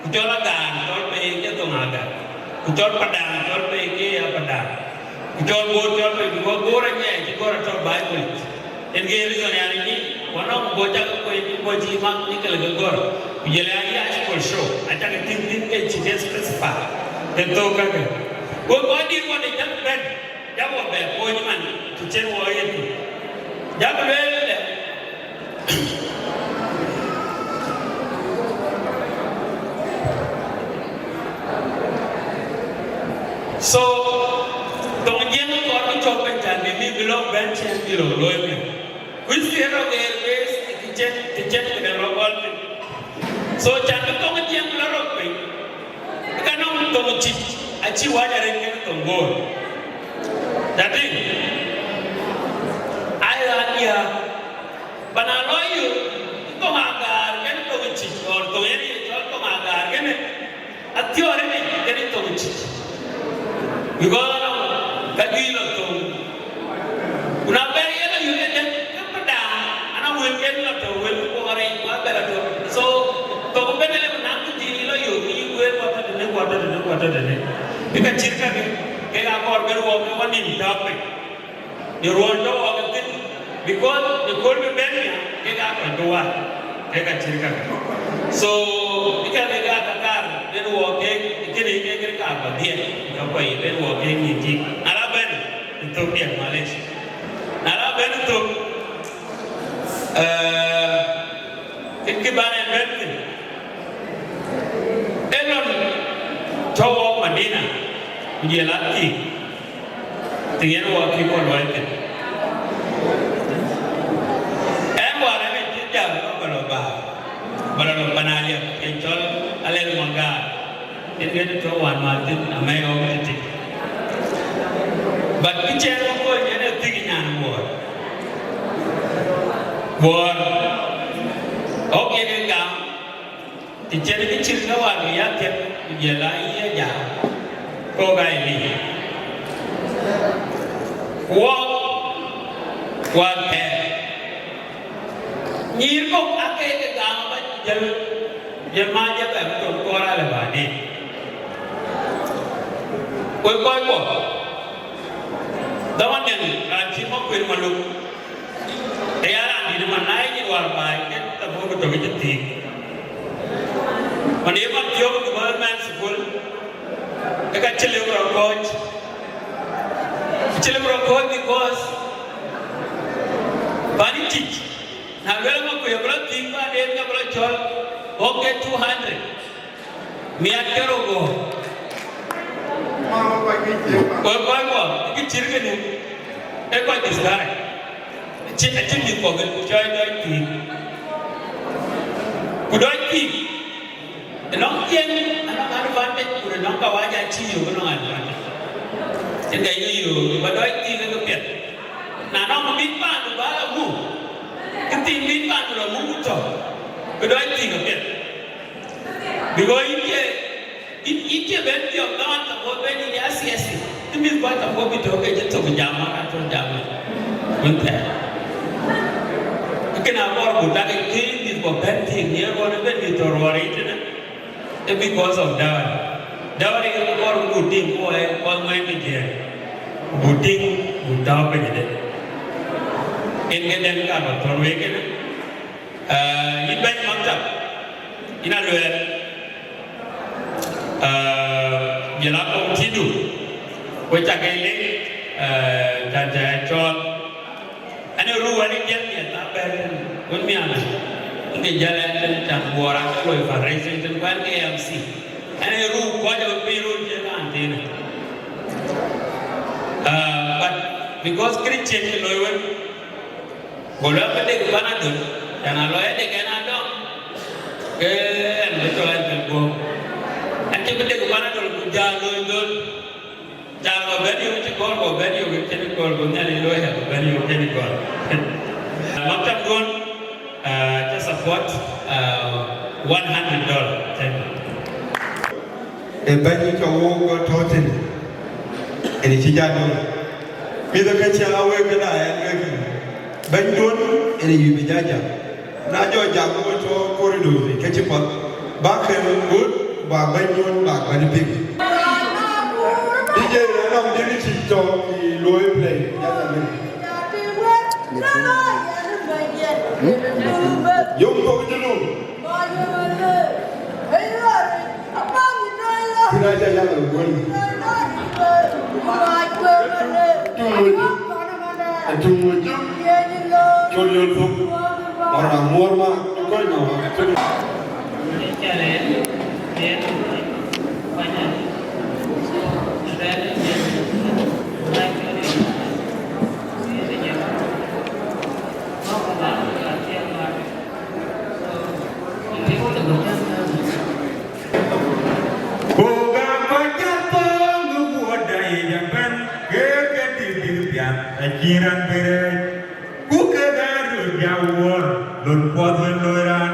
Ku cɔl Agaar, cɔl piny ke thoŋ Agaar. Ku cɔl Padaŋ, cɔl piny ke ya Padaŋ. Ku cɔl Bor, cɔl piny, because Bor anyiɛɛi cï Bor atɔ̈ Bible yic. En ke reason yani nyin, ku anɔŋ Bor cak kuec, Bor cï mak ni kɛl ke gɔ̈r. Ku jël ya yac for sure. Acak tïŋ tïŋ ke cï ke specify. Ke thok kakë. Ku kɔc dït kɔn ë cak bɛ̈n. Jam wɔ bɛ kuɔny man, të cïn wɔ ye tïŋ. Jam lueel ëlë. So, thoŋ Jiëŋ kɔɔr bï cɔk piny tɛ̈n bï mïth bï lɔ bɛ̈n cïn bï lɔ looi mïth. Kuc thiëër rɔ ɣer bes, të cïn, të cïn këde rɔ gɔl thïn. So, can bï thoŋ Jiëŋ lɔ rɔt piny. Ka nɔŋ thoŋ Cic acï wääc arëët kenë thoŋ Bor. Ca tïŋ? Aya, aya. Ba na lɔ yök, thoŋ Agaar kenë thoŋ Cic, or thoŋ yen ye cɔl thoŋ Agaar kënë, athiɔ̈ɔ̈r ënë kenë thoŋ Cic. Because anɔŋ ka juëc lɔ thoŋ. Ku na bɛ̈r yen lɔ yök ëdë, ke Padaŋ, ana wëlken lɔ tɔ̈, wël ku kɔɔr yic, ku abɛ lɔ tɔ̈. So, thok ëbɛ̈n ëlë bï naŋ kë thïn lɔ yök, yï wël ku atɔ̈ tënë, ku atɔ̈ tënë, ku atɔ̈ tënë. Bï ka cït kakë, kek akɔɔr bɛ̈n wɔ ke wɔ nïm tääu piny. Në ruɔ̈ɔ̈n tɔ̈ wɔ ke thïn, because në kööl bï bɛ̈n nhial, kek aa kɔc bï war, kek ka cït kakë. So, bï ka kek aa ka kaar, bɛ̈n wɔ kek, kënë kek kek kaar bä dhiɛl, ka kuɔi bɛ̈n wɔ kek nyin tik. Na la bɛ̈n, Ë thök diɛt, malesh. Na la bɛ̈n ë thök, eh, kë, kë bän ë bɛ̈n thïn, ë lon tɔ̈ wɔk Madina, ku jël a thiëëk, të yen wɔk cï kɔn luɔi thïn. Ɛn wäär ëmën cï jam, ba lɔ bäär, ba lɔ lɔ pan Aliɛp, yen cɔl Alɛl Magar. Yen ŋet tɔ̈ wän mäth thïn, amɛ̈i ɣɔ̈k tëtï. But kë cɛn ë kony yen ë thiëk nyan Bor. Bor, ɣɔ̈k yen ë gam, të cïn kë cït ke wäär bï ya thiëk, ku jël a yï jam, kok aa ye lic. Ku wɔk, wäär thɛɛr. Nyïïr kɔ̈k aa ke ke gam aba jël, jël ma jël bɛ bï thok kɔɔr alë baden. Wek kɔc kuɔ, dhaman nɛn raan cï Makuën Maluk, ë ya raan dït man na ye nyin wäär baai, ke thabuur ku tök cï thiëëk. Man ye man thiɔ̈k development school, ke ka cï lëu rɔt kɔ̈ɔ̈c. Cï lëu rɔt kɔ̈ɔ̈c because pan ë Cic, na luel Makuën bï lɔ thiëëk baden, ke bï lɔ cɔl, ɣɔ̈k ke two hundred. Miat ke rou guɔ. Wek kɔc guɔ, kë cït kënë, ee kɔc discourage. Acïn, acïn mïth kɔ̈k cɔl dɔc thïn. Ku dɔc thïn, ënɔŋ yen, anɔŋ advantage, ku ënɔŋ kawaja cï yök, ënɔŋ advantage. Cïn kë yï yök, ba dɔc thïn ke piɛth. Na nɔŋ mïth paandu ba la muk, kë thïn mïth paandu la muk ku tɔ̈, bï dɔc thïn ke piɛth. Because yïn cie, yïn, yïn cie ben piɔ̈ɔ̈th lɔn suppose ben yïn ya siasi. Të mïth kɔc suppose bï tɔ̈ ke cï thok jam, aka tɔ̈ jam. Wën thɛɛr. Kënë abɔr ku tak ke mïth kɔ̈k bɛ̈n thiëëk nhiëër ɣɔn ëbën mïth tɔ̈ ruɔɔr yic tënë. Ee because of dowry. Dowry ke kɔɔr ku tïŋ ku ë kɔc ŋuɛ̈ɛ̈n ke jiëër. Ku tïŋ ku tääu piny ëdë. Yen ke dɛ̈n ka ba thɔ̈n wek kënë. Ah, yïn bɛ̈ny maktab, yïn a luɛɛl, ah, jɔl a kɔm tïdu, ku cak ke lec, ah, can ca cɔɔl. Ɛn ë ruu wën ë jiël miɛt abɛ̈r wën miäk, ke jäl ɛn tën can guɔ raan ke loi fundraising tën kuɛn ke M C. Ɛn ë ruu kɔc ë piny run cï raan tënë. Ah, but because Christian cï loi wën, go luɛl ke dek Panadol, can a lɔ ya dek ɛn a dɔm, ke ɛn bï tɔ ɛn thil guɔ̈p. Ɛn cï bï dek Panadol ku jal loi dhöl, jal kɔ bɛ̈n yök cï gɔl, kɔ bɛ̈n yök cïn gɔl, ku Nhialic loi ya kɔ bɛ̈n yök cïn gɔl. Maktab duɔ̈n, ah, cä support, ah, one hundred dollar. Thank you. Ee bɛ̈ny cɔk wok gɔl tɔ̈ thïn, ënë cï jal döŋ. Mïth ke cä wek këda ɛn wek, bɛ̈nyduön ënë yï bï jal jam. Na jɔ jam wok tɔ̈ corridor, ke cï path, bäk ke ɣöt, bäk bɛ̈nyduön, bäk bɛ̈n piŋ. D J, anɔŋ dignity tɔ̈ yï luɔi play, just a minute. Yom thok julu. Kina ca yak ë guöl. Tuŋ wëc. Tuŋ wëc. Col yol thok. Ora muɔr ma. Kɔc na wa. Ku ka kɔc cä thöŋ ë wuɔ̈tda yic ëbɛ̈n, ke ke dït bïk piath, acïn raan bï rɛɛc. Ku kek aa röt ya wuɔ̈ɔ̈r, lon puɔth wën loi raan.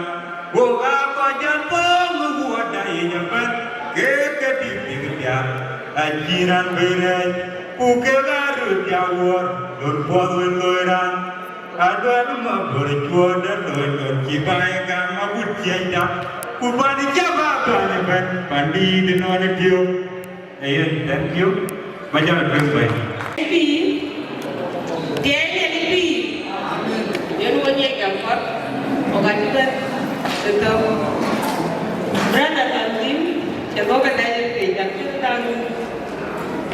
Ku ka kɔc cä thöŋ ë wuɔ̈tda yic ëbɛ̈n, ke ke dït bïk piath, acïn raan bï rɛɛc. Ku kek aa röt ya wuɔ̈ɔ̈r, lon puɔth wën loi raan. Aluel Mabor cuɔt de lony lon cï baai gam agut ciɛɛcda, ku pan cä ba bäny ëbɛ̈n, pan dïït ënɔɔnë tiöök. Ee yen, thank you. Ba jɔl tueŋ bɛ̈ny. Pïïr, tiɛɛny yen pïïr. Yen wën ye jam kɔ̈th, wok acï bɛ̈n ë thök. Brother Tanzim, cï bɔ̈ ke lɛc ë piny, acï bɛ̈n.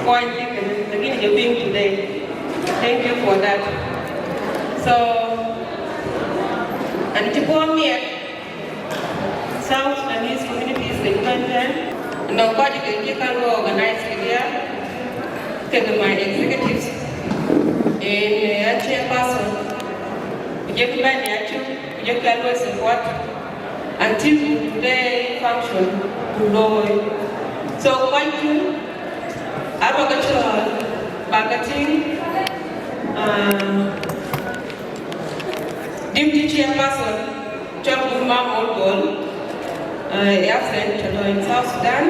Point thïn kënë, lakini jɔ piŋ today. Thank you for that. So, and cï puɔ̈u miɛt South Sudanese communities ke cï bɛ̈n tɛ̈n, nɔŋ kɔc ke cï kan wɔ organize ke diäär, kekë my executives, en, eh, a chairperson, ku jɔkï bɛ̈n ya cuk, ku jɔkï a luɔi support. Until today function ku looi. So kuany ku arɔ ke cɔɔl bä ke tïŋ, ah, deputy chairperson cɔl Gurma Mol Bol, ah, absent to in South Sudan.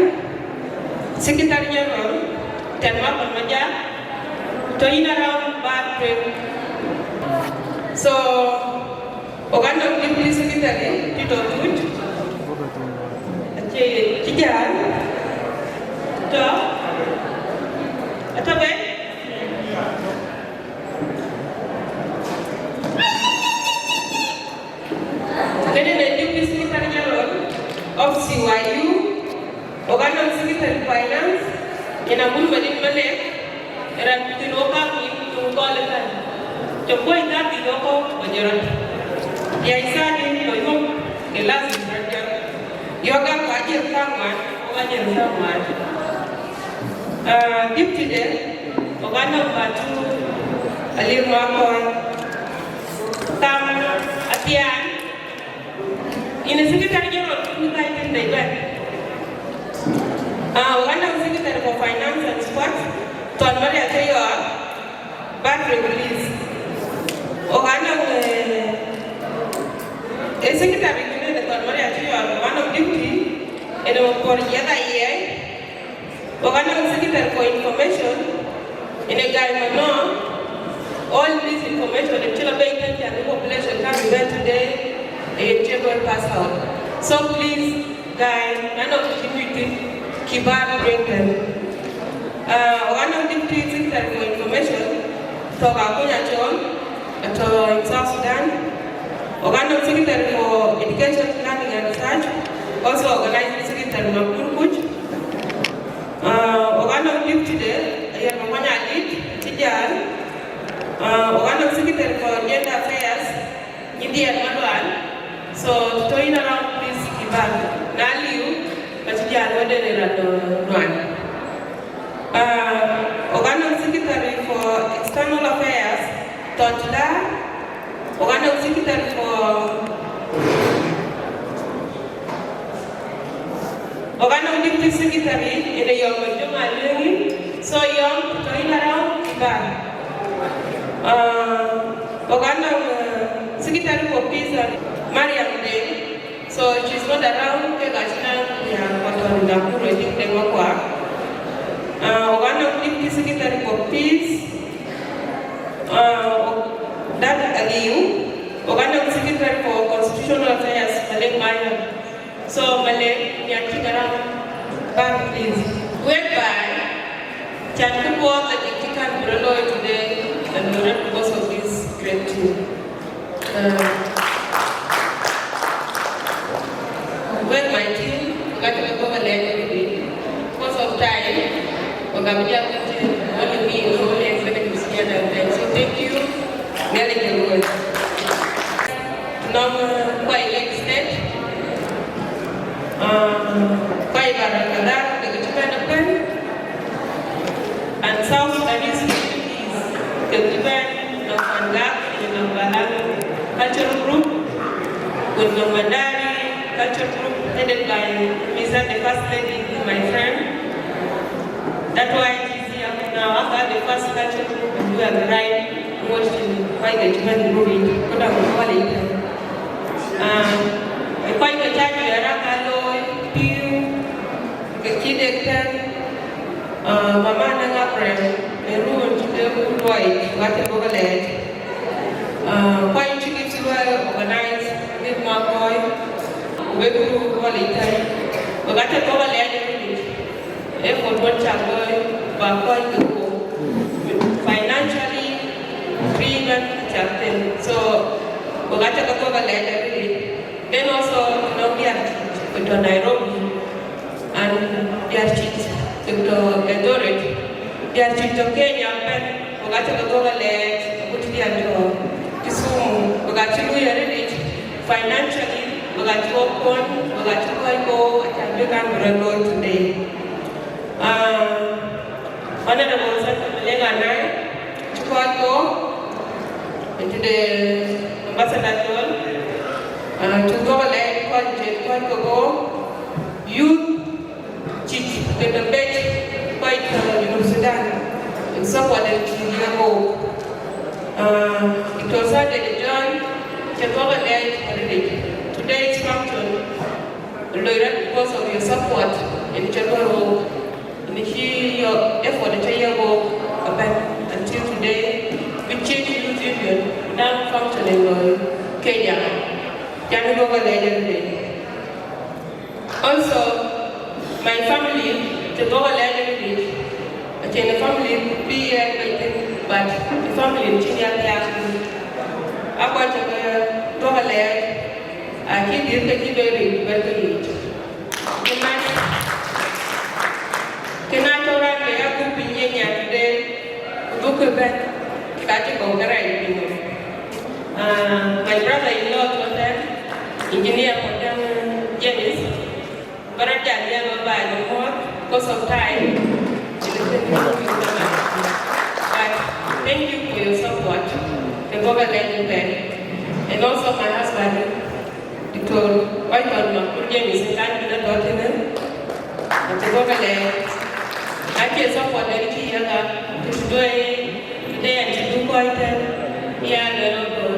Secretary General Tɛn Malcolm Majak, tɔ in around bä tueŋ. So, Uganda Deputy Secretary Tito Tut, acie cï jal, tɔ, atɔ bɛ̈n. Kënë në Deputy Secretary General of C Y U, Uganda Secretary Finance, yen abun Madin Malek, raan kuc thïn wok kaŋ ŋic ku gɔl ëbɛ̈n. Cök kuɔny kaŋ ŋic wok kɔ̈u, ku jɔt rɔt. Ya ithadi, ku yom, ke lazim rɔt jɔt. Yɔ̈k gam ku ajiël kaŋ ŋuan, Thank you so much. Uh, deputy de, ɣok anɔŋ Matuk Alier Makɔl, Kam Athian, yïn ë secretary general, ku ka yïn dai bɛ̈n. Uh, ɣok anɔŋ secretary for finance and sports, Thɔn Maria Teyɔɔr, Patrick, please. Ɣok anɔŋ, eh, eh, secretary kënë de Thɔn Maria Teyɔɔr, ɣok anɔŋ deputy, ënë Paul Yeth Ayiɛɛi. Ɣok anɔŋ secretary for information, ënë Guy Manɔ. All this information, ëcï lɔ bei tɛ̈n, cän population ka bï bɛ̈n today, eh, ëcï bɛ̈n pass out. So please, Guy, na nɔŋ kë cï nyuc thïn, kï bä tueŋ tɛ̈n. Ah, ɣok anɔŋ deputy secretary for information, Thɔk Akuny Acol, atɔ̈ in South Sudan. Ɣok anɔŋ secretary for education, planning and research, also organizing secretary Makur Kuc. Ah, ɣok anɔŋ deputy de, Ayer Makuany Alit, acï jäl. Ah, ɣok anɔŋ secretary for gender affairs, Nyindiɛt Malual. So, to turn around, please, kï bä. Na liu, ka cï jäl wëden ë raan, uh, Nuan. Uh, ɣok anɔŋ secretary for external affairs, Thɔn Tila. Ɣok anɔŋ secretary for Ɣok anɔŋ deputy secretary ënë Yɔm Juma Lueŋi, so Yɔm, to turn around, kï bä. Uh, ɣok anɔŋ, uh, secretary for peace, uh, Mariam Deng, so she's not around, kek acï naŋ ya kɔtɔn Nakuru, I think, Deng Makwa. Uh, ɣok anɔŋ deputy secretary for peace, uh, Dad Aliu, ɣok anɔŋ secretary for constitutional affairs, Malek Mayen. So, Malek, ya tik around, back, please. Wek baai, cän kë buɔɔth adï cï kan bï rɔt looi today, and we rot because of this great team. Uh, wek my team, we got to go a little bit. Because of time, we got to be able to only me, only executives here and there. So thank you. Nelly Jaruo. Nɔŋ, uh, Kwai Lake State, uh, Kwai Bahr el Ghazal, kek cï bɛ̈n ëbɛ̈n, and South Sudanese communities, kek cï bɛ̈n, nɔŋ Pangak, nɔŋ Balang Cultural Group, with nɔŋ Mandari Cultural Group, headed by Mister the First Lady, my friend. That's why it is here now. After the first culture group, we are the right motion, quite the different group, put up quality. Um, quite the time we are a low, piu, the kid, uh, Mama Nang Abraham, the room, the room, boy, what a go. Uh, quite to get to organize, with my boy, we do quality. We got to go. Ee, for what cak looi, ba kɔc ke go financially free, bɛ̈n cak thïn. So, we got to go, go, go, like, every day. Then also, you know, we are to Nairobi, and we are to, to Eldoret, we are to Kenya, bɛ̈n, we got to go, go, go, like, good, we are to Kisumu, we got to do a reach financially, we got to open, we got to go, go, I can do that, we are going today. Uh, Honorable Senator Malek Anai, cï kɔc kɔ̈k, and to the Ambassador John, uh, to go, like, kɔc, kɔc kɔ̈k, youth, cït, kek the best, kɔc, uh, Junub Sudan, in support and to the go. Uh, Doctor Sadet John, cï go, like, today's function, loi rɔt because of your support, and cï go, and cï your effort, cï ye go, ëbɛ̈n, until today, we change Youth Union, now functioning, uh, Kenya. Can you go, like, every day? Also, my family, cï go, like, every day. Acïn family bï ɣɛn bɛ̈n thïn, but the family cïn ya thiaak thïn. Akɔc cï go, like, acï dït ke cï bɛ̈n ric bɛ̈n ke yiic. Kën na, kën na cɔk raan ke ya dhuk piny ye nyan tëde, ku dhuk ke bɛ̈n, ka cï gɔ̈k kërɛɛc piny. Ah, my brother-in-law, Thoten, engineer Thoten James, But thank you for your support. Ke bɔ̈ ke lɛc ëbɛ̈n. And also my husband, Doctor Whiteton Makur James, kan bï na tɔ̈ tënë. Ke bɔ̈ ke lɛc. Acie support den cï yäk a, kë cï duɔ̈i, tëde ɣɛn cï duk kɔc tɛ̈n, ya luel ɣok.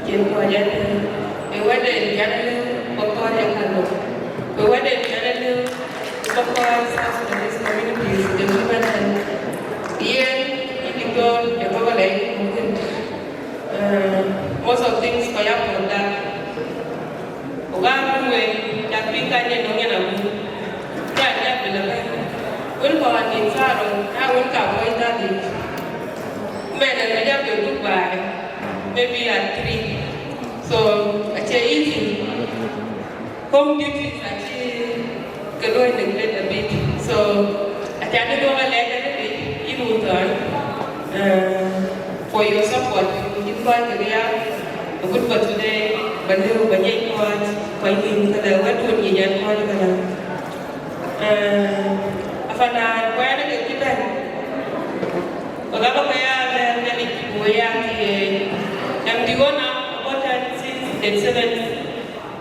Cïn kɔc ëtɛ̈n, ë wɛ̈tden cän ë lëu bä kɔc ë ka lok, ë wɛ̈tden cän ë lëu bä kɔc South Sudanese communities ë cï bɛ̈n tɛ̈n. Yen, yïn Diktor, ë bɔ̈ ke lɛc mumkin, eh, most of things kɔc aa puɔ̈th dak. Ku ka bï wek, dak bï ka nyin nɔŋ yen abun. Ka dak bï la bɛ̈n. Wën kɔc aa nyin thaarou, na wën ka puɔc dhadhic. Mɛn ë ka jam bï duk baai, maybe at three. So, acie easy. Home duties acï ke luɔi neglect a bit. So, aca dï duɔ̈k alɛc a bit, yïn wun thɔn, uh, for your support. Yïn kɔc ke riääk, a good for today, ba lëu, ba nyiɛc kɔc, kɔc nïïm këdë, wɛ̈tdun nyic ɛn kɔc këdë. Eh, afanaan kuɛɛn ke cï bɛ̈n. Ku ka bä ke ya lɛ̈ɛ̈r Nhialic ku ya thiëëc. Ɛm, the honor about since the seventh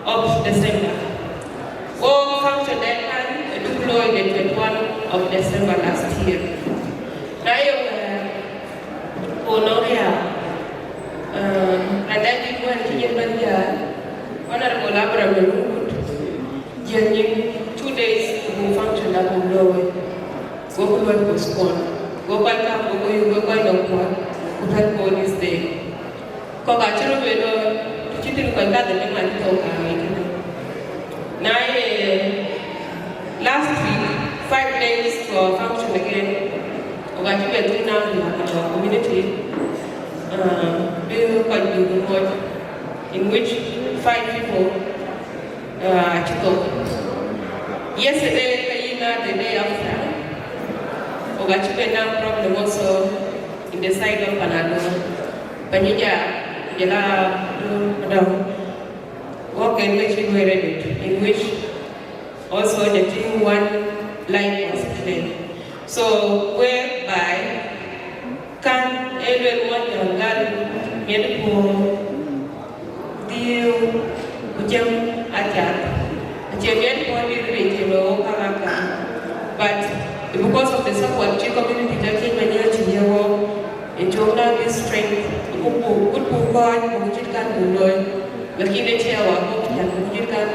of December. Wo function dɛ kan ë duk looi the twenty-one of December last year. Na ye wɛ̈ɛ̈r, ku nɔŋ riääk, eh, and then dït wën cï yen bɛ̈n jäl, Honorable Abraham Lukut. Jiël nyin two days ku buk function da buk looi. Goku luɔi postpone. Go kɔc kam, goku yök, go kɔc nɔm kuɔt, ku pɛ̈l police day. Kɔ̈k acï röt wëë looi, të cï thïn kɔc kadhil ë man cï thou kaam yiic tënë. Na ye last week, five days to our function again, ku ka cï bɛ thïn na community, uh, bï kɔc bï muɔc, in which five people uh, acï thou. Yesterday, ka yïn a the day after, ɣok acï bɛ naŋ problem also in the side of Panadol. Panyija, jela, dɔm. Ɣok en ke cï wëë ready, in which also the team one life was claimed. So, whereby, kan ee luel Muɔnyjäŋ gal, miɛt puɔ̈u, dhiëëu, ku cäm acath. Acie miɛt puɔ̈u dït rëc cï looi ɣok ka ɣa ka. But because of the support cï community tɔ̈ Kiir Mayardit cï yiëk ɣok, ë cök na this strength, ku buk, ku buk kɔc, ku cït kan buk looi. Lakin ë cï ya wak bɔ̈ ku cän ku cït kan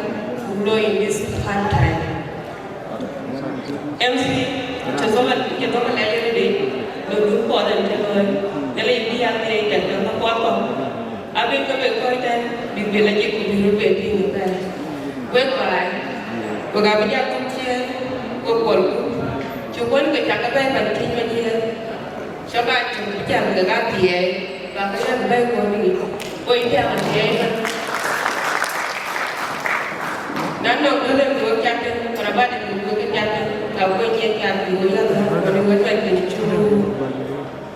buk looi in this hard time. M C, cï dhɔ̈k, cï dhɔ̈k alɛc ënë dï, bï dhuk puɔth en cï looi, ke le bï ya thiëëc tɛ̈k tɛ̈k ka puɔth kɔ̈k. Abï ke bï kɔc tɛ̈n, bïk bï la jik ku bï röt bɛ tïŋ ëbɛ̈n. Wek baai, wek abï jal thuk ciëën, wek puɔl gup, cï wën ke cak ëbɛ̈n pan Kiir Mayardit. Cɔk aa cök bï jam kek athiɛɛi, ba ke yäk bɛ̈ɛ̈i kuɔ̈n yiic, go yï jam athiɛɛi ëbɛ̈n. Na nɔŋ döl en duöör cath tën, ku na bä dït duöör ke cath tën, ka kuec yen cath bï wek yäth ɣɔn, ku në wek bɛ̈n piny cuk.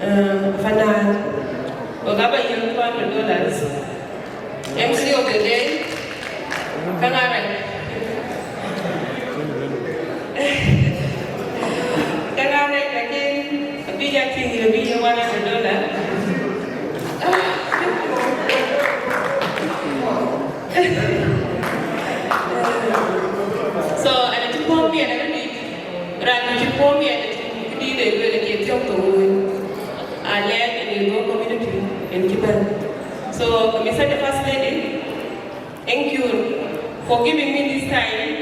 Eh, fanan, wek aba yiëk two hundred dollars. M C of the day, kaŋ aa rɛc. Kaŋ aa rɛc, lakin abï ya tïŋ, abï ye one hundred dollar. So, ɛn acï puɔ̈u miɛt, ɛn adï, raan acï puɔ̈u miɛt, acï këdï de lueel, acï thiɔ̈k thok wei. Alɛɛc ɛn ye dhuɔ̈k community, ɛn cï bɛ̈n. So, Mister the First Lady, thank you for giving me this time.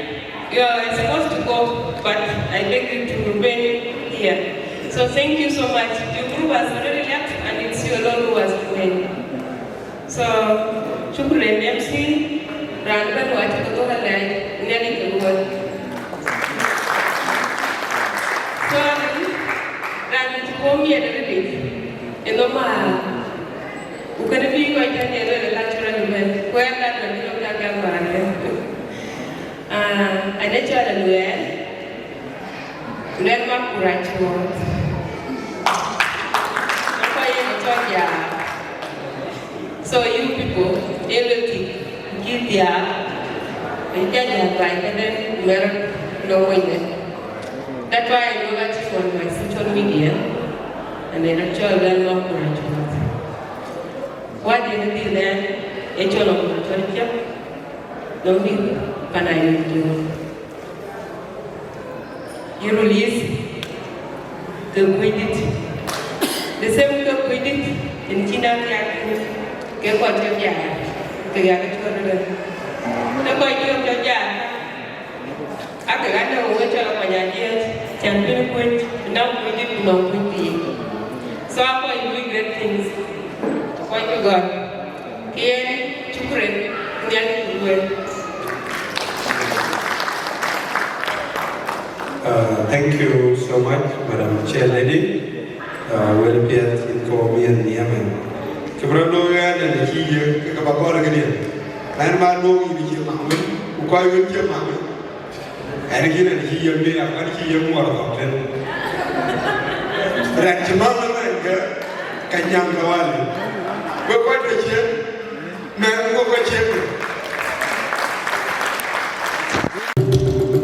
You are supposed to go, but I beg you to remain here. So thank you so much. Your group has already left, and it's you alone who has remained. So, shukran, M C, raan bɛ̈n wa cï ke dhɔ̈k alɛɛc, Nhialic ke luɔi. Sorry, raan cï puɔ̈u miɛt ë rëtic, ë nɔm aa. Ku kënë bï kɔc tɛ̈n ye lueel ëlä cï rɔt ëbɛ̈n, ku ɛn lat nɔn cï rɔt dak gam raan ëbɛ̈n. Ah, ade cɔl Aluɛɛl, Luɛɛl Makur Acuɔɔth. Ku kɔc yen ë cɔl Jaak. So you people, ee luelkï, kï dhiaak, Ë jal jal baai këde, mɛr nɔm wënde. That's why I know that on my social media, and they don't show them no courage. What did you do then? Ë cɔl nɔm cɔl cï nɔm dït pan Ayuɔ̈ɔ̈p. Yï release ke kuc dït. The same ke kuc dït, yen cïn a thiak ke kɔc cï thiaak, ke ya ke cɔl rëër. Ke kɔc cï cɔl thiaak, ake ka nɔŋ wek cɔl akuany adiɛt, cän bï kuc, nɔŋ kuc dït ku nɔŋ kuc piny. So a kɔc lui great things, a kɔc bï gɔl. Yen, shukran, Nhialic ku lueel. Uh, thank you so much, Madam Chair Lady. Uh, well, Pierre, in for me and the Yemen. Kibra no ya na ni ki ye, ke ka ba ko la ke dia. Nan ma no yi ni ke ma wen, ku ko wen ke ma wen. Ɛn kïn ɛn cï yem bï, ɛn cï yem ŋuɔt thɔk tën. Rɛ̈k cï mal ëmɛn ke, ke nyam ke wali. Wek kɔc tɔ̈ ciëën, mɛɛn wek kɔc ciëën.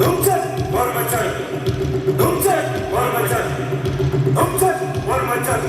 Dum cït, bɔ̈r macäl. Dum cït, bɔ̈r macäl. Dum cït, bɔ̈r macäl.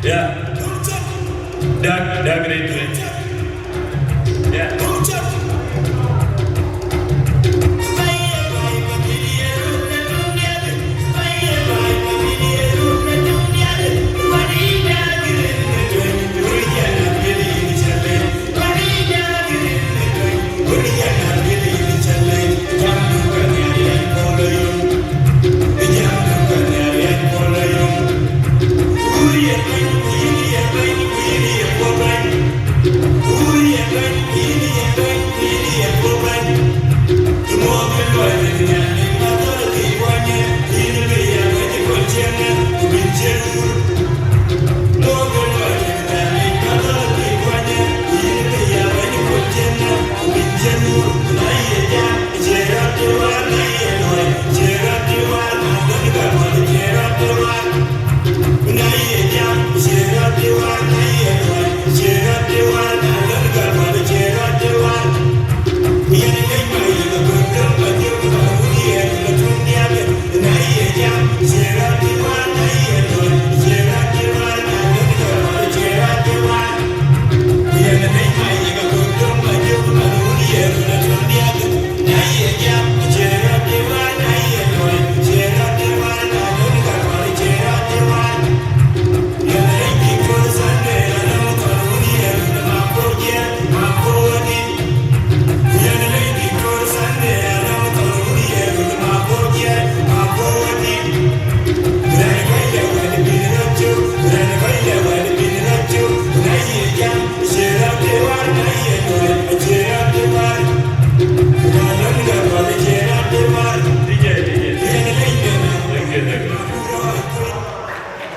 Yeah. Dak, dak rëët, rëët. Yeah.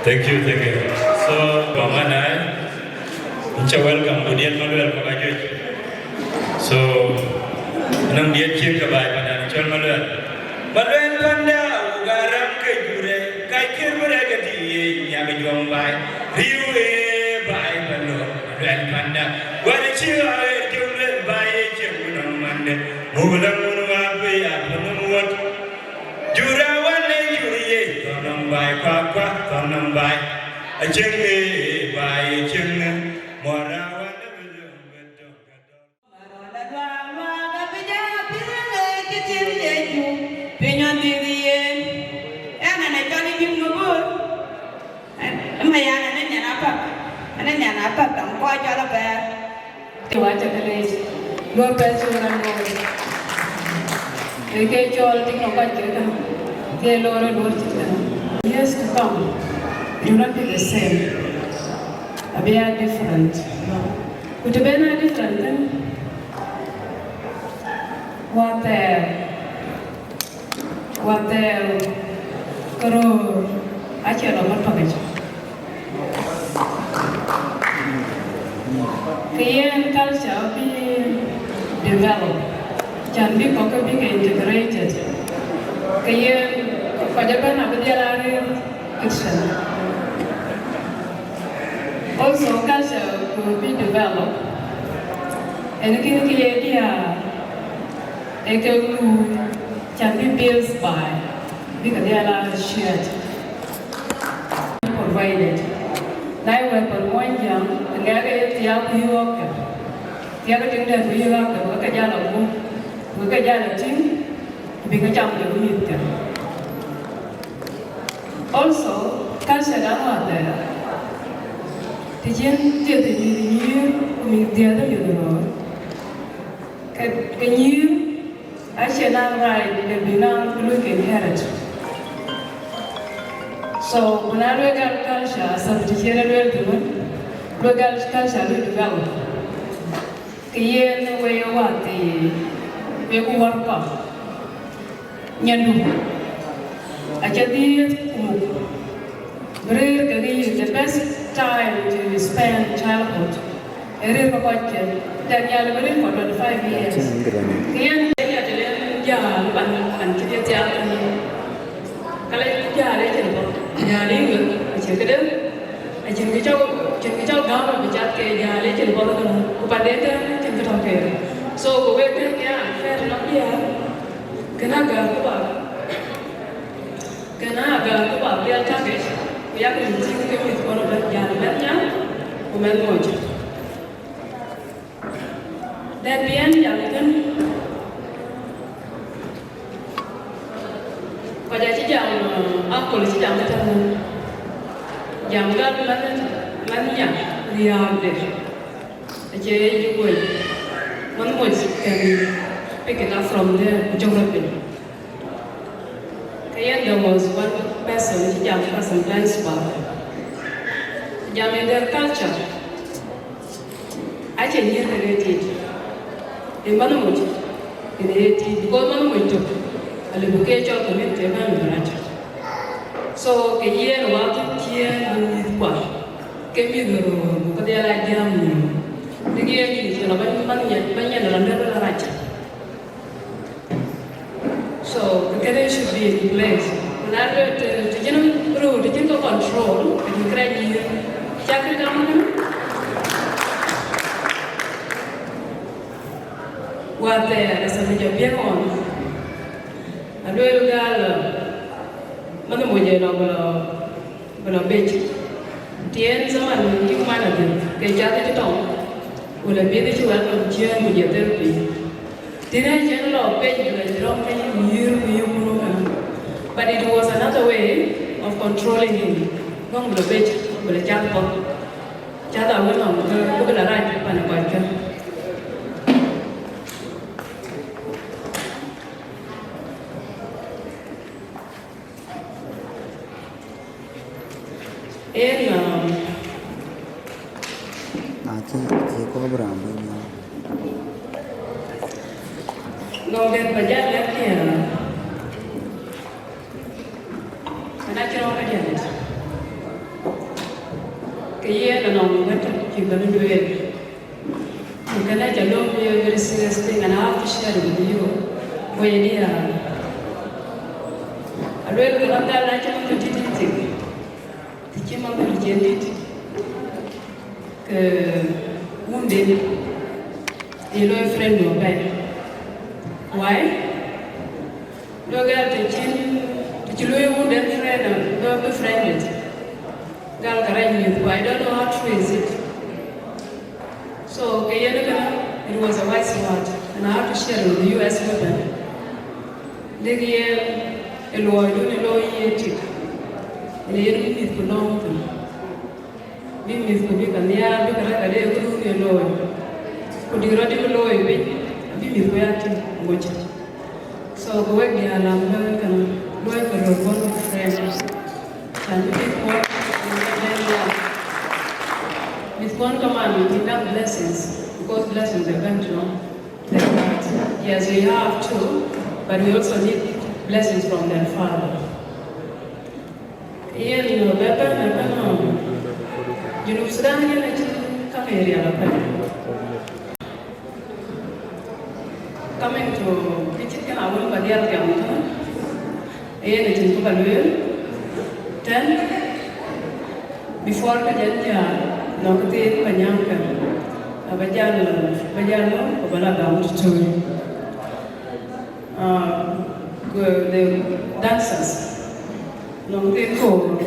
Thank you, thank you. So, Mama Nai, inca welcome, ku diɛt Maluɛl ka ba juëc. So, anɔŋ diɛt cieŋ ke baai pandan cɔl Maluɛl. Maluɛl panda, wok aa ram ke jurë, ka cïr bï rɛ̈k ë tïŋ ye nyak juɔŋ baai. Riëëu ë baai pando, Maluɛl panda. Wɛ̈t cï ɣa ɣer jɔŋ luel baai ë cieŋ nɔm mande. Muk lɔ ŋun wa bï ya pänëm wuɔt. Jur awan ë jur ye, thɔn nɔm baai, kuak, kuak, thɔn nɔm baai. Acieŋ ë baai, acieŋ ë mɔr awan ë bï lɔ bï dɔm. Piny ɔn dhiëëth yen, ɛn ɛn ë cɔl ë Jim Mabur. Ëmë yan ɛn ë nyan apäk, ɛn ë nyan apäk, dɔm kɔc cɔl abɛɛr. Të wacä ke leec, luɔr pɛth cï wën an loor. Ee ke cɔl tik nɔm kɔc kek käŋ, ke loor ë luɔr cït käŋ. Years to come, it will not be the same. Abï a different. Ku të ben a different thïn, wäthɛɛr, wäthɛɛr ke röör acie lɔ mat pakic. Ke yen culture bï develop, can bï kɔ̈k ke bï ke integrated. Ke yen kɔc ëbɛ̈n abï dhiɛl a rëër Christian. Also, culture could be developed. Ɛn kïn kë ye diäär, ee kek luui, can bï built by, bï ke dhiɛl a shared, provided. Na ye wɛ̈t pan Muɔnyjäŋ, ŋɛk ee thiak ku yöökkë. Thiak ë tiŋdɛn ku yöökkë, bï ke jal a guöp, bï ke jal a tïŋ, ku bï ke cam kekë mïthkë. Also, culture dan wäthɛɛr, të cïn dhiëth ë mïth nyïïr ku mïth dhiëth ë mïth röör, ke, ke nyïïr acie naŋ right de bï naŋ kë luöi ke inherit. So, ku na luel gal culture, asabit të cï en lueel thïn wën, luel gal culture luöi develop. Ke yen ë wëi ë wäthii, wek ku wär kɔ̈k. Nyandu acä dhiëëth ku muk, bï rëër kekë yï, the best time to spend childhood, ee rëër ke kɔc kën, tɛ̈k nhial bï rëër kɔc twenty five years. Ke yen ë ya të len jäl pan, pan cï dhiëth thiaak thïn. Ka la jäl ë cïn bɔ̈, jäl ë ŋö, acïn këde, acïn kë cɔl, acïn kë cɔl gäm bï cath ke jäl ë cïn bɔ̈ kënë, ku panden tɛ̈n acïn kë tɔ̈ ke. So, ku wek tɛ̈n ke an, fair enough, yeah. Kënë agäär ku bak, kënë agäär ku bak dhiɛl tak yic. Ku yak röt tïŋ ke mïth kɔn ëbɛ̈n, jal ëbɛ̈n nya, ku mɛnh moc. Dɛ̈t bï ɛn jam thïn, kɔc acï jam, akol acï jam ëtɛ̈ɛ̈n. Jam gal mɛnh, mɛnh nya riääkde acie yic wei. Mɛnh moc can pick it up from there, ku cök rɔt piny. Ke yen, there was one person, cï jam ka sometimes ba jam in their culture. Acie nyïïr ke ye tiit. Ë mɛnh moc, yen ye tiit, because mɛnh moc tök, alëu bï ke cɔl community ëbɛ̈n bï rac. So, ke yen wä thïn ciëën bï mïth kua, ke mïth röör, bï kedhie la jam nïïm. Dek yen yïn cïn lɔ bɛ̈ny mɛnh nya, bɛ̈ny nya raan dɛ̈t bï la rac. So, kënë should be in place. Ku na lueel të, të cïn röör, të cïn ke control, ke cïn kërɛc nyïïr. Cak kë gam kënë. Wäthɛɛr, as a major piɛŋ ɣɔn, alueel gal, mɛnh moc ë lɔ, bï lɔ, bï lɔ bec. Të yen zaman cï man adhil, ke cath cï tɔŋ, ku lɔ bith cï welcome ciëën ku jɔ dhil piny. Tënë cïn lɔ pec, bï lɔ rɔ̈m ke yï nyïïr ku yï wun ëmën. But it was another way of controlling him. Gɔ̈ŋ bï lɔ bec, bï lɔ cath pɔ̈k. Cath awën nɔm ke bï lɔ rac pan ë kɔckë. En, um, na cï, cï kɔc bï raan bï nyɔk. Nɔm dɛ̈t ba jal lɛ̈k kë, uh, ana cï rɔ̈m këdiɛ̈n. Ke yen anɔŋ wɛ̈t tök cï bɛ̈n lueel. Ku kënë ca lööm ye very serious thing and I have to share it with you. Wei diäär. Alueel ke lɔn dhal na cï mɛnhdu dït dït thïn. Të cï mɛnhdu cïn dït. Ke wunden. Ye looi friend du apɛi. Why? Lueel gal të cïn, të cï looi wunden friend, lɔ bï friended. Gal ka rɛc mïth, ku I don't know how true is it. So, ke yen ëkënë, it was a wise word, and I have to share it with you as women. Lëk yen ë luɔidun ë looi ye tik, ënë yen bï mïthku lɔ̈ɔ̈m thïn. Bï mïthku bï ke nhiaar, bï ke rɛ̈k ade këdun ye looi. Ku dït rɔt dï bï looi piny, abï mïthku ya tïŋ ŋoc. So, ke wek diäär, lam bä kënë, luɔi ke röt bɔ̈ friend. Can bï mïth kuɔn, mïth kuɔn kaman, we need blessings, because blessings are going to, yes, we have to, but we also need blessings from their father. Yen, bɛ bɛ̈n, bɛ bɛ̈n, Junub Sudan yen acïn kaŋ ë riɛl apɛi. Coming to kë cït kënë awën ba dhiɛl gam tënë, yen acïn kë ba lueel tɛ̈n. Before ka jɛn jäl, nɔŋ këthiin ba nyääŋ kë, aba jäl, ba jäl lɔ, ku ba la gam tëtui. Ah, ku the dancers, nɔŋ këthiin koor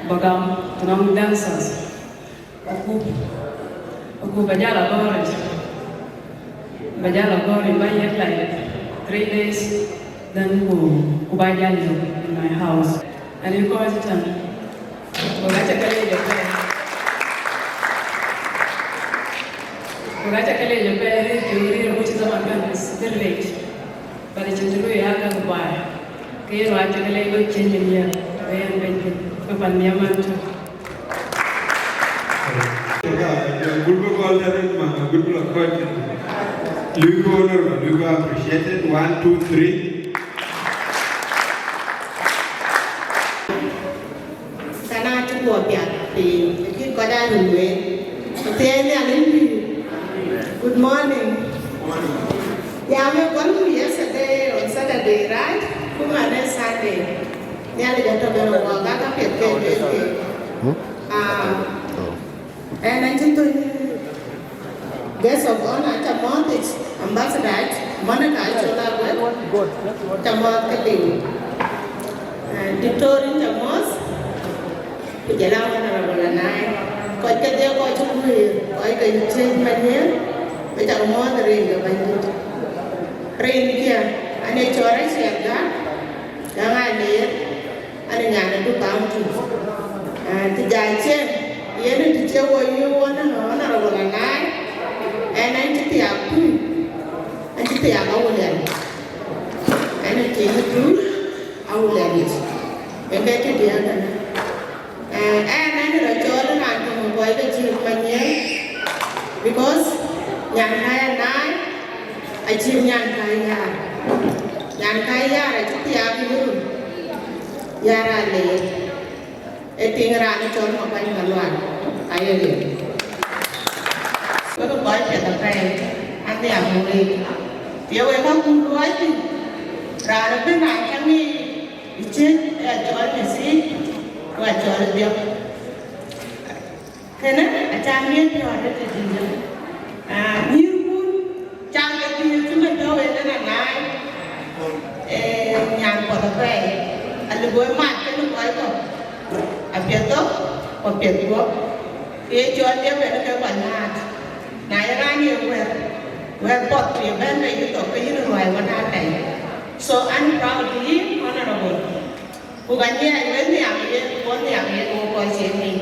ba gam, nɔŋ dancers. Aku, aku ba jal agɔ̈ɔ̈r, ba jal agɔ̈ɔ̈r, ba yek like three days, then ku, ku ba jal yök in my house. Ani kɔc tɛ̈n, ku ka ca ke leec apɛi, ku ka ca ke leec apɛi, rëër ke rëër ku cï zaman kan is very late. But cïn të luɔi aa käk baai, ke yen wä cï ke lɛc wek cïn yen yɛn, ke yɛn bɛ̈ny piny, ke pan nhiam man tök. Gulbï gɔl tënë, man, gulbï lɔ kɔc tënë. Luiku honor, luiku appreciated. One, two, three. Kana cï guɔ piath piny, lakini kɔc aa röt lueel. Athiɛɛi Nhialic pïïr. Good morning. Ya, we kuɔn ku yesterday on Saturday, right? Ku man ee Sunday. Nhialic atɔ̈ bɛ̈n wɔ, ka ka piɛth ke lueel ke. Ah, ɛn acï thöny. Guest of honor, aca mɔ̈ɔ̈th, ambassador, Monica Achola Aguek, aca mɔ̈ɔ̈th ke liu. Eh, Diktor, aca mɔ̈ɔ̈th. Ku jɔl a Honorable Anai, kɔc kedhie, kɔc cï guëër, kɔc ke Ciëëc Manyiëër, ke cak muɔ̈ɔ̈th rin ke Bɛ̈nydït. Rinkiɛ̈, an ee cɔl Aciɛk Gäk, Gäk Aleer, an ee nyan ë Duk County. Ah, të jɔ cieŋ, yen të cie wo yï wo në Honorable Anai, ɛn, ɛn cï thiaak tui, ɛn cï thiaak Awulian. Ɛn ee tiŋ tui Awulian yic. Yen ke të diɛɛr kënë. Eh, ɛn, ɛn rɔt cɔɔl raan töŋ ë kɔc ke Ciëëc Manyiëër, because Nyankäi Anai acït Nyankäi Yar. Nyankäi Yar acï thiaak yï run, Yar Aleer. Ee tiŋ raan ë cɔl Makuany Malual, aye liu. Wek kɔc piɛth apɛi, anhiaŋ wek. Ye wek akut luɔi thïn, raan ëbɛ̈n acä ŋic ë Ciëëc, ë acɔl Nyathii, ku acɔl Dhiɔp. Kënë acä miɛt piɔ̈ɔ̈th ë tëdï. Ah, nyïïrkun, cak ke dhil cï man tɔ̈u en ënɔɔnë, ee, nyan puɔth apɛi, alë bɔ̈ mat kenë kɔc kɔ̈k, apiɛth thok, ku apiɛth guɔ̈p. Ku ye cɔl Dhiɔp en ke kɔc mat. Na ye raan ye wɛ̈t, wɛ̈t puɔth ku ye bɛ̈n bei yï thok, ke yïn ruääi wën aa tɛ̈i. So, I'm proud to him, Honorable. Ku ka nyiɛɛc wek nhiam yen, ku bɔ̈ nhiam yen, wo kɔc cï ŋic.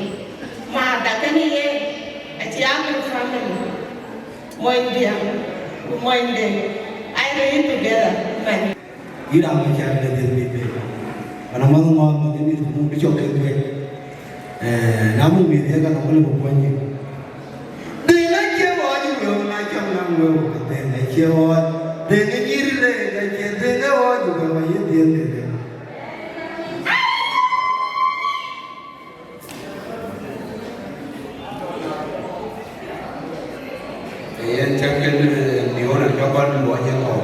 Maarda kënë yen, acï a kek family. Monydiɛ̈, ku monyde, I read together, man. Yïn raan bï cäär në dhiëth mïth bei. Ɣɛn amɔ̈th ŋɔ̈ɔ̈th bï mïth ku muk bï cɔk kek tueŋ. Eh, na muk mïth ye ka nɔm, ku lëu bï kuɔny yïn. Dhëŋ acie ɣɔɔc wëu, na cam naŋ wëu, ka dhëŋ acie ɣɔɔc. Dhëŋ ë nyïïr leec acie dhëŋ ë ɣɔɔc, ku ka wä yï dhiëth këdë. Yen cak kën, eh, ni ɣɔn a cɔk kɔn luɔny ë kɔ̈u,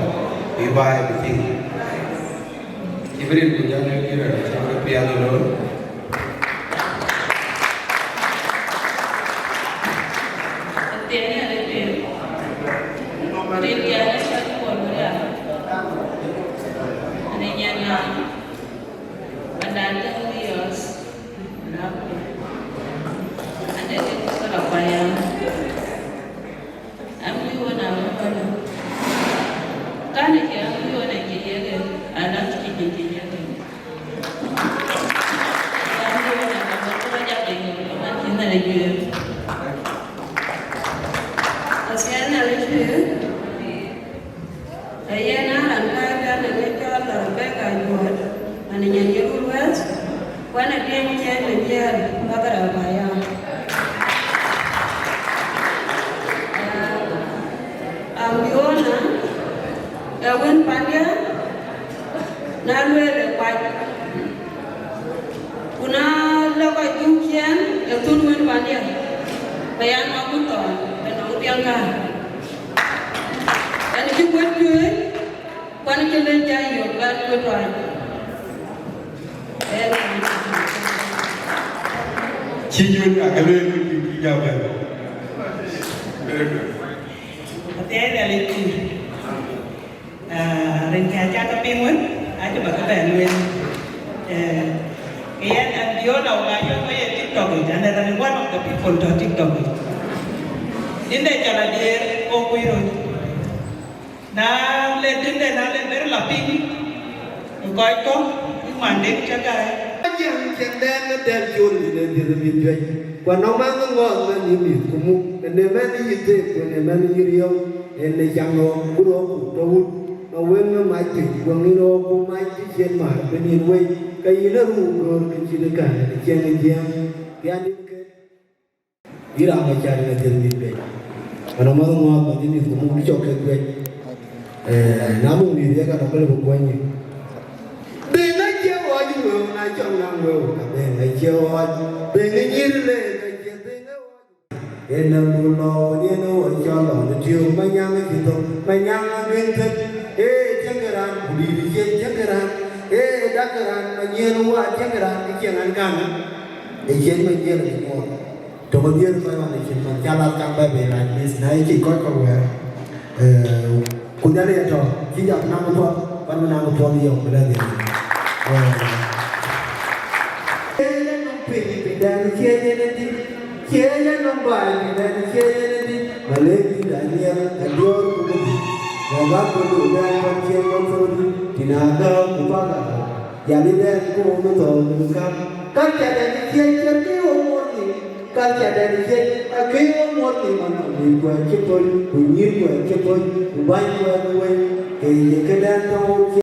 bï baai bï tïŋ. Cï bï rin ku jɔl ë kï rɛ̈t cï bï piɛth ë looi. Athiɛɛny ë rëër, rin diɛɛr ë cɔl Kuɔl Wël Rial, rin nyan na, adan tëŋ Dios. Ande ke kɔc la kuany ya. Am bi wona wona. Kan ke am bi wona ke yege. Alam ke ke ke yege. Am bi wona ka ko ja ke ni man kin na ju. Asiana le ju. Ee yen aa raan kääc, raan ë cɔl Rebecca Juɔ̈ɔ̈t, man ë nyan Yirol West, ku an, atiɛm cɛɛn ë jiël bäk rɛ̈ɛ̈r ba yam. Aa, Ambiona, ee wën pandiɛ̈, na lueel ë kuac. Ku na lɔ kɔc gup ciɛɛŋ ë thun wën pandiɛ̈, ke ya nɔm ku thɔɔn ë nɔm piɛŋkë. Ɣɛn cï kuet cuëëc, ku ɣɛn cï lec jai yök, ɣɛn kuet tuany. Ee, cï nyuc, ake lueel ku cï, cï jam bɛ̈n. Very good. Athiɛɛi Nhialic pïïr. Ah, rin kë acä ke piŋ wën, acï bä ke bɛ̈n lueel. Eh, ke yɛn Ambiona, wala yɔ̈ɔ̈k ke ye TikTok yic, and I'm one of the people tɔ̈ TikTok yic. Tïŋde cɔl Adier, wo kuc röt. Na le tïŋde, na le ber la piŋ, kɔc kɔ̈k, bï man dek cä gäi. Ajiëŋ cieŋdɛn ë dɛl col yïn ë dhiëth mïth juëc, ku anɔŋ mɛnh ŋɔ̈ɔ̈th mɛnh yï mïth ku muk, ënë mɛnh yï theek, ku ënë mɛnh yï riëëu, ënë cam ɣɔ̈k, ku rɔ̈ɔ̈k ku tɔ wut. Awëŋ ë mac piny, wëŋ yïn ɣɔ̈k ku mac cï cien määr bï nïn wei, ke yïn ë ruu göör kë cït ë kän ë ciɛɛŋ ë jiëëŋ, bï adït ke. Yïn raan ë cäär në dhiëth mïth bei. Ɣɛn amɔ̈th ŋɔ̈ɔ̈th bä yï mïth ku muk bï cɔk kek guëc. Eh, na muk mïth ye ka nɔm, ke lëu bï kuɔny yïn. Dhëŋ acie ɣɔɔc wëu, na cam naŋ wëu, ka dhëŋ acie ɣɔɔc. Dhëŋ ë nyïïr leec acie dhëŋ ë ɣɔɔc. Yen nɔm nu lɔ, yen ë ɣɔɔc cɔl lɔ, në tiöök Manyaŋ ë cï thök, Manyaŋ ë gël thën. Ee, tiëŋkï raan, ku dïït cien, tiëŋkï raan. Ee, dakkï raan, Manyiëër wa, tiëŋkï raan, kë cieŋ an, kan. Ee, cien Manyiëër ë nyuɔɔth. Tök ë dhiëëth kɔc ɣɔn ë cïn man, ca lath kaŋ bɛ bei rac mïth, na ye cï kɔc kɔ̈k wɛ̈ɛ̈r. Eh, ku Nhialic atɔ̈, cï jam naŋ puɔth, ban bï naŋ puɔth yɔ̈ɔ̈k bï lɛ̈k dhiëëth. Eh. Ee, yen nɔm piny bï dɛ̈. Cie yen ë dït, cie yen nɔm baai dït, cie yen ë dït, Malek dït Daniel, Adiɔ̈ɔ̈r ku Bïdït, Gägäk ku Dut, Dɛ̈ɛ̈n Kɔn Cieŋ Mathodi, Tïnagäu ku Pagäu, Jali Dɛ̈ɛ̈n ku Mïthɔ̈ɔ̈u ku Käk. Culture dɛn ë thiëc cï kë wo muɔ̈r nhïïm, culture dɛn ë thiëc akë wo muɔ̈r nhïïm, anɔŋ nyïïr kuɛɛr cï pöc, ku nyïïr kuɛɛr cï pöc, ku bäny kuɛɛr wei, ke ye këdɛn tɔ̈u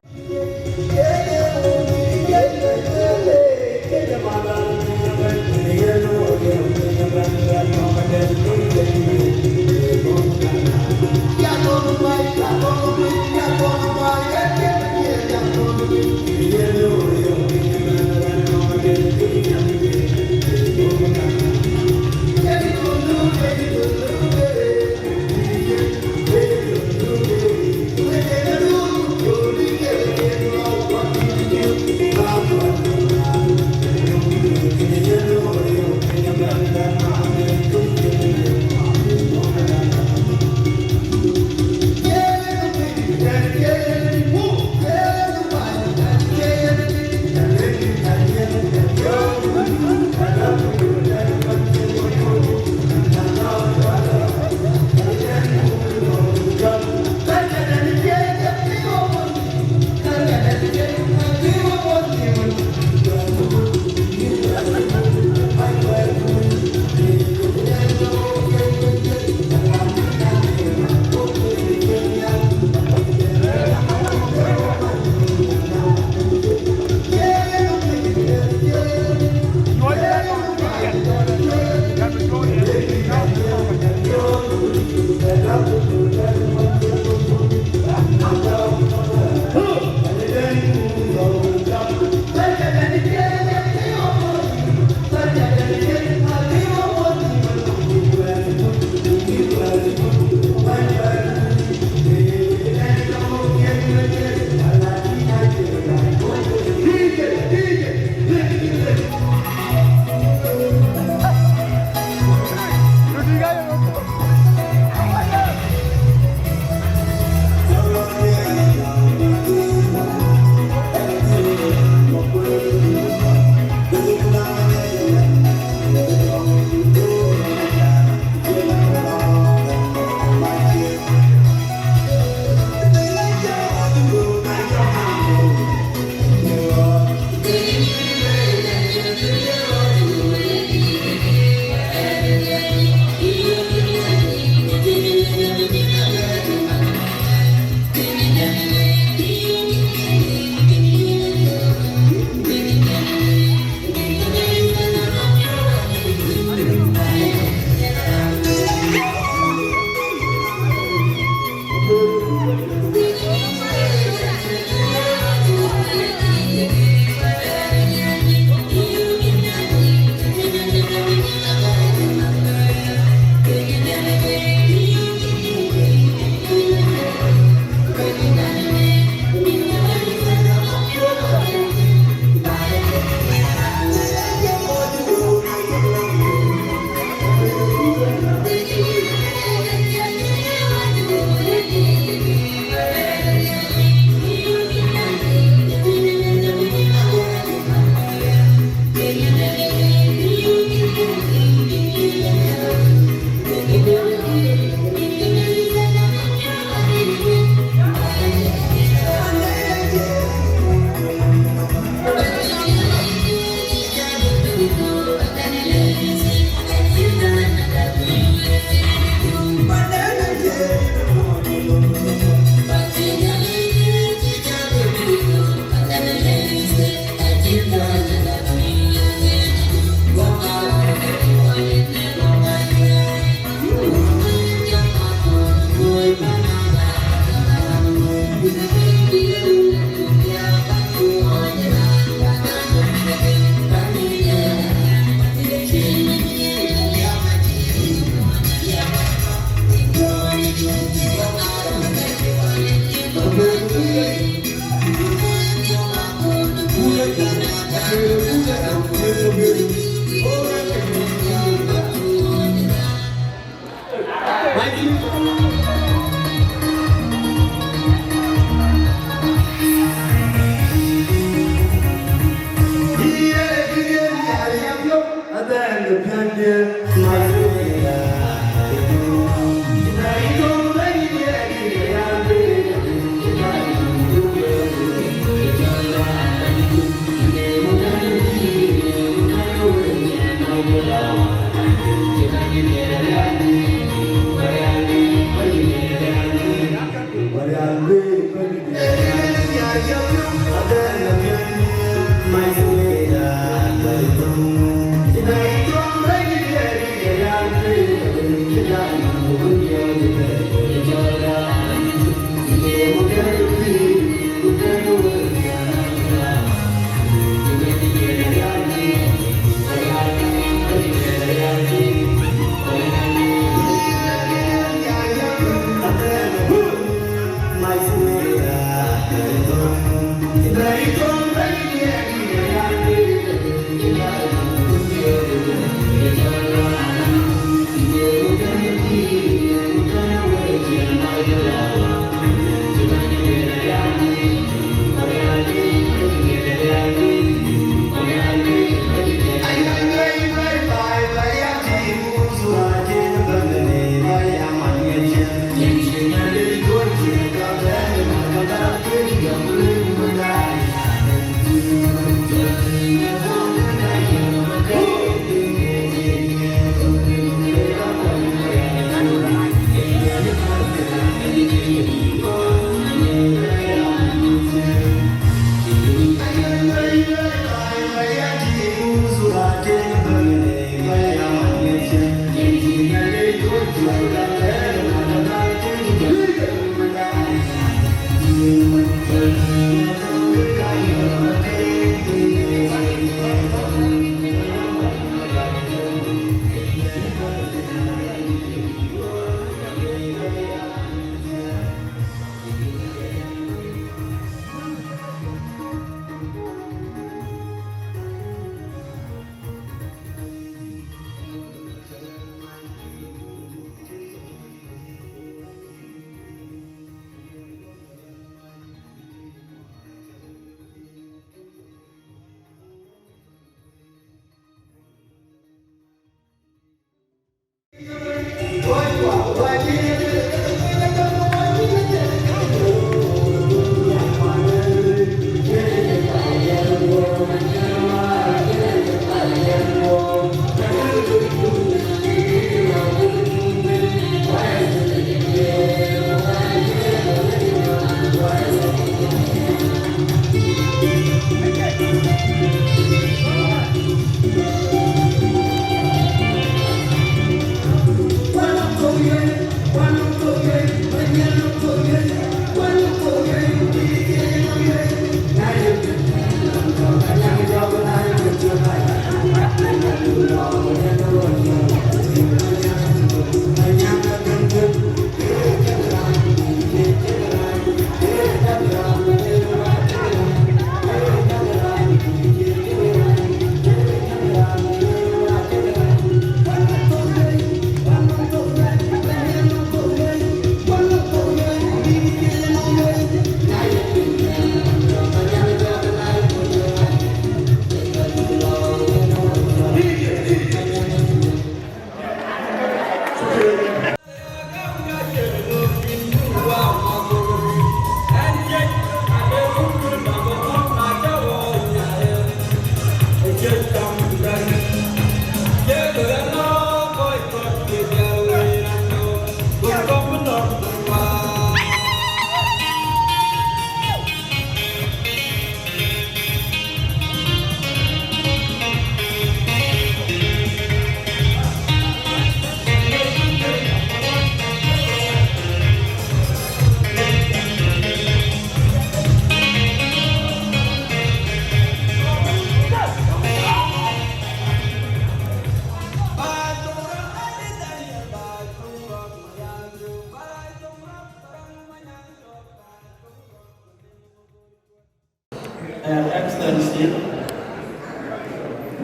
Her Excellency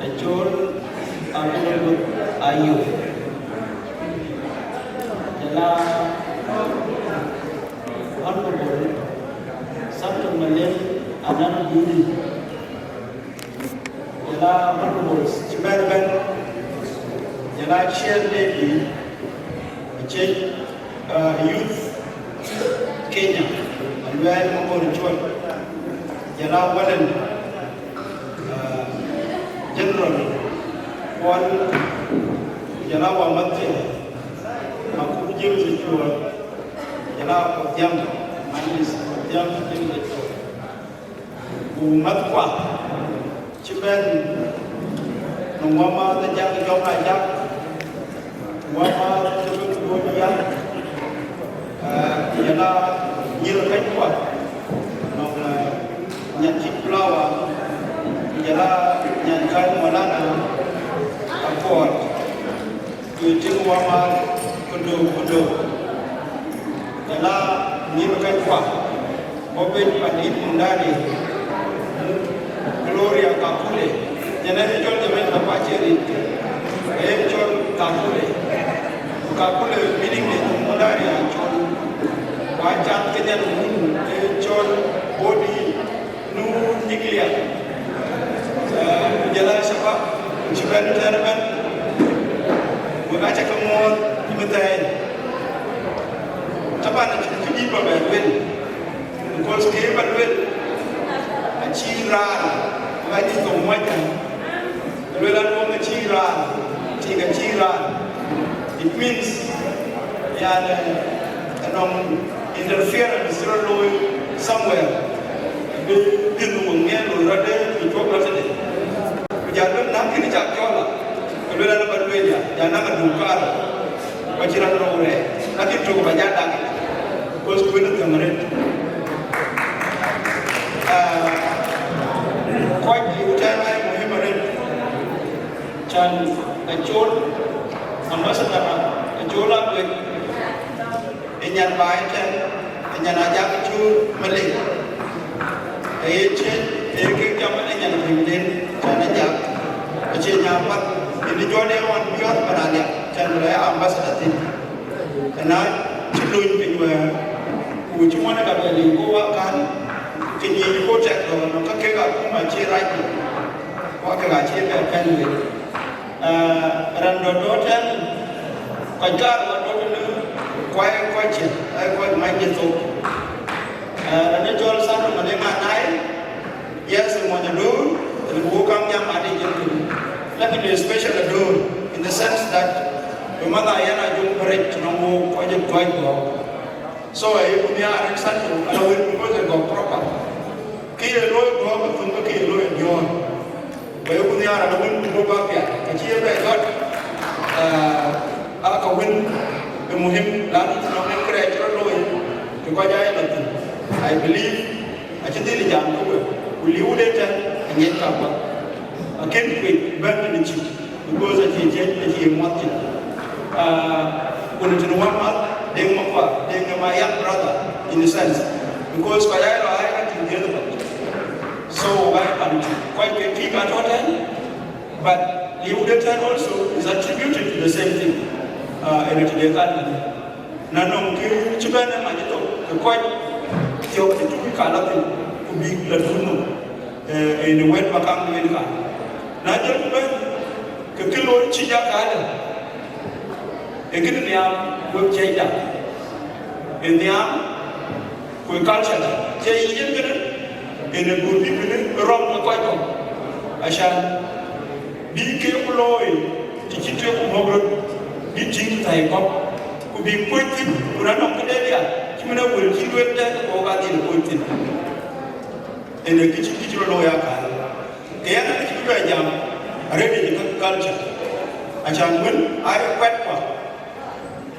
Achol Abdul Ayub, jɔl a Honorable Samson Malek Anang Duni, jɔl a Honorable Sibel Ben, jɔl Aciɛl David, acï, uh, youth Kenya, Aluɛɛl Mabor Cuɔl, jɔl a Walen, uh, General Kuɔl, jɔl a Wamathia, Makup James Cuɔl, jɔl a Kuɔl Dhiam, Manis Kuɔl Dhiam James Cuɔl. Ku mäthkua cï bɛ̈n në wämääth Ajak Jɔŋ Ajak, wämääth cï bɛ̈n Duɔ̈ɔ̈ny Yak, eh, ku jɔl a nyïïr kɛ̈ckua nɔŋ, eh, Nyancït Flower, ku jɔl a Nyankäi Molana Akuɔɔt. Ku tïŋ wämääth Kuduk Kuduk, jɔl a nyïïr kɛ̈ckua, bɔ̈ piny pandït Mundari, Gloria Kakule, yen ee cɔl Jamaica ku acie rin, ee cɔl Kakule. Ku Kakule meaning de Mundari acɔl, ku acath ke nyan wun ee cɔl body nu nuclear. Eh, ku jɔl a shabab, ku cï bɛ̈n tɛ̈n ëbɛ̈n, wek aca ke muɔ̈ɔ̈th ë mïthɛɛi. Taban acïn kë dït ba bɛ lueel, because kë ba lueel acï raan, wek acï thok muɔc tɛ̈n. Lueel an, wok acï raan, tik acï raan. It means, yani, anɔŋ interference cï rɔt looi somewhere. Bï, bï dhuk ŋɛk looi rɔt de, bï cuɔp rɔt tëde. Ku jal bï näk kën cak cɔl a, ke lueel an, ba lueel ya, ya näk aduk kaar. Ku acï raan rou rɛɛc, lakin tök ba jal dak, because kuën ë thäm arëët. Ah, kɔc liu tɛ̈n aa muhim arëët. Can Acol, ambassador Acol Aguek, ë nyan baai tɛ̈n, ë nyan Ajak Cur Malek. Ee ye ciëc, ee kek jam ë nyan piŋden, can Ajak, acie nyan path, yen ë jɔt ë ɣɔn piɔ̈ɔ̈th pan Aliak, can lɔ ya ambassador thïn. Ëna cï lony piny wɛ̈ɛ̈r, ku cï ŋuɔ̈n ë ka bɛ liu ku wakan, ke nyic ku tɛk dɔ̈ɔ̈r nɔm ka kek akuma cie rac, ku akek acie bɛ pɛ̈n wei. Ah, raan dɔ̈ dɔ̈ tɛ̈n, kɔc kaar wa dɔ̈ tënë, ku aye kɔc cï, aye kɔc mac de thok. Ah, raan ë cɔl Sandro Malek Anai, yes, mony Adur, ënë ku wok kaŋ jam ade jël kënë. Lakin special Adur, in the sense that, we mother yɛn a jɔŋ bërɛc nɔŋ wok kɔc ë kɔc gɔ̈k. So, ayeku nhiaar ë Sandro, ala wën ku bɔ̈ ë gɔ̈k proper. Kë ye looi gɔ̈k ë thöŋ, ke kë ye looi ë diɔ̈ɔ̈r. Ku ayeku nhiaar ala wën ku bɔ̈ bä piath, ka cï ye bɛ jɔt, ah, aa ka wën ë muhim, lanu të nɔŋ en kërɛɛc cï rɔt looi, të kɔc aa ye lɔ thïn. I believe, acï dhil jam ke we, ku liu de tɛ̈n, aŋiɛc ka bä. Akën kuec bɛ̈n tënë cï. Because acie ciɛ̈t, acie muɔ̈th cin. Ah, ku në tënë wämääth, Deŋ Makuar, Deŋ ë my young brother, in a sense. Because kɔc aa lɔ aa ka tïŋ dhiëëth ëbɛ̈n. So, wok aa pan tïŋ. Kɔc ke tïŋ atɔ̈ tɛ̈n, but liu de tɛ̈n also is attributed to the same thing. Ah, ënë tëde kan. Na nɔŋ kë cï bɛ̈n ë mac ë thok, ke kɔc thiɔ̈k cï tuuc ka lɔ thïn, ku bïk lɔ dun nɔm, eh, ënë wɛ̈t ba kaŋ lueel ka. Na jɔl ku bɛ̈n, ke kë looi cï jak kadë, ee kënë nhiaam wek ciɛcda, ee nhiaam ku ë culture da. Cie yï yen kënë, ënë guur bï kënë rɔm ke kɔc kɔ̈k, acan bï kek ku looi, të cï tueŋ ku mɔ̈k röt, bï tïŋ thäi kɔ̈k, ku bï kuöc thïn, ku na nɔŋ këde diäk, cï mën ë wël cï lueel tɛ̈n, ke wok adhil kuöc thïn. Ënë kë cï, kë cï rɔt looi akan. Ke yɛn ënë cï bï bɛ jam, arëët ë culture. Acan wën, aa ye kuɛtkua.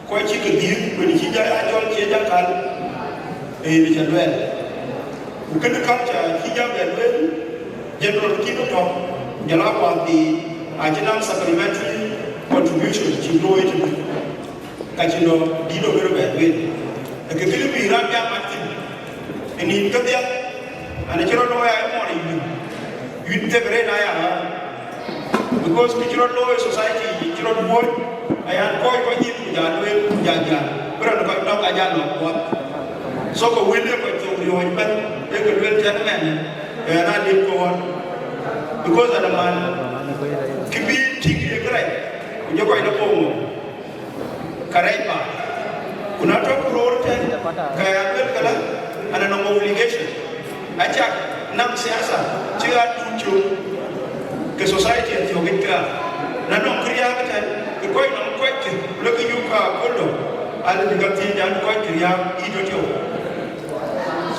Kɔc cï ke dhiëëth, wën cï jɔ ya cɔl cie jɔ kal, ee yen cä luɛɛl. Ku kënë culture cï jɔ bɛ lueel, general cï ke tɔ̈, jɔl a kuath thii, acï naŋ supplementary contribution cï looi tënë. Ka cï lɔ dït ë bï rɔt bɛ lueel. Ee kë kënë bï raan jam mat thïn. Ë nïn kedhie, an, acï rɔt looi aa ye mɔɔr ë yïn. Yïn thek rëër aya, because kë cï rɔt looi society, cï rɔt wuɔ̈c, ayan kɔc kɔc nyïn ku jal lueel, ku jal jal. Bï rɔt kɔc nɔ̈k, ajal nɔ̈k kuɔth. So, ke wël ë kɔc thok riɔ̈ɔ̈c ëbɛ̈n, ee ke lueel tɛ̈n mɛn, ke ɣɛn a liep ke ɣɔn. Because an, man, kë bï tïŋ ye kërɛc. ku jɔ kɔc lɔ boŋ ŋö, ka rɛc baai. Ku na tɔ̈ ku röör tɛ̈n, ka ya luel këlä, an anɔŋ obligation. Acak naŋ siasa cï ɣa dun cök ke society athiɔ̈k yic ka. Na nɔŋ kë riääk tɛ̈n, ke kɔc nɔŋ kɔc kë lɔ ke yök ka aköldɔ̈, alë bï ka thiëëc an, kɔc kë riääk yï tɔ̈ tiɔu.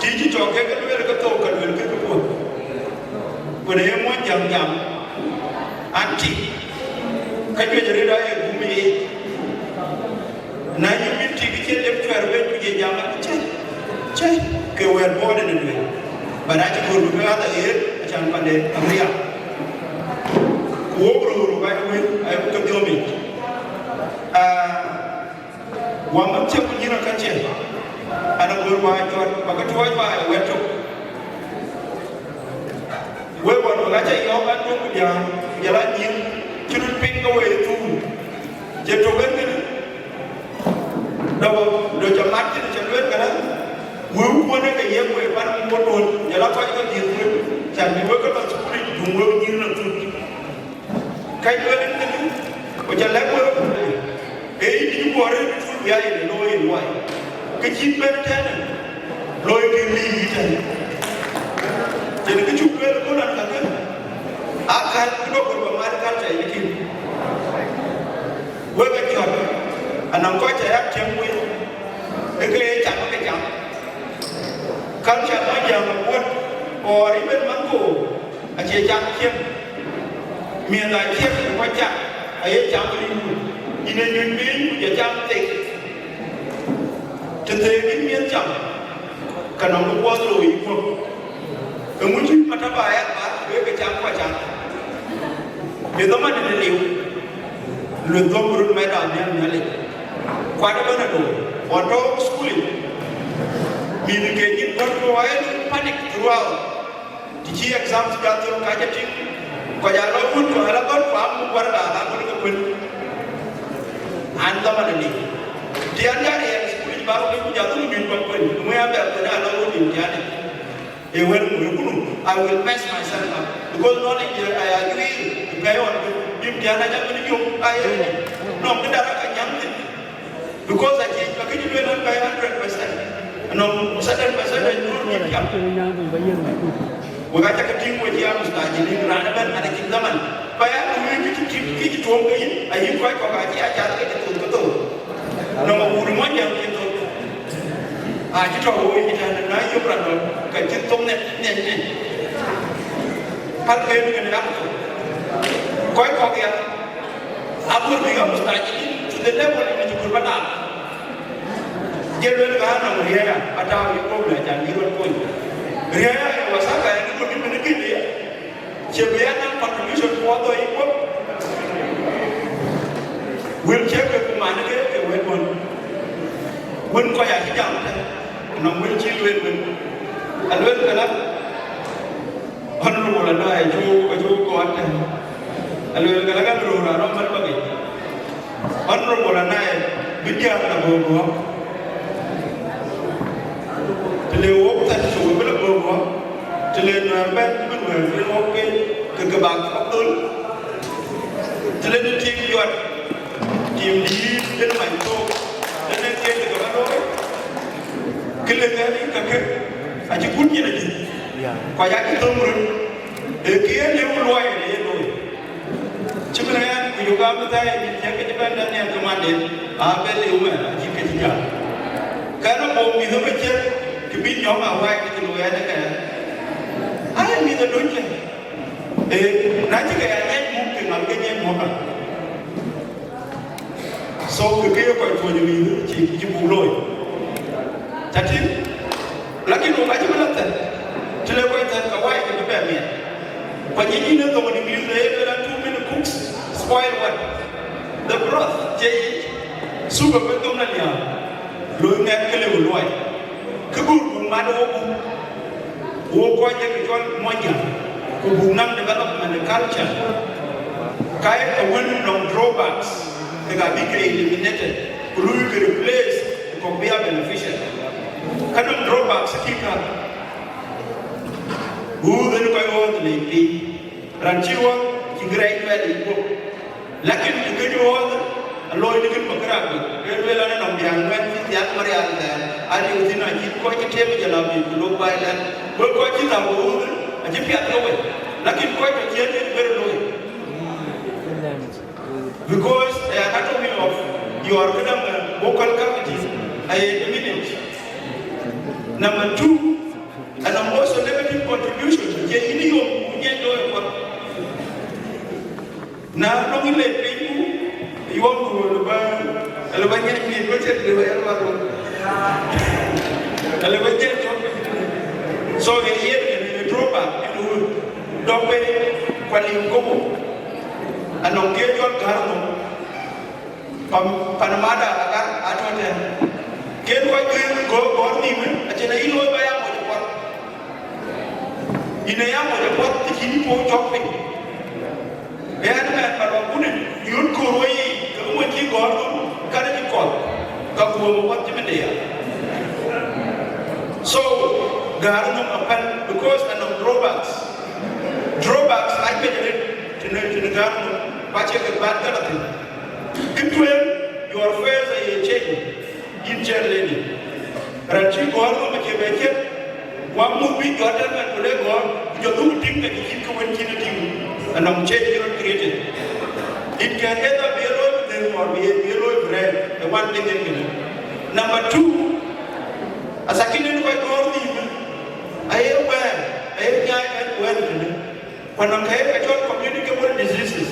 Tïc cï cɔk kek lueel ke thou, ka lueel ke ke puɔ̈th. Ku në ye Muɔnyjäŋ jam, an tik, ka juëc arëët aye gum ë yic. Na yï min tik cï lep cuɛ̈r ben ku ye jam, an cë, cë, ke wɛ̈ɛ̈t buɔɔt ënë duël. But acï göl bï ke ɣath aɣeer, acan pande abï riääk. Ku wok röör, ku ka wël, ayek ke dhiɔm yic. Ah, Wamën cï ku nyïïn ë ka cï, an agör baai cɔt, ba ke tuɔɔc baai ë wɛ̈t tök. Wek ɣɔn wek acä yɔ̈ɔ̈k an, duöŋ ku diäär, ku jɔl a nyïïn cï röt piŋ ke we ë thuur, cï tök en kënë, dɔ̈k, dɔ̈ cä mat thïn, cä lueel kënë, wëu kuɔ̈n ë ke yiëk wek pan bï kuɔ̈n duöl, jɔl a kɔc ke dhiëth wek, cän bï wek ke lɔ thukul yic, duŋ wek nyïïn lɔ thut. Ka lueel en kënë, ku jɔ lɛ̈k wek, ee yïn dït guɔ rëër bï tuc bï aa yen ë looi ë luɔi, ke cït bɛ̈n tënë, looi kë lïïm yï tënë. Yen kë cuk lueel ë kööl an, kakë, aa kääc ku dɔ̈k kë bä mat kal tɛ̈ yï kïn. Wek ë cɔ̈t, anɔŋ kɔc cä yak tiɛ̈m wei, ë ke ye cam ke cam. Culture Mɔnyjäŋ awuɔ̈t, or even maŋ koor, acie cam ciëŋ. Miɛ̈th aa ciëŋ ku kɔc cak, aye cam riiu. Yïn ee nyuc piny ku jɔ cam thek. Të theek yïn miɛ̈th cam, ka nɔŋ bï puɔth looi yï guöp. Eeŋö cï mataba aya bä wek ke cam ku acam? Bï dhaman ënë liu, lueth dhuɔ̈k röt mɛt aa nhial Nhialic. Kuat ëbɛ̈n ë looi, ɣɔn tɔ̈ thukul yic, mïth ke nyin gɔ̈t ku ɣɔn en panic throughout. Të cï exam cï jɔ thöl ka jɔ tïŋ, kɔc aa lɔ wut, kɔc aa lɔ gɔ̈t, ku amuk wärda aa lɔ ke kuën. An, dhaman ënë. Të an, jɔ riɛl thukul yic, bä rɔt ku jɔ dhuk mïth bä kuën, ku ŋö ya bɛ kuën aa lɔ wut nim tiani. Ee wɛ̈t muk ë kunu, I will mess myself up. Because knowledge aya juiir, pɛ̈i ɣɔn bï, bï tian aca bï yök, aye nɔm kë dara ka nyam thïn. Because acie, akëc lueel an, pɛ̈i hundred percent. Nɔm certain percentage duɔ̈r bï tiam. Wek aca ke tïŋ we cï a mustajilin, raan ëbɛ̈n an, acïn dhaman. Pɛ̈i an, wek kï cï, kï cï tuɔ̈ɔ̈m ke yïn, ayï kɔc kɔ̈k acï acath ke cï thok ke thou. Nɔm awuur Mɔnyjäŋ cï thok. Acï tɔ̈ woi yï tɛ̈n, na yök raan nɔm, ka cï thok nɛn, nɛn, nɛn. Pal ke yïn ŋën yak thok. Kɔc kɔ̈k ya, agur bï ka mustajilin to the level in cï kur bä daam. Jël luel ka nɔm riɛɛr, atääu yï guöp lɛ, can yï röt kony. Riɛɛr ë wasaka, yïn guöp yïn bï kïn ya. Cie bï ya naŋ contribution puɔth ë yï guöp. Wël cï ke ku man ke, ke wël wën. Wën kɔc acï jam tɛ̈n, nɔm wël cï lueel wën. Alueel këlä, Honorable Anai acuk, acuk kɔɔt tɛ̈n. Alueel këlä ka röör arɔ̈m mär bä ŋic. Honorable Anai bï diäär la bɔ̈ guɔ̈p. Të le wok thɛn cök bï la bɔ̈ guɔ̈p. Të le Nuɛɛr bɛ̈n bï Nuɛɛr bï wok ke, ke, ke bak kɔ̈k dhöl. Të le në tim juɔt, tim dïït bï mac thok. Të le në tim ke bä looi. Kë le ŋɛ̈ɛ̈n yïn kakë, acï kut nyin adï. Kɔc acï thöŋ röt. Ee kë ye liu luɔi në ye looi. Cïmën ɣɛn ku yök amëthɛɛr ë mïth cï ke cï bɛ̈n dɛ̈t nhial ke manden, aa bɛ liu mɛn acït ke cï jal. Kɛn abɔ̈ mïth ë bï ciɛ̈t, kë bï nyɔ̈ŋ awai ke cï looi ɛn ë kɛn. Aa mïth ë duönyke. Ee, na cï ke ya nyiɛc muk, ke ŋal ke nyiɛc muk ka. So, kë ke ye kɔc tuɔ̈c mïth cï, cï buk looi. Ca tïŋ? Lakin wok acï bï la thɛn. Të le kɔc thɛn ka wai ke bï bɛ miɛt. Ku anyic yïn ë thoŋ ë English, le ye lueel an, too many cooks spoil what? The broth, cie yic. Sup abï dhom na liääp. Loi ŋɛk ke lëu luɔi. Kë buk buk mat wok buk. Wok kɔc ye ke cɔl Mɔnyjäŋ, ku buk naŋ development culture, ka ye ke wën nɔŋ drawbacks, ke ka bï ke eliminated, ku luui ke replace, ku kɔ̈k bï ya beneficial. Ka nɔŋ drawbacks kï ka, wun ënë kɔc ɣɔ̈ɔ̈th në piny, raan cï ɣɔ̈ɔ̈th cï gërɛc luɛɛl ë guöp. Lakin ku keny ɣɔɔth, aloi në kën bä kërac bï, ke lueel an, nɔm biäk ŋuɛ̈n cï thiak Marial thɛɛr, aliu thïn acït kɔc cï tem ë jalabi ku lok baai lɛ̈k, wek kɔc cï thäu ɣööth, acï piath ke wek, lakin kɔc tɔ ciëën yen bërë looi. Because the anatomy of your këdäŋ, uh, vocal cavity aye diminish. Number two, and I'm also negative contribution, ye yïn yom ku nyiɛc looi kuɔth. Na nɔŋ le piny ku yuɔm ku le ba, le ba nyiɛc ni ba chet le ba yar ba ro. Le ba nyiɛc to. So ye ye ne drawback in wut. Dɔk be kuan yum ko. Anɔŋ ke jɔl gär no. Pan, pan mada agar atɔ̈ tɛ̈n. Ken kɔc guëër gɔ̈ɔ̈r, gɔ̈ɔ̈r nhïïm, acïn ayï looi ba ya moc ë puɔth. Yïn ë ya moc ë puɔth të cïn yï puɔ̈u cɔk piny. Ë ɣɛn mɛɛn ba lɔ kut ë yöt koor wei yiic, ke wën cï gɔ̈ɔ̈r nhom, kɛn acï kɔth, ka guöm ë puɔth cï mïnde ya. So, gäär nhom apɛn, because anɔŋ drawbacks. Drawbacks ajuëc arëët tënë, tënë gäär nhom, ku acie kek bän gäär athïn. Kë tueŋ, your face aye change, yïn cɛn leni. Raan cï gɔ̈ɔ̈r nhom acie bɛ ciët, ku amuth bï jɔt tɛ̈n mɛn ku le gɔ̈ɔ̈r, ku jɔ dhuk tïŋ ke cït kë wën cïn e tïŋ, anɔŋ change rot created. It can either be a looi bï dhëŋ or be, be a looi bï rɛɛc, the one thing in kënë. Number two, athakïn en kɔc gɔ̈ɔ̈r nhïïm, aye wɛɛr, aye nyaai kɛn wɛɛr tënë. Ku anɔŋ kë ye ke cɔl communicable diseases.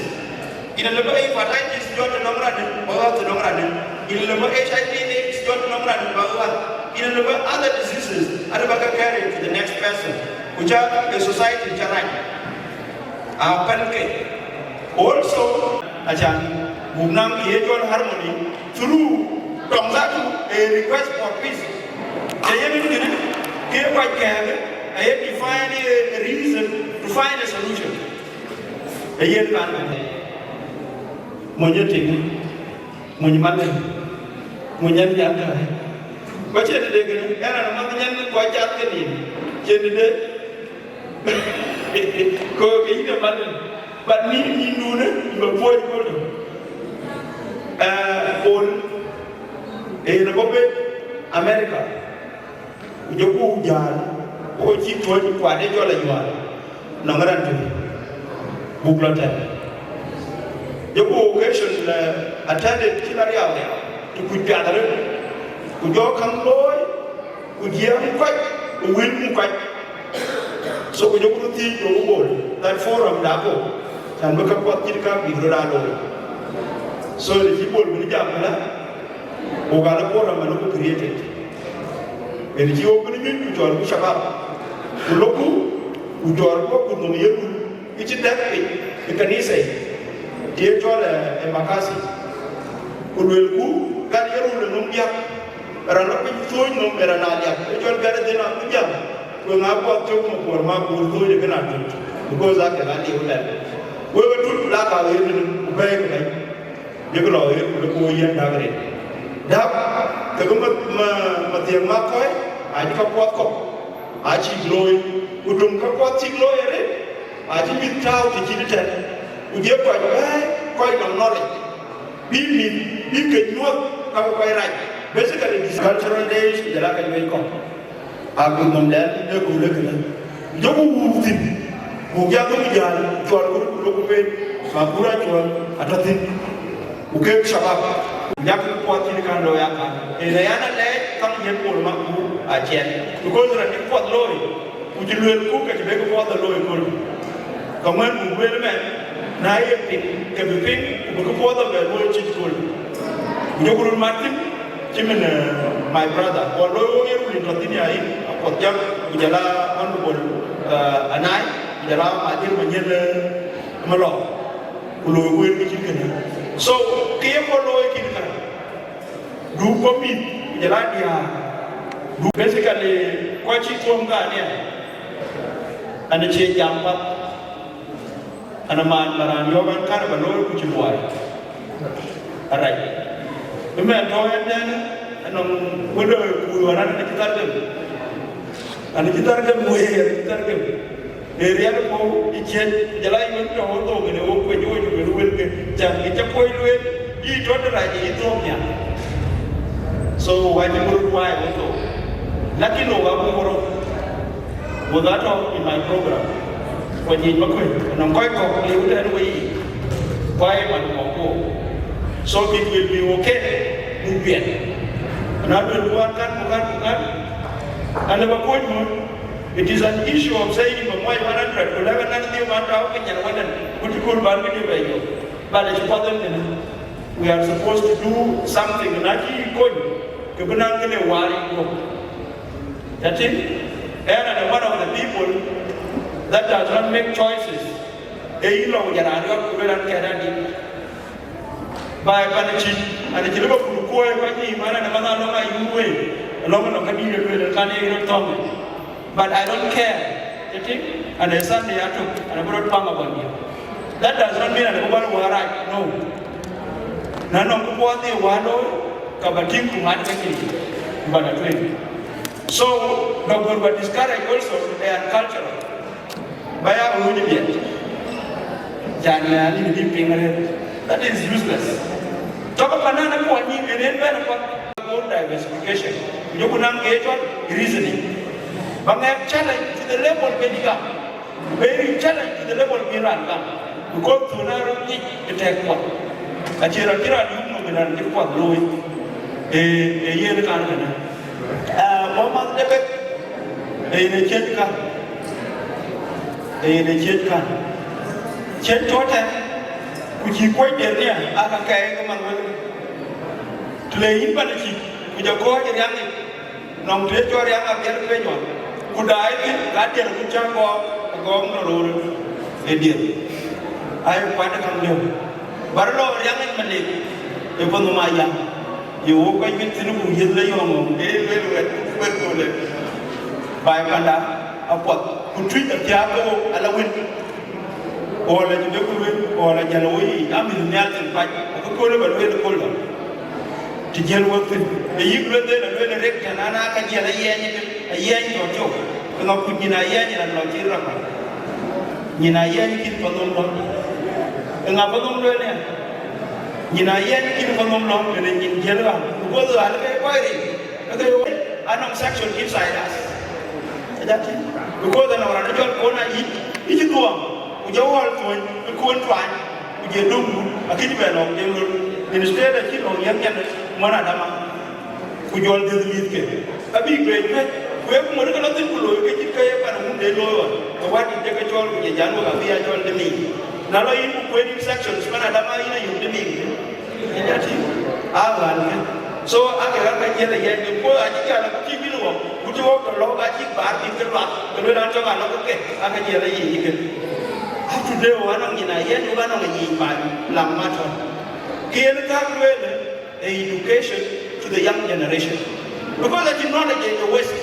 Yïn lëbë hepatitis jɔt ënɔŋ rande, ba ɣɔ̈th ënɔŋ rande. Yïn lëbë H I V AIDS jɔt ënɔŋ rande, ba ɣɔ̈th. Yïn lëbë other diseases, adï ba ke carry to the next person. Ku ca ë society ca rac. Apɛn ke. Also, acan buk naŋ ye cɔl harmony through tɔŋ zatu a request for peace. Të yen kënë, ke kuac kɛɛkë, aye define a reason to find a solution. Ee yen kan kënë. Mony ë tiŋ, mony malë, mony ë nhial kääc. Ku acie tëde kënë, ë raan ë math nyan kɔc cath ke nin, cie tëde. Ku ke yïn ë malë, but nïn, nïn dunë, yïn bä puɔ̈c kööl tök. Ee, Bol, ee, yen ë bɔ̈ bɛ̈n America. Ku jɔku jäl, ku cï tuɔ̈c kuat ë jɔl ayual, nɔŋ raan tui, buk lɔ tɛ̈n. Jɔku occasion, eh, attended cï la riau riau, të kuc piath arëët, ku jɔ käŋ looi, ku jiɛɛm kuac, ku wël muk kuac. So ku jɔku röt thiëëc, ku Bol, that forum da ko, can bï käpuɔth cït käk bïk röt aa looi. So të cï Bol bï jam këlä, ku ka la forum ëlë ku created. Yen cï wok bï nyuc ku cɔl ku shabab, ku loku, ku cɔl ku ku nhom ye rul, kë cï dɛk piny ë kanitha, të ye cɔl, eh, embakasi. Ku luelku, kan ye rul ë nhom diäk, raan lɔ piny thööc nhom ë raan aa diäk, ë cɔl gɛ̈t ë dhël abï jam, ku ŋa buɔth cök makuɔr ma kuur thööc ë kën atut, because aa kek aa liu lɛ̈k. Wek ë tut la ka ɣet ënë, ku bɛ̈ɛ̈i ke bɛ̈ny. Yek lɔ ɣet ku lëk wo yɛn dak rin. Dak, kekë ma, ma, mathiëŋ ma kɔc, acï käpuɔth kɔ̈k, acïk looi, ku töŋ käpuɔth cïk looi arëët, acï mïth tääu të cït ëtɛ̈n, ku jëk kɔc bɛ̈ɛ̈i, kɔc nɔm knowledge, bï mïth, bï ke nyuɔ̈th, ka ke kɔc rac. Basically, this cultural days, ku jɔl aa ka juëc kɔ̈k. Akut nhom dɛn ë köölë kënë, jɔku wuur thïn, buk ya dhuk jäl, cuɔl ku röt ku lok ku pet, ma kur acuɔl atɔ̈ thïn, ku kek shabab, ku yak kë puɔth cïn kan looi akan. Ënë yan alɛɛc, käŋ yen Bol Makur aciɛn, because raan cï puɔth looi, ku cï luelku ke cï bek puɔth ë looi kööl. Ka ŋuɛ̈n buk lueel mɛn, na ye piŋ, ke bï piŋ, ku bï këpuɔth abɛ luöi cït kööl. Ku jɔku röt mat thïn, cïmën, eh, my brother, ku aloi wok ye rul in tɔ̈ thïn ya yïn, Akuɔth Jam, ku jɔl a Honorable, eh, Anai, ku jɔl a Majir Manyiël, eh, Malɔŋ, ku loi wël kë cït kënë. So, kë ye kɔn looi kïn kä, du kɔmit, ku jɔl a diäär, du basically, kɔc cï tuɔm ka aniɛn, an, acie jam path. An, aman ba raan yɔ̈ɔ̈k an, kän ba looi ku cï luɔi. Arac. Ëmɛn tɔ̈ ɛn tɛ̈n, anɔŋ wël kuur wär an, an, cï thar gem. An, cï thar gem wëër, an, cï thar gem. Ë riɛl puɔ̈u ë ciëc, ku jɔl a yööc tɔ̈ ɣöt thok, ënë ɣok kuec ɣööc luel wëlkë, cän kë cä kuɔc lueel, yï tɔ̈ të rac ë yï thuɔ̈k nhial. So, wä cï bï röt wai ɣöt thok. Lakin ɣok abuk röt. Wëdha tɔ̈ in my program. Ku nyic makuëc, nɔŋ kɔc kɔ̈k liu tɛ̈n wei yiic. Ku aye man mɔ̈k ku. So it will be okay, buk piɛth. Na luel ku an kan, ku kan, ku kan. An ë ba kuɔ̈c mɔ̈c. It is an issue of saying ba muɔc one hundred, ku lɛ̈k anɔŋ dhiëëu man tɔ̈u ke nyan wënden, ku cï kööl ban këdï bɛ yök. But acï puɔth en kënë. We are supposed to do something. Na cï kony, ke bï naŋ kënë waar yic guɔ̈p. That is, and I'm one of the people that does not make choices. Ee yï lɔ ku jɔl raan riɔt ku luel an kɛ̈t adï. Baai pan acï, an acï lëbë kul kuɔɔi kɔc nhïïm, an, an, man alɔŋ ayuur wei, alɔŋ, alɔŋ ka dïït ë lueel, kan ee röt thɔ̈ŋ. But I don't care. Cï tïŋ, an ee Sunday atök, an abï röt paŋ abɔ̈ nhial. That does not mean an abï bɔ̈ wäär rac, no. Na nɔŋ kë puɔth dhie wäär looi, ka ba tïŋ ku ŋat ke cïn, ku ba la tueŋ. So, nɔŋ kɔc ba discourage also, they are cultural. Ba ya ɣööc ë biɛt. Can, uh, lim bï piŋ arëët. That is useless. Tɔ̈ ke panan akuɔny nyin en en bɛ̈n apath. Go diversification. Ku jɔku naŋ ke cɔl reasoning. Ba ŋɛk challenge to the level bï gam. Very challenge to the level bï raan gam. Because thöna rɔt nyic ë tɛ̈k puɔth. Acie rɔt cï raan yum nɔm ë raan cï puɔth looi. Ee, ee yen kan kënë. Ah, Muhammad Debek, ee yen ë ciëc kan. Ee yen ë ciëc kan. Ciëc tɔ̈ tɛ̈n, ku cï kuɔc der nia, aa ka kɛɛi ke man wël. Të le yïn pan cï, ku jɔ kɔ̈ɔ̈c ë riaŋ yic, nɔŋ të cɔl riaŋ abiɛl piny ɣɔn. Ku daai thïn, ka diɛr ku cä gɔɔk, agɔɔk nɔ roor ë diɛr. Aye kuat ë käŋ lëu. Bär lɔ riaŋ yic manik, ë puɔ̈nhom aya. Ye wok kɔc bï thïn ku yiëth lɔ yɔŋ ɣɔn, ee luel wɛt, wɛt köölë. Baai panda apuɔth, ku Tuic athiaak ke wok ala wën. Ɣɔn la cï bï ku luel, ɣɔn la jäl woi, amïth nhial thïn pac, akëköölë ba luel ëköl dɔ̈. Të jiël wek thïn, ë yïk luel dhël, aluel ë rek tɛ̈n an, aa ka jiɛl ayiɛɛny ëbën, ayiɛɛny tɔ̈ cök, eŋa kuc nyin ayiɛɛny rɛn lɔ cït rɛ̈k. Nyin ayiɛɛny kïn panhom lɔ. Eŋa panhom lueel nia? Nyin ayiɛɛny kïn panhom lɔ, ënë nyin jiël ɣa. Ku bɔ̈ dhal ke kɔc ril, ke ke yo, anɔŋ section inside us. Ë jat tïŋ. Because anɔŋ raan ë cɔl kon ayï, yï cï dhuɔɔŋ, ku jɔ ɣɔl thuɔny, ë kon tuany, ku jɔ döŋ mut, akëc bɛ lɔ̈k dem röt. Instead acï lɔ̈k yɛn yɛn mɔn adama. Ku jɔl dhiëth mïthke, abï guëc juëc, ku ee ku ŋöt ke lɔ thïn ku looi ke cït ke ye pan wun de looi ɣɔn, ke wät dït de ke cɔl ku jɔ jan wek abï a cɔl de miŋ. Na lɔ yïn ku kueen yïn sections, man adama yïn ayök de miŋ. Ë jat tïŋ, aa ɣän kë. So, ake ɣän ka jiël ë yɛn, ku acï jal ku cï bï lɔ, ku cï wok tɔ lɔ, ka cï baar bï ke luak, ke luel an cɔk alɔ ke ke, ake jiël ë yic kë. Up to day, wok anɔŋ nyin a yɛn, wok anɔŋ ë yic baai, lam matɔ̈. Ke yen ka lueel, education to the young generation. Because the technology is the waste.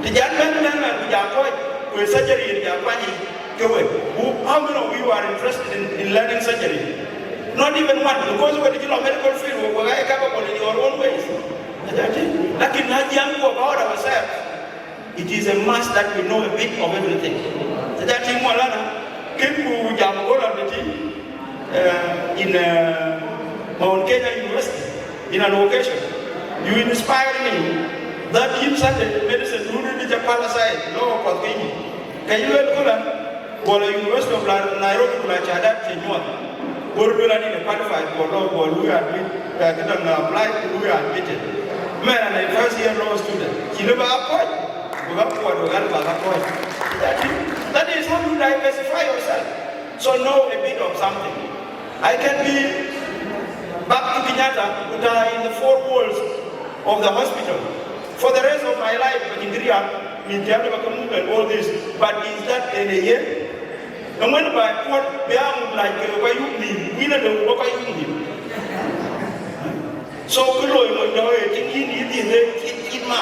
Të jan bɛ̈n bɛ̈n raan ku ja kɔc, ku ë surgery yen ja kuany yic ke we. Who, how many of you are interested in, in learning surgery? Not even one, because we did medical field, we were capable in your own ways. Lakin na jiɛɛm ku about ourselves, it is a must that we know a bit of everything. Sasa timu alana, kën ku jam golan de ti, uh, in, uh, Mount Kenya University, in an occasion, you inspire me that in Sunday medicine, you really take pal aside, no, for thing. Can you learn Golan? Go la University of La-, Nairobi, go la cadat cï nyuɔɔth. Go röt lueel an, yïn ë qualified, go lɔ, go luɔi admit, eh, këdäŋ, apply, ku luɔi admitted. Mɛn an, ë first year law student, cï lëu ba a kɔc, ku ka kuɔt, ku ka lëu ba ka kɔc. That is, that is how you diversify yourself. So know a bit of something. I can be back to Kenyatta, but I in the four walls of the hospital. For the rest of my life, but in Korea, me tell about movement, all this. But is that in a year? And when by what, we are like, uh, where you mean? We don't know what you mean. So, kë loi mony dɔ̈ ë tïŋ yïn yï dhiëth ë cït cït ma.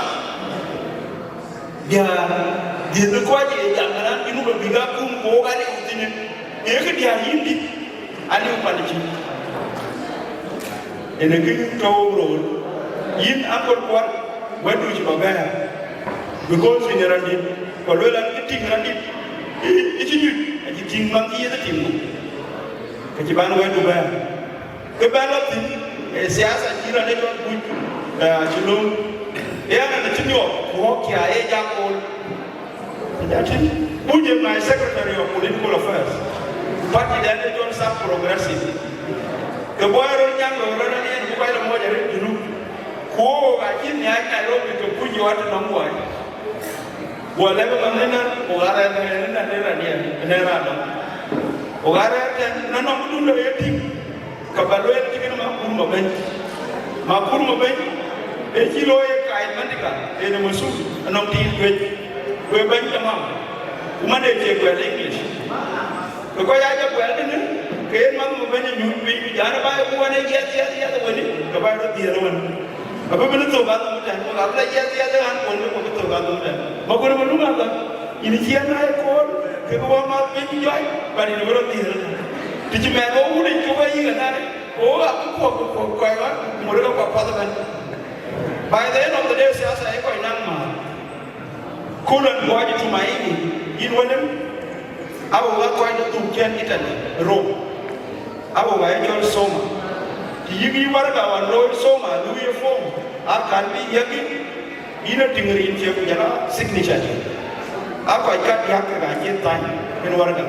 Diäär, dhiëth ë kɔc ë jam ë raan bï nu bï bïk a kum ku wok aliu thïn. Ee kë diäär yïn dït, aliu pan cï. Ënë kë tɔ̈u röör. Yïn aköl kuɔl, wɛ̈tdu cï bä bɛ̈ɛ̈r. Because yïn ë raan dït, ku lueel an, kë tïŋ raan dït, Ë cï nyuc, acï tïŋ man cï Yecu tïŋ nɔm, ke cï ban wɛ̈ɛ̈tdu bɛ̈ɛ̈r. Kë bɛ̈n lɔ thïn, ee siasa cï raan ë cɔl Buc, eh, cï lööm. Ee ɣɛn acï miɔɔk, ku ɣɔ̈k kia ee jak kool. Aja tïŋ, Buc ee my secretary of political affairs. Party dɛn ë cɔl SAP Progressive. Ke bɔ̈ ë röl nyaŋ lɔ rɔt aniɛn, ku kɔc lɔ mɔc arëët Junub. Ku ɣok acï nhiaac Nairobi ke kuc yɔɔt nɔm wai. Guɔ lɛ̈k ëmën ënɛn, ku ɣa rɛ̈ɛ̈r ënɛn ënɛn ë raan yen, ënɛn raan nɔm. Ku ɣa rɛ̈ɛ̈r tɛ̈n, na nɔm këdun lɔ ye tïŋ, ka ba lueel cï kënë Makur Mabɛ̈ny. Makur Mabɛ̈ny, ë cï looi ye kaai mantika, en ë masul, anɔm tiit juëc, ku ë bɛ̈ny tamam. Ku man ë cie guɛl English. Ke kɔc aa jɔ guɛl tënë, ke yen Makur Mabɛ̈ny ë nyuc piny, ku jaan ë ba ye ku wën ë yiɛth, yiɛth, yiɛth ë wënë, ke ba rɔt dhiëëth ë wën. Abï bï thok anhom tɛ̈n, ku abï la yiɛth yiɛth ë ɣän kuɔn bï ku bï thok anhom tɛ̈n. Makur ëmën luŋ adhä, yïn cï en na ye kool, kekë wä math piny jɔc, but yïn bï rɔt dhiëëth ëtɛ̈n. Të cï mɛnh wä wun ë cuk ayïk anɛn, ku wok abï kuɔk, ku kuɔk kɔc ɣɔn, ku ŋot ke kuɔk path ëbɛ̈n. By the end of the day, siasa ee kɔc naŋ määr. Kulon kɔc Tumaini, yïn wëlem, awo ɣa kɔc de dhuk cɛn Italy, Rome. Awo ɣa ye cɔl Soma. Të yïk yï warga wan looi Soma, luui ye form, a kan bï yiëk yïn, yïn a tïŋ rin cie ku jɔl a signature. A kɔc kadiäk kek acï thany en warga.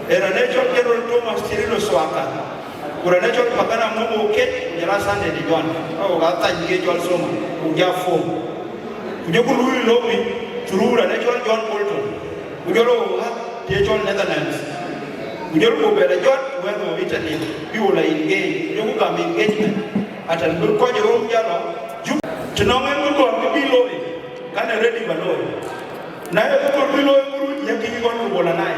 Ee raan ë cɔl General Thomas Cirillo Suaka. Ku raan ë cɔl Pagana Momo Kec, ku jɔl a Sunday de John. Awo ɣa thany ke cɔl Soma, ku ja form. Ku jɔku luui lobby through raan ë cɔl John Bolton. Ku jɔl wo ɣäth të cɔl Netherlands. Ku jɔlku bɛ lɔ jɔt wɛ̈ɛ̈r wo Italy, bï wo lɔ engage. Ku jɔku gam engagement. Atɛ̈n bï kɔc Rome jal lɔ jup. Të nɔŋ en bï gɔ̈ɔ̈r kë bï looi, kan ë ready ba looi. Na ye kë gɔ̈ɔ̈r bï looi, ku run yiëk kë yï ɣɔn ku bol anai,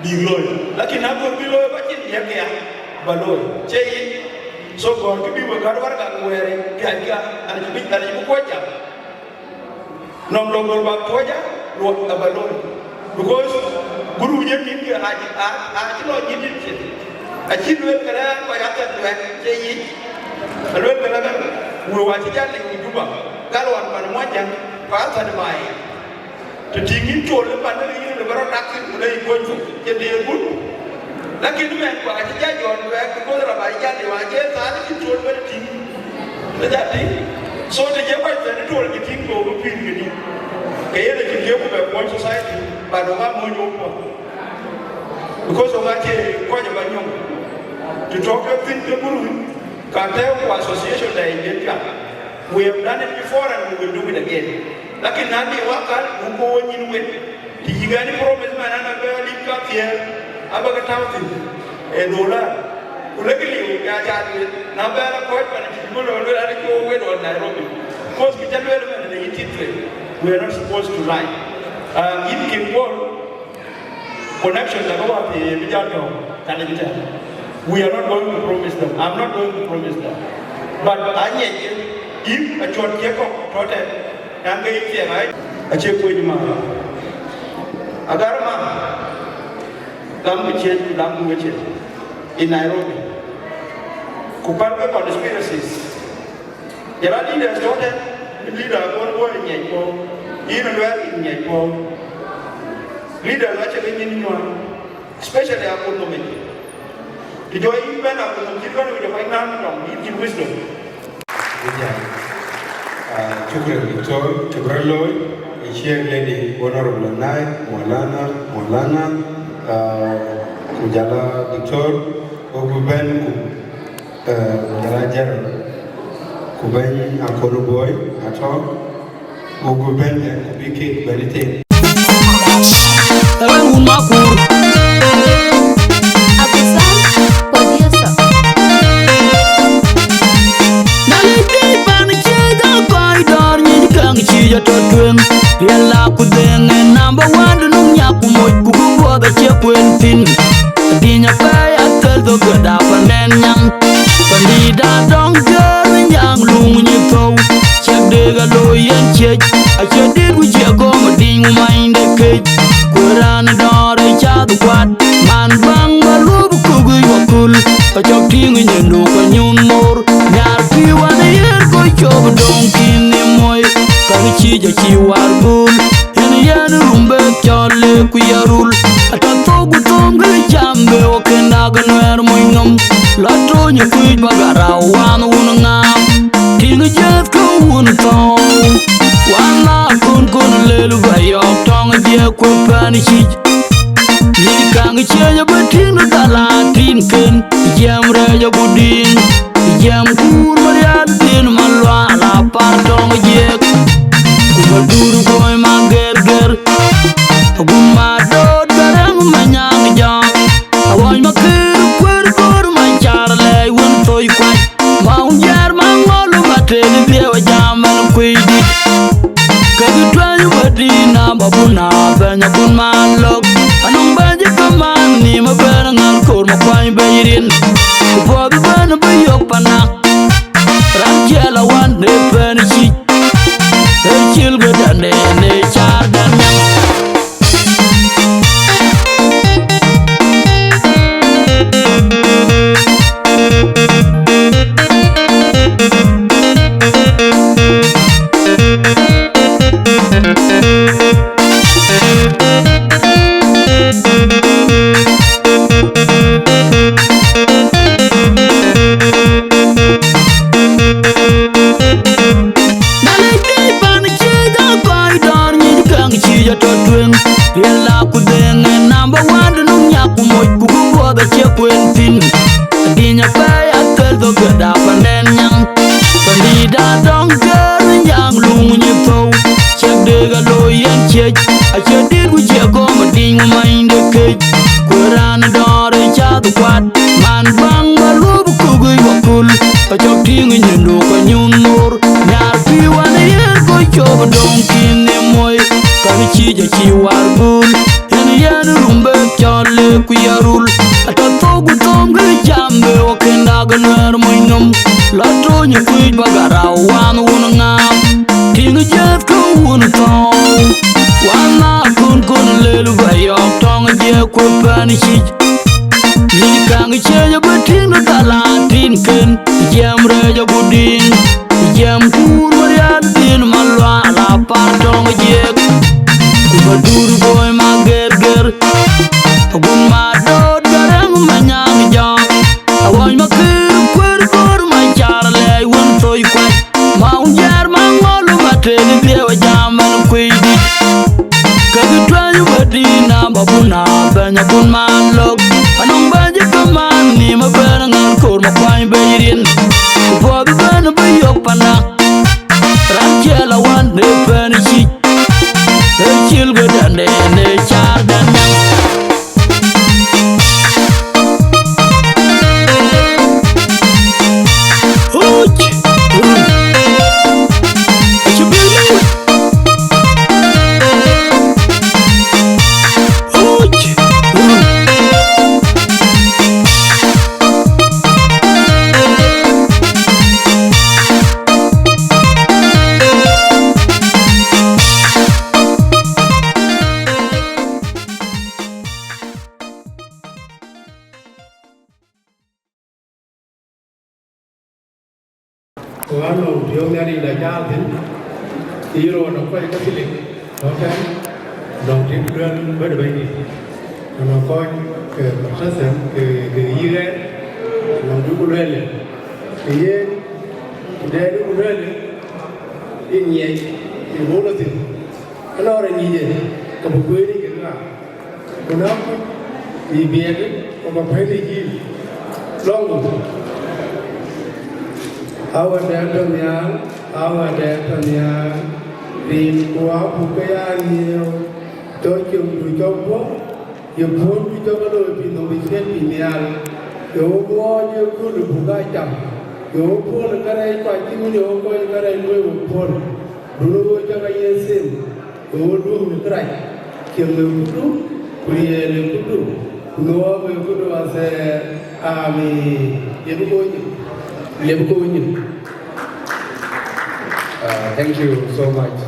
bïk looi. Lakin na gɔ̈ɔ̈r bï looi, ba cïn yiëk ya, ba looi. Cie yic. So gɔ̈ɔ̈r kë bï we gät warga ku wɛɛr piackï, an cï bï, an cï bï kuɔc jam. Nɔm lɔ gɔl bak tuɔɔc a, luɔk aba looi. Because guru ye min ke a, a, a cï lɔ nyin dit cin. A cï lueel ke rɛ̈ɛ̈r kɔc athɛn duɛ̈k cie yic. A lueel ke rɛ̈ɛ̈r, wëu acï jal liu Juba. Gal wan pan muɔnyjäŋ, ku athɛn baai. Të tïŋ yïn col ë pan ë yïn lë bä rɔt dak thïn, ku le yï kuɔny thok, cïn të ye gut. Lakin mɛn ku acï jal jɔt duɛ̈k, because rɔt acï jal liu, acie thaal cï col bä tïŋ. Ë ja tïŋ. So, të ye kɔc thɛn ë tuɔl cï tïŋ, ke wok ë pïïr këdï, ke yen acïn kë ku bɛ kuɔny society, but wok aa mony wok kuɔth. Because wok acie kɔc ë bä nyɔŋ. Të tɔ̈ ke thïn ke guru, ka tɛ̈ɛ̈u ku association dɛ yic ben piath. We have done it before and we will do it again. Lakin na dï wak kal, ku ko wo nyin wet. Të yïk ɛn promise man an, abɛ lim ka thiëër, abä ke tääu thïn, ee dollar. Ku lek liu, ya ca lueel, na bɛ la kɔc pan cï bï lɔ lueel an, cï wo wet ɣɔn Nairobi. Course kë ca lueel man, në yï tit tueŋ. We are not supposed to lie. Uh, yïn King Paul, connection da bä wath ye bï jal tɔ̈u, ka le bï tɛ̈n. We are not going to promise them. I'm not going to promise them. But I need if a short check up, tote, and they say, right? A check with ma. Agar ma. Gam ke change, gam ke change. In Nairobi. Ku pal ke conspiracies. Jɔl a leaders tɔ̈ tɛ̈n, leader Akol Boi ë ŋiɛc puɔ̈u, yïn Luɛɛl yïn ŋiɛc puɔ̈u. Leaders acï ke nyin nyuɔɔn, especially Akol Nɔm yic. Të jɔ yïn bɛ̈n Akol Nɔm cït bɛ̈n ku jɔ kɔc ŋääŋ tɔŋ, yïn cïn wisdom. Ëjä. Ah, shukran, Doctor, cï bï rɔt looi, ë chair lady, Honorable Anai, Maulana, Maulana, ah, ku jɔl a Doctor, ku bï bɛ̈n ku Eh, jɔl a General, ku bɛ̈ny Akol Boi atɔ̈, ku bï bɛ̈n ë ku bï kek bɛ̈n ëtɛ̈ɛ̈n. Wun Makur. Abisam, producer. Nalï dït pan cï jɔ kɔc dɔ̈ɔ̈r nyic käŋ cï jɔ tɔ̈ tueŋ. Riɛl la ku dhëŋ ë number one de nɔm nyak ku moc ku bï wuɔth acie kueen thïn. Adïny apɛi athel dhok ë da pandɛn nyaŋ. Pandït adɔŋ jër nyaŋ luŋ nyi thou. Ciɛk dek alo yen ciec. Acie dit ku cie gɔm adïny ku manyde kec. Ku raan dɔ̈ɔ̈r ë cath kuat. Man baŋ ba lup kuk ë yuɔk kul. Ka cɔk tïŋ ë nyin du ka nyuun moor. Nhiar pïïu an ë yen kɔc cop dɔŋ kïn ë moi. Ka cï jɔ cï war gul. Yen yen rum bek cɔl le ku ye rul. Thou, wan la kun kun lel ba yɔk tɔŋ jiɛk ku pɛn cic. Ni kaŋ ciëc ba tïŋ du dala tin ken, jiɛm rɛc agu diŋ, jiɛm kuur ma rial tin ma lual a par tɔŋ jiɛk. Ku ma dur guɔ̈i ma gerger, agu ma dot garɛŋ ma nyaŋ jɔŋ. Awɔny ma kër kuër kor ma car lɛc wën thoi kuac. Ma wun jiɛɛr ma ŋɔl ma tëëk dhiëëu jam man kuic dït. Ke kë tuɛny wëdï na ba bun a bɛ̈ny akun man lɔ̈k. Anɔŋ bɛ̈ny ke man ni ma bɛ̈n ŋäl koor ma kuany bɛ̈ny rin. Ku puɔth bɛ̈n bï yök pana. Raan ciɛl awan de pɛ̈n cic. Ë cil gëdande ne car dan nyaŋ. Na lec bï pan ciëc a kɔc dɔ̈ɔ̈r nyic käŋ ciëc atɔ̈ tueŋ. Riɛl la ku dhëŋ ë number one de nɔm nyak ku moc ku bï buɔth acie kueen thïn. Adiny apɛi athel dhok gëda pandɛn nyaŋ. Pandït adɔŋ kër nyaŋ luŋ nyi thou. Ciɛk dek alooi yen ciëc. Acie dït ku cie gɔm adiny ku many de kec. Ku raan dɔ̈ɔ̈r ë cath kuat. Man baŋ ba luɔp kuk ë wakul. Acɔk tïŋ ë nyin du ka nyuun moor. Nhiaar pïïu wan ë yen kɔc cop dɔŋ tïŋ ë moi. Pan cï jɔ cï war gul. Yen yen rum bek cɔl le ku ya rul. Atɔ̈ thok ku thom kë jam be wa kën dak nuɛɛr mony nɔm. La tony kuic ba garau wan wun ŋaap. Tïŋ jiëth ke wun thɔ̈u. Wan na kun kun lel ba yɔk tɔŋ jiëk ku pɛn cic. Ni kaŋ ciëc ba tïŋ du dala tin ken. Jiɛm rɛc agu diŋ. Jiɛm kuur ma rial din ma lual a par tɔŋ jiëk. Ku ma dur guɔ̈i ma gerger. Agun ma dot garɛŋ ma nyaŋ jɔŋ. Awɔny ma kër kuër kor ma car lɛc wën thoi kuac. Ma wun jiɛɛr ma ŋɔl ma tëëk dhiëëu jam man kuic dït. Ke kë tuɛny wëdï na ba bun a bɛ̈ny akun man lɔ̈k. Anɔŋ bɛ̈ny ke man ni ma bɛ̈n ŋäl koor ma kuany bɛ̈ny rin. Ku puɔth bɛ̈n bï yök pana. Raan ciɛl awan ë pɛ̈n cic. Ë cil gëdande ne car dan nyaŋ. Ku anɔŋ piɔ̈u Nhialic la caal thïn, ë röör ë kɔc Katholik tɔ̈ tɛ̈n, nɔŋ tik duël bɛ̈n ë Bɛ̈nydït, ku nɔŋ kɔc ke Protestant ke, ke yï ɣɛɛr, nɔŋ duk lueel, ku yen, ku dɛ duk lueel, ë ŋiɛc, ë bɔ̈ lɔ thïn, anɔŋ rɔt nyic ë, ke bï kueen yic kekë ŋa? Ku na kuc bï biɛt, ku ba pɛ̈n ë yïn lɔ̈ŋdu. Awɛ̈tdɛn tɔ̈ nhial, awɛ̈tdɛn tɔ̈ nhial, rin ku apuk ke ya nhiëëu, cɔk ciëŋdu cɔk bɔ̈, ye puɔ̈ndu cɔk ke looi piny nɔm ë ciɛ̈t piny nhial, ye wo luɔɔc ye kööl buk aa cam, ye wo puɔ̈l ë kärɛc ku acïn wën ye wo kɔc ë kärɛc luöi wo puɔ̈l. Duɔ̈n ë ɣööc cak aye them, ke ɣööt duɔ̈ɔ̈r në kërac, ciɛɛŋ ë këdu, ku riɛɛl ë këdu, ku nuɔɔk ë këdu athɛɛr. Amen. Liep ë kony, liep ë kony. Uh, thank you so much.